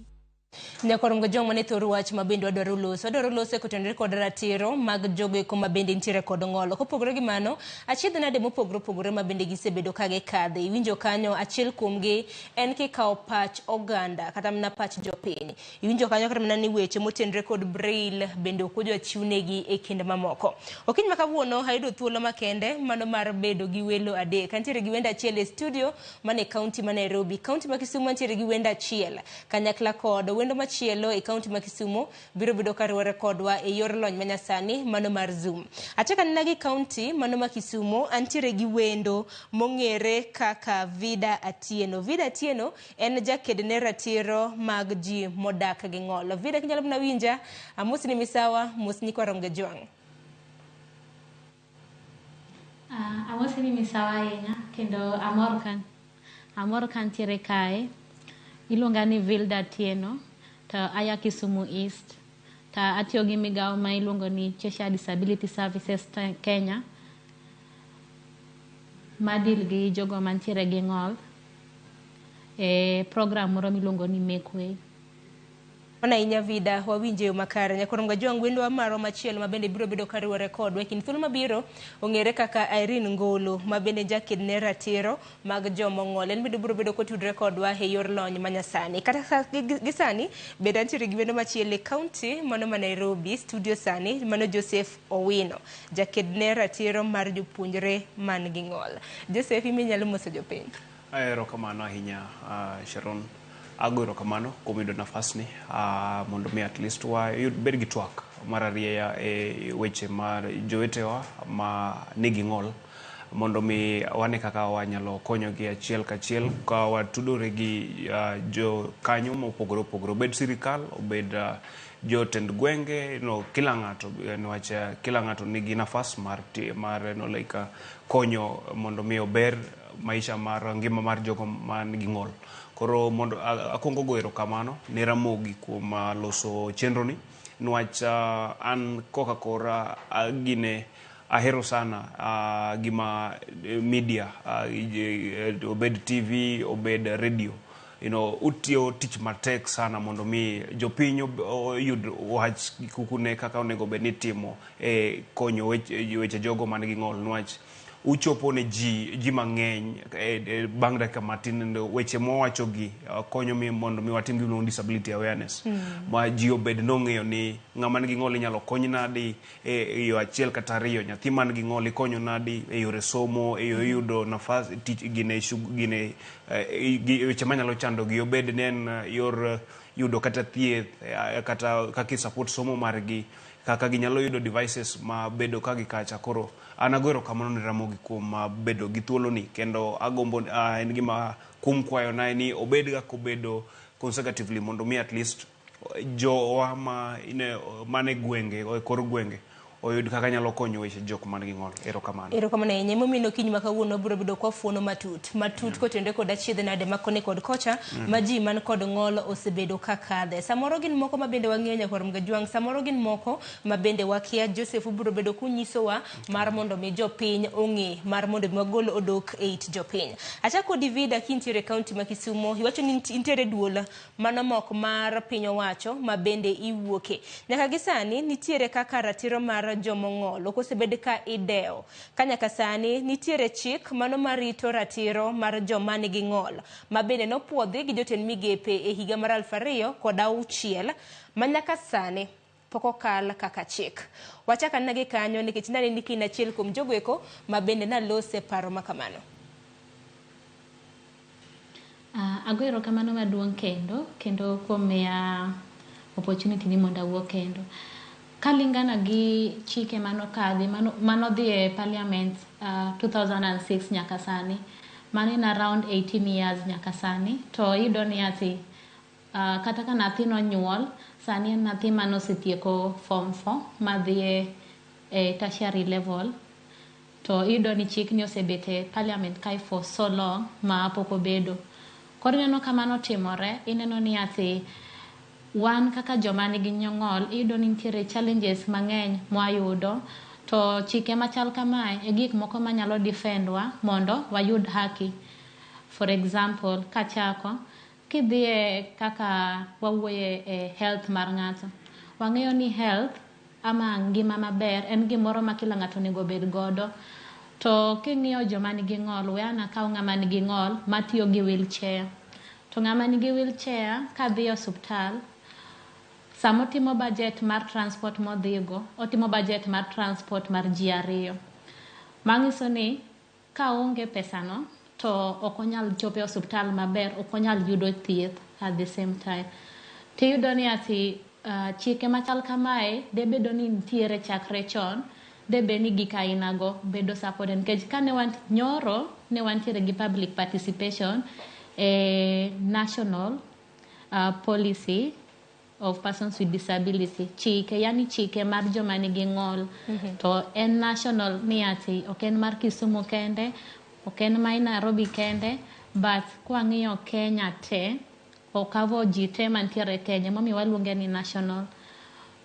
Nyakorongo jong mane thor wach ma bende wadwaro loso. Wadwaro loso kotenore kod ratiro mag jogo eko ma bende nitiere kod ng'ol. Kopogore gi mano, achiedh nade mopogore opogore ma bende gisebedo ka gikadhe. Iwinjo kanyo achiel kuomgi en kikawo pach oganda kata mana pach jopiny. Iwinjo kanyo kata mana ni weche motenore kod braille bende ok odwa chiwnegi e kinde mamoko. Okinyi ma kawuono ayudo thuolo makende mano mar bedo gi welo adek. Antiere gi wendo achiel e studio mane kaunti ma Nairobi. Kaunti ma Kisumu antiere gi wendo achiel kanyakla kod wendo machielo e kaunti ma Kisumu biro bedo kariwore kodwa e yor lony manyasani mano mar Zoom. Achako anena gi kaunti mano ma Kisumu antiere gi wendo mong'ere kaka Vida Atieno. Vida Atieno en jaked ne ratiro mag ji modak gi ng'ol. Vida, kinyalo mana winja, amosni misawa, mosni kwa Ramogi Jwang'. Amosni misawa ahinya kendo amor ka antiere kae. Iluonga ni Vilda Atieno to aya Kisumu East to atiyo gi migawo ma iluongo ni Cheshire Disability Services Kenya ma deal gi jogo mantiere gi ng'ol e program moro miluongo ni Make Way. Mano ahinya Vida, wawinje yo makare. Nyakorongo Jwang' wendo marwa machielo ma bende biro bedo kariwore kodwa e kind thuolo mabiro ong'ere kaka Irene Ngolo ma bende jaked ne ratiro mag jomong'ol. En bende biro bedo kotudore kodwa e yor lony manyasani. Kata gi sani bende antiere gi wendo machielo e kaunti mano ma Nairobi, studio sani mano Joseph Owino, jaked ne ratiro mar jopuonjre man gi ng'ol. Joseph, iminyalo moso jopiny. Erokamano ahinya Sharon. Ago erokamano kuom yudo nafasni mondo mi at least wayud bed gi twak mar arieya e weche mar jowetewa ma nigi ng'ol mondo mi wane kaka wanyalo konyogi achiel kachiel ka watudore gi jokanyo mopogore opogore, obed sirikal, obed jotend gwenge, no, kila ng'ato niwach kila ng'ato nigi nafas mar no, like, konyo mondo mi ober maisha mar ngima mar jogo man gi ng'ol. Koro mondo akwongo go erokamano ne Ramogi kuom loso chenro ni niwach an koka kora gine ahero sana gima media obed TV obed radio, you know, utiyo tich matek sana mondo mi jopiny oyud wach kukune kaka onego bed ni timo e konyo weche jogo man gi ng'ol niwach uchopo ne ji mang'eny bang' dakika matin weche mwawachogi konyo mi mondo mi watim gimiluongo ni disability awareness ma ji obed nong'eyo ni ng'ama nigi ng'ol inyalo kony nadi e yo achiel kata ariyo, nyathi man gi ng'ol ikonyo nadi e yore somo, e yo yudo nafas tich gine weche manyalo chando gi, obed ni en yor yudo kata thieth kata kaka support somo margi, kaka ginyalo yudo devices ma bedo ka gikacha. Koro an ago erokamano ne Ramogi kuom bedo gi thuoloni kendo agombo en gima kuom kwayona en ni obed kaka obedo consecutively mondo mi at least jowa ma mane gwenge e kor gwenge oyud kaka nyalo konyo weche jok man gi ng'ol. Erokamano. Erokamano ahinya. Emomiyo okinyi ma kawuono wabiro bedo kwa fuono matut kotenore kod achiedh nade ma koni kod kocha ma ji man kod ng'ol osebedo ka kadhe. Samoro gin moko ma bende wang'eyo Nyakwar Mgajwang', samoro gin moko ma bende wakia. Joseph biro bedo kunyisowa mar mondo mi jopiny ong'e, mar mondo mi wagol odok e it jopiny. Achako kodi Vida kintiere kaunti ma Kisumu, iwacho ni intiere duol mano mok mar piny owacho ma bende iwuoke. Nyaka gi sani nitiere kaka ratiro mar mar jomong'ol ok osebed ka idewo. Ka nyaka sani nitiere chik mano marito ratiro mar joma nigi ng'ol ma bende nopuodhi gi jotend migepe e higa mar 2006 ma nyaka sani pok okal kaka chik. Wachak anena gi kanyo nikech naneni ka in achiel kuom jogo eko ma bende nalose paro ma kamano. Ago erokamano maduong' kendo kuom miya opportunity ni mondo awuo kendo. Kalingana gi chike manokadhi manodhi e parliament 2006 nyaka sani, mano en around 18 years nyaka sani, to iyudo ni ati kata ka nyathi nonyuol, sani en nyathi manosetieko form 4 madhi e tertiary level, to iyudo ni chikni osebet e parliament kae for so long ma pok obedo. Koro ineno ka mano timore, ineno ni ati wan kaka joma nigi ng'ol, iyudo ni nitiere challenges mang'eny mwayudo, to chike machal kamae e gik moko manyalo defend wa mondo wayud haki. For example, kachako, kidhiye kaka wawuoye e health mar ng'ato, wang'eyo ni health ama ngima maber en gimoro ma kila ng'ato onego bed godo. To king'iyo joma nigi ng'ol, we an akaw ng'ama nigi ng'ol matiyo gi wheelchair. To ng'ama nigi wheelchair kadhi e osuptal, sama otimo budget mar transport modhigo, otimo budget mar transport mar ji ariyo. Manyiso ni ka oonge pesano, to ok onyal chopo e osuptal maber, ok onyal yudo thieth at the same time. Tiyudo ni ati chike machal kamae debedo ni nitiere chakre chon, debed ni gik ainago bedo supported. Nikech kane wan nyoro, ne wantiere gi public participation e national policy of persons with disability. Chike, yani chike mar joma nigi ng'ol. To en national ni ati ok en mar Kisumu kende, ok en mar Nairobi kende, but kwang'iyo Kenya te, okavo ji te mantiere Kenya, emomiyo waluonge ni national.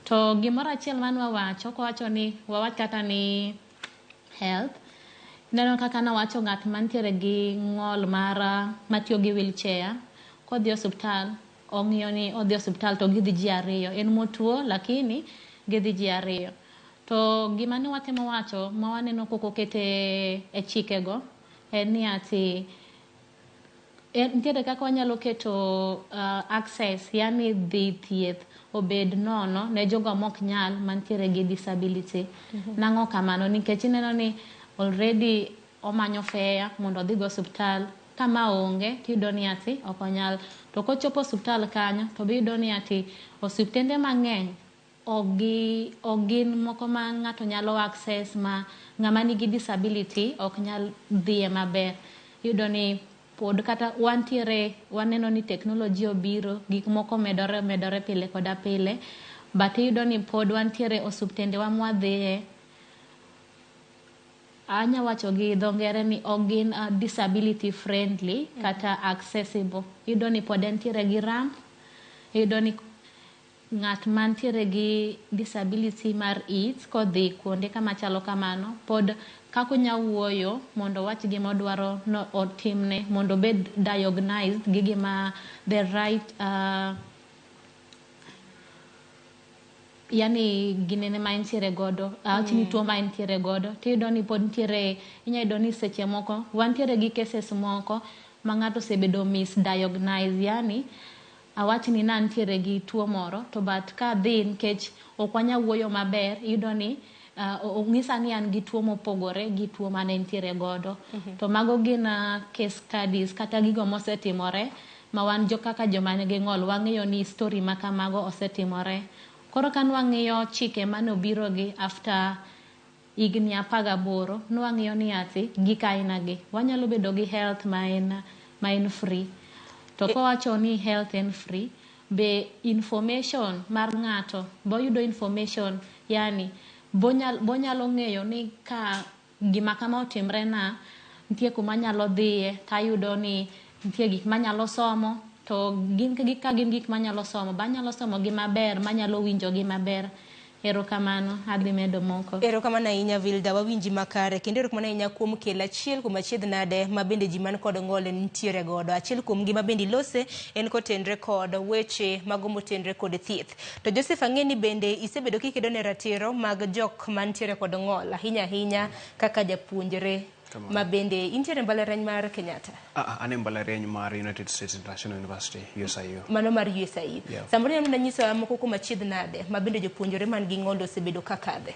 To gimoro achiel mane wawacho, kwawacho ni, wawach kata ni health, ineno kaka nawacho ng'at mantiere gi ng'ol mar matiyo gi wheelchair, kodhi osuptal, ong'iyo ni odhi osuptal to gidhi ji ariyo, en motuo lakini gidhi ji ariyo. To gima ne watemo wacho ma waneno kok okete e chikego en ni ati nitiere kaka wanyalo keto access, yani dhi thieth obed nono ne jogo mok nyal mantiere gi disability. Nang'o kamano? Nikech ineno ni already omanyo fare mondo odhi go osuptal, kama onge tiyudo ni ati ok onyal. To kochopo osuptal kanyo to biyudo ni ati osiptende mang'eny ok gin moko ma ng'ato nyalo access, ma ng'ama nigi disability ok nyal dhiye maber. Iyudo ni pod kata wantiere, waneno ni teknoloji obiro, gik moko medore pile koda pile, but iyudo ni pod wantiere osuptendewa mwadhiye, anya wacho gi dho ngere ni ok gin disability friendly kata accessible. Iyudo ni pod entiere gi ramp, iyudo ni ng'at mantiere gi disability mar it kodhi kuonde kama chalo kamano, pod kaka onya wuoyo mondo owach gima odwaro no otimne mondo obed diagnosed gi gima the right yani ginene ma entiere godo, awach ni tuo ma entiere godo, tiyudo ni pod nitiere, inya yudo ni seche moko wantiere gi cases moko ma ng'ato osebedo misdiagnosed, yani awach ni nantiere gi tuo moro to but kadhi nikech ok wanya wuoyo maber, iyudo ni ong'isa ni an gi tuo mopogore gi tuo mane entiere godo. To mago gin case studies kata gigo mosetimore ma wan jo kaka joma nigi ng'ol wang'eyo ni story ma kamago osetimore. Koro ka nwang'iyo chike mane obiro gi after higni 18, nwang'iyo ni ati gik aina gi wanyalo bedo gi health ma en free. To kowacho ni health en free, be information mar ng'ato boyudo information, yani bonyalo ng'eyo ni ka gima kama otimre na, nitie kuma anyalo dhiye tayudo ni nitie gik manyalo somo, to gin ka gin gik manyalo somo, banyalo somo gi maber, manyalo winjo gi maber. Erokamano, adhi medo moko. Erokamano ahinya Vilda, wawinji makare kendo erokamano ahinya kuom kelo achiel kuom achiedh nade ma bende ji man kod ng'ol nitiere godo. Achiel kuom gi ma bende ilose en kotenre kod weche mago motenre kod thieth. To Joseph, ang'e ni bende isebedo kikedo ne ratiro mag jok mantiere kod ng'ol, ahinya ahinya kaka japuonjre ma bende intiere mbalariany mar Kenyatta. An e mbalariany mar United States International University, USIU. Mano mar USIU. Yeah. Samoro inyalo nyisowa moko kuom achiedh nade ma bende jopuonjre man gi ng'ol osebedo ka kadhe.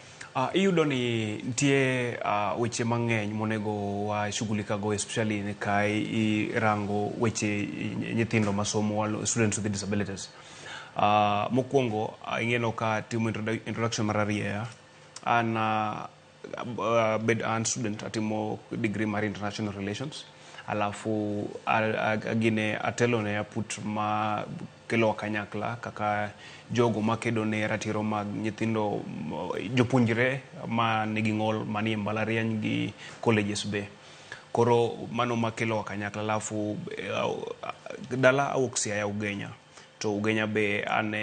Iyudo ni nitie weche mang'eny monego washughulika go, especially ka irango weche nyithindo masomo, students with disabilities. Mokwongo, ing'eno ka timo introduction mar arieya, an bed an student atimo degree mar international relations, alafu gine atelo ne aput ma kelowa kanyakla kaka jogo makedo ne ratiro mag nyithindo, jopuonjre ma nigi ng'ol manie mbalariany gi colleges be. Koro mano makelowa kanyakla. Alafu dala awuok Siaya, Ugenya, to Ugenya be an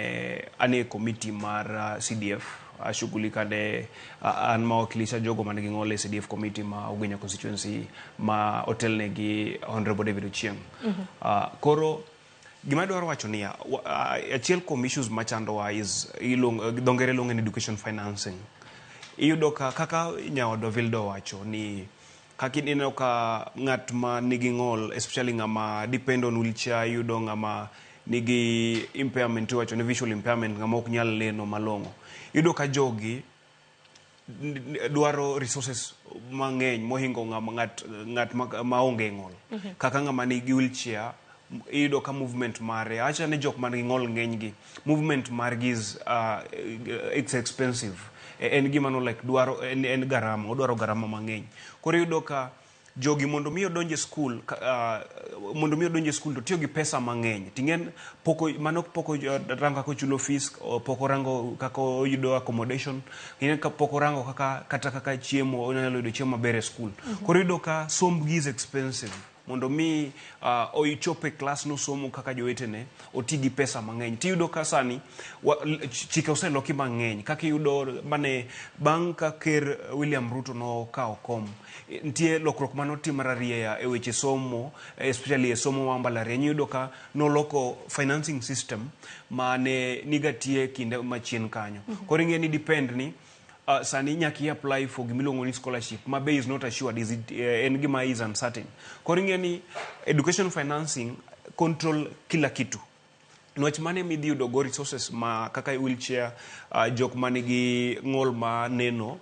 e committee mar CDF, ashughulika ne an mawakilisha jogo man gi ng'ol e CDF committee ma Ugenya constituency ma otelne gi Honorable David Ochieng. Koro gima adwaro wacho niya, achiel kuom issues machandowa is dho ngere luonge ni education financing. Iyudo ka kaka nyawadwa Vilda owacho ni kaka ineno ka ng'at ma nigi ng'ol, especially ng'ama depend on wheelchair, iyudo ng'ama nigi impairment, iwacho ni visual impairment, ng'ama ok nyal neno malong'o. Iyudo ka jogi dwaro resources mang'eny mohingo ng'ama ng'at maonge ng'ol. Kaka ng'ama nigi wheelchair, iyudo ka movement mare, acha ni jok man gi ng'ol ng'eny gi, movement margi is it's expensive. En gima no like dwaro en garama, odwaro garama mang'eny. Koro iyudo ka jogi mondo mi odonj e school, mondo mi odonj e school to tiyo gi pesa mang'eny. Ting'en pok mano pok orango kaka ochulo fees, pok orango kaka oyudo accommodation, ing'en ka pok orango kaka kata kaka chiemo, onyalo yudo chiemo maber e school. Koro iyudo ka sombgi is expensive. Mondo mi ochop e klas nosomo kaka jowetene, oti gi pesa mang'eny. Tiyudo ka sani chike oseloki mang'eny. Kaka iyudo mane bang' ka Ker William Ruto nokawo kom, nitie lokruok manotim mararieya e weche somo, especially e somo mar mbalariany. Iyudo ka noloko financing system mane nigatie kinde machien kanyo. Koro ing'e ni depend ni sani nyaka i apply for gimiluongo ni scholarship ma be is not assured, is it, en gima is uncertain. Koro ing'e ni education financing control kila kitu. Niwach mane midhi yudo go resources ma kaka wheelchair, jok manigi ng'ol ma neno,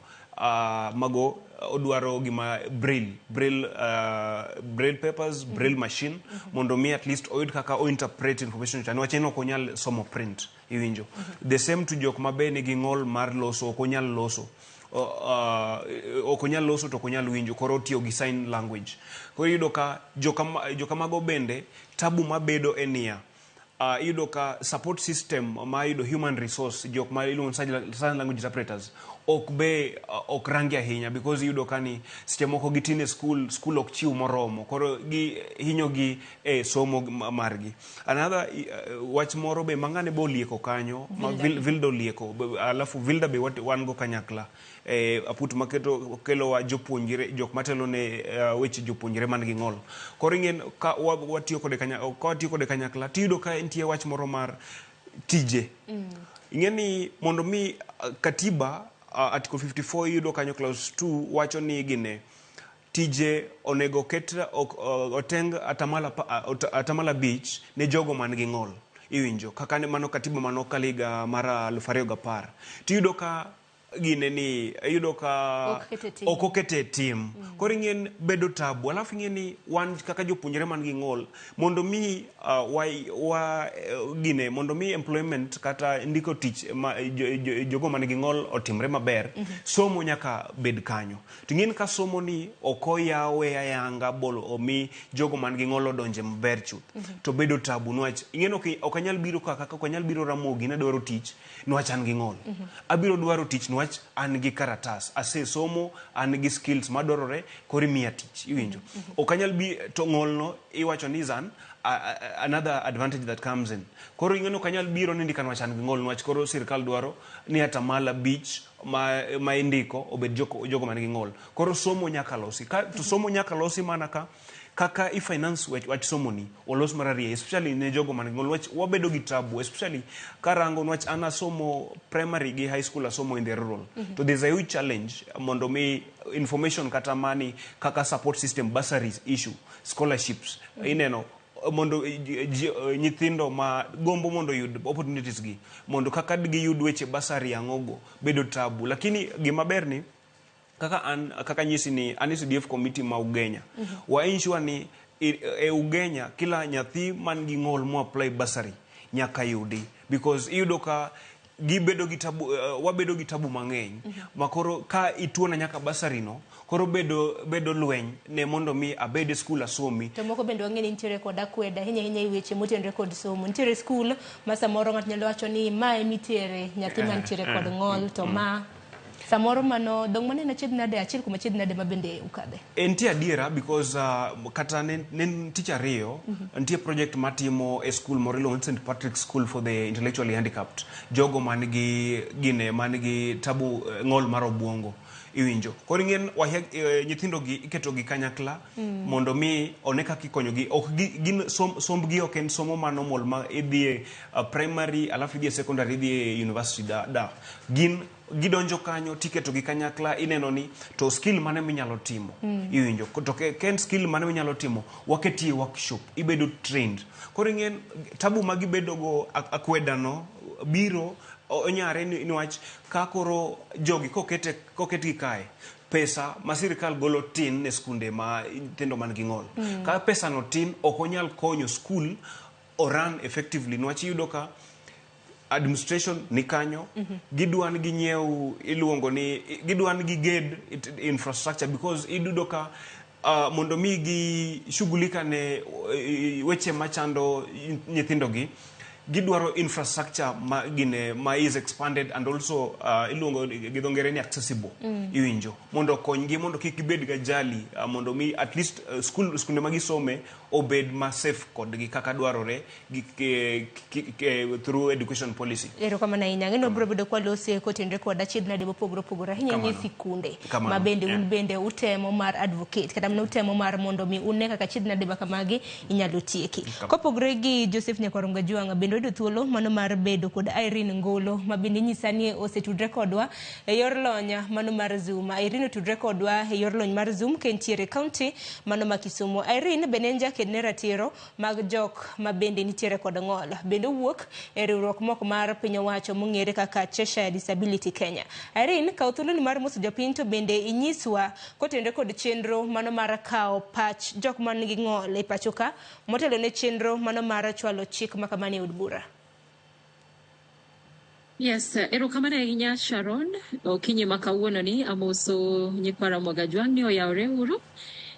mago odwaro gima braille papers, braille machine, mondo mi at least oyud kaka o interpret information cha, niwach en ok onyal somo print, iwinjo. The same to jok ma be nigi ng'ol mar loso, ok onyal loso. Ok onyal loso to ok onyal winjo, koro otiyo gi sign language. Koro iyudo ka jokamago bende tabu mabedo en niya, iyudo ka support system ma iyudo human resource, jok ma iluongo ni sign language interpreters, ok be ok rangi ahinya, because iyudo ka ni seche moko gitin e school, school ok chiw moromo, koro gi hinyo gi e somo margi. Another wach moro be ma ng'ane be olieko kanyo, ma Vilda olieko, alafu Vilda be wan go kanyakla. Aput maketo kelowa jopuonjre, jok matelo ne weche jopuonjre man gi ng'ol. Koro ing'en ka watiyo kode ka watiyo kode kanyakla, tiyudo ka nitie wach moro mar tije. Ing'e ni mondo mi katiba Article 54 iyudo kanyo clause 2 wacho ni gine tije onego ket oteng atamalo 5 ne jogo man gi ng'ol. Iwinjo kaka ne mano katiba mano kaliga mar 2010. Tiyudo ka gine ni iyudo ka ok okete tim. Koro ing'e bedo tabu. Alafu ing'e ni wan kaka jopuonjre man gi ng'ol, mondo mi gine mondo mi employment kata ndiko tich ma jogo man gi ng'ol otimre maber, somo nyaka bed kanyo. To ing'e ni ka somo ni ok oyawe ayanga bolo omi jogo man gi ng'ol odonje maber chuth, to bedo tabu niwach ing'e ni ok anyal biro kaka ok anyal biro Ramogi nadwaro tich niwach an gi ng'ol. Abiro dwaro tich niwach Niwach an gi karatas, asesomo, an gi skills madwarore, koro imiya tich, iwinjo. Ok anyal bi to ng'olno iwacho ni is an another advantage that comes in. Koro ing'e ni ok anyal biro ni ndika niwach an gi ng'ol, niwach koro sirkal dwaro ni 5% ma indiko obed jogo man gi ng'ol. Koro somo nyaka losi. Ka, to somo nyaka losi mana ka kaka i-finance wach somo ni olos mararieya, especially ne jogo man gi ng'ol. Niwach wabedo gi tabu, especially karango, niwach an asomo primary gi high school, asomo in the rural. To there's a huge challenge mondo mi information kata mani kaka support system, bursaries issue, scholarships, ineno mondo nyithindo ma gombo mondo oyud opportunities gi, mondo kaka giyud weche bursary ang'ogo bedo tabu. Lakini gima ber ni kaka an kaka nyisi ni an e CDF committee ma Ugenya, wa ensure ni e Ugenya kila nyathi man gi ng'ol mo apply bursary nyaka yudi, because iyudo ka gibedo gi tabu, wabedo gi tabu mang'eny ma koro ka ituona nyaka bursary no, koro bedo lweny ne mondo mi abed e skul asomi. To moko bende wang'e ni nitiere kod akweda ahinya ahinya e weche motenore kod somo. Nitiere skul ma samoro ng'ato nyalo wacho ni ma emitere nyathi mantiere kod ng'ol, to ma samoro mano dong' mano en achiedh nade, achiel kuom achiedh nade ma bende ukadhe. Entie adiera, because kata ne tich ariyo nitie project matimo e school moro iluongo ni St Patrick School for the Intellectually Handicapped, jogo man gi gine man gi tabu, ng'ol mar obuongo, iwinjo. Koro ing'en wahia, nyithindo gi iketo gi kanyakla mondo mi one kaka ikonyogi. Ok gin sombgi ok en somo ma normal ma idhiye primary alafu idhiye secondary, idhiye university da gin gidonjo kanyo tiketo gi kanyakla, ineno ni to skill mane minyalo timo. Iwinjo, to ke en skill mane minyalo timo, waketie workshop, ibedo trained. Koro ing'en tabu ma gibedo go, akweda no biro onyare niwach ka koro jogi koketgi kae, pesa ma sirikal golo tin ne skunde ma nyithindo man gi ng'ol. Ka pesa no tin, ok onyal konyo skul oran effectively, niwach iyudo ka administration ni kanyo, gidwa ni ginyiew, iluongo ni gidwa ni giged infrastructure, because iyudo ka mondo mi gi shughulika ne weche machando nyithindo gi, gidwaro infrastructure ma gine ma is expanded and also iluongo gi dho ngere ni accessible. Iwinjo, mondo okonygi mondo kik gibed gajali, mondo mi at least school, skunde ma gisome obed ma safe kodgi kaka dwarore gi, through education policy. Erokamano ahinya. Ang'e ni wabiro bedo kwalose kotenore kod achiedh nade mopogore opogore ahinya ahinya e Kamano. sikunde Kamano. ma bende un bende utemo mar advocate kata mana utemo mar mondo mi une kaka achiedh nade ma kamagi inyalo tieki. Kamano. Kopogore gi Joseph Nyakwarom Gajwang', bende wayudo thuolo mano mar bedo kod Irene Ngolo ma bende inyisa ni osetudre kodwa e yor lony mano mar Zoom. Irene otudre kodwa e yor lony mar Zoom ka entiere e county mano ma Kisumu. Irene bende en jaked ne ratiro mag jok ma bende nitiere kod ng'ol. Bende owuok e riwruok moko mar piny owacho mong'ere kaka Cheshire Disability Kenya. Irene, kaw thuoloni mar moso jopiny to bende inyiswa kotenore kod chenro mano mar kawo pach jok man gi ng'ol e pacho ka motelo ne chenro mano mar chwalo chik ma kamano e od bura. Yes, erokamano ahinya Sharon. Okinyi ma kawuono ni amoso nyikwa Ramogi Ajwang' ni oyawre uru.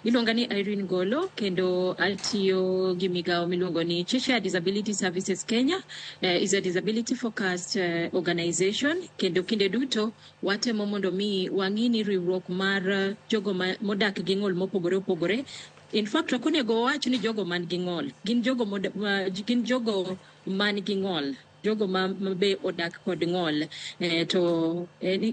Iluonga ni Irene Golo kendo atiyo gi migawo miluongo ni Cheshire Disability Services Kenya, is a disability focused organization, kendo kinde duto watemo mondo mi wang'i ni riwruok mar jogo modak gi ng'ol mopogore opogore. In fact, ok onego wawach ni jogo man gi ng'ol, gin jogo, gin jogo man gi ng'ol, jogo ma be odak kod ng'ol, to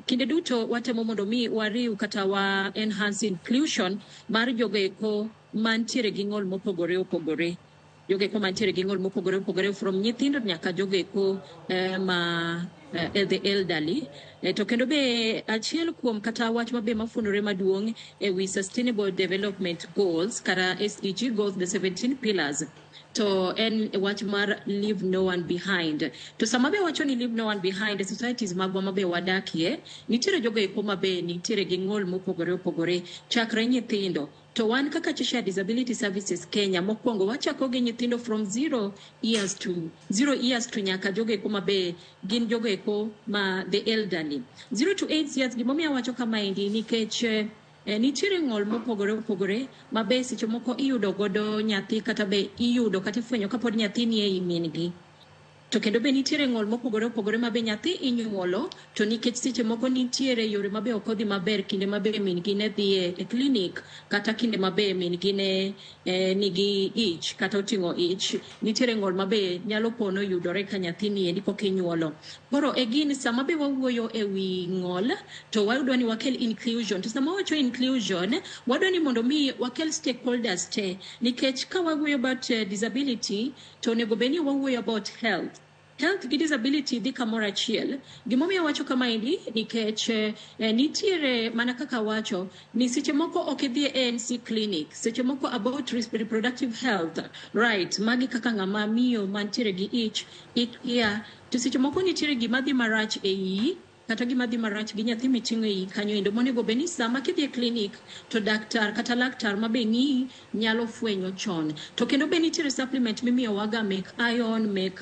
kinde duto watemo mondo mi wariw kata wa enhance inclusion mar jogo eko mantiere gi ng'ol mopogore opogore, jogo eko mantiere gi ng'ol mopogore opogore, from nyithindo nyaka jogo eko ma the elderly. To kendo be achiel kuom kata wach mabe mafunore maduong' e wi Sustainable Development Goals kata SDG goals, the 17 pillars, to en wach mar leave no one behind. To sama be wacho ni leave no one behind, societies magwa mabe wadakie nitiere jogo eko mabe nitiere gi ng'ol mopogore opogore, chakre nyithindo. To wan kaka Cheshire Disability Services Kenya, mokwongo wachako gi nyithindo from 0 years to nyaka jogo eko mabe gin jogo eko ma the elderly, 0 to 8 years. Gimomiyo awacho kamaendi nikech nitiere ng'ol mopogore opogore ma be seche moko iyudo godo nyathi, kata be iyudo kata ifwenyo kapod nyathi ni ei min gi. To kendo be nitiere ng'ol mopogore opogore ma be nyathi inyuolo, to nikech seche moko nitiere yore ma be ok odhi maber kinde ma be min gi ne dhi e klinik, kata kinde ma be min gi ne nigi ich kata oting'o ich, nitiere ng'ol ma be nyalo pono yudore ka nyathi ni endi pok inyuolo. Koro e gini sama be wawuoyo e wi ng'ol, to wadwa ni wakel inclusion. To sama wawacho inclusion, wadwa ni mondo mi wakel stakeholders te, nikech ka wawuoyo about disability, to onego bed ni wawuoyo about health. Health gi disability dhi kamoro achiel. Gimomiyo awacho kamaendi nikech nitiere mana kaka awacho ni seche moko ok idhi e ANC clinic, seche moko about reproductive health, right, magi kaka ng'ama miyo mantiere gi ich, ikia, to seche moko nitiere gima dhi marach e iyi, kata gima dhi marach gi nyathi miting'o e iyi kanyo endo, monego bed ni sama kidhi e klinik to daktar kata laktar mabe ng'iyi nyalo fwenyo chon. To kendo be nitiere supplement mimiyowaga mek iron, mek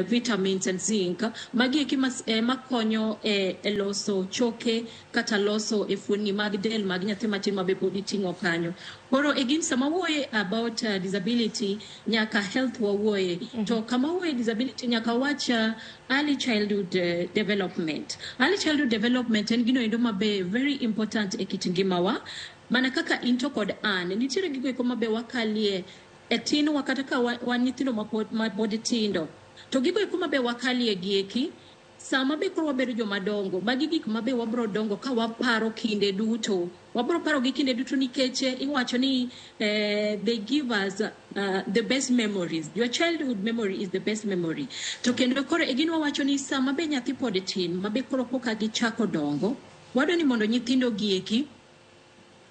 vitamins and zinc, magi eki makonyo e loso choke kata loso e fuonni mag del mag nyathi matin mabe pod iting'o kanyo. Koro e gin sama wawuoye about disability, nyaka health wawuoye. To kama wawuoye disability, nyaka wach early childhood development. Early childhood development en gino endo mabe very important e kit ngimawa. Mana kaka in to kod an, nitiere gigo eko mabe wakalie e tinwa kata ka wan nyithindo mapod tindo. To gigo eko mabe wakalie gieki, sama be koro wabedo joma dongo, magi gik mabe wabro dongo ka waparo kinde duto. Wabro paro gi kinde duto nikech iwacho ni they give us the best memories. Your childhood memory is the best memory. To kendo koro e gin wawacho ni sama be nyathi pod tin, mabe koro koka gichako dongo, wadwa ni mondo nyithindo gieki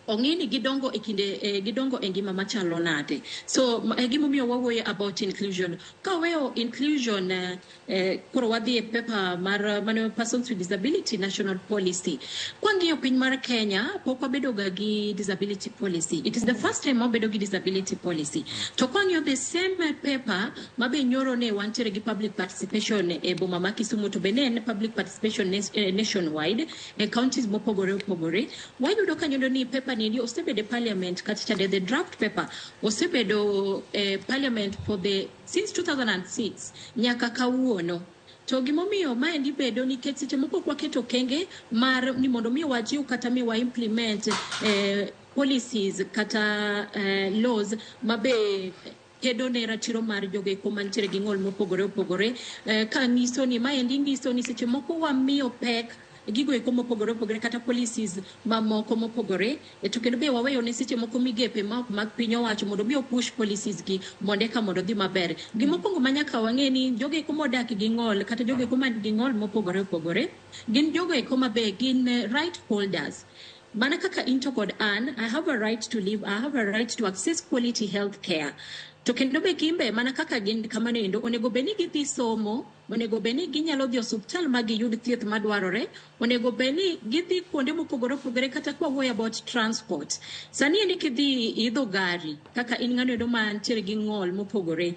ong'e ni gidongo e kinde gidongo e ngima machalo nade. So e gimomiyo wawuoyo about inclusion. Ka waweyo inclusion, koro wadhi e paper mar mano persons with disability national policy. Kwang'iyo piny mar Kenya, pok wabedo ga gi disability policy. It is the first time wabedo gi disability policy. To kwang'iyo the same paper mabe nyoro ne wantiere gi public participation e boma ma Kisumu, to be ne en public participation nationwide e counties mopogore opogore, wayudo kanyo ni paper ni osebedo e parliament, kata chande the draft paper osebedo e parliament for the since 2006 nyaka kawuono. To gimomiyo maendi bedo nikech seche moko ok waketo okenge mar ni mondo mi wajiw kata mi wa implement policies kata laws mabe kedo ne ratiro mar jogo eko mantiere gi ng'ol mopogore opogore, ka nyiso ni maendi nyiso ni seche moko wamiyo pek gigo eko mopogore opogore kata policies mamoko mopogore, to kendo be waweyo ne seche moko migepe ma ok mag piny owacho mondo mi opush policies gi mondo eka mondo odhi maber. Gimokwongo ma nyaka wang'e ni jogo eko modak gi ng'ol kata jogo eko man gi ng'ol mopogore opogore gin jogo eko mabe gin right holders. Mana kaka in to kod an, I have a right to live, I have a right to access quality health care. To kendo be gimbe mana kaka gin kamano endo, onego bed ni gidhi somo, onego bed ni ginyalo dhi osuptal ma giyud thieth madwarore, onego bed ni gidhi kuonde mopogore opogore. Kata kwa wuoyo about transport, sani endi kidhi idho gari kaka in ng'ano endo mantiere gi ng'ol mopogore,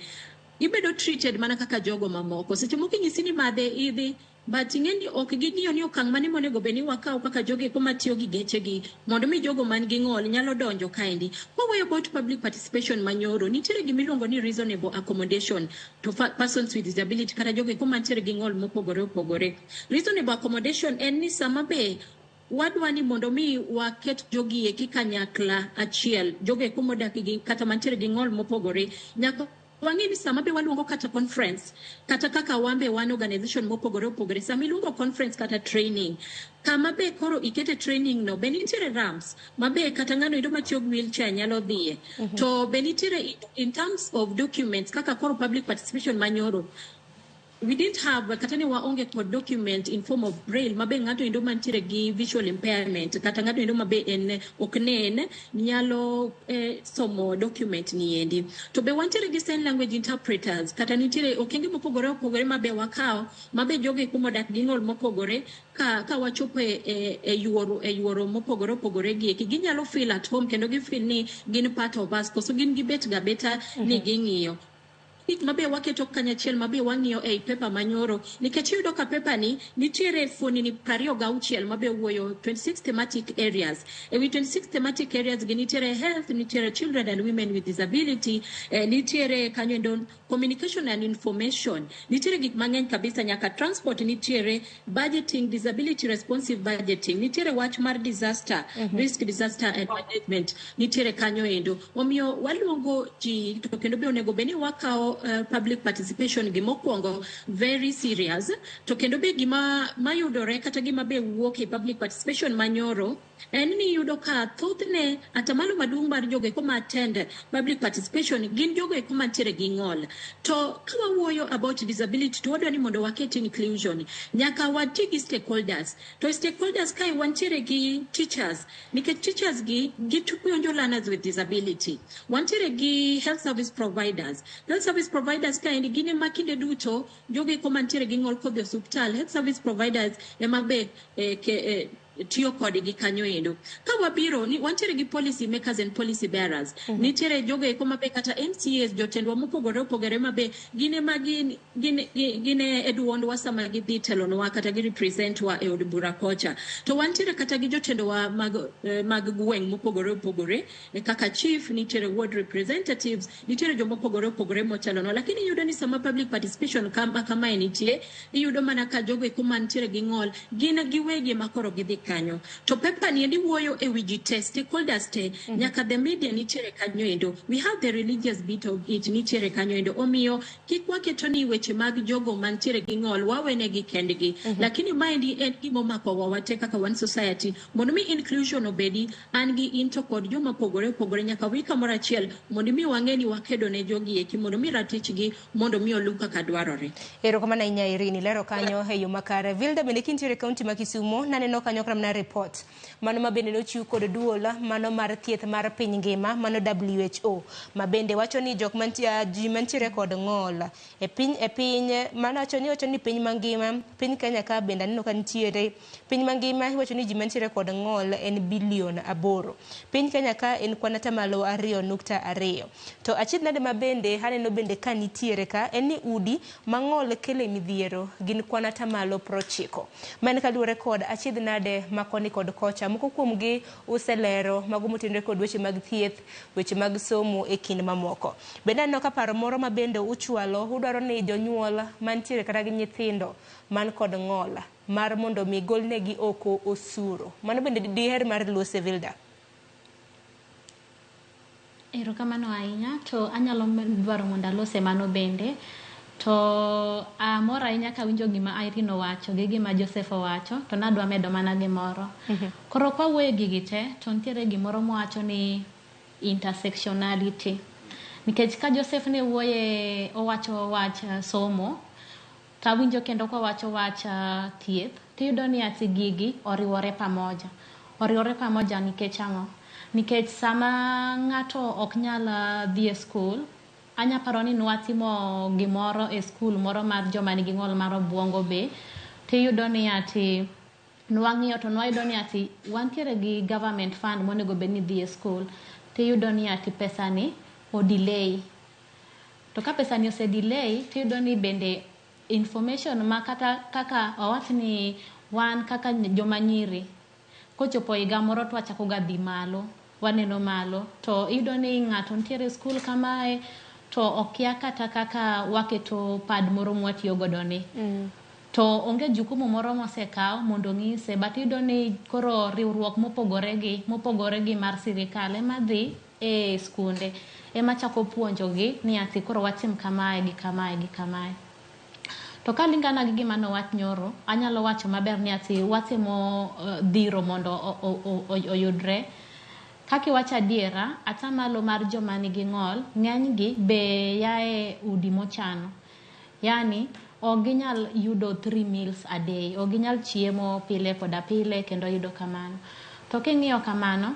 ibedo treated mana kaka jogo mamoko. Seche moko inyisi ni madhe idhi, but ing'e ni ok ging'iyo ni okang' mane monego bed ni wakawo kaka jogo eko matiyo gi gechegi mondo mi jogo man gi ng'ol nyalo donjo kaendi. Kwawuoyo about public participation manyoro, nitiere gimiluongo ni reasonable accommodation to persons with disability kata jogo eko mantiere gi ng'ol mopogore opogore. Reasonable accommodation en ni sama be wadwa ni mondo mi waket jogi eki kanyakla achiel, jogo eko modak gi kata mantiere gi ng'ol mopogore, nyaka wang'e ni sama be waluongo kata conference, kata kaka wan be wan organization mopogore opogore, sama iluongo conference kata training, kama be koro ikete training no, be nitiere ramps ma be kata ng'ano endo matiyo gi wheelchair nyalo dhiye. To be nitiere in terms of documents kaka koro public participation manyoro, we didn't have kata ni waonge kod document in form of braille mabe ng'ato endo mantiere gi visual impairment kata ng'ato endo mabe en ok nen nyalo somo document ni endi. To be wantiere gi sign language interpreters kata nitiere okenge mopogore opogore mabe wakawo mabe jogo eko modak gi ng'ol mopogore ka wachopo e yuoro mopogore opogore gi eki ginyalo feel at home kendo gi feel ni gin part of us, koso gin gibet ga beta ni ging'iyo. gik mabe waketo kanyachiel mabe wang'iyo ei paper manyoro, nikech iyudo ka paper ni nitiere fuoni 26 mabe wuoyo, 26 thematic areas. E wi 26 thematic areas gi nitiere health, nitiere children and women with disability, nitiere kanyo endo communication and information, nitiere gik mang'eny kabisa, nyaka transport nitiere, budgeting, disability responsive budgeting nitiere, wach mar disaster risk, disaster and management nitiere kanyo endo. Omiyo waluongo ji, to kendo be onego bed ni wakawo public participation gi mokwongo very serious. To kendo be gima mayudore kata gima be wuok e public participation manyoro en ni iyudo ka thothne atamalo maduong' mar jogo eko ma attend public participation gin jogo eko mantiere gi ng'ol. To ka wawuoyo about disability, to wadwa ni mondo waket inclusion, nyaka wati gi stakeholders. To stakeholders kae wantiere gi teachers, nikech teachers gi gipuonjo learners with disability. Wantiere gi health service providers. Health service providers kaendi gin ema kinde duto jogo eko mantiere gi ng'ol kodhi e osuptal, health service providers ema be tiyo kodgi kanyo endo. Ka wabiro ni wantiere gi policy makers and policy bearers, nitiere jogo eko mabe kata MCAs, jotendwa mopogore opogore, mabe gin ema gin e duondwa sama gidhi telonwa kata gi represent wa e od bura kocha. To wantiere kata gi jotendowa mag gweng' mopogore opogore, kaka chief, nitiere ward representatives, nitiere jomopogore opogore motelonwa. Lakini iyudo ni sama public participation kama kamae nitie, iyudo mana ka jogo eko mantiere gi ng'ol gin giwegi ema koro gidhi kanyo. To paper ni endi wuoyo e wi ji te, stakeholders te, nyaka the media nitiere kanyo endo, we have the religious bit of it nitiere kanyo endo. Omiyo kik waketo ni weche mag jogo mantiere gi ng'ol wawenegi kendgi, lakini maendi en gimomako wa wate kaka wan society. Mondo mi inclusion obedi, an gi in to kod joma opogore opogore nyaka wi kamoro achiel mondo mi wang'e ni wakedo ne jogi eki, mondo mi ratichgi mondo mi oluw kaka dwarore. Erokamano ahinya, Irene, ilero kanyo e yo makare. Vilda, bende kintiere e kaunti ma Kisumo, naneno kanyo kata mana report mano ma bende nochiw kod duol mano mar thieth mar piny ngima, mano WHO, ma bende wacho ni jok mantie, ji mantiere kod ng'ol e piny mano wacho ni piny mangima, piny Kenya ka bende aneno ka nitiere piny mangima, iwacho ni ji mantiere kod ng'ol en bilion 8, piny Kenya ka en kwan 2.2%. To achiedh nade ma bende aneno bende ka nitiere ka en ni udi ma ng'ol kele midhiero gin kwan 90%. Ma en kaluwore kod achiedh nade ma koni kod kocha. Moko kuomgi uselero mago motenore kod weche mag thieth, weche mag somo e kind mamoko. Bende aneno ka paro moro ma bende uchwalo, udwaro ni jonyuol mantiere kata gi nyithindo man kod ng'ol mar mondo mi golnegi oko osuru. Mano bende diher mar lose, Vilda? Erokamano ahinya. To anyalo dwaro mondo alose mano bende. To amor ahinya kawinjo gima Irene owacho gi gima Joseph owacho, to nadwa medo mana gimoro. Koro kwawuoyo e gigi te, to nitiere gimoro mowacho ni intersectionality. Nikech ka Joseph ne wuoye owacho wach somo, tawinjo kendo kowacho wach thieth, tiyudo ni ati gigi oriwore pamoja. Oriwore pamoja nikech ang'o? Nikech sama ng'ato ok nyal dhi e skul, anya paro ni nwatimo gimoro e skul moro mar joma nigi ng'ol mar obuongo be, tiyudo ni ati nwang'iyo to nwayudo ni ati wantiere gi government fund monego bed ni dhi e skul, tiyudo ni ati pesa ni o delay. To ka pesa ni ose delay, tiyudo ni bende information ma kata kaka wawach ni wan kaka joma nyiri, kochopo higa moro to wachako ga dhi malo, waneno malo, to iyudo ni ng'ato nitiere e skul kamae to okia kata kaka waketo pad moro mwatiyo godo ni. To onge jukumu moro mosekaw mondo ong'ise, but iyudo ni koro riwruok mopogore gi mar sirikal ema dhi e skunde, ema chako puonjogi ni ati koro watim kamae gi kamae gi kamae. To kalingana gi gima nowach nyoro, anyalo wacho maber ni ati watimo dhiro mondo oyudre. Kaka iwacho adiera, atamalo mar joma nigi ng'ol, ng'eny gi be yae udi mochano. Yani, ok ginyal yudo three meals a day, ok ginyal chiemo pile koda pile kendo yudo kamano. To king'iyo kamano,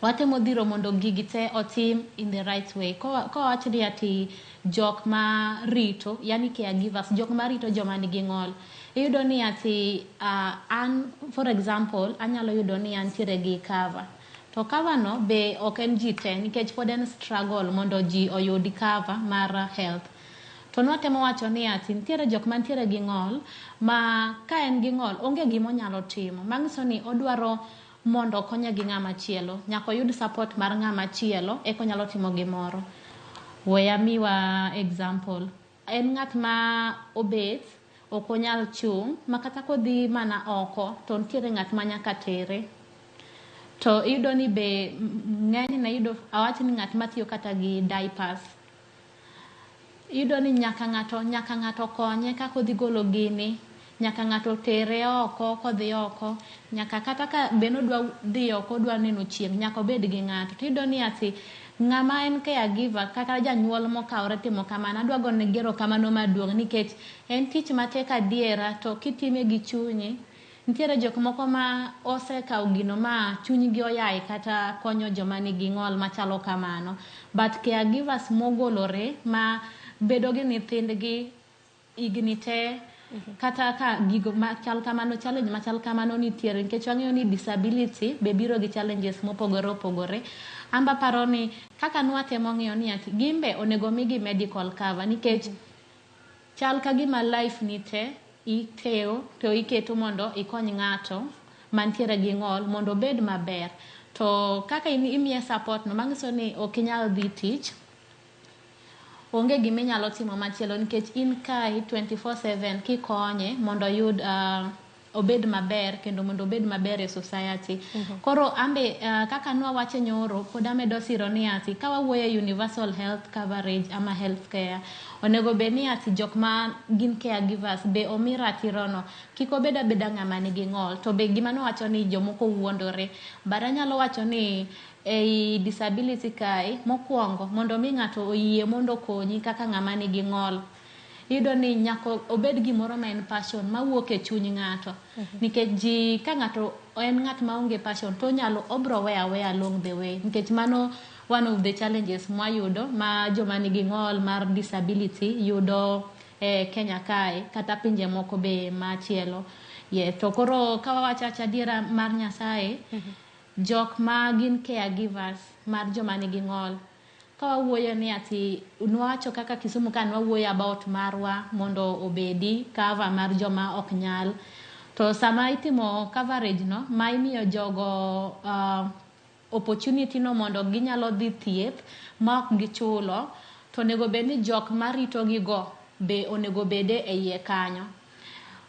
watemo dhiro mondo gigi te otim in the right way. Kowach ni ati jok ma rito, yani caregivers, jok ma rito joma nigi ng'ol, iyudo ni ati an for example, anyalo yudo ni antiere gi cover. To cover no be ok en ji te, nikech pod en struggle mondo ji oyud cover mar health. To nwatemo wacho ni ati nitiere jok mantiere gi ng'ol ma ka en gi ng'ol onge gima onyalo timo. Manyiso ni odwaro mondo okonye gi ng'ama chielo. Nyaka oyud support mar ng'ama chielo eka onyalo timo gimoro. We amiwa example. En ng'at ma obet, ok onyal chung', ma kata kodhi mana oko to nitiere ng'at ma nyaka tere. To iyudo ni be ng'enyne iyudo awach ni ng'at matiyo kata gi diapers. Iyudo ni nyaka ng'ato konye kaka odhi golo gini, nyaka ng'ato tere oko kodhi oko, nyaka kata ka be nodwa dhi oko odwa neno chieng', nyaka obed gi ng'ato. Tiyudo ni ati ng'ama en caregiver kata janyuol mokawore timo kamano, adwa gone erokamano maduong' nikech en tich matek adiera to kitime gi chunyi. Nitiere jok moko ma osekawo gino ma chunygi oyae kata konyo joma nigi ng'ol machalo kamano. But caregivers mogolore ma bedo gi nyithindgi higni te kata ka gigo machal kamano, challenge machal kamano nitiere nikech wang'eyo ni disability be biro gi challenges mopogore opogore. Amba paro ni kaka nwatemo ng'iyo ni ati gimbe onego migi medical cover nikech chal ka gima life ni te itewo to iketo mondo ikony ng'ato mantiere gi ng'ol mondo obed maber. To kaka imiye support no manyiso ni ok inyal dhi tich, onge gima inyalo timo machielo nikech in kae 24/7 kikonye mondo oyud obed maber kendo mondo obed maber e society. Koro ambe kaka nwawacho nyoro pod amedo siro ni ati ka wawuoyo e universal health coverage ama health care, onego bed ni ati jok ma gin caregivers be omi ratiro no. Kik obed abeda ng'ama nigi ng'ol. To be gima nowacho ni jomoko wuondore. But anyalo wacho ni ei disability kae, mokwongo mondo mi ng'ato oyie mondo okonyi kaka ng'ama nigi ng'ol, iyudo ni nyaka obed gimoro ma en passion mawuok e chuny ng'ato. Nikech ji ka ng'ato en ng'at maonge passion to onyalo obro weyo aweya along the way. Nikech mano one of the challenges mwayudo ma joma nigi ng'ol mar disability yudo e Kenya kae kata pinje moko be machielo. To koro ka wawacho awacha adiera mar Nyasaye, jok ma gin caregivers mar joma nigi ng'ol, ka wawuoyo ni ati nwawacho kaka Kisumu ka nwawuoyo about marwa mondo obedi cover mar joma ok nyal. To sama itimo coverage no ma imiyo jogo opportunity no mondo ginyalo dhi thieth ma ok gichulo, to onego bed ni jok marito gigo be onego bede e iye kanyo.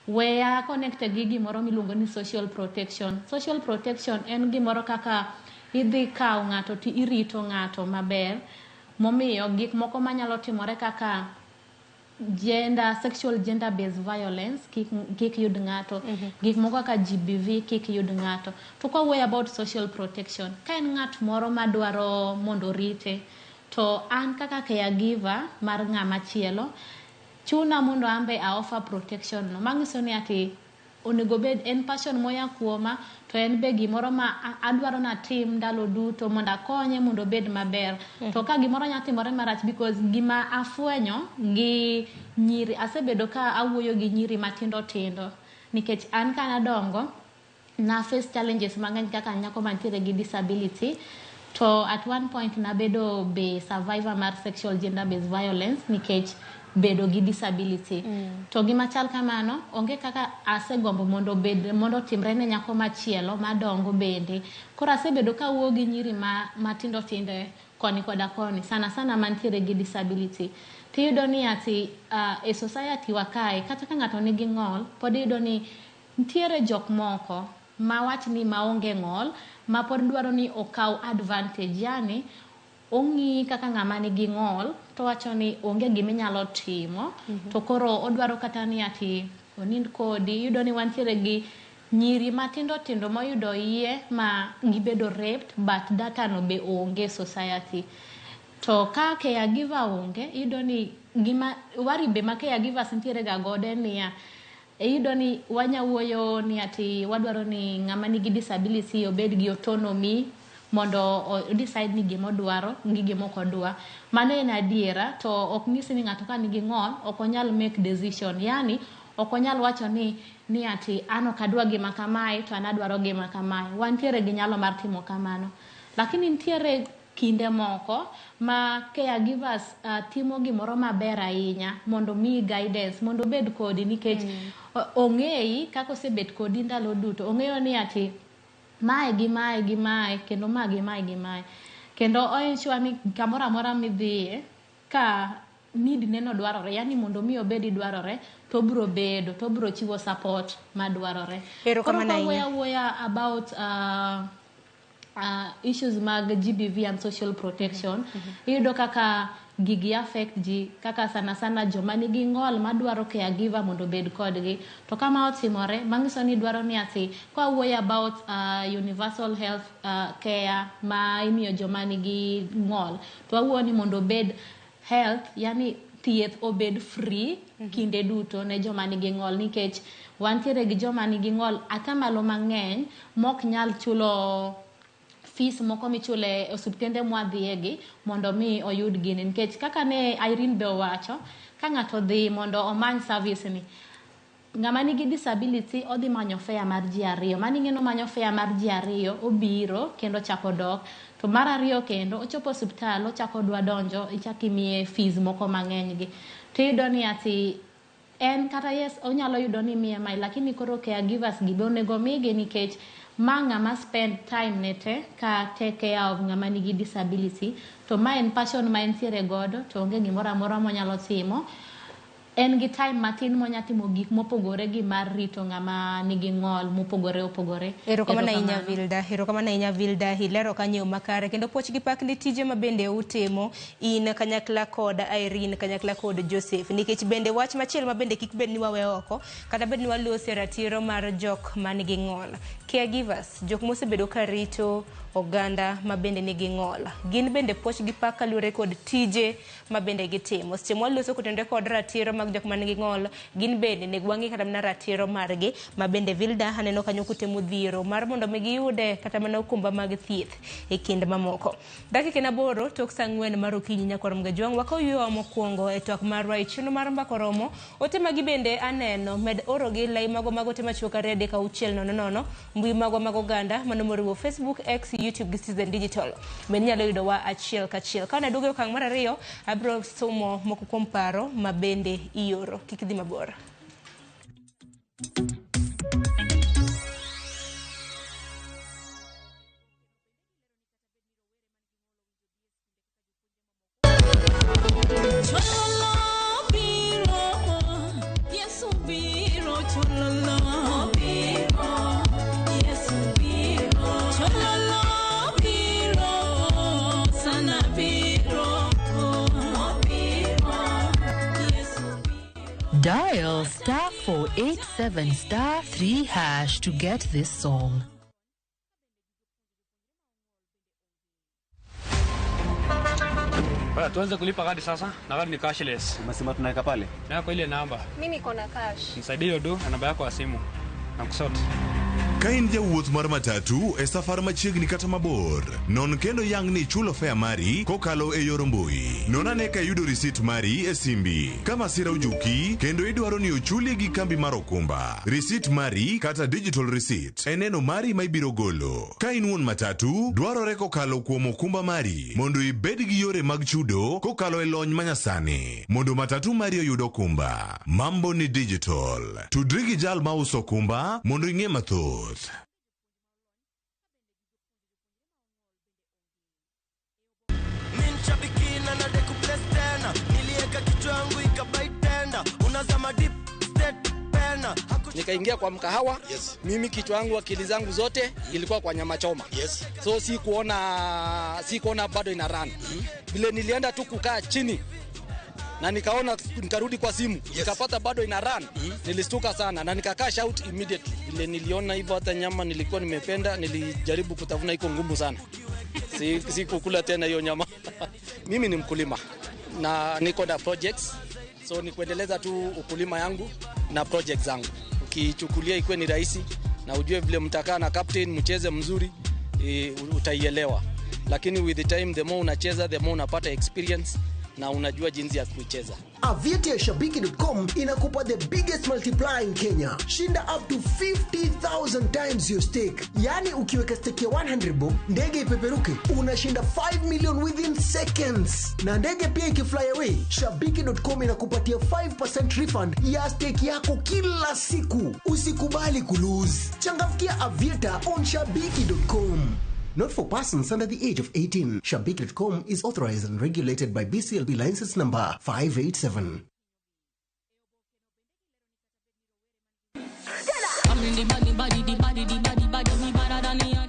Weya connect gi gimoro miluongo ni social protection. Social protection en gimoro kaka idhi kawo ng'ato to irito ng'ato maber, momiyo gik moko manyalo timore kaka gender, sexual gender based violence kik yud ng'ato. Gik moko kaka GBV kik yud ng'ato. To ka wawuoyo about social protection, ka en ng'at moro madwaro mondo orite, to an kaka caregiver mar ng'ama chielo, chuna mondo an be a offer protection no. Manyiso ni ati onego bed en passion moya kuoma, to en be gimoro ma adwaro natim ndalo duto mondo akonye mondo obed maber. To ka gimoro nyalo timore marach, because gima afwenyo gi nyiri, asebedo ka awuoyo gi nyiri matindo tindo, nikech an kanadongo na face challenges mang'eny kaka nyako mantiere gi disability. To at one point nabedo be survivor mar sexual gender based violence nikech bedo gi disability. To gima chal kamano, onge kaka asegombo mondo obed mondo otimre ne nyako machielo madongo bende. Koro asebedo ka awuoyo gi nyiri matindo tindo koni koda koni, sana sana mantiere gi disability. Tiyudo ni ati e society wa kae, kata ka ng'ato nigi ng'ol, pod iyudo ni nitiere jok moko mawach ni maonge ng'ol, ma pod dwaro ni okaw advantage, yani ong'i kaka ng'ama nigi ng'ol to wacho ni onge gima inyalo timo. To koro odwaro kata ni ati onind kodi. Iyudo ni wantiere gi nyiri matindo tindo moyudo iye ma gibedo raped, but data no be onge society. To ka caregiver onge, iyudo ni gima worry be ma caregivers nitiere ga godo en niya, iyudo ni wanya wuoyo ni ati wadwaro ni ng'ama nigi disability obed gi autonomy mondo o decide ni gima odwaro gi gima ok odwa. Mano en adiera, to ok nyisi ni ng'ato ka nigi ng'ol ok onyal make decision. Yani ok onyal wacho ni ati an ok adwa gima kamae to an adwaro gima kamae. Wantiere gi nyalo mar timo kamano. Lakini nitiere kinde moko ma caregivers timo gimoro maber ahinya mondo miyi guidance, mondo obed kodi nikech ong'eyi kaka osebet kodi ndalo duto. Ong'eyo ni ati mae gi mae gi mae kendo ma gi mae gi mae. Kendo o ensure ni kamoro amora midhiye ka need neno dwarore, yani mondo mi obedi dwarore, to obiro bedo, to obiro chiwo support madwarore. Erokamano Koro ahinya. kawuoyo awuoya about issues mag GBV and social protection, iyudo kaka gigi affect ji, kaka sana sana joma nigi ng'ol madwaro caregiver mondo obed kodgi. To kama otimore, manyiso ni dwaro ni ati kawuoyo about universal health care ma imiyo joma nigi ng'ol, to wawuoyo ni mondo obed health, yani thieth obed free kinde duto ne joma nigi ng'ol, nikech wantiere gi joma nigi ng'ol atamalo mang'eny mok nyal chulo fees moko michule e osiptende mwadhiye mondo mi oyud gini, nikech kaka ne Irene be owacho, ka ng'ato dhi mondo omany service ni, ng'ama nigi disability odhi manyo fare mar ji ariyo, mano ing'e ni omanyo fare mar ji ariyo, obiro kendo ochako dok. To mar ariyo kendo ochopo osiptal ochako dwa donjo, ichako imiye fees moko mang'eny gi. Tiyudo ni ati en kata yes onyalo yudo ni imiye mae, lakini koro caregivers gi be onego migi, nikech ma ng'ama spend time ne te ka take care of ng'ama nigi disability, to ma en passion ma entiere godo, to onge gimoro amora monyalo timo. En gi time matin monya timo gik mopogore gi mar rito ng'ama nigi ng'ol mopogore opogore. Erokamano ahinya Vilda, erokamano ahinya Vilda, ilero kanyo makare kendo puoch gi pak ne tije ma bende utimo in kanyakla kod Irene, kanyakla kod Joseph, nikech bende wach machielo ma bende kik bed ni wawe oko, kata bed ni walose ratiro mar jok man gi ng'ol. Caregivers, jok mosebedo ka rito oganda ma bende nigi ng'ol, gin bende puoch gi pak kaluwore kod tije ma bende gitimo. Seche mwaloso kotenore kod ratiro mag jok man gi ng'ol, gin bende onego wang'i kata mana ratiro margi ma bende Vilda aneno kanyo kutemo dhiero mar mondo mi giyude kata mana okumba mag thieth e kind mamoko. Dakika en 8 tok saa 4 mar okinyi nyakwar Mgajwang', wakaw yweyo mokwongo e twak marwa e chenro mar Mbaka Oromo. Ote magi bende aneno, med oro gi lai mago mag ote machuok 2 3 6 0 0, mbui magwa mag oganda mano moriwo Facebook, X, YouTube gi Citizen Digital. Bende inyalo yudowa achiel kachiel. Ka naduogo e okang' mar 2, abiro somo moko kuom paro ma bende ioro. Kik idhi mabor. Dial *487*3# to get this song. Tuanze kulipa kadi sasa, na kadi ni cashless. Umesema tunaweka pale? Yako ile namba. Mimi niko na cash. Nisaidie hiyo do na namba yako ya simu. Na kusort. Ka in jawuoth mar matatu e safar machiegni kata mabor, non kendo yang ni ichulo fare mari kokalo e yor mbui. Non ane ka iyudo risit mari e simbi. Ka masira ojuki kendo idwaro ni ochuli gi kambi mar okumba, risit mari kata digital receipt e neno mari ma ibiro golo. Ka in wuon matatu, dwarore kokalo kuom okumba mari mondo ibed gi yore mag chudo kokalo e lony manyasani mondo matatu mari oyud okumba. Mambo ni digital. Tudri gi jal mauso okumba mondo ing'e mathoth. Nikaingia kwa mkahawa. Yes. Mimi kichwa yangu akili zangu zote ilikuwa kwa nyama choma. Yes. So si kuona bado ina run. Vile nilienda tu kukaa chini na nikaona, nikarudi kwa simu. Yes. Nikapata bado ina run. Nilistuka sana na nika cash out immediately. Vile niliona hivyo hata nyama nilikuwa nimependa, nilijaribu kutafuna, iko ngumu sana. Si kukula tena hiyo nyama. Mimi ni mkulima na niko na projects. So ni kuendeleza tu ukulima yangu na projects zangu. Ukichukulia ikuwe ni rahisi na ujue vile mtakaa na captain mcheze mzuri, utaielewa. Lakini with the time, the more unacheza, the more unapata experience. na unajua jinsi ya kuicheza. Aviator Shabiki.com inakupa the biggest multiplier in Kenya. Shinda up to 50,000 times your stake. Yaani ukiweka stake ya 100 bob, ndege ipeperuke, unashinda 5 million within seconds. Na ndege pia ikifly away, Shabiki.com inakupatia 5% refund ya stake yako kila siku. Usikubali kulose. Changamkia Aviator on Shabiki.com. Not for persons under the age of 18. Shabiki.com is authorized and regulated by BCLB license number 587.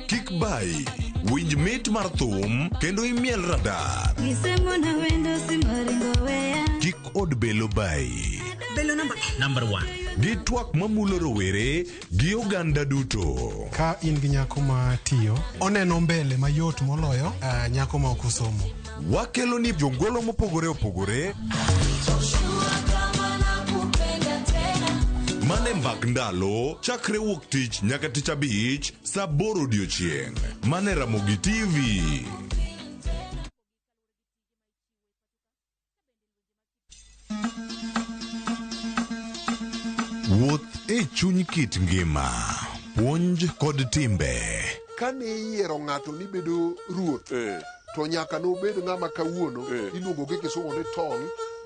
Kik bai, winj mit mar thum kendo imiel radar. Kik od belo bai. Belo namba Number 1. Gi twak mamulo rowere gi oganda duto. Ka in gi nyako ma tiyo, oneno mbele mayot moloyo nyako ma ok osomo. Wakelo ni jongolo mopogore opogore mane mbak ndalo chakre wuok tich nyaka tich abich saa 8 odiochieng'. Mane Ramogi TV. Wuoth e chuny kit ngima, puonj kod timbe. Kane iyiero ng'ato ni bedo ruoth, to nyaka nobed ng'ama kawuono iluongo gi kisungu ni tall,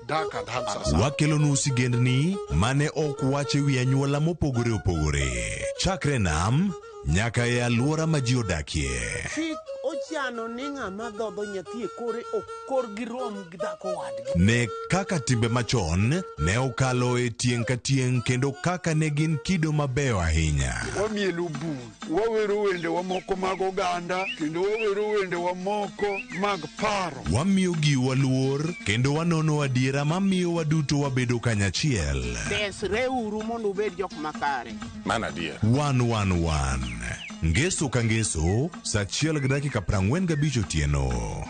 dark and handsome. Wakelonu sigendni mane ok wach e wi anyuola mopogore opogore. Chakre nam nyaka e alwora ma ji odakie. Chik ochano ni ng'ama dhodho nyathi e kore ok korgi rom gi dhako wadgi. Ne kaka timbe machon ne okalo e tieng' ka tieng' kendo kaka ne gin kido mabeyo ahinya. Wamielo bul, wawero wendewa moko mag oganda, kendo wawero wendewa moko mag paro. Wamiyo giwa luor kendo wanono adiera mamiyo waduto wabedo kanyachiel. Desreuru mondo ubed jok makare. Mano adier. 111 Ngeso ka ngeso, saa 1:45 otieno.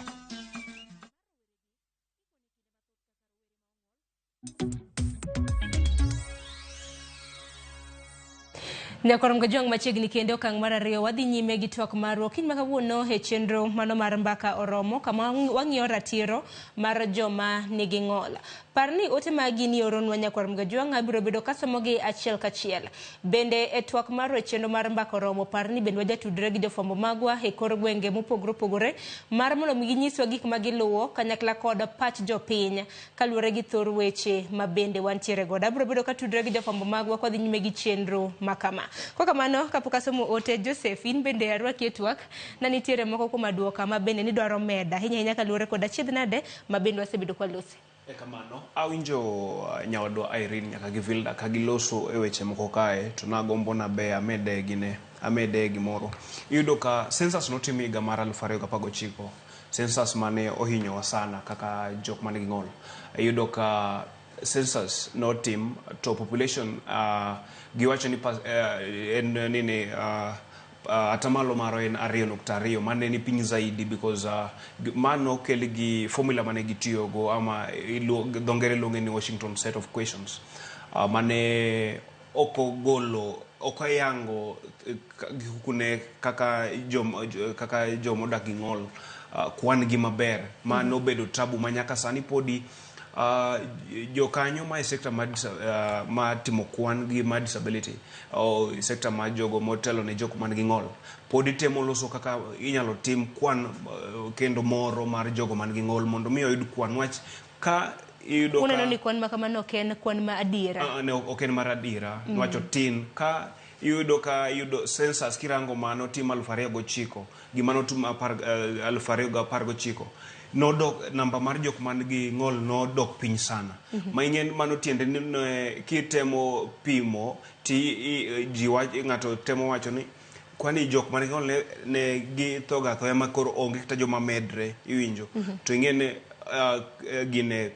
Nyakorom Gajwang' machiegni kendo okang' mar ariyo wadhi nyime gi twak marwa okinyi ma kawuono e chenro mano mar mbaka oromo kama wang'iyo ratiro mar joma nigi ng'ol. Par ni ote magi ni oronwa Nyakorom Gajwang' abiro bedo kasomogi achiel kachiel. Bende e twak marwa e chenro mar mbaka oromo par ni bende wajatudre gi jofwambo magwa e kor gwenge mopogore opogore mar mondo mi ginyiswa gik ma giluwo kanyakla kod pach jopiny kaluwore gi thor weche ma bende wantiere godo. Abiro bedo katudre gi jofwambo magwa kwadhi nyime gi chenro ma kama. Kwa kamano kapok asomo ote Joseph in bende arwaki e twak na nitiere moko kuom aduoka ma bende nidwaro meda ahinya ahinya kaluwore kod achiedh nade ma bende wasebedo kwalose. Kamano awinjo nyawadwa Irene nyaka gi Vilda ka giloso e weche moko kae to nagombo nabe amede gine amede gimoro. Iyudo ka census notim higa mar 2019, census mane ohinyowa sana kaka jok manigi ng'ol. Iyudo ka census notim to population giwacho ni en nini atamalo maro en 2.2 mane ni piny zaidi because mano kel gi formula mane gitiyogo ama dho ngere luonge ni Washington set of questions mane okogolo okayango kune kaka jomodak gi ng'ol kwan gi maber mano bedo tabu manyaka sani podi jokanyo ma e sekta ma timo kwan gi ma disability o sekta ma jogo motelo ne jok man gi ng'ol podi temo loso kaka inyalo tim kwan kendo moro mar jogo man gi ng'ol mondo mi oyud kwan wach ka iyudo ka uneno ni kwan ma kamano ok en kwan ma adiera. Ne ok en mar adiera wacho tin ka iyudo ka iyudo census kirango mano tim 2009 gi mano tim 2019 nodok namba mar jok man gi ng'ol nodok piny sana. Ma ing'en mano tiende ni kitemo pimo ti ji ng'ato temo wacho ni kwani jok man gi ng'ol ne githoga athoya ma koro onge kata joma medre iwinjo. To ing'en gine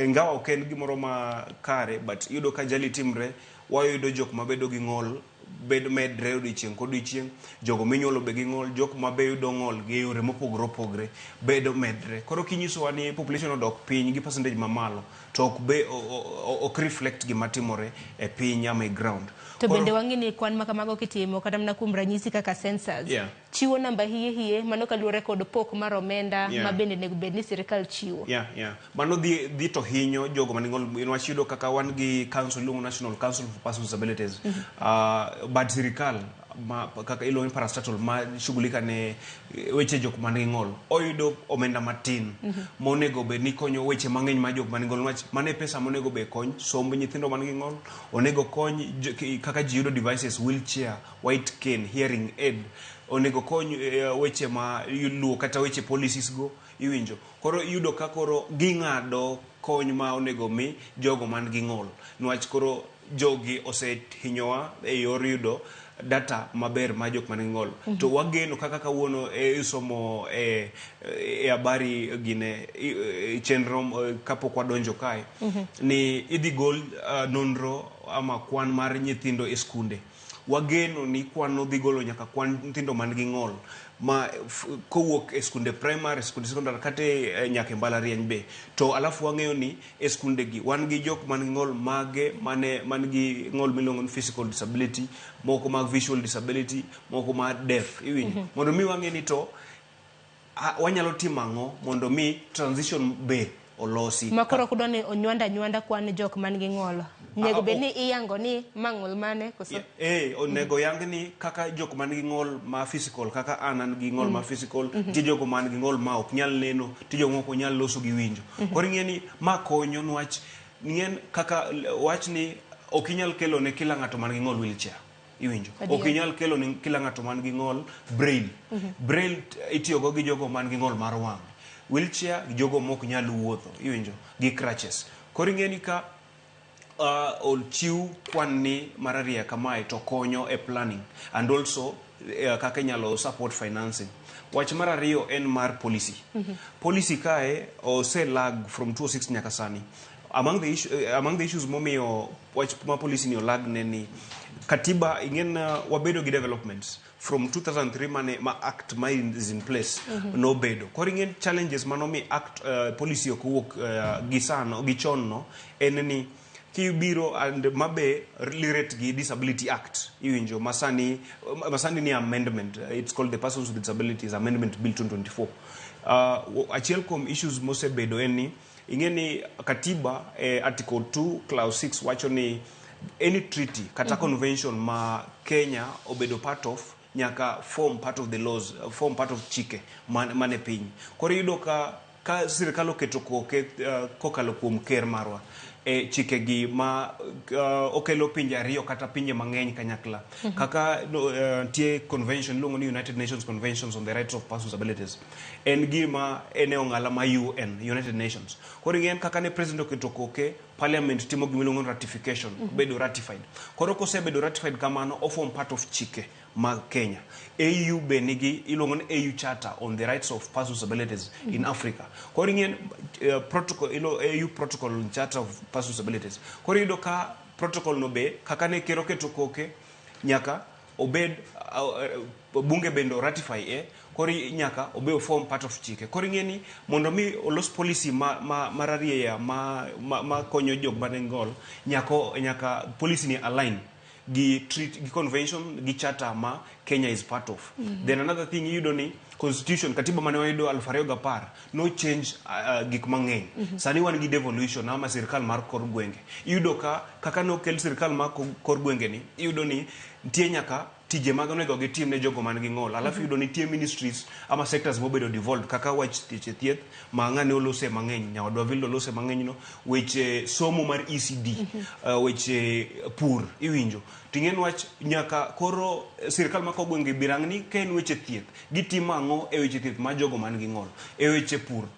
ingawa ok en gimoro ma kare but iyudo ka jali timre wayudo jok mabedo gi ng'ol bed medre odiochieng' kodiochieng', jogo minyuolo be gi ng'ol, jok ma be yudo ng'ol gi yore mopogore opogore bedo medre. Koro kinyisowa ni population odok piny gi percentage mamalo, to ok be ok reflect gima timore e piny ama e ground. To bende wang'e ni kwan ma kamago kitimo kata mana kuom ranyisi kaka census chiwo namba hie hie mano kaluwore kod pok mar omenda ma bende onego bed ni sirikal chiwo. Yeah. Mano dhi to hinyo jogo man gi ng'ol. Niwach yudo kaka wan gi council iluongo National Council for Persons with Disabilities. Bad sirikal ma kaka iluongo ni parastatal ma shughulika ne weche jok man gi ng'ol oyudo omenda matin monego bed ni konyo weche mang'eny ma jok man gi ng'ol, niwach mano e pesa monego bed kony somb nyithindo man gi ng'ol, onego kony kaka ji yudo devices, wheelchair, white cane, hearing aid, onego kony weche ma iluwo kata weche policies go, iwinjo. Koro iyudo ka koro ging'ado kony ma onego mi jogo man gi ng'ol, niwach koro jogi osehinyowa e yor yudo data maber ma jok man gi ng'ol. To wageno kaka kawuono isomo e habari gine chenro kapok wadonjo kae ni idhi gol nonro ama kwan mar nyithindo e skunde. Wageno ni kwan no dhi golo nyaka kwan nyithindo man gi ng'ol ma kowuok e skunde primary, skunde secondary kata nyaka e mbalariany be. To alafu wang'eyo ni e skunde gi wan gi jok man gi ng'ol mage mane man gi ng'ol miluongo ni physical disability, moko mag visual disability, moko mar deaf, iwinjo. Mondo mi wang'e ni to wanyalo timo ang'o mondo mi transition be olosi. Ma koro ok ni onywanda nywanda kwan jok man gi ng'ol. Nego bed ni iyango ni ma ng'ol mane koso? Onego yang ni kaka jok man gi ng'ol ma physical, kaka an gi ng'ol ma physical, nitie jogo man gi ng'ol ma ok nyal neno, nitie jogo ma ok nyal loso gi winjo. Koro ing'e ni ma konyo niwach ng'en kaka wach ni ok inyal kelo ne kila ng'ato man gi ng'ol wheelchair. Iwinjo. Ok inyal kelo ne kila ng'ato man gi ng'ol braille. Braille itiyogo gi jogo man gi ng'ol mar wang'. Wheelchair jogo mok nyal wuotho, iwinjo, gi crutches. Koro ing'e ni ka ochiw kwan ni marariya kamae to konyo e planning and also kaka inyalo support financing. Wach mar ariyo en mar policy. Policy kae ose lag from 2006 nyaka sani. Among the issues momiyo wach ma policy ni olag ne ni katiba ing'en wabedo gi developments from 2003 mane ma act ma is in place nobedo. Koro ing'en challenges manomi act policy ok owuok gi sano gi chon no en ni kibiro and mabe relate gi Disability Act, iwinjo, masani ni amendment, it's called the Persons with Disabilities Amendment Bill 2024. Achiel kuom issues mosebedo en ni ing'e ni katiba article 2 clause 6 wacho ni any treaty kata convention ma Kenya obedo part of nyaka form part of the laws, form part of chike mane piny. Koro iyudo ka sirikal oketo koke kokalo kuom ker marwa e chike gi ma okelo pinje ariyo kata pinje mang'eny kanyakla. Kaka nitie convention iluongo ni United Nations Conventions on the Rights of Persons with Disabilities. En gima en e ong'ala ma UN, United Nations. Koro ing'en kaka ne president oketo koke, parliament timo gima iluongo ni ratification, bedo ratified. Koro kosebedo ratified kamano, oform part of chike mag Kenya. AU be nigi iluongo ni AU Charter on the Rights of Persons with Disabilities in Africa. Koro ing'en protocol ilo AU Protocol on Charter of Persons with Disabilities. Koro iyudo ka protocol no be kaka ne ker oketo koke nyaka obed bunge bende ratify koro nyaka obe form part of chike. Koro ing'e ni mondo mi olos policy ma mararieya ma konyo jok man gi ng'ol, nyaka policy ni align gi treaty, gi convention, gi charter ma Kenya is part of. Then another thing iyudo ni constitution katiba mane wayudo 2010 no change gik mang'eny. Sani wan gi devolution ama sirikal mar kor gwenge. Iyudo ka kaka nokel sirikal mar kor gwenge ni, iyudo ni nitie nyaka tije mag onego gitim ne jogo man gi ng'ol. Alafu iyudo nitie ministries ama sectors mobedo devolved kaka wach tich thieth ma ng'ane olose mang'eny, nyawadwa Vildo olose mang'eny no, weche somo mar ECD, weche pur, iwinjo. Ting'en wach nyaka koro sirikal ma kor gwenge birangni ka en weche thieth, gitimo ang'o e weche thieth ma jogo man gi ng'ol, e weche pur,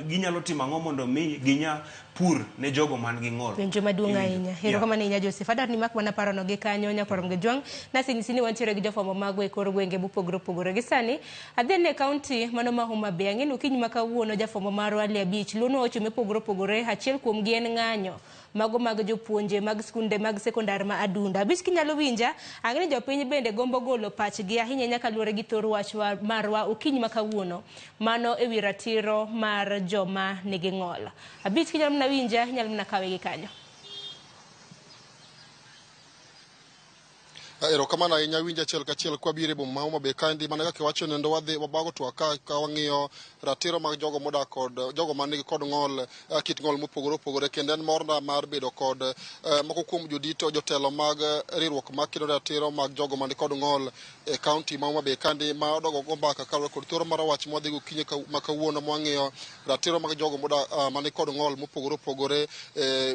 ginyalo timo ang'o mondo mi ginya Pur ne jogo man gi ng'ol. Penjo maduong' Iwinjo? ahinya. Erokamano ahinya Joseph. Adwaro ni mak mana parono gi kanyo nyakwar Mgejwang'. Nasenyisi ni wantiere gi jofwambo magwa e kor gwenge mopogore opogore. Gi sani adhi ne kaunti mano ma Homa Bay. Ang'e ni okinyi ma kawuono jafwambo marwa Ali Abich luonwa weche mopogore opogore. Achiel kuomgi en ng'anyo mago mag jopuonje mag skunde mag sekondar ma Adunda. Abich kinyalo winja, ang'e ni jopiny bende gombo golo pachgi ahinya ahinya kaluwore gi thor wach marwa okinyi ma kawuono. Mano ewi ratiro mar joma nigi ng'ol. Abich kinyalo mana winja, inyalo mana kawe gi kanyo. Erokamano ahinya winjo achiel kachiel kwabiro e boma ma Homa Bay kaendi mana kaka iwacho nendo wadhi wabago twak ka wang'iyo ratiro mag jogo modak kod jogo man nigi kod ng'ol, kit ng'ol mopogore opogore kendo en morna mar bedo kod moko kuom jodito jotelo mag riwruok makedo ratiro mag jogo man kod ng'ol e kaunti ma Homa Bay kaendi ma odogo go mbaka kaluwore kod thuolo mar wach mwadhi go okinyi ma kawuono mwang'iyo ratiro mag jogo modak man kod ng'ol mopogore opogore,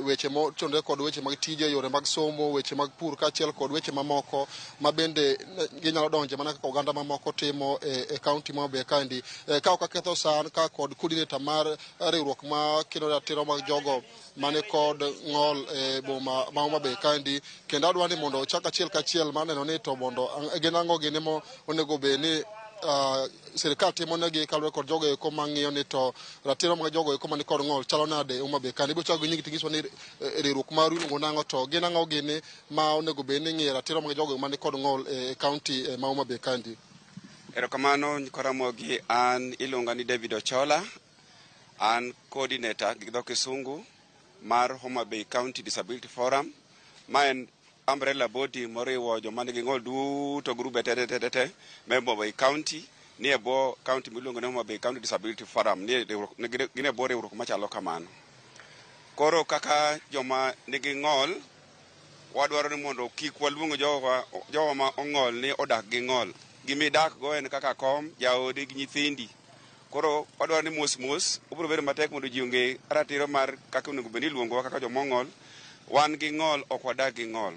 weche motenore kod weche mag tije, yore mag somo, weche mag pur kaachiel kod weche mamoko ma bende ginyalo donje mana kaka oganda mamoko timo e kaunti ma Homa Bay kaendi. Ka ok aketho sa an ka kod coordinator mar riwruok ma kedo ratiro mag jogo mani kod ng'ol e boma ma Homa Bay kaendi kendo adwa ni mondo ochak achiel kachiel mar neno ni to mondo gin ang'o gini mo onego bed ni sirikal timo negi kaluwore kod jogo eko mang'iyo ni to ratiro mag jogo eko mani kod ng'ol chalo nade e Homa Bay kaendi. Ibiro chako gi nyingi tinyiso ni riwruok maru iluongo nang'o to gin ang'o gini ma onego bed ni ing'iyo ratiro mag jogo mani kod ng'ol e kaunti ma Homa Bay kaendi. Erokamano nyikwa Ramogi, an iluonga ni David Ochola, an coordinator gi dho Kisungu mar Homa Bay County Disability Forum, ma en umbrella body moriwo joma nigi ng'ol duto grube te te te te te me Homa Bay County ni e bwo county miluongo ni Homa Bay County Disability Forum ni e riwruok gin e bwo riwruok machalo kamano. Koro kaka joma nigi ng'ol wadwaro ni mondo kik waluong jowa ma ong'ol ni odak gi ng'ol. Gimidak go en kaka kom, jaodi gi nyithindi. Koro wadwaro ni mos mos obiro bedo matek mondo ji ong'e ratiro mar kaka onego bed ni iluongowa kaka joma ong'ol. Wan gi ng'ol ok wadak gi ng'ol.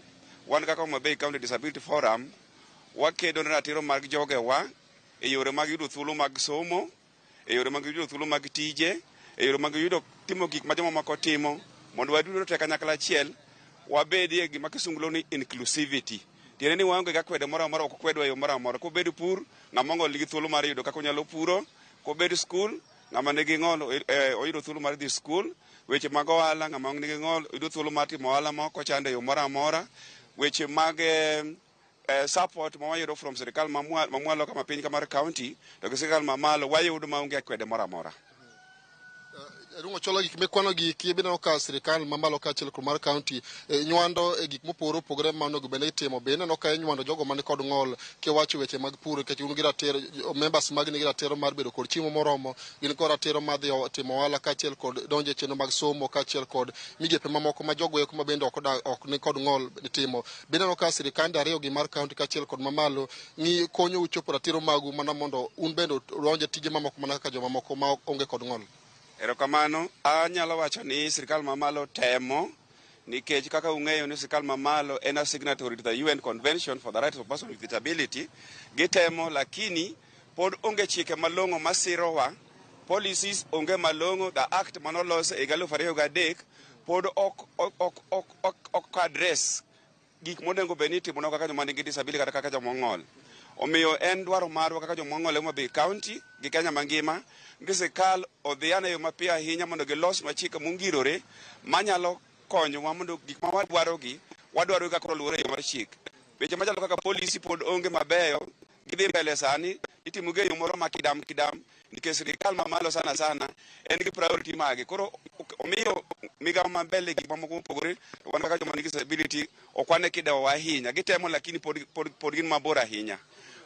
Wan kaka Homa Bay County Disability Forum wakedo ne ratiro mag jogewa e yore mag yudo thuolo mag somo, e yore mag yudo thuolo mag tije, e yore mag yudo timo gik ma jomamoko timo mondo waduto te kanyakla achiel wabedie gima kisungu luongo ni inclusivity. Tiende ni waonge gi akwede moro amora, ok okwedwa e yo moro amora. Kobedo pur, ng'ama ong'ol nigi thuolo mar yudo kaka onyalo puro. Kobedo skul, ng'ama nigi ng'ol oyudo thuolo mar dhi skul. Weche mag ohala, ng'ama nigi ng'ol yudo thuolo mar timo ohala ma ok ochando e yo moro amora. Weche mag support ma wayudo from sirikal mamwalo kama piny kama mar county to gi sirikal mamalo wayudo maonge akwede moro amora. Jaduong' Ochola, gik mikwano gi eki ibineno ka sirikal mamalo kaachiel kod mar kaunti nywando e gik mopogore opogore ma onego bed ni itimo. Be ineno ka inywando jogo man kod ng'ol kiwacho weche mag pur nikech un gi ratiro, members mag nigi ratiro mar bedo kod chiemo moromo, gin kod ratiro mar dhi timo ohala kaachiel kod donjo e chenro mag somo kaachiel kod migepe mamoko ma jogo eko ma bende ok ni kod ng'ol timo. Be ineno ka sirikande ariyo gi mar kaunti kaachiel kod mamalo ng'i konyou chopo ratiro magu mana mondo un bende udonj e tije mamoko mana kaka jomamoko ma onge kod ng'ol? Erokamano, anyalo wacho ni sirikal mamalo temo nikech kaka ung'eyo ni sirikal mamalo en a signatory to the UN Convention for the Rights of Persons with Disability. Gitemo lakini pod onge chike malong'o masirowa, policies onge malong'o, the act manolos e higa 2003 pod ok address gik monego bed ni itimonwa kaka joma nigi disability kata kaka joma ong'ol. Omiyo en dwaro marwa kaka joma ong'ol e Homa Bay County gi Kenya mangima ni sirikal odhi ane yo mapiyo ahinya mondo gilos chike mongirore manyalo konyowa mondo gik ma wadwarogi wadwaro kaka oluwore e yo mar chik. Weche machalo kaka policy pod onge mabeyo, gidhi mbele sani itimo gi e yo moro ma kidam kidam nikech sirikal mamalo sana sana en gi priority mage. Koro omiyo migawo ma mbele gik mamoko mopogore wan kaka joma nigi disability ok wane kidewowa ahinya. Gitemo lakini pod gin mabor ahinya.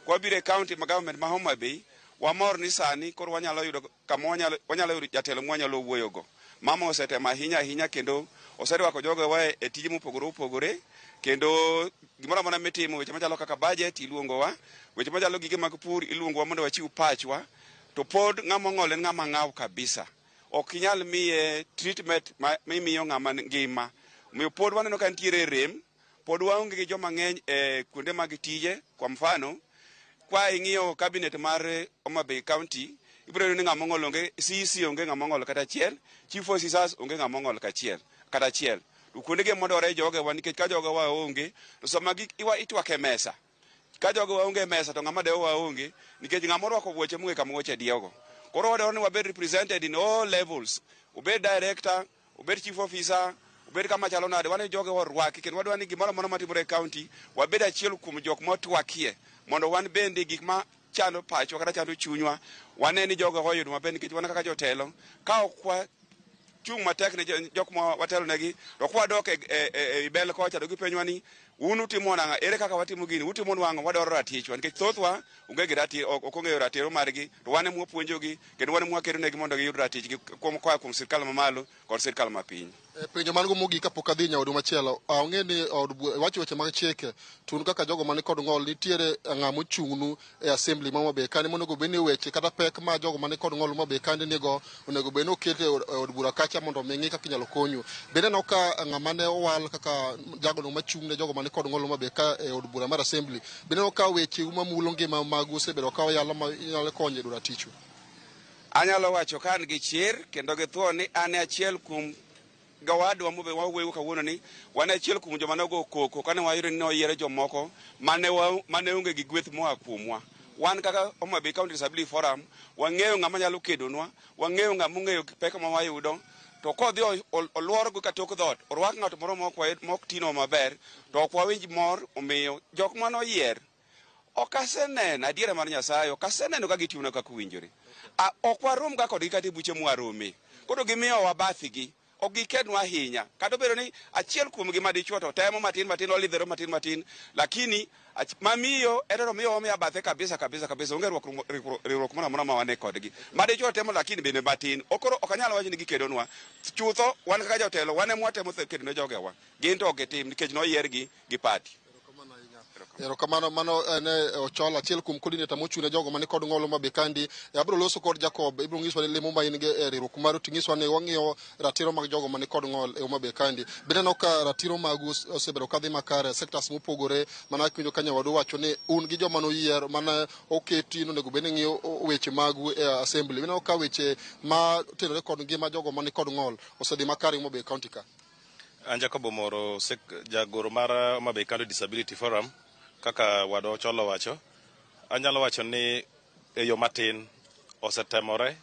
Kwabiro e county ma government ma Homa Bay, wamor ni sani koro wanyalo yudo kama wanyalo yudo jatelo mwanyalo wuoyogo. Mama osetemo ahinya ahinya kendo oserwako jogewa e tije mopogore opogore kendo gimoro amora mitimo, weche machalo kaka budget iluongowa, weche machalo gige mag pur iluongowa mondo wachiw pachwa, to pod ng'ama ong'ol en ng'ama ng'aw kabisa. Ok inyal miye treatment mimiyo ng'ama ngima. Omiyo pod waneno ka nitiere rem, pod waonge gi joma ng'eny e kuonde mag tije. Kwa mfano, kwa ing'iyo cabinet mar Homa Bay County, Ibiro yudo ni ng'ama ong'ol onge, CEC onge ng'ama ong'ol kata achiel, chief officers onge ng'ama ong'ol kata achiel. To kuondegi ema jogewa nikech ka jogewa onge, to sama itwak e mesa, ka jogewa onge e mesa to ng'ama dewowa onge, nikech ng'ama orwako wuoche mong'e kama wuoche diewogo. Koro wadwaro ni wabed represented in all levels, obed director, obed chief officer, obed kama chalo nade, wan jogewa orwaki kendo wadwaro ni gimoro amora matimore e county, wabed achiel kuom jok motwakie, mondo wan bende gik ma chando pachwa kata chando chunywa, wane ni jogewa oyudo maber nikech wan kaka jotelo, ka ok wachung' matek ne jok ma watelo negi, to kwadok e bel kocha to gipenjwa ni un utimo nang'o, ere kaka watimo gini, utimo nwang'o, wadwaro ratichwa nikech thothwa onge gi ratiro, ok ong'eyo ratiro margi, to wan ema wapuonjogi kendo wan ema wakedo negi mondo giyud ratichgi kuom koa kuom sirkal mamalo kod sirkal mapiny. Penjo man go mogik kapok adhi nyawadu machielo, ong'e ni od wacho weche mag chike, to un kaka jogo man kod ng'ol nitiere ng'ama ochung'nu e assembly ma Homa Bay kani monego bed ni weche kata pek ma jogo man kod ng'ol Homa Bay kandi nigo onego bed ni oket e od bura kacha mondo mi ng'i kaka inyalo konyu. Bende aneno ka ng'ama ne owal kaka jagono machung' ne jogo man kod ng'ol Homa Bay ka e od bura mar assembly, bende aneno ka weche mamulo ngima magu osebedo ka oyalo ma nyalo konyo e yudo ratichu. Anyalo wacho ka an gi chir kendo gi thuon ni an e achiel kuom gowadwa mobe wawuoyo kawuono ni wan achiel kuom joma nogo koko kane wayudo ni noyiero jomoko mane onge gi gweth moa kuomwa. Wan kaka Homa Bay County Disability Forum wang'eyo ng'ama nyalo kedonwa, wang'eyo ng'ama ong'eyo pek ma wayudo, to kodhi oluorgo ka tok dhoot, orwak ng'ato moro mok tinwa maber, to ok wawinj mor. Omiyo jok manoyier ok aseneno adiera mar Nyasaye, ok aseneno ka gitiyona kaka owinjore. Ok warom ga kodgi kata e buche mwarome. Koro gimiyowa bathgi, ok gikednwa ahinya. Kata obedo ni achiel kuomgi madichuo to temo matin matin, olidhore matin matin, lakini mamiyo en to miyo omiya bathe kabisa kabisa kabisa, onge riwruok moro amora ma wane kodgi. Madichuo temo lakini bende matin. Koro ok anyal wacho ni gikedonwa. Chutho wan kaka jotelo, wan ema watemo kedo ne jogewa. Gin to ok gitim nikech noyiergi gi party. Erokamano, mano ne Ochola, achiel kuom coordinator mochung' ne jogo man kod ng'ol Homa Bay kandi. Abiro loso kod Jacob, ibiro nyiswa ni lemo ma in go e riwruok maru, ting'iswa ni wang'iyo ratiro mag jogo man kod ng'ol e Homa Bay kandi. Bende aneno ka ratiro magu osebedo kadhi makare sectors mopogore, mana kiwinjo ka nyawadu wacho ni un gi joma noyier mane oketi nonego bed ni ng'iyo weche magu e assembly. Bende aneno ka weche ma tenore kod ngima jogo man kod ng'ol osedhi makare e Homa Bay County ka. An Jacob Omoro, jagoro mar Homa Bay County Disability Forum, kaka wadwa Ochola wacho, anyalo wacho ni e yo matin osetemore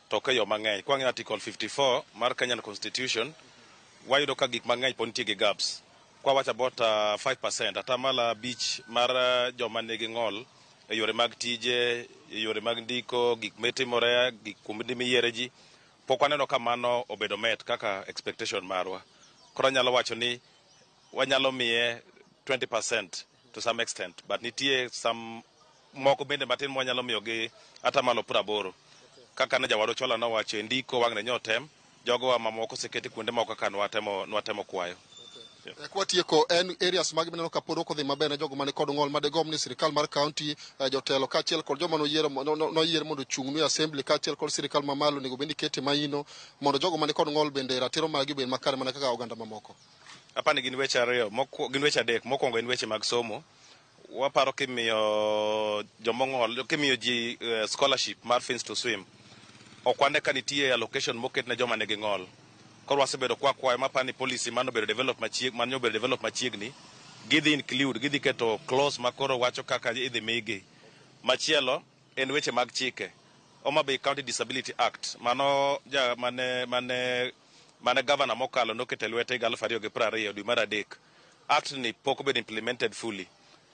to ok e yo mang'eny. Kwang'iyo Article 54 mar Kenyan Constitution, wayudo ka gik mang'eny pod nitie gi gaps. Kwawacho about 5%, atamalo abich mar joma nigi ng'ol e yore mag tije, e yore mag ndiko, gik mitimore, gik kuonde miyiere ji, pok waneno ka mano obedo met kaka expectation marwa. Koro anyalo wacho ni wanyalo miye 20% to some extent, but nitie some moko bende matin mwanyalo miyo gi atamalo 80. Kaka ne jawadu Ochola nowacho e ndiko wang' ne nyotem, jogowa mamoko oseketi kuonde moko kaka nwatemo kwayo. Kwatieko, en areas mag mineno ka pod ok odhi maber ne jogo man kod ng'ol madegomb ni sirikal mar county, jotelo kaachiel kod joma noyier mondo ochung'nu e assembly kaachiel kod sirikal mamalo onego bed ni kete maino mondo jogo man kod ng'ol bende ratiro margi obed makare mana kaka oganda mamoko. Apani gin weche ariyo, gin weche adek. Mokwongo en weche mag somo. Waparo kimiyo jomong'ol, kimiyo ji scholarship mar Fins to Swim. Ok wane ka nitie allocation moket ne joma nigi ng'ol. Koro wasebedo kwa kwayo mapani policy mano obedo develop machiegni, mano obedo develop machiegni. Gidhi include, gidhi keto clause makoro wacho kaka idhi migi. Machielo en weche mag chike. Homa Bay County Disability Act mano ja mane governor mokalo noketo e lwete higa 2020 dwe mar 3. Act ni pok obedo implemented fully.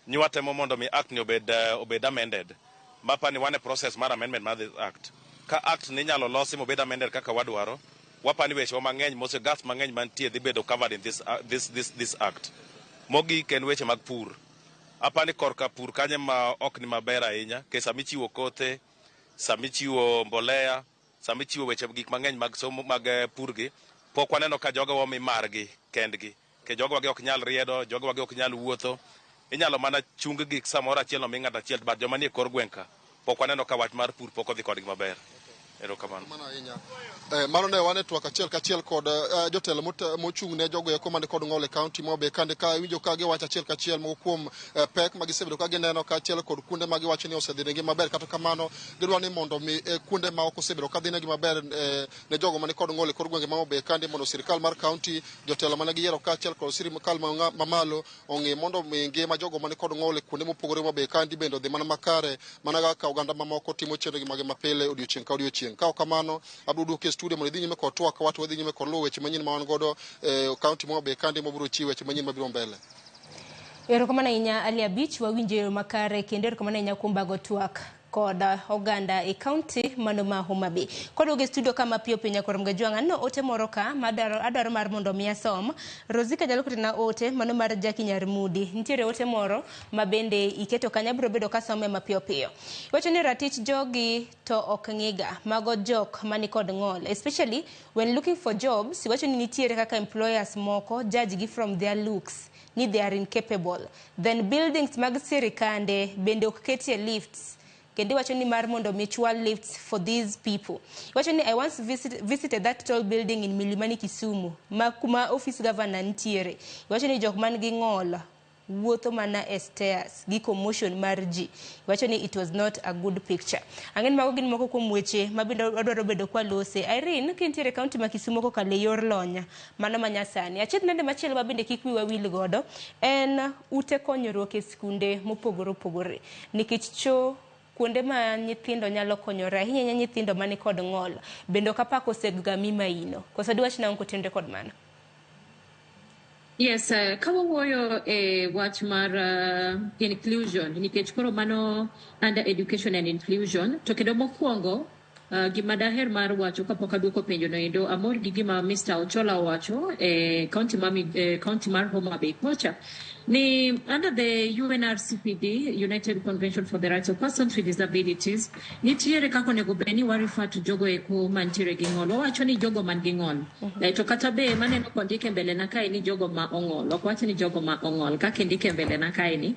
Nyuatemo mondo mi act ni obed amended. Mapani wan e process mar amendment mar this act. Ka act ni inyalo losi mobed amended kaka wadwaro, wapani weche wa mang'eny mose gaps mang'eny mantie dhi bedo covered in this act. Mogik en weche mag pur. Apani korka pur kanye ma ok ni maber ahinya, ke sama ichiwo kothe, sama ichiwo mbolea, sama ichiwo weche gik mang'eny mag somo mag pur gi, pok waneno ka jogo omi margi kendgi. Ke jogo gi ok nyal riedo, jogo gi ok nyal wuotho. Inyalo mana chung gi samoro achiel omi ng'ato achiel, but joma nie kor gweng' ka pok waneno ka wach mar pur pok odhi kodgi maber. Erokamano. Mano ne wan e twak achiel kachiel kod jotelo mochung' ne jogo eko man kod ng'ol e kaunti ma Homa Bay kande ka iwinjo ka giwacho achiel kachiel moko kuom pek ma gisebedo ka gineno kaachiel kod kuonde ma giwacho ni osedhinegi maber. Kata kamano gidwa ni mondo mi kuonde ma ok osebedo ka dhinegi maber ne jogo man kod ng'ol e kor gwenge ma Homa Bay kande mondo sirikal mar kaunti, jotelo mane giyiero kaachiel kod sirikal mamalo ong'i mondo mi ngima jogo man kod ng'ol e kuonde mopogore Homa Bay kandi bende odhi mana makare mana kaka oganda mamoko timo chenrogi mage mapile odiochieng' ka odiochieng'. Ka ok kamano, abiro duoki e studio mondo idhi nyime kod twak ka wadhi nyime kod luwo weche manyien ma wan godo e kaunti ma Homa Bay kandi mabiro chiwo weche manyien mabiro mbele. Erokamano ahinya Ali Abich, wawinjo e yo makare kendo erokamano ahinya kuom bago twak kod oganda e kaunti mano ma Homa Bay. Kwaduogo e studio ka mapiyo piyo nyakor Mgajwang', aneno ote moro ka madwaro adwaro mar mondo mi asom. Rosika nyalo ketona ote mano mar Jackie Nyarmudi. Nitiere ote moro ma bende iketo kanyo, abiro bedo kasome mapiyo piyo. Iwacho ni ratich jogi to ok ng'iga, mago jok mani kod ng'ol. Especially when looking for jobs, iwacho ni nitiere kaka employers moko judge gi from their looks ni they are incapable. Then buildings mag sirikande bende ok ketie lifts. Kendo iwacho ni mar mondo mi chwal lifts for these people. Iwacho ni I once visited that tall building in Milimani Kisumu, ma kuma office governor nitiere. Iwacho ni jok man gi ng'ol wuotho mana e stairs gi commotion mar ji. Iwacho ni it was not a good picture. Ang'e ni mago gin moko kuom weche ma bende wadwaro bedo kwalose. Irene, kintiere e kaunti ma Kisumu kokalo e yor lony mano manyasani. Achiedh nade machielo ma bende kik wiwa wil godo en ute konyruok e skunde mopogore opogore. Nikech cho kuonde ma nyithindo nyalo konyore ahinya ahinya nyithindo mani kod ng'ol bende ok apako osega mi maino. Koso diwach nang'o kotenore kod mano? Yes, ka wawuoyo e wach mar inclusion, nikech koro mano under education and inclusion, to kendo mokwongo gima daher mar wacho kapok aduoko penjo no endo, amor gi gima Mr. Ochola owacho e county mar Homa Bay kocha ni under the UNRCPD, United Convention for the Rights of Persons with Disabilities, nitiere kaka onego bed ni wa refer to jogo eko mantiere gi ng'ol. Wawacho ni jogo man gi ng'ol. To kata be maneno kondik e mbele na kae ni jogo ma ong'ol. Ok wach ni jogo ma ong'ol. Kaka indike e mbele na kae ni.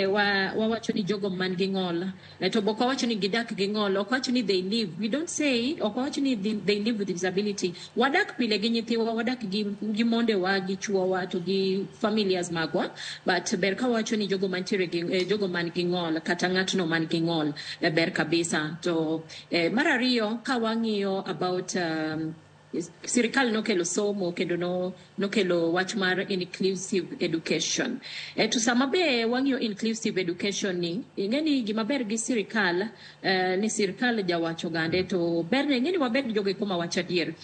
Wawacho ni jogo man gi ng'ol. To bok wawacho ni gidak gi ng'ol. Ok wach ni they live. We don't say, ok wawach ni they live with disability. Wadak pile gi nyithiwa, wadak gi mondewa, gi chuowa, to gi familias magwa. But ber ka wawacho ni jogo mantiere gi jogo man gi ng'ol kata ng'atno man gi ng'ol ber kabisa. To mar ariyo ka wang'iyo about sirikal nokelo somo kendo nokelo wach mar inclusive education. To sama be wang'iyo inclusive education ni, ing'e ni gima ber gi sirikal ni sirikal jawacho gande to berne ing'e ni waber jogo eko mawacho adier.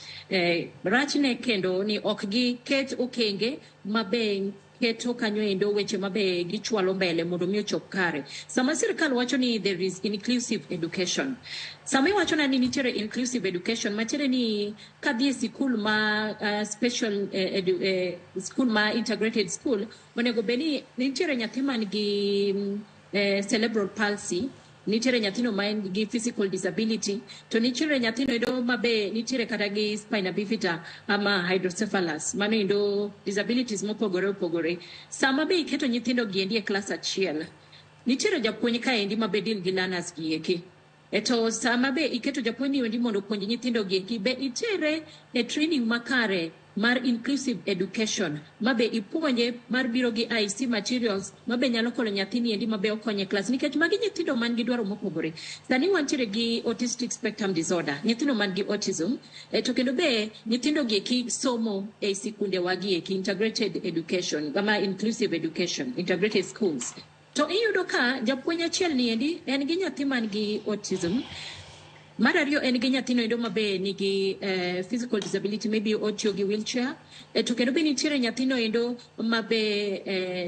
Rachne kendo ni ok giket okenge mabe keto kanyo endo weche mabe gichwalo mbele mondo mi ochop kare. Sama sirikal wacho ni there is inclusive education, sama iwacho na ni nitiere inclusive education, matiende ni kadhi e sikul ma special school ma integrated school, onego bed ni nitiere nyathi man gi cerebral palsy, nitiere nyathino ma en gi physical disability, to nitiere nyathino endo mabe nitiere kata gi spina bifida ama hydrocephalus, mano endo disabilities mopogore opogore. Sama be iketo nyithindo gi endi e klas achiel, nitiere japuonj kaendi mabe deal gi learners gi eki. To sama be iketo japuonj ni endi mondo opuonj nyithindo gi eki, be itere e training makare mar inclusive education mabe ipuonje mar biro gi IC materials mabe nyalo konyo nyathini endi mabe okonye e klas, nikech magi nyithindo man gi dwaro mopogore. Sani wantiere gi autistic spectrum disorder, nyithindo man gi autism, to kendo be nyithindo gi eki somo e sikunde wagi eki integrated education ama inclusive education, integrated schools. To iyudo ka japuonj achiel ni endi en gi nyathi man gi autism. Mar ariyo en gi nyathino endo mabe nigi physical disability, maybe otiyo gi wheelchair. To kendo be nitiere nyathino endo mabe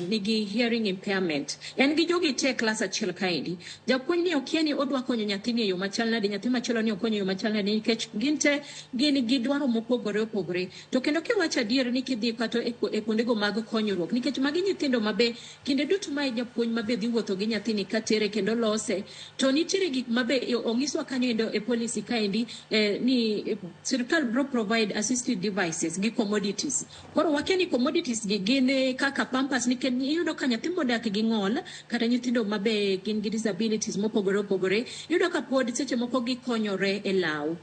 nigi hearing impairment. En gi jogi te e klas achiel kaendi. Japuonj ni okia ni odwa konyo nyathini e yo machal nade, nyathi machielo ni okonyo e yo machal nade, nikech gin te gin gi dwaro mopogore opogore. To kendo kiwacho adier ni kidhi kata e kuondego mag konyruok, nikech magi nyithindo mabe kinde duto ma japuonj mabe dhi wuotho gi nyathini katere kendo lose, to nitiere gik mabe onyiswa kanyo endo e policy kaendi ni sirkal bro provide assistive devices gi commodities. Koro wakia ni commodities gi gin kaka pampers, nikech iyudo ka nyathi modak gi ng'ol kata nyithindo mabe gin gi disabilities mopogore opogore, iyudo ka pod seche moko gikonyore e law.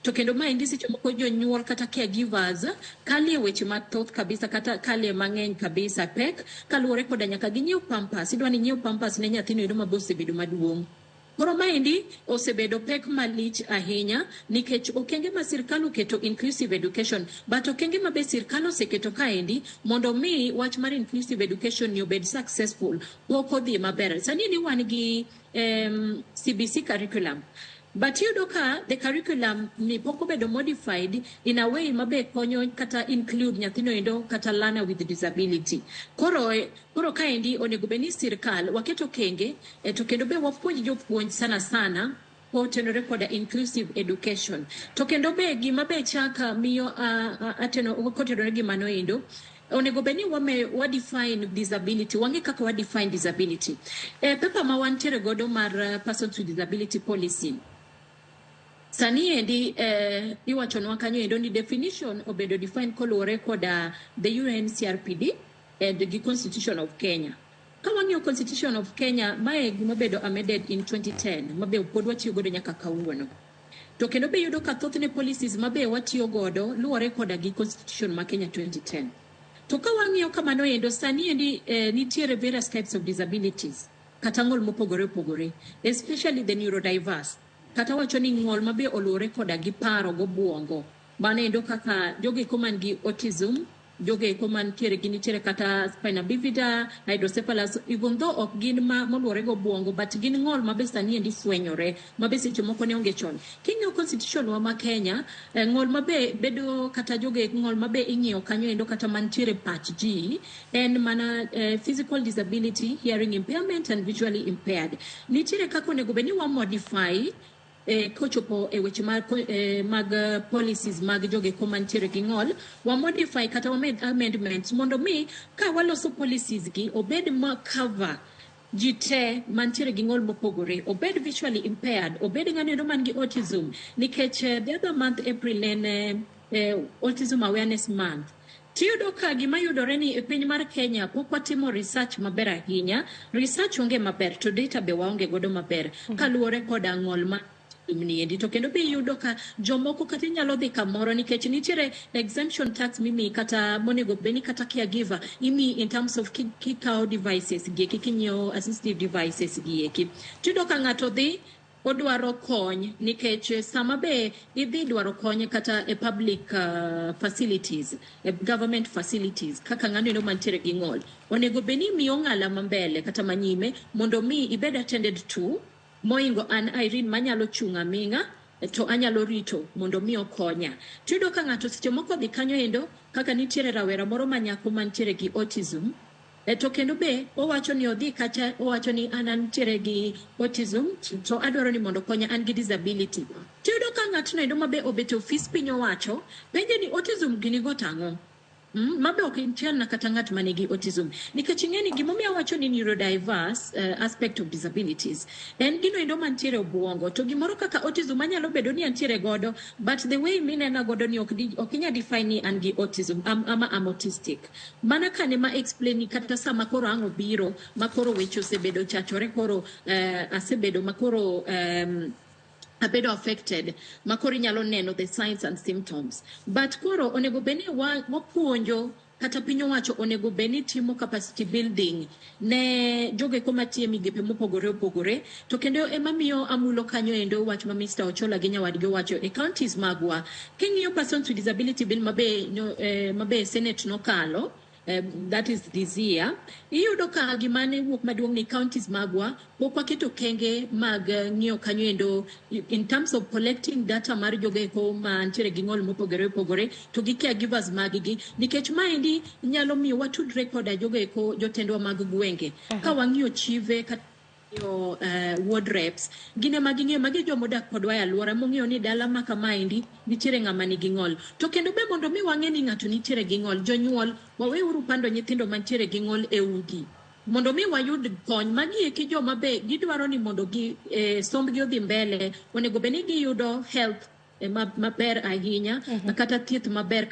To kendo maendi seche moko jonyuol kata caregivers kalie weche mathoth kabisa, kata kalie mang'eny kabisa pek kaluwore koda nyaka ginyiew pampers. Idwa ni nyiew pampers ne nyathino endo mabe osebedo maduong'. Koro maendi osebedo pek malich ahinya, nikech okenge ma sirkal oketo inclusive education, but okenge ma be sirkal oseketo kaendi mondo mi wach mar inclusive education ni obed successful pok odhi maber. Sani ni wan gi CBC curriculum, but iyudo ka the curriculum ni pok obedo modified in a way mabe konyo kata include nyathino endo kata learner with disability. Koro kaendi onego bed ni sirkal waket okenge to kendo be wapuonj jopuonj sana sana kotenore koda inclusive education. To kendo be gima be chaka miyo ateno kotenore gi mano endo, onego bed ni wa define disability, wang'e kaka wa define disability. E paper ma wantiere godo mar persons with disability policy sani endi, iwachonwa kanyo endo ni definition obedo defined koluwore koda the UNCRPD and gi Constitution of Kenya. Ka wang'iyo Constitution of Kenya, mae gima obedo amended in 2010, mabe pod watiyo godo nyaka kawuono. To kendo be yudo ka thothne policies mabe watiyo godo luwore koda gi Constitution ma Kenya 2010. To ka wang'iyo kamano endo, sani endi nitiere various types of disabilities kata ng'ol mopogore opogore, especially the neurodiverse, kata wacho ni ng'ol mabe oluwore koda gi paro gobuongo. Mano endo kaka jogo eko man gi autism, jogo eko mantiere gi nitiere kata spina bifida, hydrocephalus, even though ok gin ma moluwore gobuongo, but gin ng'ol mabe sani endi fwenyore, mabe seche moko ne onge chon. King'iyo constitution wa ma Kenya, ng'ol mabe bedo kata jogo ng'ol mabe ing'iyo kanyo endo kata mantiere pach ji en mana physical disability, hearing impairment and visually impaired. Nitiere kaka onego bed ni wa modify kochopo e weche mag policies mag jogo eko mantiere gi ng'ol, wa modify kata wamed amendments mondo mi ka waloso policies gi obed ma cover ji te mantiere gi ng'ol mopogore, obed visually impaired, obed ng'ano endo man gi autism, nikech the other month, April, en Autism Awareness Month. Tiyudo ka gima yudore ni e piny mar Kenya pok watimo research maber ahinya. Research onge maber, to data be waonge godo maber kaluwore koda ng'ol ma niendi. To kendo be iyudo ka jomoko kata inyalo dhi kamoro nikech nitiere exemption tax mimiyi kata monego bed ni kata caregiver imiyi in terms of kikawo devices gi eki, kinyiewo assistive devices gi eki. Tiyudo ka ng'ato dhi odwaro kony, nikech sama be idhi dwaro kony kata e public facilities, e government facilities, kaka ng'ano endo mantiere gi ng'ol, onego bed ni imiyo ng'ala mambele kata manyime mondo mi ibed attended to moingo an Irene manyalo chung' aming'a to anyalo rito mondo mi okonya. Tiyudo ka ng'ato seche moko odhi kanyo endo, kaka nitiere rawera moro ma nyako mantiere gi autism, to kendo be owacho ni odhi kacha, owacho ni an antiere gi autism to adwaro ni mondo okonya, an gi disability. Tiyudo ka ng'atno endo mabe obet e ofis piny owacho penje ni autism gini go tang'o? Mabe ok chalna kata ng'at manigi autism, nikech ing'e ni gimomiyo awacho ni neurodiverse aspect of disabilities en gino endo mantiere obuongo. To gimoro kaka autism anyalo bedo ni antiere godo, but the way minena godo ni ok inya define ni an gi autism ama am autistic. Mana kane ma explain ni kata sama koro ang' obiro ma koro weche osebedo chachore, koro asebedo ma koro abedo affected, ma koro inyalo neno the signs and symptoms. But koro onego bed ni wapuonjo kata piny owacho onego bed ni timo capacity building ne jogo eko matiyo e migepe mopogore opogore. To kendo ema miyo amulo kanyo endo wach ma Mr. Ochola gi nyawadgi owacho e counties magwa. King'iyo Persons with Disability Bill mabe, no, mabe Senate nokalo, that is this year, iyudo ka gima ne wuok maduong' ni counties magwa pok waketo kenge mag ng'iyo kanyo endo in terms of collecting data mar jogo eko mantiere gi ng'ol mopogore opogore to gi caregivers mag gi, nikech maendi nyalo miyo watudre koda jogo eko jotendwa mag gwenge. Ka wang'iyo chife kata yo ward reps, gin ema ging'eyo magi jomodak kodwa e alwora mong'eyo ni dala ma kamaendi nitiere ng'ama nigi ng'ol. To kendo be mondo mi wang'e ni ng'ato nitiere gi ng'ol, jonyuol waweuru pando nyithindo mantiere gi ng'ol e udi. Mondo mi wayud kony, magi eki joma be gidwaro ni mondo gi sombgi odhi mbele, onego bed ni giyudo health maber ahinya, kata thieth maber,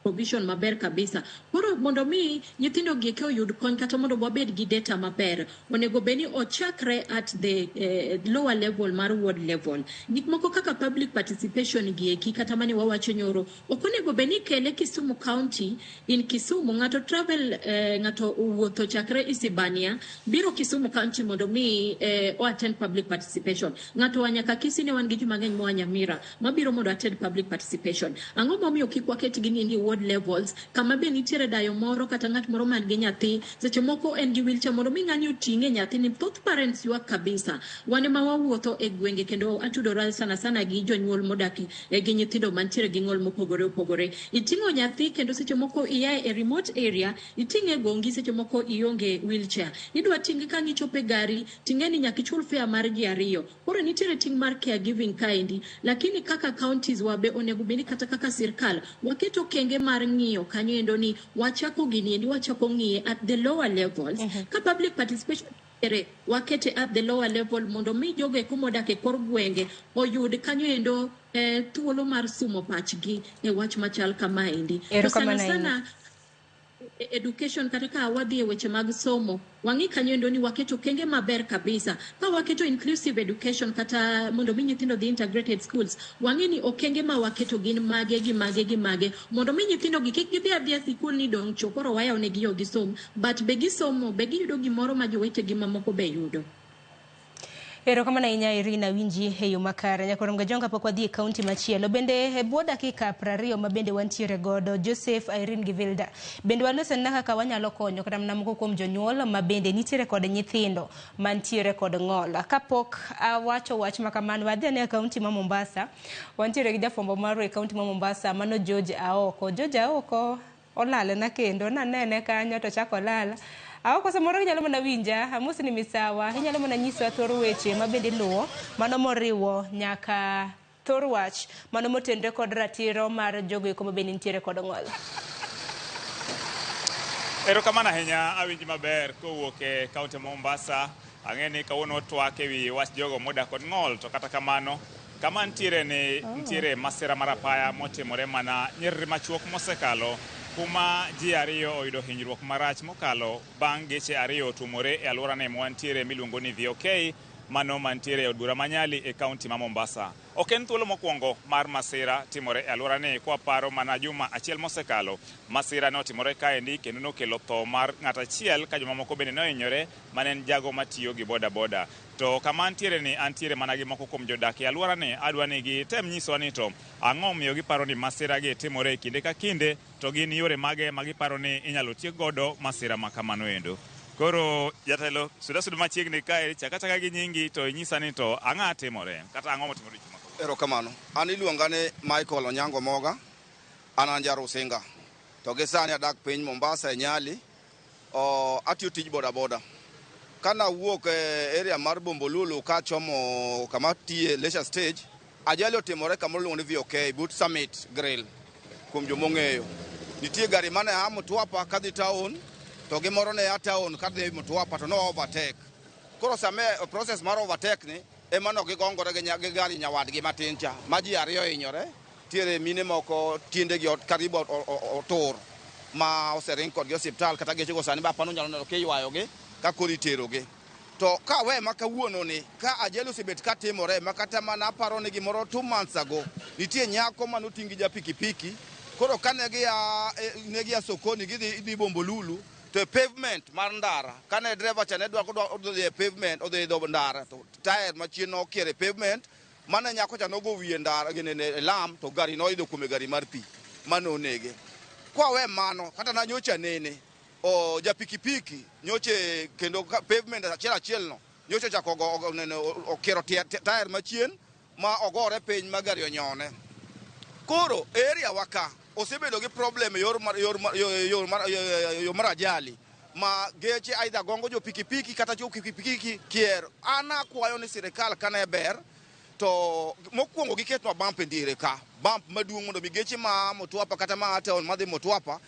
provision maber kabisa. Koro mondo mi nyithindo gi eki oyud kony kata mondo wabed gi data maber, onego bed ni ochakre at the lower level mar ward level. Gik moko kaka public participation gi eki kata mane wawacho nyoro, ok onego bed ni kele Kisumu County. In Kisumu ng'ato travel, ng'ato owuotho chakre Isibania biro Kisumu County mondo mi o attend public participation. Ng'ato oa nyaka Kisii, ne wan gi ji mang'eny moa Nyamira mabiro mondo attend public participation. Ang'o momiyo kik waket gini e ward levels, kama be nitiere dayo moro kata ng'at moro man gi nyathi, seche moko en gi wheelchair, mondo mi ng'ani oting'e nyathini? Thoth parents ywak kabisa. Wan ema wawuotho e gwenge kendo atudora sana sana gi jonyuol modak gi nyithindo mantiere gi ng'ol mopogore opogore. Iting'o nyathi kendo seche moko ia e remote area, iting'e gongi, seche moko ionge wheelchair, idwa ting'e ka ichopo e gari ting'e ni nyaka ichul fare mar ji ariyo. Koro nitiere ting' mar caregiving kaendi, lakini kaka counties wa be onego bed ni kata kaka sirkal waketo okenge mar ng'iyo kanyo endo ni wachako gini endi, wachako ng'iye at the lower levels. Ka public participation nitiere, wakete at the lower level mondo mi jogo eko modak e kor gwenge oyud kanyo endo thuolo mar sumo pachgi e wach machal kamaendi. To sana Erokamano ahinya. sana education, kata ka wadhi e weche mag somo, wang'i kanyo endo ni waketo okenge maber kabisa. Ka waketo inclusive education kata mondo mi nyithindo dhi integrated schools, wang'i ni okenge ma waketo gin mage gi mage gi mage, mondo mi nyithindo gi kik gidhi adhiya sikul ni dong' cho koro wayawo negi yo gisom, but be gisomo, be giyudo gimoro ma jowetegi mamoko be yudo. Erokamano ahinya, Irina, winji e yo makare. Nyakwar Mgajonga, pok wadhi e kaunti machielo. Bende e bwo dakika 20 ma bende wantiere godo, Joseph, Irene gi Vilda. Bende walosena kaka wanyalo konyo kata mana moko kuom jonyuol ma bende nitiere kod nyithindo mantiere kod ng'ol. Kapok awacho wach ma kamano, wadhi ane e kaunti ma Mombasa. Wantiere gi jafwambo marwa e kaunti ma Mombasa, mano George Aoko. George Aoko olalna kendo, nanene kanyo to chako olal. Aoko, samoro inyalo mana winja, amosi ni misawa, inyalo mana nyisowa thor weche ma bende iluwo, mano moriwo nyaka thor wach, mano motenore kod ratiro mar jogo eko ma bende nitiere kod ng'ol. Erokamano ahinya, awinji maber kowuok e kaunti ma Mombasa. Ang'e ni kawuono watwak ewi wach jogo modak kod ng'ol, to kata kamano kama ntiere ni ntiere masira mar apaya motimore mana nyiriri machuok mosekalo, kuma ji ariyo oyudo hinyruok marach mokalo bang' geche ariyo otuomore e alworane ma wantiere miluongo ni VOK, mano mantiere e od bura ma Nyali e kaunti ma Mombasa. Ok en thuolo mokwongo mar masira timore e alworani, kwaparo mana juma achiel mosekalo masira ne otimore kaendi kendo nokelo tho mar ng'at achiel ka jomamoko bende nohinyore, mane en jago matiyo gi boda boda. To kama antiere ni antiere mana gi moko kuom jodak e alworani, adwa ni gitem nyisowa ni to ang'o omiyo giparo ni masira gi timore e kinde ka kinde, to gin yore mage ma giparo ni inyalo tiek godo masira ma kamano endo. Koro jatelo, suda suda machiegni kae, chak achaka gi nyingi to inyisa ni to ang'a timore kata ang'o motimore odiochieng' ma kawuono. Erokamano. An iluonga ni Michael Onyango Moga. An ja Rusinga. To gi sani adak piny Mombasa e Nyali. Atiyo tij boda boda. Kana awuok e area mar Bombolulu kachomo kama tiye Leisure Stage, ajali otimore kamoro iluongo ni VOK but Summit Grill kuom jomong'eyo. Nitie gari mane a Mtwapa kadhi town, to gi moro ne a town kadhi Mtwapa to no overtake. Koro sama process mar overtake ni ema no gigongore gi gari nyawadgi matin cha ma ji ariyo hinyore. Tiere mine moko tiendegi karibu otur ma osering kodgi osiptal, kata gechego sani ba pano nyalo neno kiywayogi ka koro iterogi. To kawe ma kawuono ni ka ajali osebet ka timore, ma kata mana aparo ni gimoro 2 months ago nitie nyako manoting' gi ja pikipiki. Koro ka ne gia sokoni gidhi idhi Bombolulu, to e pavement mar ndara kane driver cha ne dwa dhi e pavement, odhi idho ndara to tyre machien nokier e pavement mane nyako cha nogo wiye ndara gine e lam, to gari noidho kuome, gari mar pi mane onege. Kwawe mano, kata na nyocha nene o ja pikipiki nyoche kendo pavement achiel achiel no nyocha ochako nene okiero tyre machien ma ogore piny ma gari onyone. Koro area wa ka osebedo gi problem e yor mar yor mar yor mar yo mar ajali ma geche aidha gongo jo pikipiki kata jo pikipiki kier. An akwayo ni sirikal kane ber to mokwongo giketnwa bump e diere ka, bump maduong' mondo mi geche ma Mtwapa kata ma town madhi Mtwapa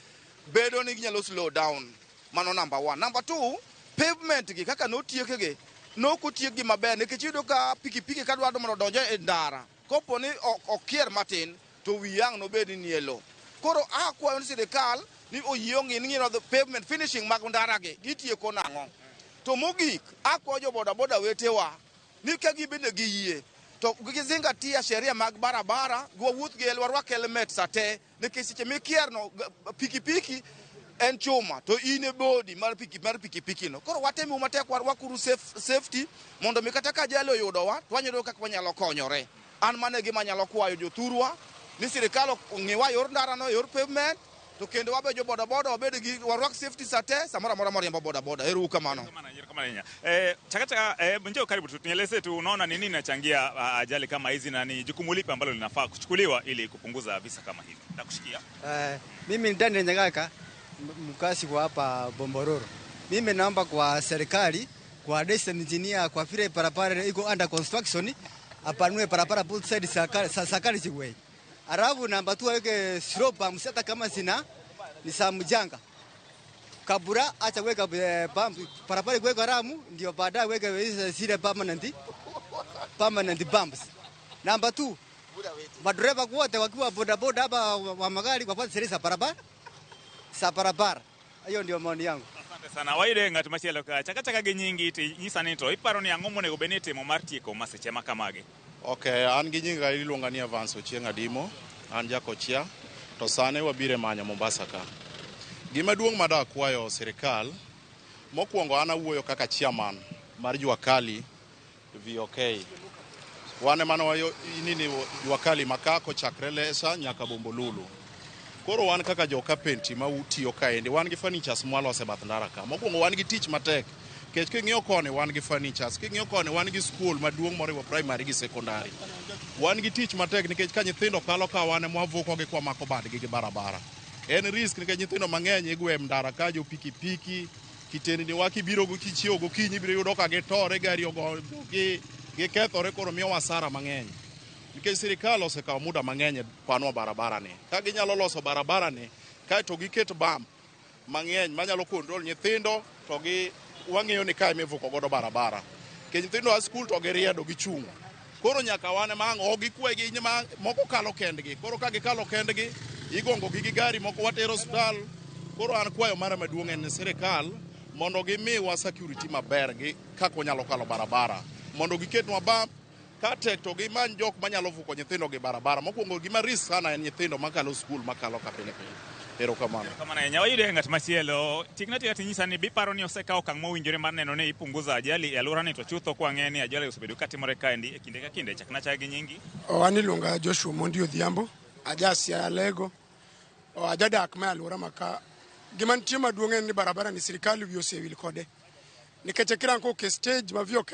bedo ni ginyalo slow down. Mano number one. Number two, Pavement gi kaka notiekgi, nokotiekgi maber nikech iyudo ka pikipiki kadwaro mondo odonj e ndara, kopo ni okier matin to wi ang' nobed ni e lowo. Koro akwayo ni sirikal ni oyie ong'i ni pavement finishing mag ndara gi gitieko nang'o. To mogik akwayo jo bodaboda wetewa ni ka gibende giyie to gizingatia sheria mag barabara, wawuoth gi warwak helmet sate nikech seche mikierno pikipiki en chuma to in e body mar pikipiki no. Koro watemo matek warwakuru safety mondo mi kata ka ajali oyudowa to wanyalo kaka wanyalo konyore. An mano e gima anyalo kwayo jothurwa ni sirikal ong'iwa yor ndarano, yor pavement, to kendo wabe jo bodaboda wabed gi warwak safety sate samoro amora mwariembo bodaboda. Ero uru kamano. Chakata, njoo karibu tueleze tu, unaona ni nini inachangia ajali kama hizi na ni jukumu lipi ambalo linafaa kuchukuliwa ili kupunguza visa kama hivi? Nakushikia. Mimi ni Daniel Nyagaka, mkazi wa hapa Bombororo. Mimi naomba kwa serikali, kwa district engineer, kwa vile barabara iko under construction, apanue barabara both sides za carriageway. Alafu namba 2 aweke slope bumps hata kama zina ni za mjanga. Kabura acha weka bump barabara kuweka ramu ndio baadaye weke zile permanent bumps. Namba 2 madereva wote wakiwa bodaboda hapa wa magari wafuate sheria za barabara. Za barabara. Hiyo ndio maoni yangu. Asante sana. Waide ng'at machielo ka chaka gi nyingi to inyisa ni to iparo ni ang'o monego bed ni itimo mar tieko masiche ma kamagi? Okay, an gi nyinga iluonga ni Evans Ochieng' Adimo, an jakochia, to sani wabiro e manyo Mombasa ka. Gima duong' mada kwayo sirikal, mokwongo an awuoyo kaka chairman mar Jua Kali VOK. Wan ema nini Jua Kali makako chakre Lesa nyaka Bombolulu. Koro wan kaka jo kapenti ma utiyo kaendi, wan gi furnitures mwaloso e bath ndara ka. Mokwongo wan gi tich matek. Nikech king'iyo koni wan gi furnitures, king'iyo koni wan gi school maduong' moriwo primary gi secondary. Wan gi tich matek nikech ka nyithindo kalo ka wan ema wavuko gi kwamako badgi gi barabara. En risk nikech nyithindo mang'eny igwe e ndara ka jo pikipiki, kitendni wa kibiro kichiewo gokinyi ibiro yudo ka gitore, gari ogogi, gikethore, koro miyowa hasara mang'eny. Nikech sirikal osekawo muda mang'eny e panwa barabara ni. Ka ginyalo loso barabara ni, kaeto giket bump mang'eny manyalo control nyithindo to gi wang'eyo ni kae mivuko godo barabara. Nikech nyithindo a skul to giriedo gichung'. Koro nyaka wan ema ang' ok gikwegi moko kalo kendgi. Koro ka gikalo kendgi, igongo gi gi gari moko watero osiptal. Koro an kwayo mara maduong' en ni sirikal mondo gimiwa security maber gi kaka wanyalo kalo barabara. Mondo giketnwa bump, ka tek to gimany jok manyalo vuko nyithindo gi barabara. Mokwongo gima risk sana en nyithindo makalo skul makalo ka pile pile. Erokamano. Erokamano ahinya. Wayude ng'at machielo. Tikna tika tinyisa ni biparo ni osekawo okang' mowinjore mar neno ni ipunguza ajali e alworani to chutho kwang'e ni ajali osebedo katimore kaendi e kinde ka kinde. Chakna chak gi nyingi. An iluonga Joshua Mondi Odhiambo, aja Siaya Lego, ajadak ma e alwora ma ka. Gima nitie maduong' en ni barabara ni sirikal wiye osewil kode. Nikech kirango kowuok e stage ma VOK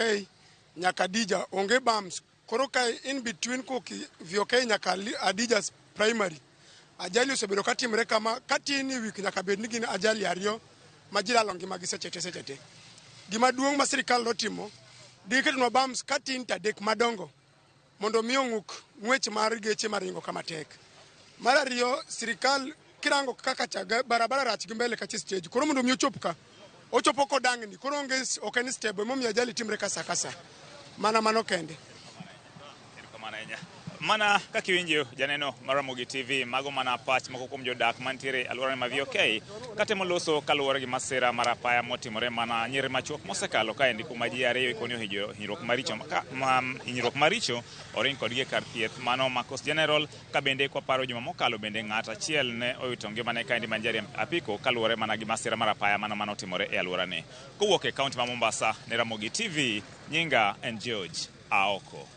nyaka Adija onge bumps. Koro ka in between kowuok VOK nyaka Adija primary, ajali osebedo katimre kama katin e wik nyaka bed ni gin ajali ariyo ma ji lalo ngimagi seche te seche te. Gima duong' ma sirikal notimo, giketonwa bumps katin to adek madongo mondo mi ong'uk ng'wech mar geche maringo kama tek. Mar ariyo, sirikal kirango kaka cha barabara rach gi mbele kacha stage, koro mondo mi ochop ka, ochopo kodang'ni, koro onge ok en stable, emomiyo ajali timre ka sa ka sa. Mana mano kende. Erokamano ahinya. Mana kaka iwinjo janeno mar Ramogi TV, mago mana pach moko kuom jodak mantiere e alwora ma VOK katemo loso kaluwore gi masira mar apaya motimore mana nyiri machuok mosekalo kaendi kuma ji ariyo ikoni ohinyo hinyruok maricho oring kodgi e kar thieth mano ma Coast General, ka bende kwaparo juma mokalo bende ng'at achiel ne owito ngimane kaendi man jariemb apiko kaluwore mana gi masira mar apaya mano manotimore e alworani. Kowuok e kaunti ma Mombasa ne Ramogi TV, nyinga en George Aoko.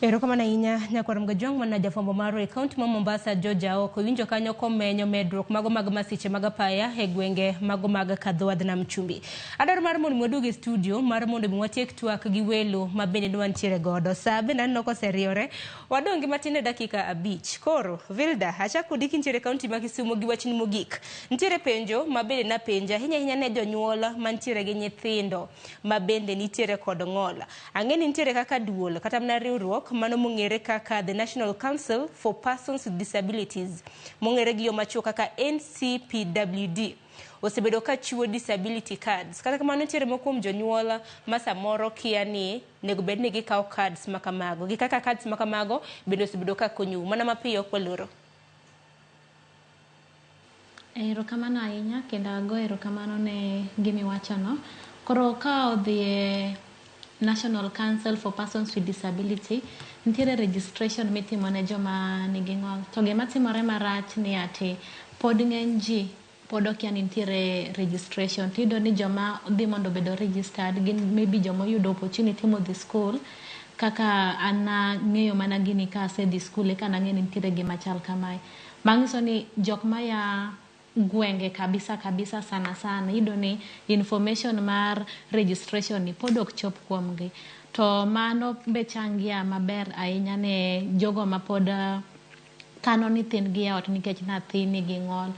Erokamano ahinya nyakwar Mgajwang' mana jafwambo marwa e kaunti ma Mombasa George Aoko. Iwinjo kanyo komenyo medruok mago mag masiche mag apaya e gwenge mago mag Kadhowadh Nam Chumbi. Adwaro mar mondo mi waduog e studio mar mondo mi watiek twak gi welo ma bende ne wantiere godo. Sa bende aneno koseriyore, wadong' gi matin e dakika 5. Koro Vilda, achak kodi kintiere e kaunti ma Kisumu gi wachni mogik. Nitiere penjo ma bende napenjo ahinya ahinya ne jonyuol mantiere gi nyithindo ma bende nitiere kod ng'ol. Ang'e ni nitiere kaka duol kata mana riwruok riwruok mano mong'ere kaka The National Council for Persons with Disabilities, mong'ere gi yo machuok kaka NCPWD, osebedo ka chiwo disability cards. Kata kamano nitiere moko kuom jonyuol ma samoro kia ni nego bed ni gikawo cards ma kamago. Gi kaka cards ma kamago bende osebedo ka konyou. Mana mapiyo kwaloro. Erokamano ahinya kendo ago erokamano ne gimiwachono. Koro ka odhi e National Council for Persons with Disability, nitiere registration mitimo ne joma nigi ng'ol. To gima timore marach ni ati pod ng'eny ji pod okia ni nitiere registration. Tiyudo ni joma dhi mondo obedo registered gin maybe joma oyudo opportunity modhi school kaka an nang'eyo mana gini ka asedhi school eka nang'eyo ni nitiere gima chal kamae. Manyiso ni jok maya gwenge kabisa kabisa sana sana iyudo ni information mar registration ni pod ok chop kuomgi. To mano be changia maber ahinya ne jogo ma pod kano nyithindgi e ot nikech nyathi nigi ng'ol.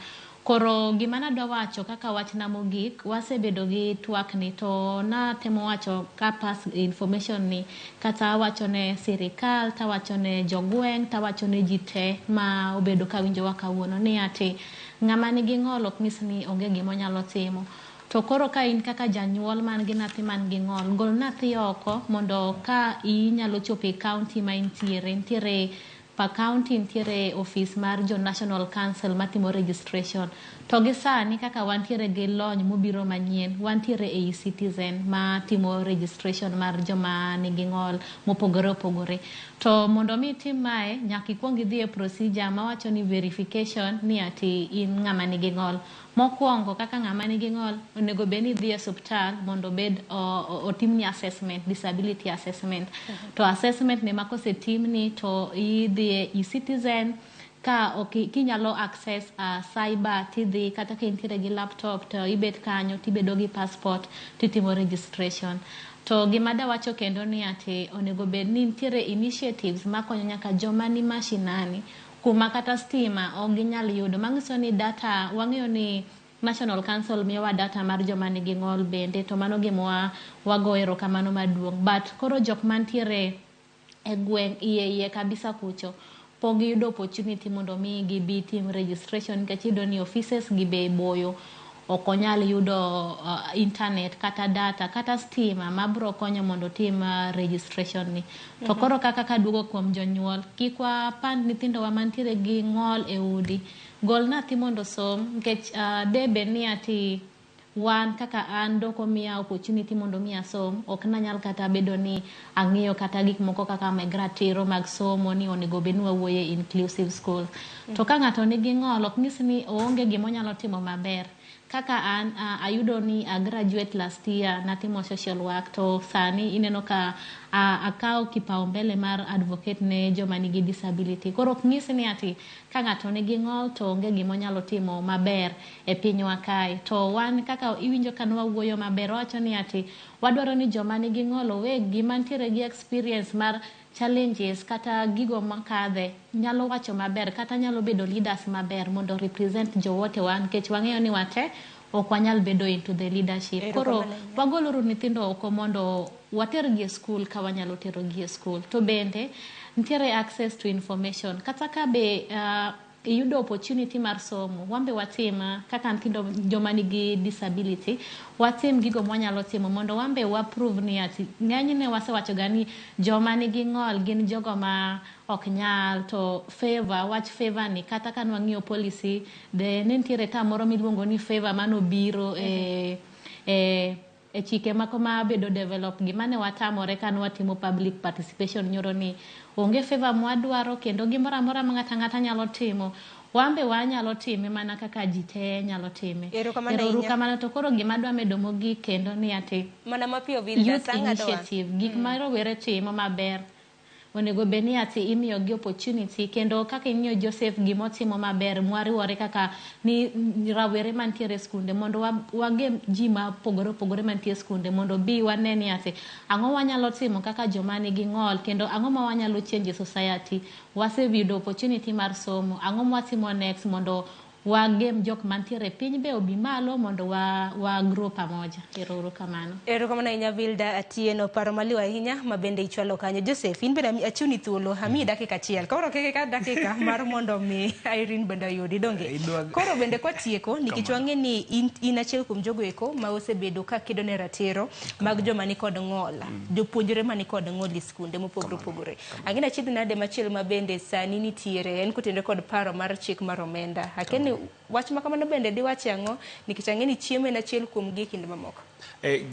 Koro gima nadwa wacho kaka wachna mogik, wasebedo gi twak ni to natemo wacho ka pass information ni kata awacho ne sirikal, tawacho ne jogweng', tawacho ne ji te ma obedo ka winjowa kawuono ni ati ng'ama nigi ng'ol ok nyis ni onge gima onyalo timo. To koro ka in kaka janyuol man gi nyathi man gi ng'ol, gol nyathi oko mondo ka inyalo chopo e county ma intiere, nitiere per county nitiere office mar jo National Council matimo registration. To gi sani kaka wantiere gi lony mobiro manyien, wantiere e e-Citizen matimo registration mar joma nigi ng'ol mopogore opogore. To mondo mi itim mae, nyaka ikuong idhi e procedure mawacho ni verification ni ati in ng'ama nigi ng'ol. Mokwongo kaka ng'ama nigi ng'ol, onego bed ni idhi e osiptal mondo obed otimni assessment, disability assessment. To assessment ni ma kosetimni to idhi e e-Citizen ka ok kinyalo access cyber tidhi kata ka intiere gi laptop to ibet kanyo tibedo gi passport titimo registration. To gima dawacho kendo ni ati onego bed ni nitiere initiatives makonyo nyaka joma ni mashinani kuma kata stima ok ginyal yudo. Manyiso ni data wang'eyo ni National Council miyowa data mar joma nigi ng'ol bende to mano gima wago erokamano maduong'. But koro jok mantiere e gweng' iye iye kabisa kucho pok giyudo opportunity mondo mi gibi tim registration nikech iyudo ni offices gi be boyo ok onyal yudo internet kata data kata stima mabro konyo mondo otim registration ni. To koro kaka kaduogo kuom jonyuol, kik wapand nyithindowa mantiere gi ng'ol e udi. Gol nyathi mondo osom nikech de bed ni ati wan kaka an dok omiya opportunity mondo mi asom, ok nanyal kata bedo ni ang'eyo kata gik moko kaka meg ratiro mag somo ni onego bed ni wawuoye inclusive school. To ka ng'ato nigi ng'ol ok nyis ni oonge gima onyalo timo maber. Kaka an ayudo ni a graduate last year natimo social work to sani ineno ka akawo kipaumbele mar advocate ne joma nigi disability. Koro ok nyis ni ati ka ng'ato nigi ng'ol to onge gima onyalo timo maber e pinywa kae. To wan kaka iwinjo ka nwawuoyo maber wawacho ni ati wadwaro ni joma nigi ng'ol owegi mantiere gi experience mar challenges kata gigo makadhe nyalo wacho maber kata nyalo bedo leaders maber mondo represent jowotewa nikech wang'eyo ni wate ok wanyal bedo into the leadership. Koro wagoluru nyithindo oko mondo watergi e school ka wanyalo terogi e school. To bende nitiere access to information kata ka be iyudo opportunity mar somo, wan be watim kaka nyithindo joma nigi disability, watim gigo mwanyalo timo mondo wan be wa prove ni ati ng'enyne wasewacho ga ni joma nigi ng'ol gin jogo ma ok nyal to favor, wach favor ni kata ka nwang'iyo policy de ne nitiere term moro miluongo ni favor manobiro e chike mako mabedo develop gi mane watamore ka nwatimo public participation nyoro ni onge favor mwadwaro kendo gimoro amora ma ng'ato ang'ata nyalo timo wan be wanyalo time mana kaka ji te nyalo time. Erokamano Ero uru ahinya. kamano. To koro gima adwa medo mogik kendo ni ati Mana mapiyo Vilda, youth sa ng'adowa. initiative gik ma rowere timo maber onego bed ni ati imiyo gi opportunity kendo kaka ing'iyo Joseph gimotimo maber mwariwore kaka ni rawere mantiere e skunde mondo wagem ji mopogore opogore mantie e skunde mondo bi wane ni ati ang'o wanyalo timo kaka joma nigi ng'ol kendo ang'o ma wanyalo change e society. Waseyudo opportunity mar somo, ang'o mwatimo next mondo Wagem jok mantiere e piny be obi malo mondo wa grow pamoja. Ero uru kamano. Erokamano ahinya Vilda Atieno, paro maliw ahinya ma bende ichwalo kanyo. Joseph, in bende achiwni thuolo, amiyi dakika achiel. Koro kik ikaw dakika mar mondo mi Irene bende oyudi, donge? Koro bende kwatieko, nikech wang'e ni in achiel kuom jogo eko ma osebedo ka kedo ne ratiro mag joma nikod ng'ol, jopuonjre manikod ng'ol e skunde mopogore opogore. Ang'e ni achiedh nade machielo ma bende sani nitiere en kotenore kod paro mar chik mar omenda. Akia ni wach ma kamano bende diwache ang'o nikech ang'e ni chiemo en achiel kuom gi e kinde mamoko.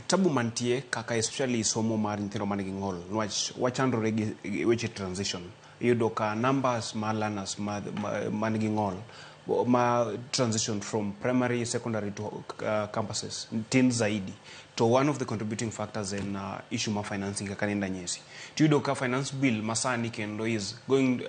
Tabu mantie kaka especially somo mar nyithindo man gi ng'ol niwach wachandore gi weche transition. Iyudo ka numbers mar learners man gi ng'ol ma transition from primary, secondary to campuses tin zaidi. To one of the contributing factors en issue mar financing kaka nenda nyisi. Tiyudo ka finance bill masani kendo is going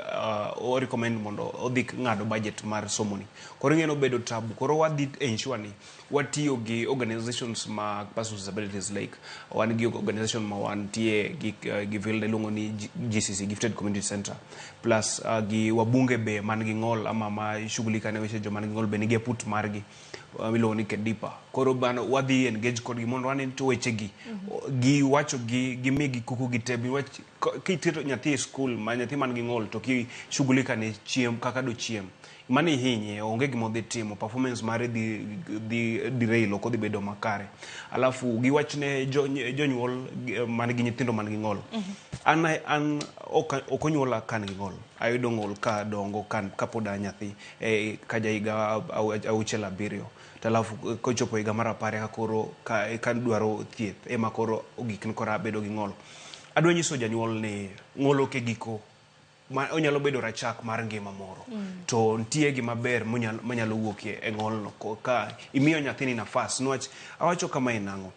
or recommend mondo odhi ng'ado budget mar somo ni. Koro ing'e nobedo tabu. Koro wadhi ensure ni watiyo gi organizations mag persons with disabilities like wan gi organization ma wantie gi Vilda iluongo ni GCC, Gifted Community Center, plus gi wabunge be man gi ng'ol ama ma shughulika ne weche joma nigi ng'ol be nigi aput margi miluongo ni Kedipa. Koro bano wadhi engage kodgi mondo wane to wechegi giwacho gi gimigi kuku gi te niwach kitero nyathi e skul ma nyathi man gi ng'ol to ki shughulika ne chiem kaka dochiem mano ihinye onge gima odhi timo performance mare dhi derail ok odhi bedo makare. Alafu giwach ne jonyuol man gi nyithindo man gi ng'ol. An ok onyuola ka an gi ng'ol. Ayudo ng'ol ka dongo kapod an nyathi ka ja higa 6 7. To alafu kochopo higa mar 10 eka koro ka dwaro thieth ema koro ogik ni koro abedo gi ng'ol. Adwa nyiso janyuol ni ng'ol ok e giko ma onyalo bedo rachak mar ngima moro. To nitie gima ber manyalo wuokie e ng'olno ka imiyo nyathini nafas niwach awacho kamae nang'o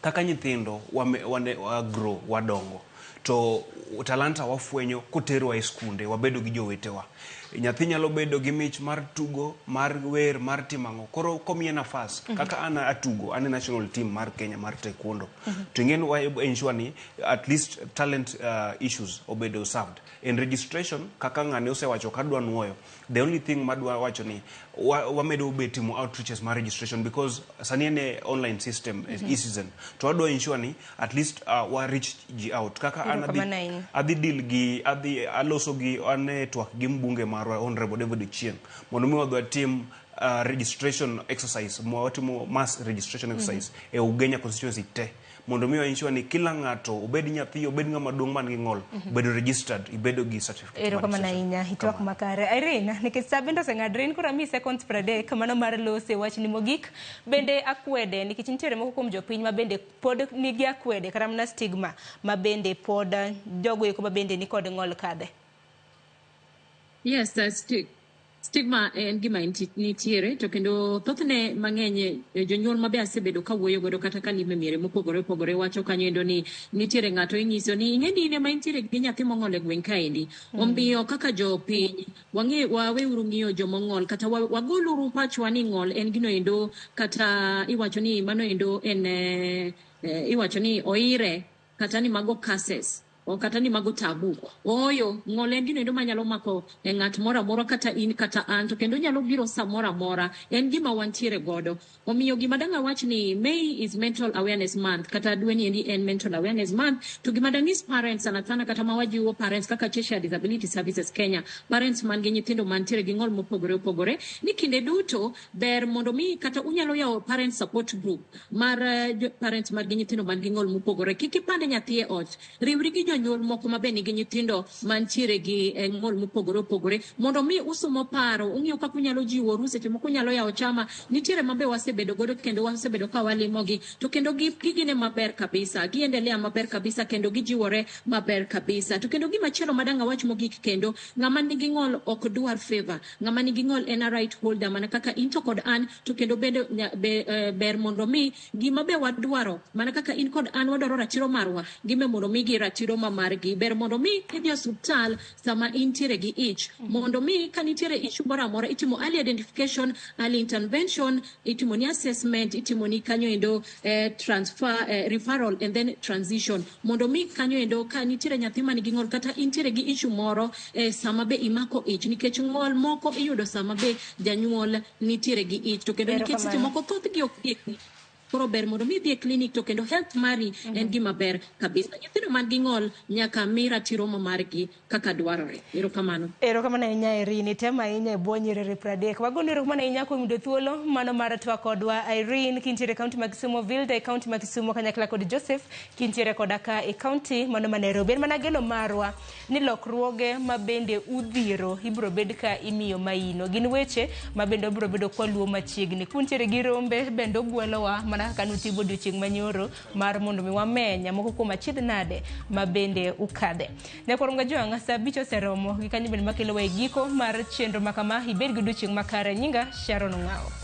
kaka nyithindo wa grow wadongo to talanta wafwenyo koterwa e skunde wabedo gi jowetewa. Nyathi nyalo bedo gi mich mar tugo, mar wer, mar timo ang'o. Koro komiye nafas kaka an atugo, an e national team mar Kenya mar taekwondo. To ing'e ni wa ensure ni at least talent issues obedo served. In registration kaka ng'ane osewacho kadwa nuoyo, the only thing madwa wacho ni wamedo be timo outreaches mar registration because sani en e online system e-citizen. To wadwa ensure ni at least wa reach ji out. Kaka an adhi deal gi adhi aloso gi an e twak gi mbunge marwa Honorable David Ochieng mondo mi wadhi watim registration exercise ma watimo mass registration exercise e Ugenya constituency te mondo mi ensure ni kila ng'ato obed nyathi obed ng'ama duong' man gi ng'ol obedo registered ibedo gi certificate mar Erokamano registration. ahinya, itwak makare. Irene, nikech sa bende oseng'adre, in koro amiyi seconds 30 mano mar lose wachni mogik. Bende akwede, nikech nitiere moko kuom jopiny ma bende pod nigi akwede kata mana stigma ma bende pod jogo eko ma bende nikod ng'ol kadhe. Yes, stigma en gima nitiere to kendo thothne mang'eny jonyuol mabe asebedo kawuoyo godo kata kalime miere mopogore opogore wacho kanyo endo ni nitiere ng'ato inyiso ni ing'e ni in ema intiere gi nyathi mong'ol e gweng' kaendi. Omiyo kaka jopiny wang'e waweuru ng'iyo jomong'ol kata wagoluru pachwa ni ng'ol en gino endo kata iwacho ni mano endo en iwacho ni oire kata ni mago curses o kata ni mago tabu. Ooyo, ng'ol en gino endo manyalo mako e ng'at moro amora kata in kata an to kendo nyalo biro samoro amora. En gima wantiere godo. Omiyo gima dang' awach ni May is Mental Awareness Month kata dweni endi en Mental Awareness Month to gima dang' nyis parents sana sana kata ma wajiwo parents kaka Cheshire Disability Services Kenya, parents man gi nyithindo mantiere gi ng'ol mopogore opogore ni kinde duto ber mondo mi kata unyalo yawo parent support group mar parents mar gi nyithindo man gi ng'ol mopogore. Kik ipand nyathi e ot. Riwri gi jonyuol moko ma be nigi nyithindo mantiere gi ng'ol mopogore opogore mondo mi usumo paro, ung'iyo kaka unyalo jiworu, seche moko unyalo yawo chama. Nitiere ma be wasebedo godo kendo wasebedo ka walimogi to kendo gigine maber kabisa, giendelea maber kabisa kendo gijiwore maber kabisa. To kendo gimachielo madang' awach mogik kendo, ng'ama nigi ng'ol ok dwar favor, ng'ama nigi ng'ol en a right holder mana kaka in to kod an to kendo bende ber mondo mi gima be wadwaro mana kaka in kod an wadwaro ratiro marwa, gime mondo migi ratiro. ma margi. Ber mondo mi idhi e osuptal sama intiere gi ich, mondo mi ka nitiere issue moro amora itimo early identification, early intervention, itimo ni assessment, itimo ni kanyo endo transfer, referral and then transition, mondo mi kanyo endo ka nitiere nyathi man gi ng'ol kata intiere gi issue moro sama be imako ich, nikech ng'ol moko iyudo sama be janyuol nitiere gi ich, to kendo nikech seche Erokamano. moko thothgi ok dhi e clinic. Koro ber mondo mi idhi e clinic, to kendo health mari en gima ber kabisa. Nyithindo man gi ng'ol nyaka mi ratiro ma margi kaka dwarore. Erokamano. Erokamano ahinya Irene, itemo ahinya e bwo nyiriri 30. Wagoni erokamano ahinya kuom yudo thuolo mano mar twak kodwa Irene kintiere e kaunti ma Kisumu, Vilda e kaunti ma Kisumu kanyakla kod Joseph kintiere koda ka e kaunti mano ma Nairobi. En mana geno marwa ni lokruoge ma bende udhiro ibiro bed ka imiyo maino. Gin weche ma bende wabiro bedo kwaluwo machiegni. Kuntiere gi rombe bende ogwelowa mana kaka nutimo odiochieng' manyoro mar mondo mi wameny moko kuom achiedh nade ma bende ukadhe. Nyakwar Ongajwang' sa 5 oseromo gi kanyo bende makelowa e giko mar chenro ma kama. Ibed gi odiochieng' makare. Nyinga Sharon Ong'awo.